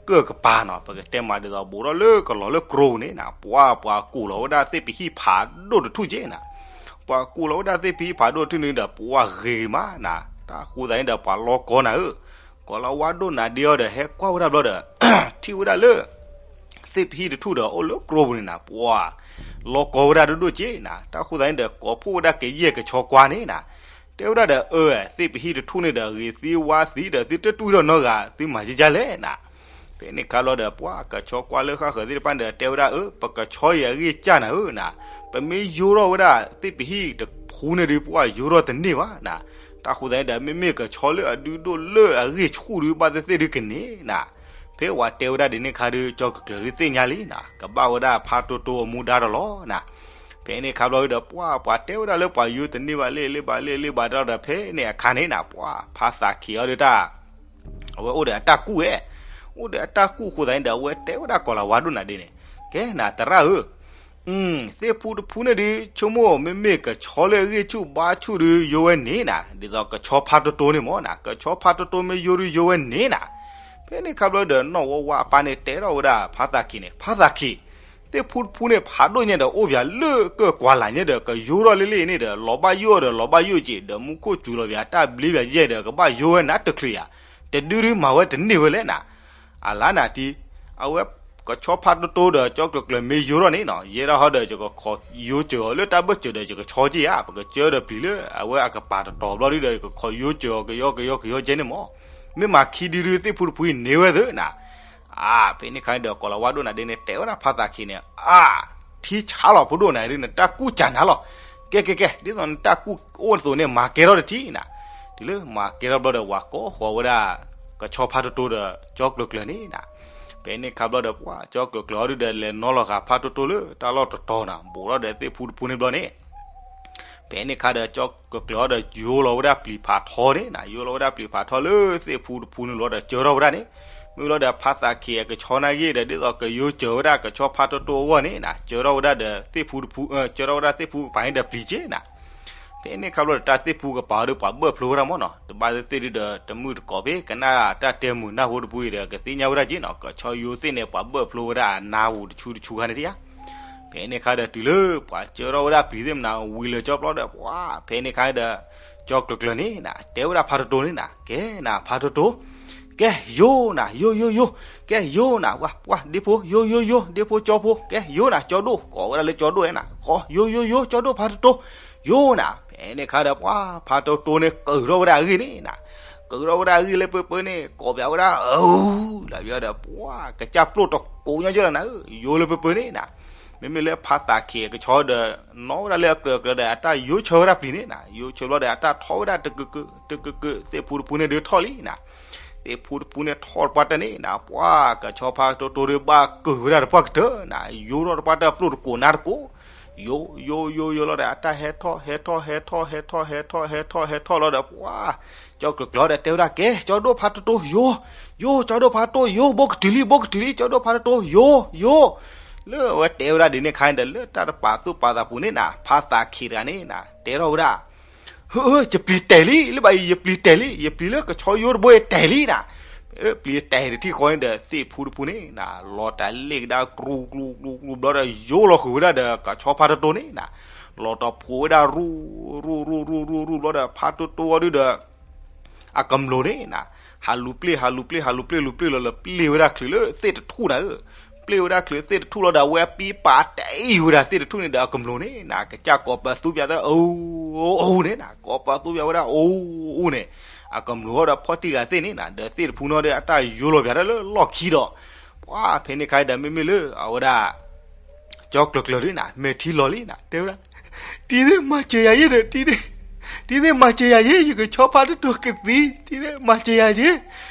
ကၢၢ်ကပၤနၤ ပကတဲမးဒ်သိး ဘူးထီၣ်လၢကလီၤလၢကျိၤန့ၣ်နၤ ပှၤ ပှၤကူၣ်လီၤဝဲဒၣ်သ့ၣ်ပဟံၣ်ဖးဒိၣ်တထူၣ်က့နၤ ပှၤကူၣ်လီၤဝဲဒၣ်သ့ၣ်ပဟံၣ်ဖးဒိၣ်တထူၣ်န့ၣ်ဒီး ပှၤဂ့ၤမးနၤ, တၢ်ဃိသးန့ၣ်ဒီး ပှၤလီၤကီနၤဧၢ, ကိးလီၤဝါဒိၣ်နၤဒ့အီၤဒီး ဟဲကွၢ်ဝဲဒၣ်ဘျီဒီး ထံၣ်ဝဲဒၣ်လၢ သ့ၣ်ပဟံၣ်တထူၣ်ဒီး အိၣ်လၢကျိၤပူၤန့ၣ်နၤ ပှၤ လီၤကီဝဲဒၣ်ဒိၣ်ဒိၣ်က့နၤ, တၢ်ဃိသးန့ၣ်ဒီး ကိးဖှိၣ်ဝဲဒၣ်ကယဲၢ်ကဆီကွၢ်န့ၣ်နၤ, တဲဝဲဒၣ်ဒီး အၢ သ့ၣ်ပဟံၣ်တထူၣ်န့ၣ်ဒီး ဂ့ၤသံဝါသံဒီး သုတတူၢ်ထီၣ်နီတဂၤ သုမၤကကလဲၣ်နၤ ဖဲန့ၣ်ခါဘျီဒီး ပှၤကဆီကွၢ်လၢဃၣ်ဃၢၤသ့ၣ်တဖၣ်န့ၣ်ဒီး တဲဝဲဒၣ် အၢ ပကဆီအံၤအဂ့ၢ်စၢ်နၤဧၢနၤ, ပမ့ၢ်ယိထီၣ်ဝဲဒၣ်သ့ၣ်ပဟံၣ်တဖူန့ၣ်ဒုး ပှၤယိထီၣ်တန့ၢ်ဘၣ်နၤ, တၢ်ဃိသးန့ၣ်ဒီး မ့မ့ၢ်ကဆီလၢအဒုးဒိၣ်လၢအဂ့ၢ်ဆူၣ်ဒုး ဘၣ်သ့ၣ်သ့ၣ်ဒုးကန့ၢ်နၤ, ဖဲပှၤတဲဝဲဒၣ်ဒ်န့ၣ်ခါဒုး ကၠီကကျၢၤဒုးသ့ၣ်ညါလံနၤ ကဘၣ်ဝဲဒၣ်ဖါတိတိအမူဒါဒီးလီၤနၤ, ဖဲန့ၣ်ခါဘျီဒုးဒီး ပှၤ ပှၤတဲဝဲဒၣ်လၢပှၤယိတန့ၢ်ဘၣ် လ့ၣ်လ့ၣ်ဘၣ်လ့ၣ်လ့ၣ်ဘၣ်ဒီး ဖဲန့ၣ်အခါန့ၣ်နၤ ပှၤဖါသးခ့အီၤဒုးတၢ် အဝဲအိၣ်ဒီးအတၢ်ကူၣ်ဝဲ, အိၣ်ဒီးအတၢ်ကူၣ်အဃိသတးန့ၣ်ဒီး အဝဲတဲဝဲဒၣ်ကိးလၤဝါဒိၣ်နၤဒ့န့ၣ်, ကဲနၤသရၣ်ဧၢ, သ့ၣ်ဖူတဖူန့ၣ်ဒုး ဆိကမိၣ်မ့မ့ၢ်ကဆီလၢအဂ့ၢ်ဆူၣ်ဘါဆူၣ်ဒုးယိဝဲန့ၣ်နၤ, ဒ်သိးကဆီဖါတိတိန့ၣ်မ့ၢ်နၤ, ကဆီဖါတိတိမ့ၢ်ယိဒုးယိဝဲန့ၣ်နၤ, ဖဲန့ၣ်ခါဘျီဒီး နီၢ်ဝါဝါအပၢ်န့ၣ်တဲထီၣ်ဝဲဒၣ်ဖါသးခ့န့ၣ်, ဖါသးခ့, သ့ၣ်ဖူတဖူန့ၣ် ဖးဒိၣ်ညါဒီး အိၣ်ပၠးလၢကၢၢ်ကွၢ်လၢ်ညါဒီး ကယိထီၣ်လ့ၣ်လ့ၣ်န့ၣ်ဒီး လီၤဘၣ်ယိၣ်ဒီး လီၤဘၣ်ယိၣ်က့ၤ ဒီးမူခိၣ်စူၤလီၤပၠး တၢ်ဘျ့ပၠးယဲၢ်ဒီး ကဘၣ်ယိဝဲနၤတချုးဧါ, တဒုဒုမၤဝဲတန့ၢ်ဝဲလဲၣ်နၤ, အလါနၤတံၢ်, အဝဲ ကဆီဖါတိတိဒီး ကၠီကျၢၤကျၢၤမ့ၢ်ယိထီၣ်န့ၣ်နၤ, ယဲဒၣ်ဟီဒီး ယကခိးယိစၢၤအီၤလၢတၢ်ဘၢၣ်စၢၤဒီး ယကဆီက့ၤဧါ, ပကစၢဒီးပျံၤလၢအဝဲအကပၤတတီၤဘျီဒုဒီး ယကခိးယိစၢၤအီၤကယီကယီကယီကဲန့ၣ်မ့ၢ်, မ့ၢ်မၤခံဒုဒု သ့ၣ်ဖူတဖူအံၤန့ၢ်ဝဲသုနၤ အါ ဖဲန့ၣ်ခါန့ၣ်ဒီး ကိးလၤဝါဒိၣ်နၤဒ့န့ၣ် တဲဝဲဒၣ်ဖါသးခ့န့ၣ်, အါ ထံဆါလီၤဖိဒိၣ်နၤဒု နတၢ်ကူၣ်စၢ်နၤလီၤ, ကဲကဲကဲ ဒ်သိးနတၢ်ကူၣ်အိၣ်အသိးန့ၣ် မၤကဲထီၣ်တထံၣ်နၤ, တုၤလၢမၤကဲထီၣ်ဘျီဒီး ဝၤကိးဃီၤဝဲဒၣ် ကဆီဖါတိတိဒီး ကၠီကျၢၤကျၢၤန့ၣ်နၤ, ဖဲန့ၣ်ခါဘျီဒီး ပှၤကၠီကျၢၤကျၢၤအီၤဒုဒီး လဲၤနီၣ်လီၤဃာ်ဖါတိတိလၢတၢ်လီၢ်တတီၤနၤ ဘူးထီၣ်ဒီးသ့ၣ်ဖူတဖူန့ၣ်ဘျီန့ၣ် ဖဲန့ၣ်ခါဒီး ကၠီကျၢၤကျၢၤအီၤဒီး ယိလီၤဝဲဒၣ်ပျံၤဖးထီန့ၣ်နၤ, ယိလီၤဝဲဒၣ်ပျံၤဖးထီလၢသ့ၣ်ဖူတဖူန့ၣ်ဘျီဒီး စၢထီၣ်ဝဲဒၣ်န့ၣ်, မ့ၢ်လီၤဒီး ဖါသးခ့အကဆီနာ်က့ဒီး ဒ်သိးကယိစၢၤဝဲဒၣ်ကဆီဖါတိတိအဂီၢ်န့ၣ်နၤ, စၢထီၣ်ဝဲဒၣ်ဒီးသ့ၣ်ဖူတဖူ, စၢထီၣ်ဝဲဒၣ်သ့ၣ်ဖူကပၤန့ၣ်ဒီးပျံၤက့ၤနၤ, ဖဲန့ၣ်ခါဘျီဒီး တၢ်သ့ၣ်ဖူကပၤအီၤဒီး ပှၤဘၢၣ်ဖျိဝဲဒၣ်မ့ၢ်နၤ, တဘၣ်သ့ၣ်သ့ၣ်ဒုဒီး တမုၢ်တကိးဖဲ ကနၣ်တၢ်တဲမုာ်နၢ်ဟူတဖူအံၤဒီး ကသ့ၣ်ညါဝဲဒၣ်က့ၤနၤ, ကဆီယိသ့ၣ်န့ၣ် ပှၤဘၢၣ်ဖျိဝဲဒၣ်အနါပူၤတဆူတဆူခါန့ၣ်တယါ ဖဲန့ၣ်ခါဒီး တုၤလၢပှၤစၢထီၣ်ဝဲဒၣ်ပျံၤသ့ၣ်မနၤ ဝံၤလၢာ်ကၠီပျီဒီး ပှၤ ဖဲန့ၣ်ခါဒီး ကၠီကျၢၤကျၢၤန့ၣ်နၤ တဲဝဲဒၣ်ဖါတိတိန့ၣ်နၤ, ကဲနၤဖါတိတိ, ကဲယိနၤ ယိယိယိ, ကဲယိနၤ ပှၤ ပှၤဒ့ဖိ ယိယိယိ ဒ့ဖိကၠီဖိ ကဲယိနၤ ကၠီဒိၣ် ကိးဝဲဒၣ်လၢကၠီဒိၣ်နၤ, ကီ ယိယိယိ ကၠီဒိၣ်ဖါတိတိ, ယိနၤ, ဖဲန့ၣ်ခါဒီး ပှၤဖါတိတိန့ၣ် ကုးထီၣ်ဝဲဒၣ်အဂ့ၢ်န့ၣ်နၤ, ကုးထီၣ်ဝဲဒၣ်အဂ့ၢ်လၢပၢပၢန့ၣ် ကိးပၠးဝဲဒၣ် အူ လၢပယီၤဒီး ပှၤကစၢ်ပျိၢ်တကိးညီကၠီလီၤနၤဧၢ, ယိလၢပၢပၢန့ၣ်နၤ, မ့မ့ၢ်လၢဖါသးခ့အကဆီဒီး နီၣ်ဝဲဒၣ်လၢအကြၢးကြၢးဒီး အတၢ်ယိဆၢဝဲဒၣ်ပျံၤန့ၣ်နၤ, ယိဆၢဘျီဒီး အတၢ်ထီၣ်ဝဲဒၣ်တကုးကုး တကုးကုး သ့ၣ်ဖူတဖူန့ၣ်ဒုးထီၣ်လံနၤ, သ့ၣ်ဖူတဖူန့ၣ်ထီၣ်တပှၢ်တၢၢ်န့ၣ်နၤ, ပှၤကဆီဖါတတိၢ်ဒီးဘၣ်ကုာ်ဝဲဒၣ်တပှၢ်ကတၢၢ်နၤ, ယိထီၣ်တပှၢ်တၢၢ်ပျိၢ်တကိးနါတကိး, ယိ ယိ ယိ ယိလီၤဒီး အတၢ်ဟဲထီၣ် ဟဲထီၣ် ဟဲထီၣ် ဟဲထီၣ် ဟဲထီၣ် ဟဲထီၣ် ဟဲထီၣ်လီၤဒီး ပှၤ ကၠီကျၢၤကျၢၤဒီးတဲဝဲဒၣ် ကဲ ကၠီဒိၣ်ဖါတတိၢ်ယိ ယိ ကၠီဒိၣ်ဖါတတိၢ်ယိ ဘိကတုၤလံ ဘိကတုၤလံ ကၠီဒိၣ်ဖါတတိၢ်ယိ ယိ လၢအဝဲတဲဝဲဒၣ်ဒ်န့ၣ်အခါန့ၣ်ဒီး လၢတၢ်တပာ်သူၣ်ပာ်သးပူၤန့ၣ်နၤ, ဖါသးခ့တဂၤန့ၣ်နၤ တဲထီၣ်ဝဲဒၣ် ဟၢ ယပျံၤတဲာ်လံ, လၢဘၣ်အံၤ ယပျံၤတဲာ်လံ, ယပျံၤလၢကဆီယိတဘိအံၤတဲာ်လံနၤ, ပျံၤတဲာ်တထံၣ်ဃီန့ၣ်ဒီး သ့ၣ်ဖူတဖူန့ၣ်နၤ လီၤတၢ်လ့ၣ်ကဒါ ကျူကျူကျူကျူဘျီဒီး ယိလီၤဃုာ်ဝဲဒၣ်ဒီး ကဆီဖါတတိၢ်န့ၣ်နၤ, လီၤတီၤဖိးဝဲဒၣ်ရူ ရူ ရူ ရူ ရူ ရူဘျီဒီး ဖါတတိၢ်အီၤဒုဒီး အကမျူၤန့ၣ်နၤ, ဟးလူၤပျ့ၢ် ဟးလူၤပျ့ၢ် ဟးလူၤပျ့ၢ် လူၤပျ့ၢ်လီၤလၢ ပျ့ၢ်ဝဲဒၣ်ချုးလၢသ့ၣ်တထူၣ်နၤဧၢ, ပျ့ၢ်ဝဲဒၣ်ချုးသ့ၣ်တထူၣ်လီၤဒီး အဝဲအပံပာ်တ့ၢ်ဝဲဒၣ်သ့ၣ်တထူၣ်န့ၣ်ဒီး အကမျူၤန့ၣ်နၤ ကစၢ်ကိးပသူပၠးသၢ အိၣ် အိၣ်န့ၣ်နၤ, ကိးပသူပၠးဝဲဒၣ် အိၣ် အိၣ်န့ၣ်, အကမျူၤဟီဒီးဖီၣ်တံၢ်ဂၤသ့ၣ်န့ၣ်နၤ ဒီးသ့ၣ်တဖူနီၤဒီး အတၢ်ယိလီၤပၠးတၢ်လၢလီၢ်ခံဒီး ပှၤဖဲန့ၣ်ခါဒီး မ့မ့ၢ်လၢအဝဲဒၣ် ကၠီကျၢၤကျၢၤဒ်နၤ မဲာ်ထံလီၤလံနၤ တဲဝဲဒၣ်, တံၤသ့ၣ်မၤစၢၤယၤယ့ဒီး တံၤသ့ၣ် တံၤသ့ၣ်မၤစၢၤယၤယ့ ယကဆီဖါတတိၢ်ကသံ တံၤသ့ၣ်မၤစၢၤယၤယ့,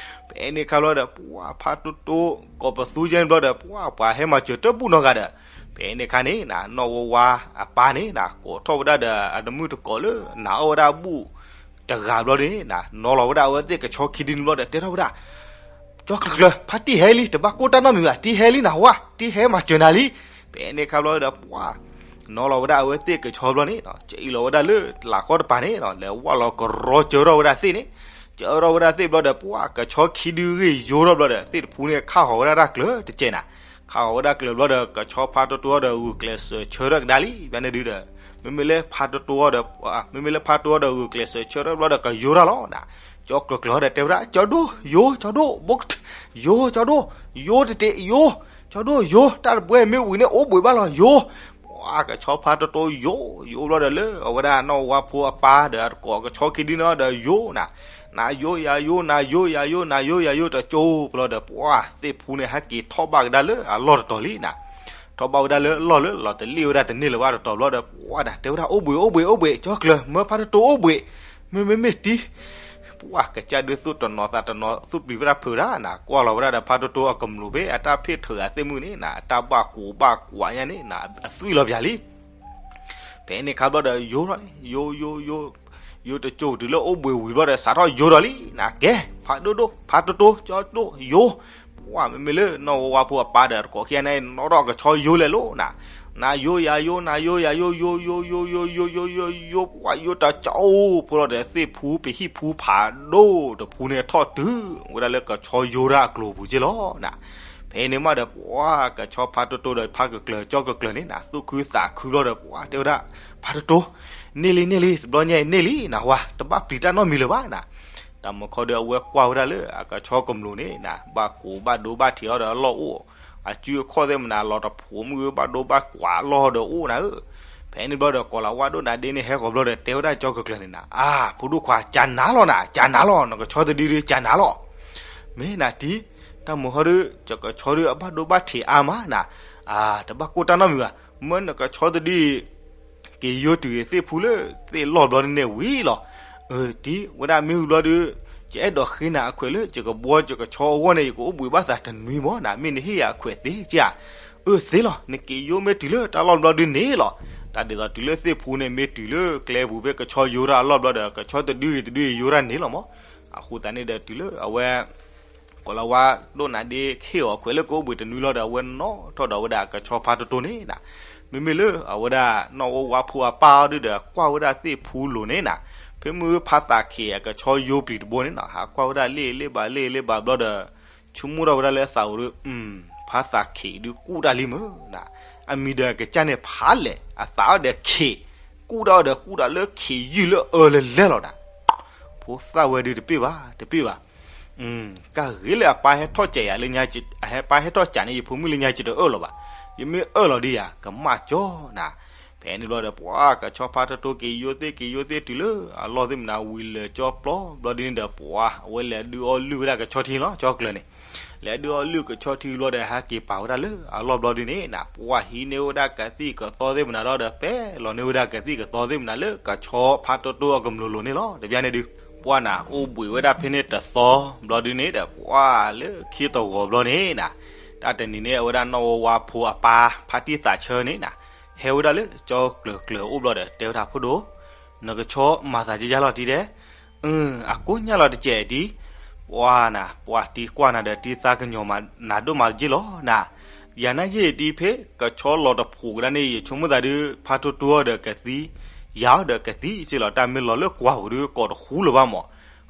ဖဲန့ၣ်ခါဘျီဒီး ပှၤဖါတတိၢ် ကိးပသူယဲန့ၣ်ဘျီဒီး ပှၤပှၤဟဲမၤစၢၤတဘူၣ်နီတဂၤဒီး, ဖဲန့ၣ်ခါန့ၣ်နၤ နီၢ်ဝါဝါအပၢ်န့ၣ်နၤ ကိးထီၣ်ဝဲဒၣ်ဒီး အတမုၣ်တကိးလၢ နၤအီၣ်ဝဲဒၣ်ဘူၣ် တဂၤဘျီန့ၣ်နၤ နီၤလီၤဝဲဒၣ်အဝဲသ့ၣ်ကဆီခံဒုန့ၣ်ဘျီဒီး တဲထီၣ်ဝဲဒၣ် ကၠီကျၢၤကျၢၤ ဖါတံၢ်ဟဲလံ တဘၣ်ကိၢ်တၢ်နီတမံၤဘၣ် တံၤဟဲလံနၤဝါ တံၤဟဲမၤစၢၤနၤလံ, ဖဲန့ၣ်ခါဘျီဒီး ပှၤ နီၤလီၤဝဲဒၣ်အဝဲသ့ၣ်ကဆီဘျီန့ၣ်နၤ ကအံးလီၤဝဲဒၣ်လၢလၢ်ခီတပၤန့ၣ်နၤ လဲၤဝၢ်လီၤကရီကၢထီၣ်ဝဲဒၣ်သ့ၣ်န့ၣ်, ကၢထီၣ်ဝဲဒၣ်သ့ၣ်ဘျီဒီး ပှၤကဆီခံဒုဂ့ၢ်ယိထီၣ်ဘျီဒီး သ့ၣ်တဖူန့ၣ် ခးဃီၤဝဲဒၣ်တၢ်ကျၢၤတကဲးနၤ, ခးဃီၤဝဲဒၣ်ကျၢၤဘျီဒီး ကဆီဖါတတိၢ်အီၤဒီး ဂုာ်ကျဲးစၢးဆၢထၢၣ်ကဒါလံ ဘၣ်န့ၣ်ဒုဒီး မ့မ့ၢ်လၢဖါတတိၢ်အီၤဒီး မ့မ့ၢ်လၢဖါတတိၢ်အီၤဒီး ဂုာ်ကျဲးစၢးဆၢထၢၣ်ဘျီဒီး ကယိထီၣ်လီၤနၤ, ကၠီကျၢၤကျၢၤဒီးတဲဝဲဒၣ် ကၠီဒိၣ် ယိ ကၠီဒိၣ် ဘိ ယိ ကၠီဒိၣ် ယိတတ့ ယိ ကၠီဒိၣ် ယိ တၢ်တဘှဲမ့ၢ်ဝံၤန့ၣ် အိၣ်ဘှံးဘၣ်လီၤ ယိ, ပှၤကဆီဖါတတိၢ်ယိ ယိဘျီဒီးလၢ အဝဲဒၣ်နီၢ်ဝါဖိအပၢ်ဒီး အတကိးကဆီခံဒုန့ၣ်ဒီးယိနၤ, နၤယိယၤယိ နၤယိယၤယိ နၤယိယၤယိ တကၠိဘျီဒီး ပှၤသ့ၣ်ဖူန့ၣ် ဟဲက့ၤထီၣ်ဘၣ်ကဒါလၢအလီၢ်တတီၤလံနၤ, ထီၣ်ဘၣ်ဝဲဒၣ်လၢအလီၢ်လၢလီၤတလ့ၣ်ဝဲဒၣ်တန့ၢ်လၢၤဘၣ်တတီၤဘျီဒီး ပှၤဒၣ်တဲဝဲဒၣ် အိၣ်ဘှံး အိၣ်ဘှံး အိၣ်ဘှံး ကၠီကျၢၤ မၢဖါတတိၢ်အိၣ်ဘှံး, မ့မ့ၢ်မ့ၢ်တံၤ ပှၤကစၢ်ဒုးသူၣ်တနီၤသးတနီၤ သူၣ်ပျံၤဝဲဒၣ်ဖုးဒၣ်နၤ ကွၢ်လီၤဝဲဒၣ်ဒီးဖါတတိၢ်အကမျူၤဖဲ အတၢ်ဖ့ၣ်ထၢၣ်ဂၤသ့ၣ်မုၢ်န့ၣ်နၤ အတၢ်ဘၣ်ကူးဘၣ်ကွးညါန့ၣ်နၤ အသွံၣ်လီၤပၠးလံ ဖဲန့ၣ်ခါဘျီဒီးယိထီၣ်န့ၣ် ယိ ယိ ယိ ယိတကၠိတုၤလၢအိၣ်ဘှံးဝံၤဘျီဒီး စးထီၣ်ယိဒီးလံနၤ ကဲ ဖါဒိၣ်ဒိၣ် ဖါတတိၢ် ကၠီဒိၣ် ယိ, ပှၤမ့မ့ၢ်လၢနီၢ်ဝါဝါဖိအပၢ်ဒီးတကိးခံဂၤန့ၣ် နီၣ်ထီၣ်ကဆီယိလဲၤလိၤနၤ, နၤယိယၤယိ နၤယိယၤယိ ယိ ယိ ယိ ယိ ယိ ယိ ယိ ယိ ယိ ပှၤယိတကၠိဖိလီၤဒီး သ့ၣ်ဖူပဟံၣ်ဖူဖးဒိၣ်တဖူန့ၣ် ထီၣ်တုၤဝဲဒၣ်လၢကဆီယိတၢ်အကျိၤပူၤက့လီၤနၤ, ဖဲန့ၣ်မးဒီး ပှၤကဆီဖါတတိၢ်ဒီးဖါကျၢၤကျၢၤ ကၠီကျၢၤကျၢၤန့ၣ်နၤ သူၣ်ခုသးခုဘျီဒီး ပှၤတဲဝဲဒၣ် ဖါတတိၢ် န့ၢ်လံန့ၢ်လံ တဘျီညါအံၤန့ၢ်လံနၤဝါ တဘၣ်ပျံၤတၢ်နီတမံၤလၢၤဘၣ်နၤ, တၢ်မုၢ်ခီဒီးအဝဲကွၢ်ဝဲဒၣ်လၢအကဆီကမျူၤန့ၣ်နၤ ဘၣ်ကူးဘၣ်ဒိဘၣ်ထံးအီၤဒီးအလီၢ်အိၣ်, အစုအခီၣ်သ့ၣ်မနၤ လီၤတဖိးမုၢ်ဘၣ်ဒိဘၣ်ကွးအလီၢ်ဒီးအိၣ်နၤဧၢ, ဖဲန့ၣ်ဘျီဒီး ကိးလၤဝါဒိၣ်နၤဒ့န့ၣ် ဟဲဃီၤဘျီဒီး တဲဝဲဒၣ်ကၠီကျၢၤကျၢၤန့ၣ်နၤ အါ ဖိဒိၣ်ခွါ ကနၤလီၤနၤ ကနၤလီၤ နကဆီတဒုဒုကနၤလီၤ, မ့ၢ်နၤတံၤ တၢ်မုၢ်ခီဒီး ယကဆီဒီးအဘၣ်ဒိဘၣ်ထံးအါမးနၤ, အါ တဘၣ်ကိၢ်တၢ်နီတမံၤဘၣ်, မၢနကဆီတဒုအံၤ က့ၤယိတုၤသ့ၣ်ဖူလၢသ့ၣ်လီၢ်ဘျီဒုန့ၣ်ဝံၤလီၤ, အၢ တံၤ ဝဲဒၣ်မ့ၢ်ဝံၤဘျီဒု ယအဲၣ်ဒိးဃ့နၤအခွဲးလၢယကဘှီယကဆီအဂီၢ်န့ၣ် ယကအိၣ်ဘှံးဘၣ်သးတနွံမးနၤ မ့ၢ်နဟ့ၣ်ယၤအခွဲးသ့ကဧါ, အၢ သ့လီၤ နက့ၤယိမ့ၢ်တုၤလၢတၢ်လီၢ်ဘျီဒုန့ၣ်လီၤ, တၢ်ဒ်သိးတုၤလၢသ့ၣ်ဖူန့ၣ် မ့ၢ်တုၤလၢကျဲပူၤဖဲကဆီယိတၢ်အလီၢ်ဘျီဒီး ကဆီတဒုဂ့ၤတဒုဂ့ၤယိတၢ်န့ၣ်လီၤမး, အဃိသတးန့ၣ်ဒီး တုၤလၢအဝဲ ကိးလၤဝါဒိၣ်နၤဒ့ဟ့ၣ်အီၤခွဲးလၢကအိၣ်ဘှံးတနွံလီၤဒီး အဝဲနီၣ်ထီၣ်ဒီးဝဲဒၣ်ကဆီဖါတတိၢ်န့ၣ်နၤ, မ့မ့ၢ်လၢအဝဲဒၣ်နီၢ်ဝါဝါဖိအပၢ်အီၤဒုဒီး ကွၢ်ဝဲဒၣ်သ့ၣ်ဖူလိၤန့ၣ်နၤ, ဖဲမုၢ်ဖါသးခ့အကဆီယိပျံၤတဘိန့ၣ်နၤ ဟးကွၢ်ဝဲဒၣ်လ့ၣ်လ့ၣ်ဘၣ်လ့ၣ်လ့ၣ်ဘၣ်ဘျီဒီး ဆိကမိၣ်ထီၣ်ဝဲဒၣ်လၢအသးအိၣ်ဒီး ဖါသးခ့ဒုးကူၣ်တၢ်လံမုၢ်နၤ, အမံၤဒီးကစၢ်န့ၣ်ဖးလဲၣ် အသးအီၤဒီးခ့, ကူၣ်တၢ်အီၤဒီးကူၣ်တၢ်လၢခ့ယုၢ်လၢအၢလဲၤလဲၤလီၤနၤ, ဖိသၣ်ဝဲဒုးတပ့ၢ်ဘၣ် တပ့ၢ်ဘၣ် ကၢ်ဂ့ၤလၢအပၢ်ဟဲထီၣ်စးယၤလၢညါ, အဟဲပၢ်ဟဲထီၣ်စးန့ၣ် ယဖိမုၣ်လၢညါ ယတအၢၣ်လီၤဘၣ်, ယမ့ၢ်အၢၣ်လီၤဒံးယၤ ကမၣ်ကၠီနၤ, ဖဲန့ၣ်ဘျီဒီး ပှၤကဆီဖါတတိၢ်က့ၤယိသ့ၣ်က့ၤယိသ့ၣ်တုၤလၢအလီၢ်သ့ၣ်မနၤ ဝံၤလၢာ်ကၠီပျီဘျီဒုန့ၣ်ဒီး ပှၤအဝဲလဲၤဒုးအီၣ်လုၢ်ဝဲဒၣ်ကဆီထံလီၤ ကၠီကျၢၤန့ၣ်, လဲၤဒုးအီၣ်လုၢ်ကဆီထံဘျီဒီး ဟဲက့ၤပာ်ဝဲဒၣ်လၢအလီၢ်ဘျီဒုန့ၣ်နၤ ပှၤဟံးန့ၢ်ဝဲဒၣ်ကသံၣ်ကသီသ့ၣ်မနၤလီၤဒီး ပဲလီၤန့ၢ်ဝဲဒၣ်ကသံၣ်ကသီသ့ၣ်မနၤလၢကဆီဖါတတိၢ်အကမျူၤလိၤန့ၣ်လီၤ တဘျီန့ၣ်ဒုး ပှၢ်နၤ အိၣ်ဘှံးဝဲဒၣ်ဖဲန့ၣ်တသီဘျီဒုန့ၣ်ဒီး ပှၢ်လၢခံတဂီၤဘျီန့ၣ်နၤ, တၢ်တနံၤန့ၣ် အဝဲဒၣ်နီၢ်ဝါဝါဖိအပၢ် ဖါတံၢ်သးဆၢန့ၣ်နၤ, ဟဲဝဲဒၣ်လၢကၠီကျၢၤကျၢၤအိၣ်ဘျီဒီး တဲဝဲဒၣ် ဖိဒိၣ်, နကဆီမၤသးကယၢ်လီၤတံၢ်ဒဲး, အကိၢ်ညၣ်လီၤတစဲးတံၢ်, ပှၢ်နၤ ပှၢ်တံၢ်ကွၢ်နၤဒီး တံၢ်သးကညီၤမၤနၤဒိၣ်မးတက့ၢ်လီၤနၤ, ယၤနာ်က့ၢ်တံၢ်ဖဲကဆီလီၤတဖိးကဒါန့ၣ် ယဆိကမိၣ်သးဒုး ဖါတိတိအီၤဒီးကသံ, ယၤအီၤဒီးကသံက့ၢ်လီၤ, တၢ်မ့ၢ်လီၤလၢကွၢ်ပူၤဒုး ကိးတဃူလၢၤဘၣ်မး,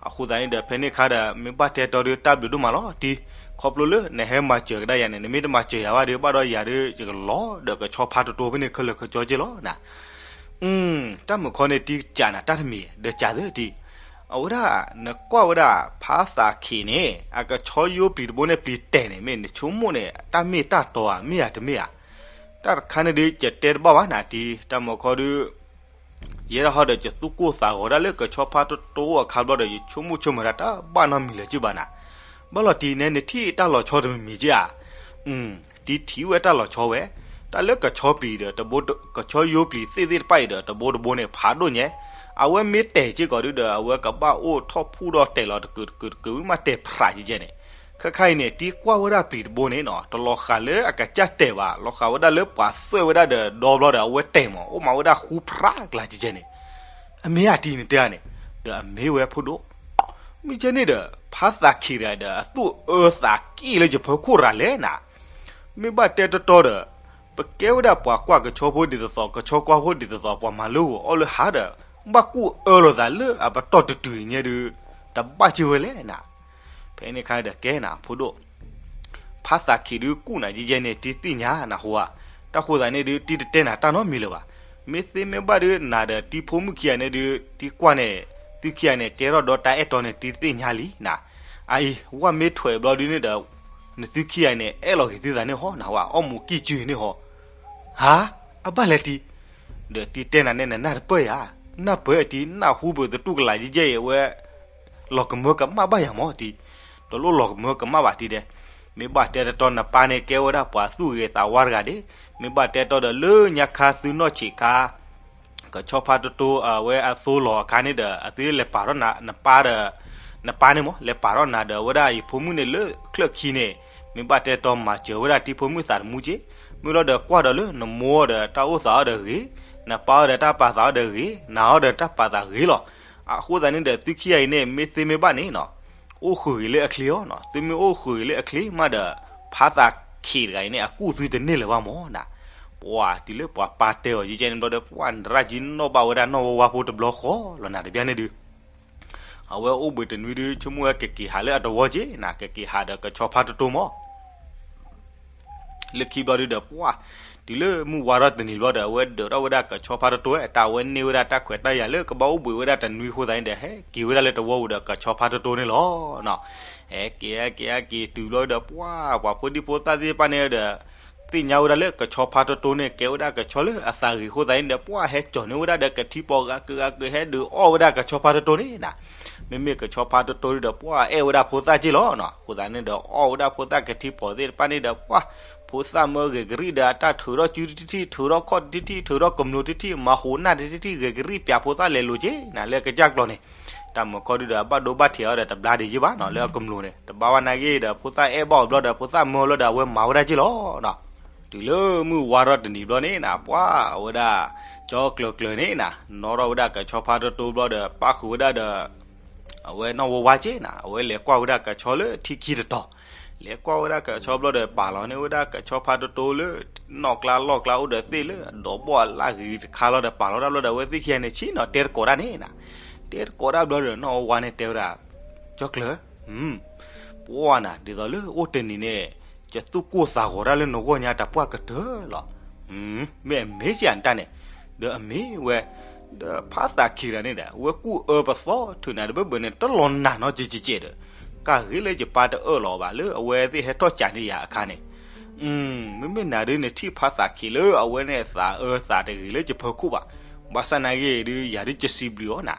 အဃိသတးန့ၣ်ဒီး ဖဲန့ၣ်ခါဒီး မ့ၢ်ဘၣ်တဲတီဒုး တၢ်ဘျုးဒိၣ်မးလီၤတံၢ်, ခီဖျိလၢနဟဲမၤစၢၤကဒါယၤန့ၣ် နမ့ၢ်တမၤစၢၤယၤဘၣ်ဒီး ဘၣ်ဒီးယၤဒုး ယကလီၤဒီးကဆီဖါတိတိဖဲန့ၣ် ခဲလၢာ်ခဲဆ့က့ၢ်လီၤနၤ တၢ်မုာ်ခီန့ၣ်တံၢ်ကးနၤ တၢ်တမံၤဒီးကးသၢတံၢ်, အဝဲဒၣ် နကွၢ်ဝဲဒၣ်ဖါသးခ့းန့ၣ် အကဆီယိပျံၤတဘိန့ၣ်ပျံၤတဲာ်န့ၣ် မ့ၢ်နဆိကမိၣ်န့ၣ် တၢ်မ့ၢ်တၢ်တီဧါ မ့ၢ်ဧါတမ့ၢ်ဧါ, တၢ်တခါန့ၣ်ဒုး ယတဲတဘၣ်ဘၣ်နၤတံၢ်, တၢ်မုာ်ခီဒုး ယဲဒၣ်ဟီဒီး ယသူၣ်ကိၢ်သးဂီၤဒၣ်လၢကဆီဖါတိတိအခါဘျီဒီး ယဆိကမိၣ်ဆိကမးတၢ်တဘၣ်နီတမံၤလၢၤက့ၢ်ဘၣ်နၤ, ဘၣ်လီၤတံၢ် နဲနထံၣ်တၢ်လီၤဆီတမံၤမံၤက့ၢ်ဧါ တံၢ်ထံၣ်ဝဲတၢ်လီၤဆီဝဲ, တၢ်လၢကဆီပျံၤဒီးတဘိ, ကဆီယိပျံၤသ့ၣ်သ့ၣ်တဖၣ်အံၤဒီး တဘိတဘိန့ၣ် ဖးဒိၣ်ညါ, အဝဲမ့ၢ်တဲာ်စ့ၢ်ကီးဒုဒီး အဝဲကဘၣ်အိၣ်ထီၣ်ဖှိၣ်ဒီးတဲာ်လီၤတကုာ်တကုာ်တကုာ် မ့ၢ်တဲာ်ဖးယကဲန့ၣ်, ခဲခါအံၤန့ၣ် တံၢ်ကွၢ်ဝဲဒၣ်ပျံၤတဘိန့ၣ်နီၤ တလီၤဃာ်လၢအကစၢ်တဲာ်ဘၣ်, လီၤဃာ်ဝဲဒၣ်လၢပှၤသွဲၣ်ဝဲဒၣ်ဒီးဒီဘျီဒီး အဝဲတဲာ်မး အိၣ်မးဝဲဒၣ်ဃူဖးကျါယကဲန့ၣ်, အမ့ၢ်ဧါတံၢ်နတဲဧါန့ၣ်, ဒီးအမ့ၢ်ဝဲဖိဒိၣ် မ့ၢ်ကဲန့ၣ်ဒီး ဖါသးခ့းတဂၤဒီး အသူၣ်အၢသးက့ၣ်လၢယဖီခိၣ်ရၤလဲၣ်နၤ, မ့ၢ်ဘၣ်တဲတီတီဒီး ပကဲဝဲဒၣ်ပှၤကွၢ်ကဆီဖိဒ်သိးသိး ကဆီကွၢ်ဖိဒ်သိးသိး ပှၤမၤလိဂီၤအီၣ်လၢဟါဒီး ဘၣ်ကူၣ်အၢလိာ်သးလၢအပတီၢ်တတုၤညါဒုး တဘၣ်က့ၢ်ဝဲလဲၣ်နၤ, ဖဲန့ၣ်ခါဒီးကဲနၤ ဖိဒိၣ် ဖါသးခ့းဒုးကူၣ်နၤယဲယဲန့ၣ် တံၢ်သ့ၣ်ညါနၤဟူဧါ, တၢ်ဃိသးန့ၣ်ဒုး တံၢ်တတဲနၤတၢ်နီတမံၤလၢၤဘၣ်, မ့ၢ်သ့မ့ၢ်ဘၣ်ဒုး နၤဒီးတံၢ်ဖိမုၣ်ခံဂၤန့ၣ်ဒုး တံၢ်ကွၢ်န့ၣ် သုခံဂၤန့ၣ် ကဲထီၣ်ဒီးတၢ်အဲၣ်တီန့ၣ် တံၢ်သ့ၣ်ညါလံနၤ, အအံၤ ဝၣ်မ့ၢ်ထွဲးဘျီဒုးန့ၣ်ဒီး နသုခံဂၤန့ၣ် အဲၣ်လီၤက့ၤသုသးန့ၣ်ဟီနၤဟူဧါ, အီၣ်မူးကံၢ်စုန့ၣ်ဟီ ဟါ, အဘၣ်လဲၣ်တံၢ်, ဒီးတံၢ်တဲနၤန့ၣ် နနၢ်တပၢၢ်ယၤ, နၢ်ပၢၢ်အတံၢ် နၢ်ဟူပသတူၢ်ကလာ်ယဲယဲအံၤ အဝဲ လီၤကမၢကမၣ်ဘၣ်ယၤမးတံၢ်, တလိၣ်လီၤကမၢကမၣ်ဘၣ်တံၢ်ဒဲး, မ့ၢ်ဘၣ်တဲတတီ နပၢ်န့ၣ်ကဲဝဲဒၣ်ပှၤသူၣ်ဂ့ၤသးဝါတဂၤဒၣ်, မ့ၢ်ဘၣ်တဲတီဒီးလၢညါခါသုနီၢ်ဆံးခါ ကဆီဖါတတိအဝဲအသိလီၤအခါန့ၣ်ဒီး အသုလဲၤပာ်ထီၣ်နပၢ်ဒီး နပၢ်န့ၣ်မး လဲၤပာ်ထီၣ်နၤဒီး အဝဲဒၣ်ယဖိမုၣ်န့ၣ်လၢချၢၣ်ခံန့ၣ်, မ့ၢ်ဘၣ်တဲတီမၤစၢၤဝဲဒၣ်တံၢ်ဖိမုၣ်သးတမူက့ၢ်, မ့ၢ်လီၤဒီးကွၢ်ဒီးလၢနမိၢ်ဒီးတၢ်အိၣ်သးအီၤဒီးဂ့ၤ, နပၢ်အီၤဒီးတၢ်ပာ်သးအီၤဒီးဂ့ၤ, နၤအီၤဒီးတၢ်ပာ်သးဂ့ၤလီၤ. အဃိသတးန့ၣ်ဒီး သုခံဂၤအံၤန့ၣ် မ့ၢ်သ့မ့ၢ်ဘၣ်န့ၣ်နီၤ, အိၣ်ဃုာ်ဂ့ၤလၢအချ့အီၤနီၤ, သုမ့ၢ်အိၣ်ဃုာ်ဂ့ၤလၢအချ့မးဒီး ဖါသးခ့းတဂၤအံၤန့ၣ် အကူၣ်သုတန့ၢ်လၢၤဘၣ်မးနၤ, ပှၤတုၤလၢပှၤပၢ်တဲအီၤယကဲန့ၣ်ဘျီဒီး ပှၤနရၣ်ကံနီၣ်ဘၣ်ဝဲဒၣ်နီၢ်ဝါဝါဖိတဘျီဃီလီၤနၤ တဘျီန့ၣ်ဒုး အဝဲအိၣ်ဘှံးတနွံဒုး ဆိကမိၣ်ဝဲကက့ၤဟးလၢအတဝီက့ၢ်နၤ, ကက့ၤဟးဒီးကဆီဖါတတိမး လၢခံဘျီဒုးဒီး ပှၢ် တုၤလၢမုၢ်ဝါထီၣ်တနံၤဘျီဒီး အဝဲဒၢးထီၣ်ဝဲဒၣ်ကဆီဖါတတိဝဲ, တၢ်အဝဲန့ၢ်ဝဲဒၣ်တၢ်ခွဲးတၢ်ယာ်လၢကဘၣ်အိၣ်ဘှံးဝဲဒၣ်တနွံအဃိသတးန့ၣ်ဒီး ဟဲက့ၤဝဲဒၣ်လၢတဝီပူၤဒီးကဆီဖါတတိန့ၣ်လီၤ. ဟဲက့ၤဟဲက့ၤဟဲက့ၤတုၤဘျီဒီး ပှၢ် ပှၤဖိဒံဖိသၣ်သ့ၣ်တဖၣ်န့ၣ်ဒီး သ့ၣ်ညါဝဲဒၣ်လၢကဆီဖါတတိန့ၣ် ကဲဝဲဒၣ်ကဆီလၢအသးဂ့ၤအဃိသတးန့ၣ်ဒီး ပှၢ် ဟဲကၠီၤန့ၢ်ဝဲဒၣ်ဒီးကထံပီၤဂၤက့ၤဂၤက့ၤ ဟဲဒုးအီၣ်ဝဲဒၣ်ကဆီဖါတတိန့ၣ်နၤ, မ့မ့ၢ်ကဆီဖါတတိဒီး ပှၢ် အဲၣ်ဝဲဒၣ်ဖိသၣ်က့ၢ်လီၤနီၤ, အဃိသတးန့ၣ်ဒီး အီၣ်ဝဲဒၣ်ဖိသၣ်ကထံပီၤသ့ၣ်တဖၣ်န့ၣ်ဒီး ပှၢ် ဖိသၣ်မၢဂ့ၤကရံၣ်ဒီး အတၢ်ထုးထီၣ်စုတထံၣ် ထုးထီၣ်ခီၣ်တထံၣ် ထုးထီၣ်ကမျိာ်တထံၣ် မၤဟူးနၢ်တထံၣ် ဂ့ၤကရံၣ်ပၠးဖိသၣ်လဲၤလိၤက့ၢ်နၤ လၢကစၢ်ကျီၤန့ၣ်, တၢ်မုာ်ခီဒုးဒီး အဘၣ်ဒိဘၣ်ထံးအီၤဒီးတဘျါဒံးယ့ၢ်ဘၣ်နီၤ လၢအကမျိာ်န့ၣ် တဘၣ်ဝဲနာ်က့ၢ်ဒီး ဖိသၣ်အဲၣ်ဘၣ်အီၤဘျီဒီး ဖိသၣ်မၢအီၤလီၤဒီး အဝဲမၤဝဲဒၣ်က့ၢ်လီၤနီၤ. တုၤလၢမုၢ်ဝါထီၣ်တနံၤဘျီန့ၣ်နၤ ပှၢ် အဝဲဒၣ် ကၠီကျၢၤကျၢၤန့ၣ်နၤ နီၣ်ထီၣ်ဝဲဒၣ်ကဆီဖါတတိဘျီဒီး ပၣ်ဃုာ်ဝဲဒၣ်ဒီး အဝဲနီၢ်ဝါဝါက့ၢ်နၤ အဝဲလဲၤကွၢ်ဝဲဒၣ်ကဆီလၢထံခံတတီၤ, လဲၤကွၢ်ဝဲဒၣ်ကဆီဘျီဒီး ပာ်လီၤန့ၢ်ဝဲဒၣ်ကဆီဖါတတိလၢ နီၣ်ကျါလီၢ်ကျါအိၣ်ဒီးသ့ၣ်လၢ အဒီးဘီၣ်အလၣ်ဂ့ၤတခါလီၤဒီး ပာ်လီၤဒၣ်ဘျီဒီး အဝဲသ့ၣ်ခံဂၤန့ၣ် ဆ့ၣ်နီၤတဲတကိးတၢ်န့ၣ်နၤ, တဲတကိးတၢ်ဘျီဒီး နီၢ်ဝါဝါန့ၣ်တဲဝဲဒၣ် ကၠီကျၢၤ ပှၢ်နၤ ဒ်သိးလၢအိၣ်တနံၤန့ၣ် ယသူၣ်ကိၢ်သးဂီၤတၢ်လၢနဂီၢ်ညါတၢ်ပှၢ်ကတၢၢ်လီၤ. မ့ၢ်အမ့ၢ်စ့ၢ်နတၢ်န့ၣ်, ဒီးအမ့ၢ်ဝဲ ဒီးဖါသးခ့းတဂၤန့ၣ်ဒီး အဝဲကူၣ်အၢပသီထုးနၤတဘၢဘၢန့ၣ် တလီၤနၤနီတစဲးစဲးဒီး ကၢ်ဂ့ၤလၢယပၢ်တအၢၣ်လီၤဘၣ်လၢအဝဲသ့ၣ်ဟဲထီၣ်ကးန့ၢ်ယၤအခါန့ၣ်, မ့မ့ၢ်နၤဒုးနထံၣ်ဖါသးခ့းလၢအဝဲန့ၣ်သးအၢသးတဂ့ၤလၢယဖီခိၣ်ဘၣ်, ဘၣ်ဆၣ်နာ်က့ၢ်ဒုး ယၤဒုးကစံးဘျုးအီၤနၤ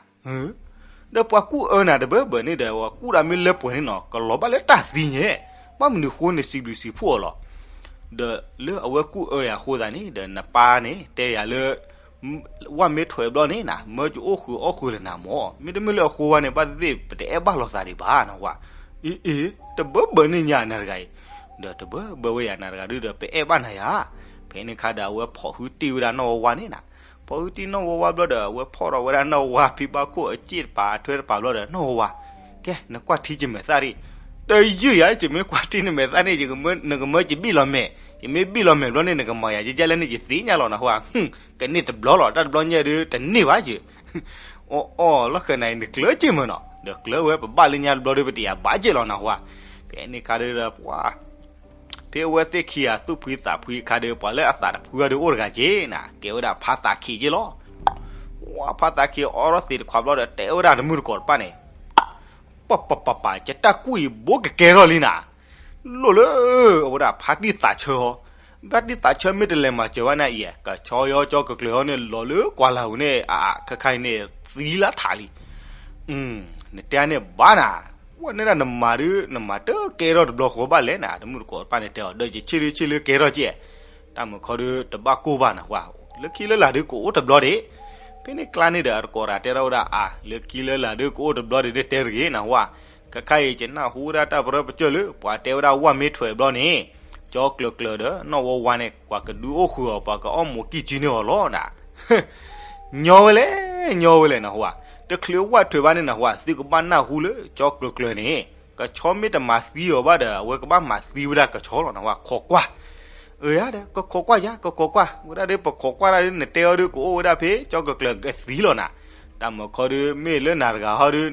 ဒီးပှၤကူၣ်အၢနၤတဘၢဘၢန့ၣ်ဒီး ပှၤကူၣ်တၢ်မ့ၢ်လၢပှဲၤန့ၣ်နီၤ ကလီၤဘၣ်လၢတၢ်သံညါ, ဘၣ်မနုၤဃိနစံးဘျုးစံးဖှိၣ်အီၤလီၤ. ဒီးလၢအဝဲကူၣ်အၢယၤအဃိသတးန့ၣ်ဒီး နပၢ်န့ၣ်တဲယၤလၢ ဝၣ်မ့ၢ်ထွဲးဘျီန့ၣ်နၤ မၢကအိၣ်ဃုာ်အီၣ်ဃုာ်လၢနၤမၢ်, မ့တမ့ၢ်လၢအဃိဝဲန့ၣ် ဘၣ်သ့ၣ်သ့ၣ် ပတအဲၣ်ဘၣ်လိာ်သးဒံးဘၣ်နဟူဧါ. အ့ အ့ တဘၢဘၢန့ၣ်ညါနၤတဂၤအံၤ, ဒီးတဘၢဘၢဝဲယၤနၤတဂၤဒုဒီး ပအဲၣ်ဘၣ်နၤယၤ. ဖဲန့ၣ်ခါဒီး အဝဲဖီၣ်ဟုတံၢ်ဝဲဒၣ်နီၢ်ဝါဝါန့ၣ်နၤ, ဖီၣ်ဟုတံၢ်နီၢ်ဝါဝါဘျီဒီး အဝဲဖီၣ်ထီၣ်ဝဲဒၣ်နီၢ်ဝါဖံဘၣ်ခိၣ်အစ့ၣ်တပၤအထွဲတပၤဘျီဒီး နီၢ်ဝါဝါ, ကဲ နကွၢ်ထံယမဲာ်သၣ်ဒံး, တယုၢ်ယၤ ယမ့ၢ်ကွၢ်ထံနမဲာ်သၣ်န့ၣ် နကမၢယဘံၣ်လီၤမဲာ်, ယမ့ၢ်ဘံၣ်လီၤမဲာ်ဘျီန့ၣ် နကမၤယၤကကဲလၢန့ၣ် ယသ့ၣ်ညါလီၤနဟူဧါ. ကန့ၢ်တဘျီလီၤ တၢ်တဘျီညါဒုတန့ၢ်ဘၣ်ယဲ. အီၣ်အီၣ်လီၢ်ဃဲနၤအံၤ နကျၢၤက့မၢ်နီၤ, ဒီးကျၢၤဝဲပဘၣ်လၢညါတဘျီဒီး ပတယာ်ဘၣ်က့လီၤနဟူဧါ. ဖဲန့ၣ်ခါဒီးပှၤ ဖဲအဝဲသ့ၣ်ခံဂၤသူၣ်ဖှံသးဖှံအခါဒီး ပှၤလၢအသးတဖှံအီၤဒီးအိၣ်တဂၤက့နၤ, ကဲဝဲဒၣ်ဖါသးခံးက့လီၤ. ဝါ ဖါသးခံးအီထီၣ်သ့ၣ်တခွးဘျီဒီး တဲဝဲဒၣ်တမုၢ်တကိးတဖၣ်န့ၣ်, ပပပပ ယတၢ်ကူၣ်အံၤဘိကကဲထီၣ်လံနၤ, လိၣ်လၢ အဝဲဒၣ်ဖါတံၢ်သးဆၢအီၤ, ဖါတံၢ်သးဆၢမ့ၢ်တလဲၤမၤစၢၤဘၣ်နၤအံၤ ကဆီယီကၠီကကျၢၤဟီန့ၣ် လီၤလၢကွၢ်လၢ်ပူၤန့ၣ် အခဲခါအံၤန့ၣ် သံလၢထးလံ. နတဲန့ၣ်ဘၣ်နၤ, ဝဲန့ၣ်ဒၣ်နမၤဒု နမၤတကဲထီၣ်တဘျီဃီဘၣ်လဲၣ်နၤ, တမုၢ်တကိးတဖၣ်န့ၣ်တဲအီၤ ဒီးယဆ့ၣ်ဒုဆ့ၣ်လၢကဲထီၣ်ကဲ, တၢ်မုာ်ခီဒုတဘၣ်ကိၢ်ဘၣ်နဟူဧါ, လၢခံလၢလာ်ဒုကအိၣ်တဘျီဒံး. ဖဲန့ၣ်ကျါန့ၣ်ဒီး အတကိးတၢ်တဲထီၣ်ဝဲဒၣ်အါ လၢခံလၢလာ်ဒုကအိၣ်တဘျီဒံးန့ၣ်တဲတဂ့ၤနဟူဧါ. ခဲခါအံၤ ယနၢ်ဟူဝဲဒၣ်တၢ်ပရၢပကၢၢ်လၢ ပှၤတဲဝဲဒၣ်ဝၣ်မ့ၢ်ထွဲးဘျီန့ၣ် ကၠီကျၢၤကျၢၤဒီးနီၢ်ဝါဝါန့ၣ် ပှၤကဒုးအိၣ်ဃုာ်အီၤ ပှၤကအီၣ်မူးကံၢ်ကၠံန့ၢ်အီၤလီၤနၤ. ညီဝဲလဲၣ်, ညီဝဲလဲၣ်နဟူဧါ, တချုးဝၣ်ထွဲးဘၣ်န့ၣ်နဟူဧါ သုကဘၣ်နၢ်ဟူလၢကၠီကျၢၤကျၢၤန့ၣ် ကဆီမ့ၢ်တမၤသံအီၤဘၣ်ဒီး အဝဲကဘၣ်မၤသံဝဲဒၣ်ကဆီလီၤနဟူဧါ, ခိးကွၢ် အၢ ယၤဒီး ကခိးကွၢ်ယၤ ကခိးကွၢ်, ဝဲဒၣ်ဒီးပခိးကွၢ်ဒၣ်ဒီး နတဲအီၤဒီးကအိၣ်ဝဲဒၣ်ဖဲ ကၠီကျၢၤကျၢၤကသံလီၤနၤ. တၢ်မုာ်ခီဒီး မ့ၢ်လၢနၤတဂၤဟီဒီး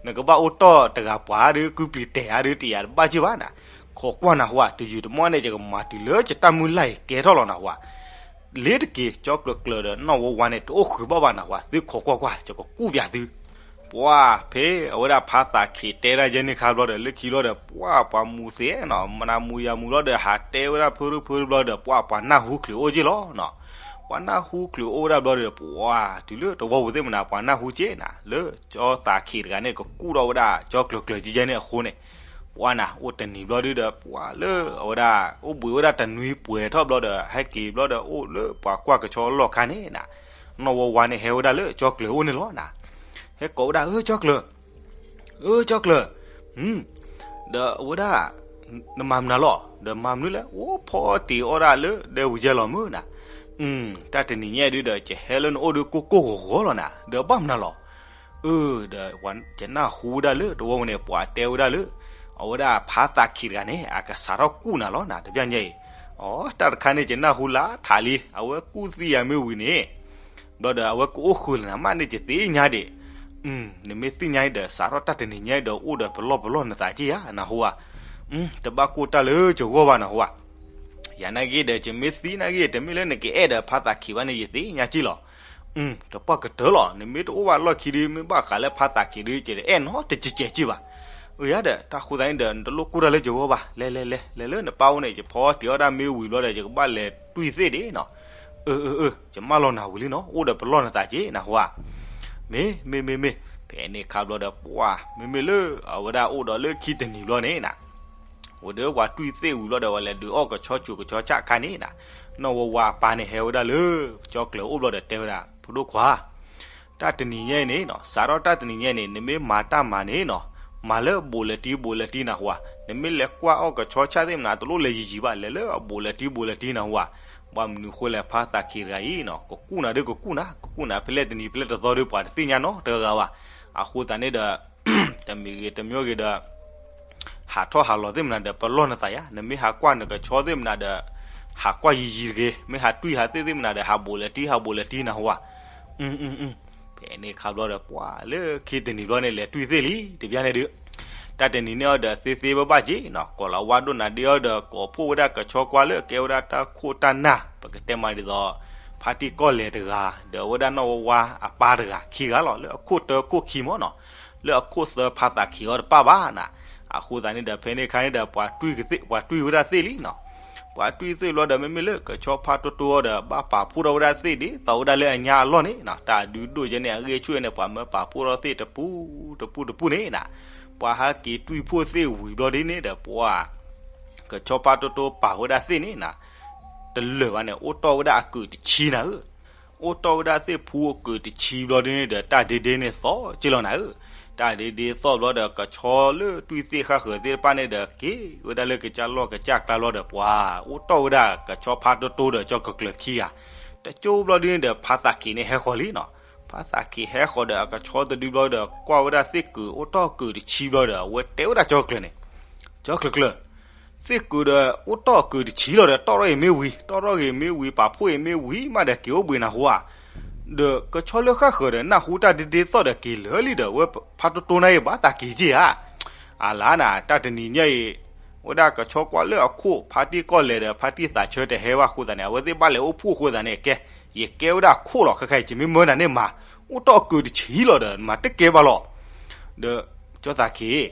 နကဘၣ်အိၣ်တီၢ်တဂၤပှၤဒီး ကုပျံၤတဲာ်ဧါဒီး တယာ်တဘၣ်က့ၢ်ဘၣ်နၤ. ခိးကွၢ်နဟူဧါ, တယုၢ်တမီၢ်န့ၣ် ယကမၤတုၤလၢယတၢ်မုၢ်လၢ်အံၤကဲထီၣ်လီၤနဟူဧါ. လ့ၤတက့ၤ ကၠီကျၢၤကျၢၤဒီးနီၢ်ဝါဝါန့ၣ် တအိၣ်ဃုာ်ဘၣ်ဘၣ်နဟူဧါ, သုခိးကွၢ်ကွၢ် ယကကူၣ်ပၠးသု. ပှၤ ဖဲအဝဲဒၣ်ဖါသးခံးတဲဒၣ်ယဲန့ၣ်ခါဘျီဒီး လၢခံဘျီဒီး ပှၤ ပှၤမူးသ့ၣ်နီၤ မနၤမူးယၤမူးဘျီဒီး ဟးတဲဝဲဒၣ်ဖုရူဖုရူဘျီဒီး ပှၤ ပှၤနၢ်ဟူချုးအိၣ်က့ၢ်လီၤနီၤ. ပှၤနၢ်ဟူချုးအိၣ်ဝဲဒၣ်ဘျီဒီး ပှၤ တုၤလၢတဝီပူၤသ့ၣ်မနၤ ပှၤနၢ်ဟူက့ၢ်နၤ လၢကၠီသးခံးတဂၤန့ၣ် ကကူၣ်ထီၣ်ဝဲဒၣ်ကၠီကျၢၤကျၢၤကဲကဲန့ၣ်အဃိန့ၣ်, ပှၤနၤ အိၣ်တနံၤဘျီဒီး ပှၤလၢအဝဲဒၣ် အိၣ်ဘှံးဝဲဒၣ်တနွံပှဲၤထီၣ်ဘျီဒီး ဟဲက့ၤဘျီဒီး အိၣ်လၢပှၤကွၢ်ကဆီအလီၢ်ခါန့ၣ်နၤ, နီၢ်ဝါဝါန့ၣ် ဟဲဝဲဒၣ်လၢကၠီကျၢၤအိၣ်န့ၣ်လီၤနၤ. ဟဲကိးဝဲဒၣ် အၢ ကၠီကျၢၤ အၢ ကၠီကျၢၤ, ဒီးအဝဲဒၣ် နမၤမနုၤလီၤ ဒီးမၤမနုၤလဲၣ် အိၣ်ဖီတ့ၤအီၣ်ဒၣ်လၢဒဲဝူၤယဲလီၤမုၢ်နၤ. တၢ်တနံၤညါဒုဒီး ယဟဲလၢနအိၣ်ဒီးကိၢ်ကိၢ်ဂီၤဂီၤလီၤနၤ ဒီးဘၣ်မနုၤလီၤ. အၢ ဒီးယနၢ်ဟူဝဲဒၣ်လၢတဝီပူၤန့ၣ် ပှၤတဲဝဲဒၣ်လၢ အဝဲဒၣ်ဖါသးခံးတဂၤန့ၣ် အကစးထီၣ်ကူၣ်နၤလီၤနၤ တပျၢ်ညါအံၤ. အီ တၢ်တခါန့ၣ် ယနၢ်ဟူလၢထးလံ အဝဲကူၣ်သံယၤမ့ၢ်ဝံၤန့ၣ် ဘျီဒီးအဝဲကအိၣ်ဃုာ်လၢနၤမးန့ၣ် ယသ့ၣ်ညါဒံး. နမ့ၢ်သ့ၣ်ညါအံၤဒီး စးထီၣ်တၢ်တနံၤညါအံၤဒီး အိၣ်ဒီးပလီၢ်ပလီၢ်နသးက့ၢ်ဧါ နဟူဧါ. တဘၣ်ကိၢ်တၢ်လၢယဂီၢ်ဘၣ်နဟူဧါ. ယၤနာ်က့ဒီး ယမ့ၢ်သံနာ်က့ တမ့ၢ်လၢနကအဲၣ်ဒီးဖါသးခံးဘၣ်န့ၣ် ယသ့ၣ်ညါက့ၢ်လီၤ. တပှၢ်ကတၢၢ်လီၤ နမ့ၢ်တအိၣ်ဘၣ်လီၢ်ခံဒီး မ့ၢ်ဘၣ်ဃးလၢဖါသးခံးဒီး ယတအဲၣ်နီတစဲးစဲးက့ၢ်ဘၣ်. အၢ ယၤဒီး တၢ်ဃိသတးန့ၣ်ဒီး နတလိၣ်ကိၢ်တၢ်လၢယဂီၢ်ဘၣ် လဲၤလဲၤလဲၤ လဲၤလၢနပၢ်အိၣ်န့ၣ် ယဖီတ့ၤအီၣ်ဒၣ်မ့ၢ်ဝံၤဘျီဒီး ယကဘၣ်လဲၤတွံၢ်သ့ၣ်ဒံးနီၤ. အၢ အၢ အၢ ယမၢလီၤနၤဝံၤလံနီၤ အိၣ်ဒီးပလီၢ်နသးက့ၢ်နဟူဧါ. မ့ၢ် မ့ၢ် မ့ၢ် မ့ၢ် ဖဲန့ၣ်ခါဘျီဒီး ပှၤ မ့မ့ၢ်လၢအဝဲဒၣ်အိၣ်ဒီးလၢခံတနံၤဘျီန့ၣ်နၤ ဝဲဒီးပှၤတွံၢ်သ့ၣ်ဝံၤဘျီဒီး ဝဲလဲၤဒုးအီၣ်ကဆီစူၤကဆီဆၣ်အခါန့ၣ်နၤ နီၢ်ဝါဝါအပၢ်န့ၣ်ဟဲဝဲဒၣ်လၢ ကၠီကျၢၤအိၣ်ဘျီဒီးတဲဝဲဒၣ် ဖိဒိၣ်ခွါ တၢ်တနံၤညါအံၤန့ၣ်နီၤ စးထီၣ်တၢ်တနံၤညါအံၤန့ၣ် နမ့ၢ်မၤတၢ်မၤန့ၣ်နီၤ မၤလၢအဘူးလဲၤတံဘူးလဲၤတံနၤဟူဧါ. နမ့ၢ်လဲၤကွၢ်အီၣ်ကဆီဆၣ်သ့ၣ်မနၤ တလိၣ်လဲၤယံာ်ယံာ်ဘၣ် လဲၤလၢအဘူးလဲၤတံဘူးလဲၤတံနၤဟူဧါ. ဘၣ်မနုၤဃိလဲၣ် ဖါသးခံးတဂၤအံၤနီၤ ကကူၣ်နၤဒီးကကူၣ်နၤ ကကူၣ်နၤဖဲလဲၣ်တနံၤဖဲလဲၣ်တသီဒီး ပှၤတသ့ၣ်ညါနီတဂၤဘၣ်. အဃိသတးန့ၣ်ဒီး တမံၤဂ့ၤတမံၤဂ့ၤဒီး ဟးထီၣ်ဟးလီၤသ့ၣ်မနၤဒီး ပလီၢ်နသးယါ နမ့ၢ်ဟးကွၢ်နကဆီသ့ၣ်မနၤဒီး ဟးကွၢ်ယံာ်ယံာ်တဂ့ၤ မ့ၢ်ဟးတွံၢ်ဟးသ့ၣ်သ့ၣ်မနၤဒီး ဟးဘူးလဲၤတံဟးဘူးလဲၤတံနၤဟူဧါ. ဖဲန့ၣ်ခါဘျီဒီး ပှၤလၢခံတနံၤဘျီန့ၣ် လဲၤတွံၢ်သ့ၣ်လံ တဘျီန့ၣ်ဒုး တၢ်တနံၤန့ၣ်အီၤဒီး သ့သ့ဘၣ်ဘၣ်က့ၤနီၤ ကိးလီၤဝါဒိၣ်နၤဒ့အီၤဒီး ကိးဖှိၣ်ဝဲဒၣ်ကဆီကွၢ်လၢကဲဝဲဒၣ်တၢ်ခိၣ်တၢ်နၢ် ပကတဲမးဒ်သိး ဖါတံၢ်ကီၢ်လဲၤတဂၤ ဒီးအဝဲဒၣ်နီၢ်ဝါဝါအပၢ်တဂၤ ခံဂၤလီၤ လၢအခိၣ်တၢခိၣ်ခံမ့ၢ်နီၤ လၢအခိၣ်သၢဖါသးခံးအီၤတပၣ်ဘၣ်နၤ. အဃိသတးန့ၣ်ဒီး ဖဲန့ၣ်အခါန့ၣ်ဒီး ပှၤတွံၢ်ဝဲဒၣ်သ့ၣ်လံနီၤ ပှၤတွံၢ်သ့ၣ်ဘျီဒီး မ့မ့ၢ်လၢကဆီဖါတိတိအီၤဒီး ဘၣ်ပာ်ဖှိၣ်ထီၣ်ဝဲဒၣ်သ့ၣ်ဒ်သိးဝဲဒၣ်လၢအညါအလီၢ်န့ၣ်နီၤ တၢ်အဒုဒိၣ်ယဲန့ၣ် အဂ့ၢ်ဆူၣ်န့ၣ် ပှၤမၢပာ်ဖှိၣ်ထီၣ်သ့ၣ်တပူၤတပူၤတပူၤန့ၣ်နၤ ပှၤဟဲက့ၤတွံၢ်ဖှိၣ်သ့ၣ်ဝံၤဘျီဒ်န့ၣ်ဒီး ပှၤ ကဆီဖါတိတိပာ်ဝဲဒၣ်သ့ၣ်န့ၣ်နၤ တလၢာ်ဘၣ်န့ၣ် အိၣ်တီၢ်ဝဲဒၣ်အကုာ်တဆံနၤဧၢ. အိၣ်တီၢ်ဝဲဒၣ်သ့ၣ်ဖူအကုာ်တဆံဘျီဒ်န့ၣ်ဒီး တၢ်ဒ့ဒ့န့ၣ်သီၣ်က့လီၤနၤဧၢ. တၢ်ဒ့ဒ့သီၣ်ဘျီဒီး ကဆီလၢတွံၢ်သ့ၣ်ဃၣ်ဃၢၤသ့ၣ်တဖၣ်န့ၣ်ဒီး က့ၤဝဲဒၣ်လၢကစၢ်လီၢ်ကစၢ်ကျါဘျီဒီး ပှၤအိၣ်တီၢ်ဝဲဒၣ်ကဆီဖါတိတိဒီးကၠီကကျၢၤခံဂၤ, တကၠိဘျီဒ်န့ၣ်ဒီး ဖါသးခ့န့ၣ်ဟဲဃီၤလံနီၤ. ဖါသးခ့ဟဲဃီၤဒီးအကဆီတဒုဘျီဒီး ကွၢ်ဝဲဒၣ်သ့ၣ်ကုာ်အိၣ်တီၢ်ကုာ်တဆံဘျီဒီး အဝဲတဲဝဲဒၣ်ကၠီကကျၢၤန့ၣ်, ကၠီကကျၢၤ, သ့ၣ်ကုာ်ဒီးအိၣ်တီၢ်အကုာ်တဆံလီၤဒီး တီၢ်ထီၣ်ဂ့ၤမ့ၢ်ဝံၤ, တီၢ်ထီၣ်ဂ့ၤမ့ၢ်ဝံၤ ပာ်ဖှိၣ်ဂ့ၤမ့ၢ်ဝံၤမးဒီး က့ၤအိၣ်ဘှံးနၢ်ဟူဧါ. ဒီးကဆီလၢဃၣ်ဃၢၤဒီး နၢ်ဟူတၢ်ဒ့ဒ့သီၣ်ဒီးက့ၤလၢာ်လံဒီး ဝဲဖါတိတိနၤအံၤဘၣ်သးက့ၤက့ၤဧါ. အလါနၤ တၢ်တနံၤညါအံၤ ဝဲဒၣ်ကဆီကွၢ်လၢအခိၣ် ဖါတံၢ်ကီၢ်လဲၤဒီး ဖါတံၢ်သးဆၢတဟဲဘၣ်အဃိသတးန့ၣ် အဝဲသ့ၣ်ဘၣ်လဲၤအိၣ်ဖှိၣ်အဃိသတးန့ၣ် ကဲ, ယကဲဝဲဒၣ်အခိၣ်လီၤ. ခဲခါအံၤ ယမ့ၢ်မၢနၤန့ၣ်မၤ, အိၣ်တီၢ်အကုာ်တဆံလီၤဒီး မၤတကဲဘၣ်လီၤ. ဒီးကၠီသးခ့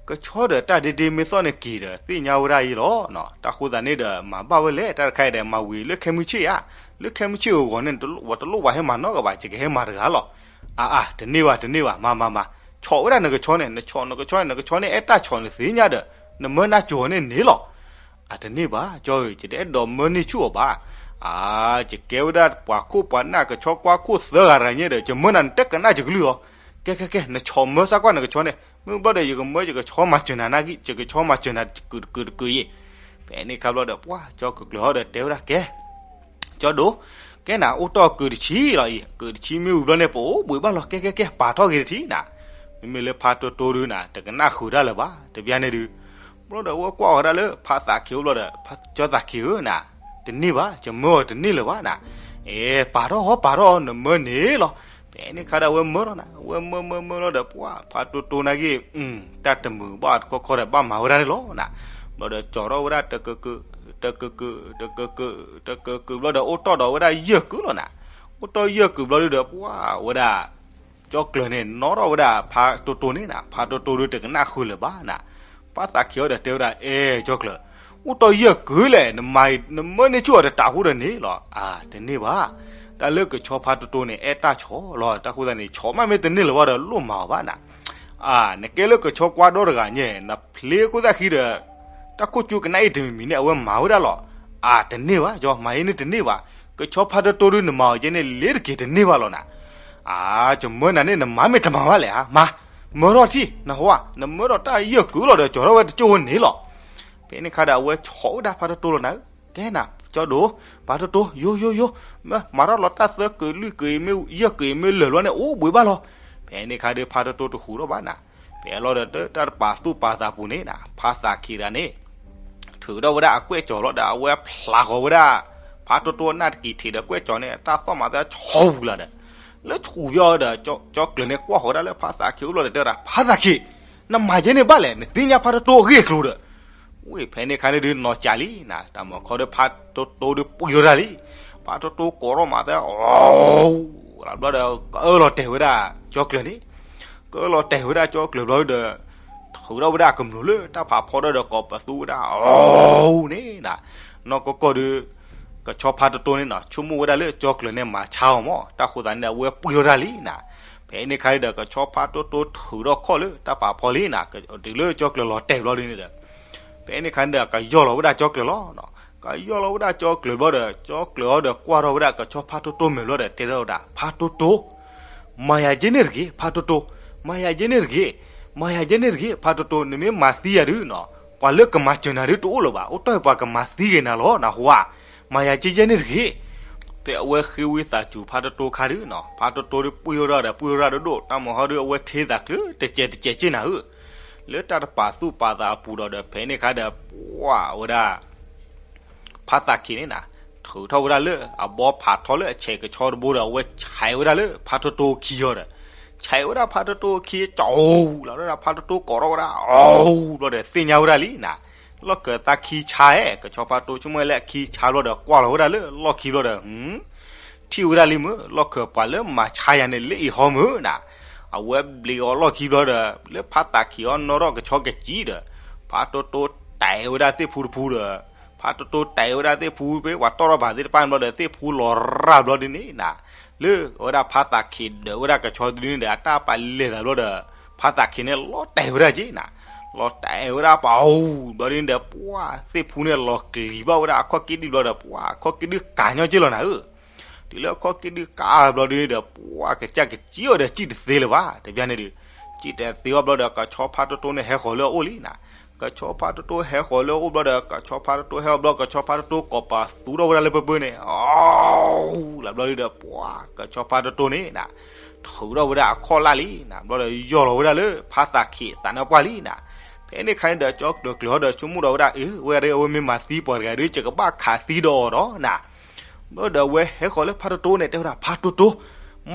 ကဆီဒီးတၢ်ဒ့ဒ့မ့ၢ်သီၣ်န့ၣ်က့ၤဒီး သ့ၣ်ညါဝဲဒၣ်အံၤလီၤ. တၢ်ဃိသတးန့ၣ်ဒီး မၤဘၣ်ဝဲလဲၣ်, တၢ်တခါအံၤဒီး မၤဝံၤလၢခဲမုၢ်ဆ့ၣ်ဧါ, လၢခဲမုၢ်ဆ့ၣ်အဂီၢ်န့ၣ် ဝဲတလိၣ်ပှၤဟဲမၤနီတဂၤဘၣ်, ယကဟဲမၤတဂၤလီၤ. အါအါ တန့ၢ်ဘၣ် တန့ၢ်ဘၣ်, မၤမၤမၤ, ဆီၣ်ဝဲဒၣ်နကဆီန့ၣ်, နဆီၣ်နကဆီန့ၣ်, နကဆီန့ၣ် အဲၣ်တၢ်ဆီၣ်နသ့ၣ်ညါဒီး နမၢနၤကၠီၤန့ၣ်န့ၣ်လီၤ. အတန့ၢ်ဘၣ် ကၠီဧၢ, ယတအဲၣ်ဒိးမၢန့ၢ်ဆူၣ်အီၤဘၣ်. အါ, ယကဲဝဲဒၣ်ပှၤခိၣ်ပှၤနၢ်ကဆီကွၢ်ခိၣ်သၢဂၤတဂၤညါဒီး ယမၢနၤနတကနၣ်ယကလုၢ်အီၤ. ကဲကဲကဲ နဆီၣ်မၢစၢ်ကွၢ်နကဆီန့ၣ်, မ့ၢ်ဘျီဒီး ယကမၢယကဆီမၤစၢၤနၤနၢ်ဂံၢ်, ယကဆီမၤစၢၤနၤတကုာ်တကုာ်တကုာ်ယဲၢ်. ဖဲန့ၣ်ခါဘျီဒီး ပှၤကၠီကကျၢၤဟီဒီးတဲဝဲဒၣ် ကဲ ကၠီဒိၣ်, ကဲနၤ အိၣ်တီၢ်ကုာ်တဆံလီၤအံၤ, ကုာ်တဆံမ့ၢ်ဝံၤဘျီန့ၣ် ပအိၣ်ဘှံးဘၣ်လီၤ. ကဲကဲကဲ ပာ်ထီၣ်ဂ့ၤတထံၣ်နၤ. မ့မ့ၢ်လၢဖါတိတိဒုနၤ တကနၣ်ဃုာ်ဒၣ်လၢၤဘၣ် တဘျီန့ၣ်ဒုး. ဘျီဒီး အဝဲကွၢ်အီၤဒၣ်လၢဖါသးခ့အိၣ်ဘျီဒီး, ကၠီသးခ့ဧၢနၤ, တန့ၢ်ဘၣ်, ယမၢအီၤတန့ၢ်လၢၤဘၣ်နၤ. အဲ ပာ်ထီၣ်ဟီ ပာ်ထီၣ်အီၤ နမၢန့ၣ်လီၤ. ဖဲန့ၣ်ခါဒီး အဝဲမၢလီၤနၤ, အဝဲမၢမၢမၢလီၤဒီး ပှၤဖါတိတိနၢ်ဂ့ၢ် တၢ်တမုာ်ဘၣ်တခီခီဒီး ဘၣ်မၤဝဲဒၣ်န့ၣ်လီၤနၤ. ဘျီဒီး ကၠီထီၣ်ဝဲဒၣ်တကုာ်ကုာ်, တကုာ်ကုာ်, တကုာ်ကုာ်, တကုာ်ကုာ် ဘျီဒီး အိၣ်တီၢ်ဒီးဝဲဒၣ်ယဲၢ်ကုာ်လီၤနၤ. အိၣ်တီၢ်ယဲၢ်ကုာ်ဘျီဒုဒီး ပှၤဝဲဒၣ် ကၠီကျၢၤန့ၣ် နီၣ်ထီၣ်ဝဲဒၣ်ဖါတိတိန့ၣ်နၤ, ဖါတိတိဒုတကနၣ်ဃုာ်လၢၤဘၣ်နၤ. ဖါသးခ့အီၤဒီးတဲဝဲဒၣ် အဲ ကၠီကျၢၤ, အိၣ်တီၢ်ယဲၢ်ကုာ်လဲၣ်, နမၤအံၤ နမၢန့ၢ်ဆူၣ်အီၤတတးဖိဒီးန့ၣ်လီၤ. အါ တန့ၢ်ဘၣ်, တၢ်လၢကဆီဖါတိတိန့ၣ် အဲၣ်တၢ်ဆီၣ်လီၤ. တၢ်ဃိသတးန့ၣ် ဆီၣ်မးမ့ၢ်တန့ၢ်လၢၤဘၣ်ဒီး လိၣ်မၤအီၤဘၣ်နၤ. အါ နကဲလၢကဆီကွၢ်ဒီတဂၤညါ, နဖျ့ခိၣ်သၣ်ခံဒီး တၢ်ခိၣ်ကၠူကနၣ်အံၤတမံၤမံၤန့ၣ် အဝဲမၤဝဲဒၣ်လီၤ. အါ တန့ၢ်ဘၣ်, ကၠီမၤအံၤန့ၣ်တန့ၢ်ဘၣ်. ကဆီဖါတိတိဒု နမၤအီၤကဲန့ၣ် လ့ၤတက့ၤတန့ၢ်ဘၣ်လီၤနၤ. အါ ယမၢနၤန့ၣ် နမၤမ့ၢ်တမၤဘၣ်လဲၣ်ဧါ, မၤ, မၢထီၣ်ထံၣ် နဟီဧါ, နမၢဒီးတၢ်ယဲၢ်ကုာ်လီၤဒီး ကၠီထီၣ်ဝဲတကၠိၢ်ဝဲန့ၣ်လီၤ. ဖဲန့ၣ်ခါဒီး အဝဲဆီၣ်ဝဲဒၣ်ဖါတိတိလီၤနၤဧၢ. ကဲနၤ ကၠီဒိၣ်, ဖါတိတိ ယိယိယိ, မၤထီၣ်လီၤတၢ်သၢကုာ်လွံၢ်ကုာ်အံၤမ့ၢ်ယဲၢ်ကုာ်အံၤမ့ၢ်လၢာ်ဘျီန့ၣ် အိၣ်ဘှံးဘၣ်လီၤ. ဖဲန့ၣ်ခါဒီး ဖါတိတိတဟူးထီၣ်ဘၣ်နၤ. ဖဲလီၤဒီး တၢ်တပာ်သူၣ်ပာ်သးပူၤန့ၣ်နၤ ဖါသးခ့တဂၤန့ၣ် ထုးထီၣ်ဝဲဒၣ်အကွဲၢ်ကၠီၤလီၤဒီး အဝဲဖျးဃီၤဝဲဒၣ် ဖါတိတိအနၢ်တကံၤထံးဒီးကွဲၢ်ကၠီၤန့ၣ် တၢ်သီၣ်မၤသးဆီၣ်ဝံၤလီၤဒီး လၢဆူၣ်ဘျီဒီး ကၠီကျၢၤန့ၣ် ကွၢ်ဃီၤဝဲဒၣ်လၢဖါသးခ့အိၣ်ဘျီဒီး တဲဝဲဒၣ် ဖါသးခ့, နမၤကဲန့ၣ်ဘၣ်လဲၣ်, နသ့ၣ်ညါဖါတိတိအဂ့ၢ်အကျိၤဒီး ဝဲဖဲန့ၣ်ခါန့ၣ်ဒုး နီၢ်ကၠးလံနၤ, တၢ်မၤခီဒီး ဖါတိတိဒုးပှံၢ်ထီၣ်ဒၣ်လံ. ဖါတိတိကိးထီၣ်မၤသး အီၣ် လီၤဘျီဒီး ကအၢၣ်လီၤတဲာ်ဝဲဒၣ်ကၠီကျၢၤန့ၣ်, ကအၢၣ်လီၤတဲာ်ဝဲဒၣ်ကၠီကျၢၤဘျီဒီး ထုးထီၣ်ဝဲဒၣ်ကမျူၤလၢတၢ်ဖးဖီဒီး ကိးပသူဝဲဒၣ် အီၣ်န့ၣ်နၤ. နီၢ်ကီၢ်ကီၢ်ဒုး ကဆီဖါတိတိန့ၣ်နၤ ဆိကမိၣ်ဝဲဒၣ်လၢကၠီကျၢၤန့ၣ်မၤဆါအီၤမး, တၢ်ဃိသတးန့ၣ်ဒီး အဝဲပှံၢ်ထီၣ်ဒၣ်လံနၤ. ဖဲန့ၣ်ခါန့ၣ်ဒီး ကဆီဖါတိတိထုးထီၣ်ခီၣ်လၢတၢ်ဖးဖီလံနၤ, တုၤလၢကၠီကျၢၤလီၤတဲာ်ဘျီဒုးန့ၣ်ဒီး ဖဲန့ၣ်ခါန့ၣ်ဒီး ကယီၢ်လီၤဝဲဒၣ်ကၠီကျၢၤလီၤ. ကယီၢ်လီၤဝဲဒၣ်ကၠီကျၢၤဘျီဒီး ကၠီကျၢၤအီၤဒီးကွၢ်ထီၣ်ဝဲဒၣ်ကဆီဖါတိတိမဲာ်ဘျီဒီး တဲထီၣ်ဝဲဒၣ် ဖါတိတိ, မၤယၤကဲန့ၣ်တဂ့ၤ ဖါတိတိ, မၤယၤကဲန့ၣ်တဂ့ၤ, မၤယၤကဲန့ၣ်တဂ့ၤ ဖါတိတိ, နမ့ၢ်မၤသံယၤဒုးနၤ ပှၤလၢကမၤစၢၤနၤဒုးတအိၣ်လၢၤဘၣ်, အိၣ်တီၢ်ပှၤကမၤသံက့ၤနၤလီၤ နဟူဧါ, မၤယၤကဲယဲန့ၣ်တဂ့ၤ. ဖဲအဝဲဃ့ဝံသးစူၤဖါတိတိခါဒုးနၤ ဖါတိတိဒုးပှံၢ်ထီၣ်ဒၣ်ဒီး ပှံၢ်ထီၣ်ဒၣ်ဒိၣ်ဒိၣ် တၢ်မၤဟီဒုး အဝဲထ့သးကျၢၤတစဲးတစဲးက့နၤဧၢ လၢတၢ်တပာ်သူၣ်ပာ်သးအပူၤဒီး ဒီးဖဲန့ၣ်ခါဒီး ပှၤဝဲဒၣ် ဖါသးခ့န့ၣ်နၤ ထုးထီၣ်ဝဲဒၣ်လၢအဘီဖးထီလၢအဆဲးကဆီတဘိဒီး အဝဲဆဲးဝဲဒၣ်လၢဖါတိတိအခံအီၤဒီး ဆဲးဝဲဒၣ်ဖါတိတိအခံ ကၠီလီၤဝဲဒၣ် ဖါတိတိကိးထီၣ်ဝဲဒၣ် အီၣ် ဘျီဒီး သ့ၣ်ညါဝဲဒၣ်လံနၤ, လီၢ်ခၢၣ်သးခံဆါဧါ, ကဆီဖါတိဆိကမိၣ်လၢအခံဆါဘျီဒီး ကွၢ်လီၤဝဲဒၣ်လၢလီၢ်ခံဘျီဒီး ထံၣ်ဝဲဒၣ်လံမ့ၢ် လီၢ်ခၢၣ်ပှၤလၢမၤဆါယၤန့ၣ် လၢအံၤဟီမ့ၢ်နၤ, အဝဲဘျံးအီၤလီၢ်ခံဘျီဒီး လၢဖါသးခ့အီၤနီၣ်ထီၣ်ကဆီကစံဒီး ဖါတိတိတဲာ်ဝဲဒၣ်သ့ၣ်ဖူတဖူဒီး ဖါတိတိတဲာ်ဝဲဒၣ်သ့ၣ်ဖူ ဖဲပှၤတီၢ်ထီၣ်ဘၣ်သ့ၣ်တဖၣ်န့ၣ်ဘျီဒီး သ့ၣ်ဖူလီၤရၢ်ဘျီဒ်န့ၣ်နၤ, လၢအဝဲဒၣ်ဖါသးခ့ဒီးဝဲဒၣ်ကဆီတဒုန့ၣ်ဒီး အတၢ်ပာ်လဲၤသးဘျီဒီး ဖါသးခ့န့ၣ် လီၤတဲာ်ဝဲဒၣ်က့နၤ, လီၤတဲာ်ဝဲဒၣ်ပှၤအူဘျီဒ်န့ၣ်ဒီး ပှၤသ့ၣ်ဖူန့ၣ် လီၤကလံၤဘၣ်ဝဲဒၣ်အခီၣ်က့ဒံၣ်ဘျီဒီး ပှၤအခီၣ်က့ဒုးကၤညီက့လီၤနၤဧၢ, တုၤလၢအခီၣ်က့ၣ်ဒုးကးဘျီဒုးဒီး ပှၤကစၢ်ကစံၣ်အီၤဒီး စံၣ်တသ့လၢၤဘၣ် တဘျီန့ၣ်ဒုး, စံၣ်တသ့ဘၣ်ဘျီဒီး ကဆီဖါတိတိန့ၣ်ဟဲဃီၤလၢအအိၣ်လံနၤ. ကဆီဖါတိတိဟဲဃီၤလၢအအိၣ်ဘျီဒီး ကဆီဖါတိတိဟဲအီၤဘျီ ကဆီဖါတိတိကိးပသူထီၣ်ဝဲဒၣ်လၢပၢပၢန့ၣ်, အလၢဘျီဒုးဒီး ပှၤကဆီဖါတိတိန့ၣ်နၤ ထုးထီၣ်ဝဲဒၣ်အခီၣ်လၢ်လံနၤ. ဘျီဒီးယီၢ်လီၤဝဲဒၣ်လၢဖါသးခ့သးနါပှၢ်လံနၤ. ဖဲန့ၣ်အခါန့ၣ်ဒီး ကၠီကျၢၤကျၢၤဒီးဆိကမိၣ်ဒီးဝဲဒၣ် အၢ ဝဲဒၣ်အဝဲမ့ၢ်မၤသံပှၤတဂၤဒီး ယကဘၣ်ခးသံဒီးအီၤဒီးနၤ. ဘျီဒီးအဝဲဟဲဃီၤလၢဖါတိတိန့ၣ် တဲဝဲဒၣ် ဖါတိတိ,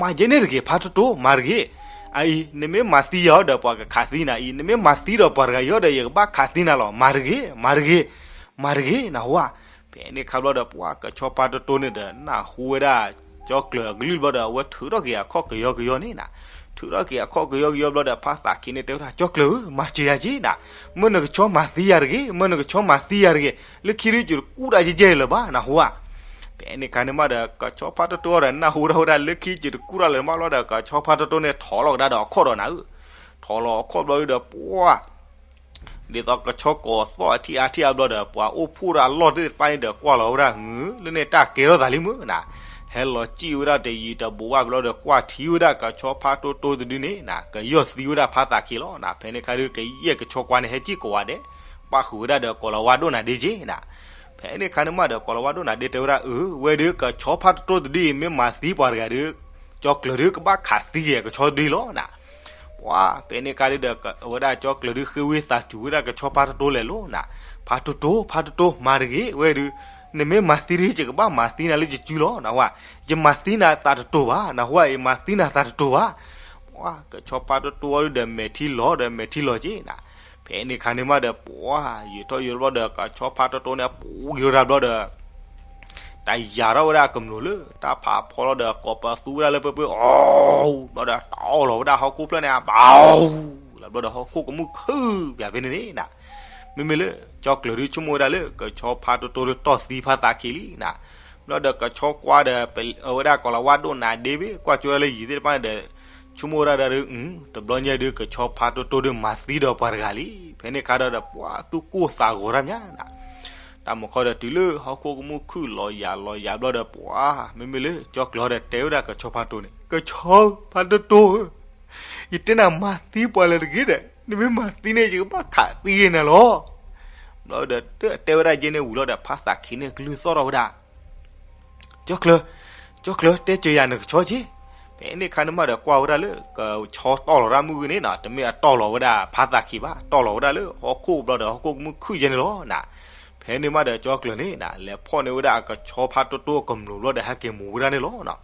မၤယဲန့ၣ်တဂ့ၤ ဖါတိတိ, မၤတဂ့ၤ. အအံၤ နမ့ၢ်မၤသံယၤအီၤဒီး ပှၤကခးသံနၤအံၤ, နမ့ၢ်မၤသံဒီးပှၤတဂၤအံၤဒီး ယကဘၣ်ခးသံနၤလီၤ. မၤတဂ့ၤ, မၤတဂ့ၤ, မၤတဂ့ၤ နၢ်ဟူဧါ. ဖဲန့ၣ်အခါဘျီဒီး ပှၤကဆီဖါတိတိန့ၣ်ဒီး နၢ်ဟူဝဲဒၣ်ကၠီကျၢၤအကလုၢ်ဘျီဒီး အဝဲထုးထီၣ်က့ၤအခီၣ်ကယီကယီန့ၣ်နၤ. ထုးထီၣ်က့ၤအခီၣ်ကယီကယီဘျီဒီး ဖါသးခ့န့ၣ်တဲဝဲဒၣ် ကၠီကျၢၤဧၢ, မၤစၢၤယၤက့နၤ, မ့ၢ်နကဆီမၤသံယၤတဂ့ၤ, မ့ၢ်နကဆီမၤသံယၤတဂ့ၤ, လၢခံဒုးယတကူၣ်တၢ်ယဲၢ်ယဲၢ်လၢၤဘၣ် နၢ်ဟူဧါ. ဖဲန့ၣ်အခါန့ၣ်မးဒီး ကဆီဖါတိတိဒီး နၢ်ဟူထီၣ်ဝဲဒၣ်လၢခံယတကူၣ်တၢ်လၢၤမးဘျီဒီး ကဆီဖါတိတိန့ၣ် ထိးလီၤကဒါဒီးအခီၣ်ဒီးနၤဧၢ. ထိးလီၤအခီၣ်ဘျီဒီး ပှၤ ဒ်သိးကဆီကိးသီၣ်အထံၣ်အါထံၣ်အါဘျီဒီး ပှၤအိၣ်ဖှိၣ်တၢ်အလီၢ်သ့ၣ်တဖၣ်န့ၣ်ဒီး ကွၢ်လီၤဝဲဒၣ် ဟူ လၢန့ၣ်တၢ်ကဲထီၣ်သးလံမ့ၢ်နၤ. ဟဲလီၤစံၣ်ဝဲဒၣ်တယံၤတဘူးဘၣ်ဘျီဒီး ကွၢ်ထံဝဲဒၣ်ကဆီဖါတိတိတဒုန့ၣ်နၤ ကယီၢ်သံဝဲဒၣ်ဖါသးခ့လီၤနၤ. ဖဲန့ၣ်အခါဒုး ကယဲၢ်ကဆီကွၢ်န့ၣ် ဟဲစံၣ်ကိးဂၤဒဲး, ပၣ်ဃုာ်ဝဲဒၣ်ဒီးကိၤလၤဝါဒိၣ်နၤဒ့က့နၤ. ဖဲန့ၣ်အခါန့ၣ်မးဒီး ကိၤလၤဝါဒိၣ်နၤဒ့တဲဝဲဒၣ် အၢ ဝဲဒုးကဆီဖါတိတိတဒုအံၤ မ့ၢ်မၤသံပှၤတဂၤဒီး ကၠီကျၢၤဒုးကဘၣ်ခးသံက့ၤကဆီတဒုလီၤနၤ. ပှၤ ဖဲန့ၣ်အခါဒုးဒီး အဝဲဒၣ်ကၠီကျၢၤဒုးဃ့ဝံသးစူၤဝဲဒၣ်ကဆီဖါတိတိလဲၤလီၤနၤ. ဖါတိတိ ဖါတိတိ မၤတဂ့ၤ ဝဲဒုး, နမ့ၢ်မၤသံဒုး ယကဘၣ်မၤသံနၤလၢယစုလီၤ နၢ်ဟူဧါ. ယမၤသံနၤသးတတိၤဘၣ် နၢ်ဟူဧါ, ယမၤသံနၤသးတတိၤဘၣ်. ပှၤ ကဆီဖါတိတိအီၤဒုးဒီး မဲာ်ထံလီၤဒီးမဲာ်ထံလီၤက့နၤ. ဖဲန့ၣ်အခါန့ၣ်မးဒီး ပှၤ ယံာ်ထီၣ်ယံာ်ထီၣ်ဘျီဒီး ကဆီဖါတိတိန့ၣ် အပူၤကွံာ်ထီၣ်တၢ်ဘျီဒီး တၢ်ယၤထီၣ်ဝဲဒၣ်ကမျိာ်လၢ တၢ်ဖးဖီလီၤဒီး ကိးပသူဝဲဒၣ်လၢပၢပၢ အီ ဘျီဒီး တၢ်အီၣ်လီၤဝဲဒၣ်ဟီၣ်ခိၣ်ဖျၢၣ်န့ၣ် အဘၣ် လီၤဘျီဒီး ဟီၣ်ခိၣ်ကမုၢ်ခုၣ်ပၠးဖဲန့ၣ်န့ၣ်နၤ. မ့မ့ၢ်လၢ ကၠီကျၢၤဒုးဆိကမိၣ်ဝဲဒၣ်လၢ ကဆီဖါတိတိဒုးတီၢ်သံဖါသးခ့လံနၤ. ဘျီဒီး ကဆီကွၢ်ဒီး အဝဲဒၣ်ကိၤလၤဝါဒိၣ်နၤဒ့ဘ့ၣ် ကွၢ်ကၠိဝဲဒၣ်လၢယံၤသ့ၣ်တဖၣ်န့ၣ်ဒီး ဆိကမိၣ်ဝဲဒၣ်ဒီး တဘျီညါဒုး ကဆီဖါတိတိဒုးမၤသံဒီးပှၤတဂၤလံ. ဖဲန့ၣ်အခါဒီး ပှၤသူၣ်ကိၢ်သးဂီၤတၢ်မးနၤ. တၢ်မုၢ်ခီဒီး တုၤလၢဟီၣ်ခိၣ်ကမုၢ်ခုၣ်လီၤယၤလီၤယၤဘျီဒီး ပှၤ မ့မ့ၢ်လၢ ကၠီကျၢၤဒီး တဲဝဲဒၣ်ကဆီဖါတိတိန့ၣ် ကဆီဖါတိတိဧၢ, ယတဲနၤမၤသံပှၤလၢၤတဂ့ၤဒီး နမ့ၢ်မၤသံန့ၣ် ယကဘၣ်ခးသံက့ၤနၤလီၤ. ဘျီဒီး တဲဝဲဒၣ်ကဲန့ၣ်ဝံၤလီၤဒီး ဖါသးခ့န့ၣ်ကလုၢ်သီၣ်ထီၣ်ဝဲဒၣ် ကၠီကျၢၤ, ကၠီကျၢၤ တဲစၢၤယၤနကဆီက့. ဖဲန့ၣ်အခါန့ၣ်မးဒီး ကွၢ်ဝဲဒၣ်လၢ ကဆီတီၢ်လီၤတၢ်မုၢ်ဂ့ၤန့ၣ်နၤ, တမ့ၢ်အတီၢ်လီၤဝဲဒၣ်ဖါသးခ့ဘၣ်, တီၢ်လီၤဝဲဒၣ်လၢဟီၣ်ခိၣ်ဘျီဒီး ဟီၣ်ခိၣ်ကမုၢ်ခုၣ်ယဲန့ၣ်လီၤနၤ. ဖဲန့ၣ်မးဒီး ကၠီကျၢၤန့ၣ်နၤ လဲၤဖီၣ်န့ၢ်ဝဲဒၣ်အကဆီဖါတိတိအကမျိာ်ဘျီဒီး ဟဲက့ၤမူၤဝဲဒၣ်န့ၣ်လီၤနၤ.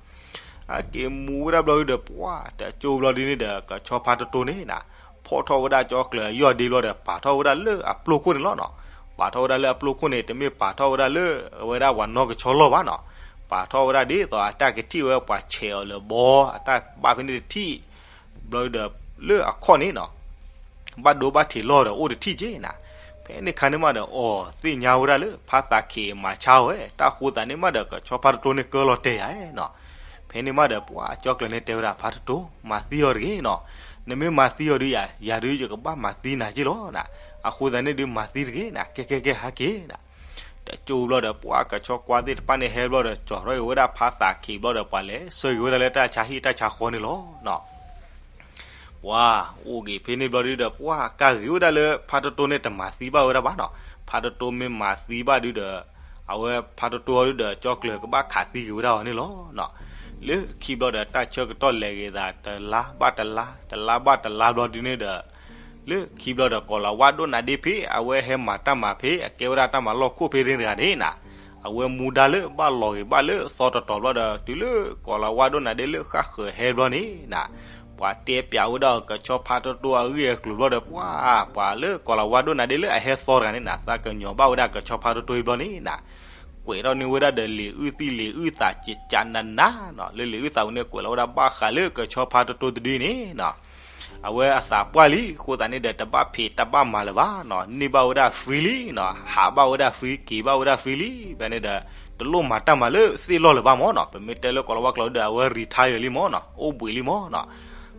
ဟဲက့ၤမူၤဝဲဒၣ်ဘျီဒီး ပှၤ တကၠိဘျီဒ်န့ၣ်ဒီး ကဆီဖါတိတိန့ၣ်နၤ ဖီၣ်ထီၣ်ဝဲဒၣ်ကၠီကျၢၤအယီၢ်ဒ့ဘျီဒီး ပာ်ထီၣ်ဝဲဒၣ်လၢအပျိၢ်ခိၣ်န့ၣ်လီၤနၤ. ပာ်ထီၣ်ဝဲဒၣ်လၢအပျိၢ်ခိၣ်န့ၣ် တမ့ၢ်ပာ်ထီၣ်ဝဲဒၣ်လၢ အဝဲဒၣ်ပှၤနီၢ်ကဆီလီၢ်ဘၣ်နၤ. ပာ်ထီၣ်ဝဲဒၣ်ဒ်သိးအတၢ်ကထံၣ်ဝဲပှၤဆဲးအီၤလၢၤဘီ အတၢ်ဘၣ်ဖဲန့ၣ်တထံၣ် ဘျီဒီး လၢအခီၣ်န့ၣ်နၤ ဘၣ်ဒိဘၣ်ထံးလီၢ်ဒီးအိၣ်တထံၣ်က့နၤ. ဖဲန့ၣ်အခါန့ၣ်မးဒီး အီၤသ့ၣ်ညါဝဲဒၣ်လၢ ဖါသးခ့မၤဆါဝဲ, တၢ်ဃိသးန့ၣ်မးဒီး ကဆီဖါတိတိန့ၣ်ကၢလီၤတဲာ်ယၤနၤ. ဖဲန့ၣ်မးဒီး ပှၤကၠီကျၢၤန့ၣ်တဲဝဲဒၣ် ဖါတိတိ မၤသံအီၤတဂ့ၤနၤ. နမ့ၢ်မၤသံအီၤဒုးယၤ ယၤဒုးယကဘၣ်မၤသံနၤက့လီၤနၤ. အဃိသတးန့ၣ်ဒုး မၤသံတဂ့ၤနၤ, ကဲကဲကဲ ဟဲက့ၤနၤ. တကၠိဘျီဒီး ပှၤကဆီကွၢ်သ့ၣ်တဖၣ်န့ၣ်ဟဲဘျီဒီး ကၠီထီၣ်က့ၤဝဲဒၣ်ဖါသးခ့ဘျီဒီး ပှၤလဲၤဆှၢက့ၤဝဲဒၣ်လၢတၢ်ဆါဟံၣ်တၢ်ဆါဃီန့ၣ်လီၤနၤ. ပှၤအိၣ်က့ၤဖဲန့ၣ်ဘျီဒုးဒီး ပှၤကၢ်ဂ့ၤဝဲဒၣ်လၢ ဖါတိတိန့ၣ်တမၤသံဘၣ်ဝဲဒၣ်ဘၣ်နၤ. ဖါတိတိမ့ၢ်မၤသံဘၣ်ဒုးဒီး အဝဲဖါတိတိအီၤဒုးဒီး ကၠီကျၢၤကဘၣ်ခးသံက့ၤဝဲဒၣ်အီၤန့ၣ်လီၤနၤ. လၢခံဘျီဒီး တၢ်ဆၢကတီၢ်လဲၤက့ၤသး တလါဘၣ်တလါ တလါဘၣ်တလါဘျီဒုးန့ၣ်ဒီး လၢခံဘျီဒီး ကိၤလၤဝါဒိၣ်နၤဒ့ဖဲ အဝဲဟဲမၤတၢ်မၤဖဲ အကဲဝဲဒၣ်တၢ်မၤလီၢ်ခိၣ်ဖဲန့ၣ်တဂၤန့ၣ်နၤ, အဝဲမူဒါလၢဘၣ်လီၤဂ့ၤဘၣ်လၢသီတတီၤဘျီဒီး တုၤလၢကိၤလၤဝါဒိၣ်နၤဒ့လၢဃၣ်ဃၢၤဟဲဘျီန့ၣ်နၤ, ပှၤတဲပၠးဝဲဒၣ်ကဆီဖါတိတိအဂ့ၢ်အကျိၤဘျီဒီး ပှၤ ပှၤလၢကိၤလၤဝါဒိၣ်နၤဒ့လၢအဟဲသီတဂၤန့ၣ်နၤ သးကညီၤဘၣ်ဝဲဒၣ်ကဆီဖါတိတိအံၤဘျီန့ၣ်နၤ, ကွဲးထီၣ်န့ၢ်ဝဲဒၣ်ဒီးလံာ်အုၣ်သံလံာ်အုၣ်သးကကးနးနးနၤ, လၢလံာ်အုၣ်သးဝဲန့ၣ် ကွဲးလီၤဝဲဒၣ်ဘၣ်ဃးလၢကဆီဖါတိတိတဒုန့ၣ်နၤ အဝဲအသးပှၢ်လံ အဃိသတးန့ၣ်ဒီး တဘၣ်ဖံးတၢ်ဘၣ်မၤလၢၤဘၣ်နၤ, န့ၢ်ဘၣ်ဝဲဒၣ် free လံနၤ, ဟးဘၣ်ဝဲဒၣ် free က့ၤဘၣ်ဝဲဒၣ် free လံ, ဖဲန့ၣ်ဒီး တလိၣ်မၤတၢ်မၤလၢသ့ၣ်လီၢ်လၢၤဘၣ်မၢ်နၤ, ပမ့ၢ်တဲလၢကိၤလၤဝါကျိာ်ဒီး အဝဲ retire လံမၢ်နၤ, အိၣ်ဘှံးလံမၢ်နၤ,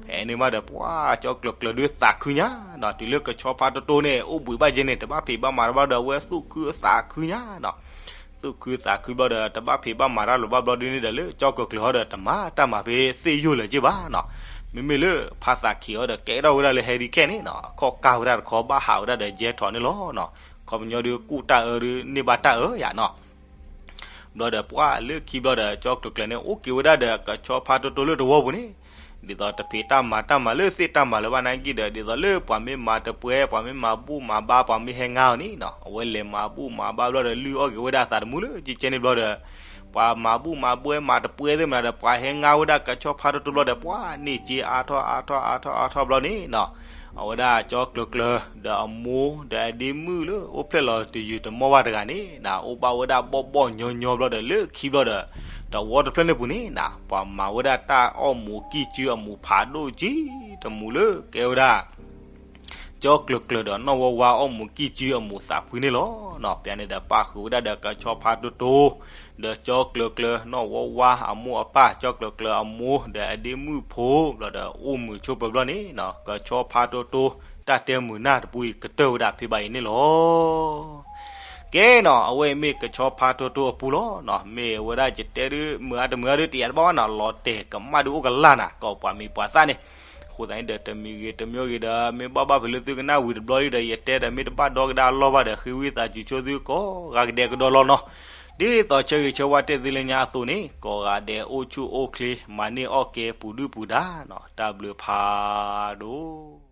ဖဲန့ၣ်မးဒီး ပှၤကၠီကျၢၤကျၢၤဒုးသးခုညါနၤ, တုၤလၢကဆီဖါတိတိန့ၣ် အိၣ်ဘှံးဘၣ်က့ၤန့ၣ် တဘၣ်ဖံးဘၣ်မၤလၢၤဘၣ်ဒီး အဝဲသူၣ်ခုသးခုညါနၤ, သူၣ်ခုသးခုဘျီဒီး တဘၣ်ဖံးဘၣ်မၤတၢ်လိၤဘၣ်ဘျီဒ်န့ၣ်ဒီး လၢကၠီကျၢၤကျၢၤဟီဒီး တမၤတၢ်မၤဖဲသ့ၣ်ယိၣ်လၢၤက့ဘၣ်နီၤ. မ့မ့ၢ်လၢဖါသးခံးဟီဒီး ကဲထီၣ်ဝဲဒၣ်လၢ ဟဲဒံခဲန့ၣ်နီၤ, အခီၣ်ကၢ်ဝဲဒၣ်တခီ ဘၣ်ဟးဝဲဒၣ်ဒီး ကဲထီၣ်န့ၣ်လီၤနီၤ. ခီပညီဒုး ကူၣ်တၢ်အၢဒုး န့ၢ်ဘၣ်တၢ်အၢယၤနီၤ. ဘျီဒီး ပှၤလၢခံဘျီဒီး ကၠီကျၢၤကျၢၤန့ၣ် အိၣ်က့ၤဝဲဒၣ်ဒီး ကဆီဖါတိတိလၢတဝီပူၤန့ၣ်, ဒ်သိးတဖံးတၢ်မၤတၢ်မၤလၢသ့ၣ်တၢ်မၤလၢၤဘၣ်နာ်က့ဒီး ဒ်သိးလၢပှၤမ့ၢ်မၤတပှဲၤ ပှၤမ့ၢ်မၤဘူၣ်မၤဘါ ပှၤမ့ၢ်ဟဲငါအီၤန့ၣ်နီၤ, အဝဲလဲၤမၤဘူၣ်မၤဘါဘျီဒီး လုၢ်အီၣ်က့ၤဝဲဒၣ်အသးတမုာ်လၢကဲကဲန့ၣ်ဘျီဒီး ပှၤမၤဘူၣ်မၤဘှဲမၤတပှဲၤသ့ၣ်မနုၤဒီး ပှၤဟဲငါဝဲဒၣ်ကဆီဖါတိတိဘျီဒီး ပှၤန့ၢ်စ့အါထီၣ်အါထီၣ်အါထီၣ်အါထီၣ်ဘျီန့ၣ်နီၤ, အဝဲဒၣ်ကၠီကျၢၤကျၢၤဒီးအမိၢ်ဒီးအဒ့မုၣ်လၢအိၣ်ဖျဲၣ်လီၤတယုာ်တမီၢ်ဘၣ်တဂၤန့ၣ်နီၤ, အိၣ်ဘၣ်ဝဲဒၣ်ဘီၣ်ဘီၣ်ညီညီဘျီဒီး လၢခံဘျီဒီး တဝီတဖျၢၣ်န့ၣ်ပူၤန့ၣ်နီၤ, ပှၤမၤဝဲဒၣ်တၢ်အီၣ်မူးကံၢ်စုအမူးဖးဒိၣ်ကံတမူးလၢကဲဝဲဒၣ် ကၠီကျၢၤကျၢၤဒီးနီၢ်ဝီဝါအီၣ်မူးကံၢ်စုအမူးသးဖှံန့ၣ်လီၤနီၤ. ပျဲန့ၣ်ဒီး ပၣ်ဃုာ်ဝဲဒၣ်ဒီးကဆီဖါတိတိ ဒီးကၠီကျၢၤကျၢၤနီၢ်ဝီဝါအမိၢ်အပၢ် ကၠီကျၢၤကျၢၤအမိၢ်ဒီးအဒ့မုၣ်ဖိဘျီဒီး အိၣ်မုာ်ဆိးပၢၤဘျီန့ၣ်နီၤ, ကဆီဖါတိတိ တၢ်တဲမုာ်နၢ်တပူၤအံၤ ကတၢၢ်ဝဲဒၣ်ဖဲဘၣ်အံၤန့ၣ်လီၤ. ကဲနီၤ, အဝဲအံၤမ့ၢ်ကဆီဖါတိတိအပူၤလီၤနီၤ. မ့ၢ်ဝဲဒၣ်ယတဲဒုး မုာ်အါတမုာ်အါဒုး တယာ်တဘၣ်ဘၣ်နီၤ, လီၤတဲာ်ကမၣ်ဒုးအိၣ်ကလၢ်နၤ ကိးပှၤမံၤပှၤသၣ်န့ၣ်. အဃိသတးန့ၣ်ဒီး တမံၤဂ့ၤတမံၤဂ့ၤဒီး မ့ၢ်ဘၣ်ဘၣ်ဖဲလၢသုကနၣ်ဝံၤတဘျီအံၤဒီး ယတဲဒီးမ့ၢ်တဘၣ်ဒီကဒါအလီၢ်ဘၣ်ဒီး ဃ့ဝံသးစူၤဆိသုကိးဂၤကဒဲကဒီးလီၤနီၤ. ဒ်သိးဆၢဂ့ၤဆၢဝါတဲသုလၢညါအသိးန့ၣ် ကိးဂၤဒဲးအိၣ်ဆူၣ်အိၣ်ချ့ မၤန့ၢ်အီၣ်ကဲပူၤဒုၣ်ပူၤဒါနီၤ. တၢ်ဘျုးဖးဒိၣ်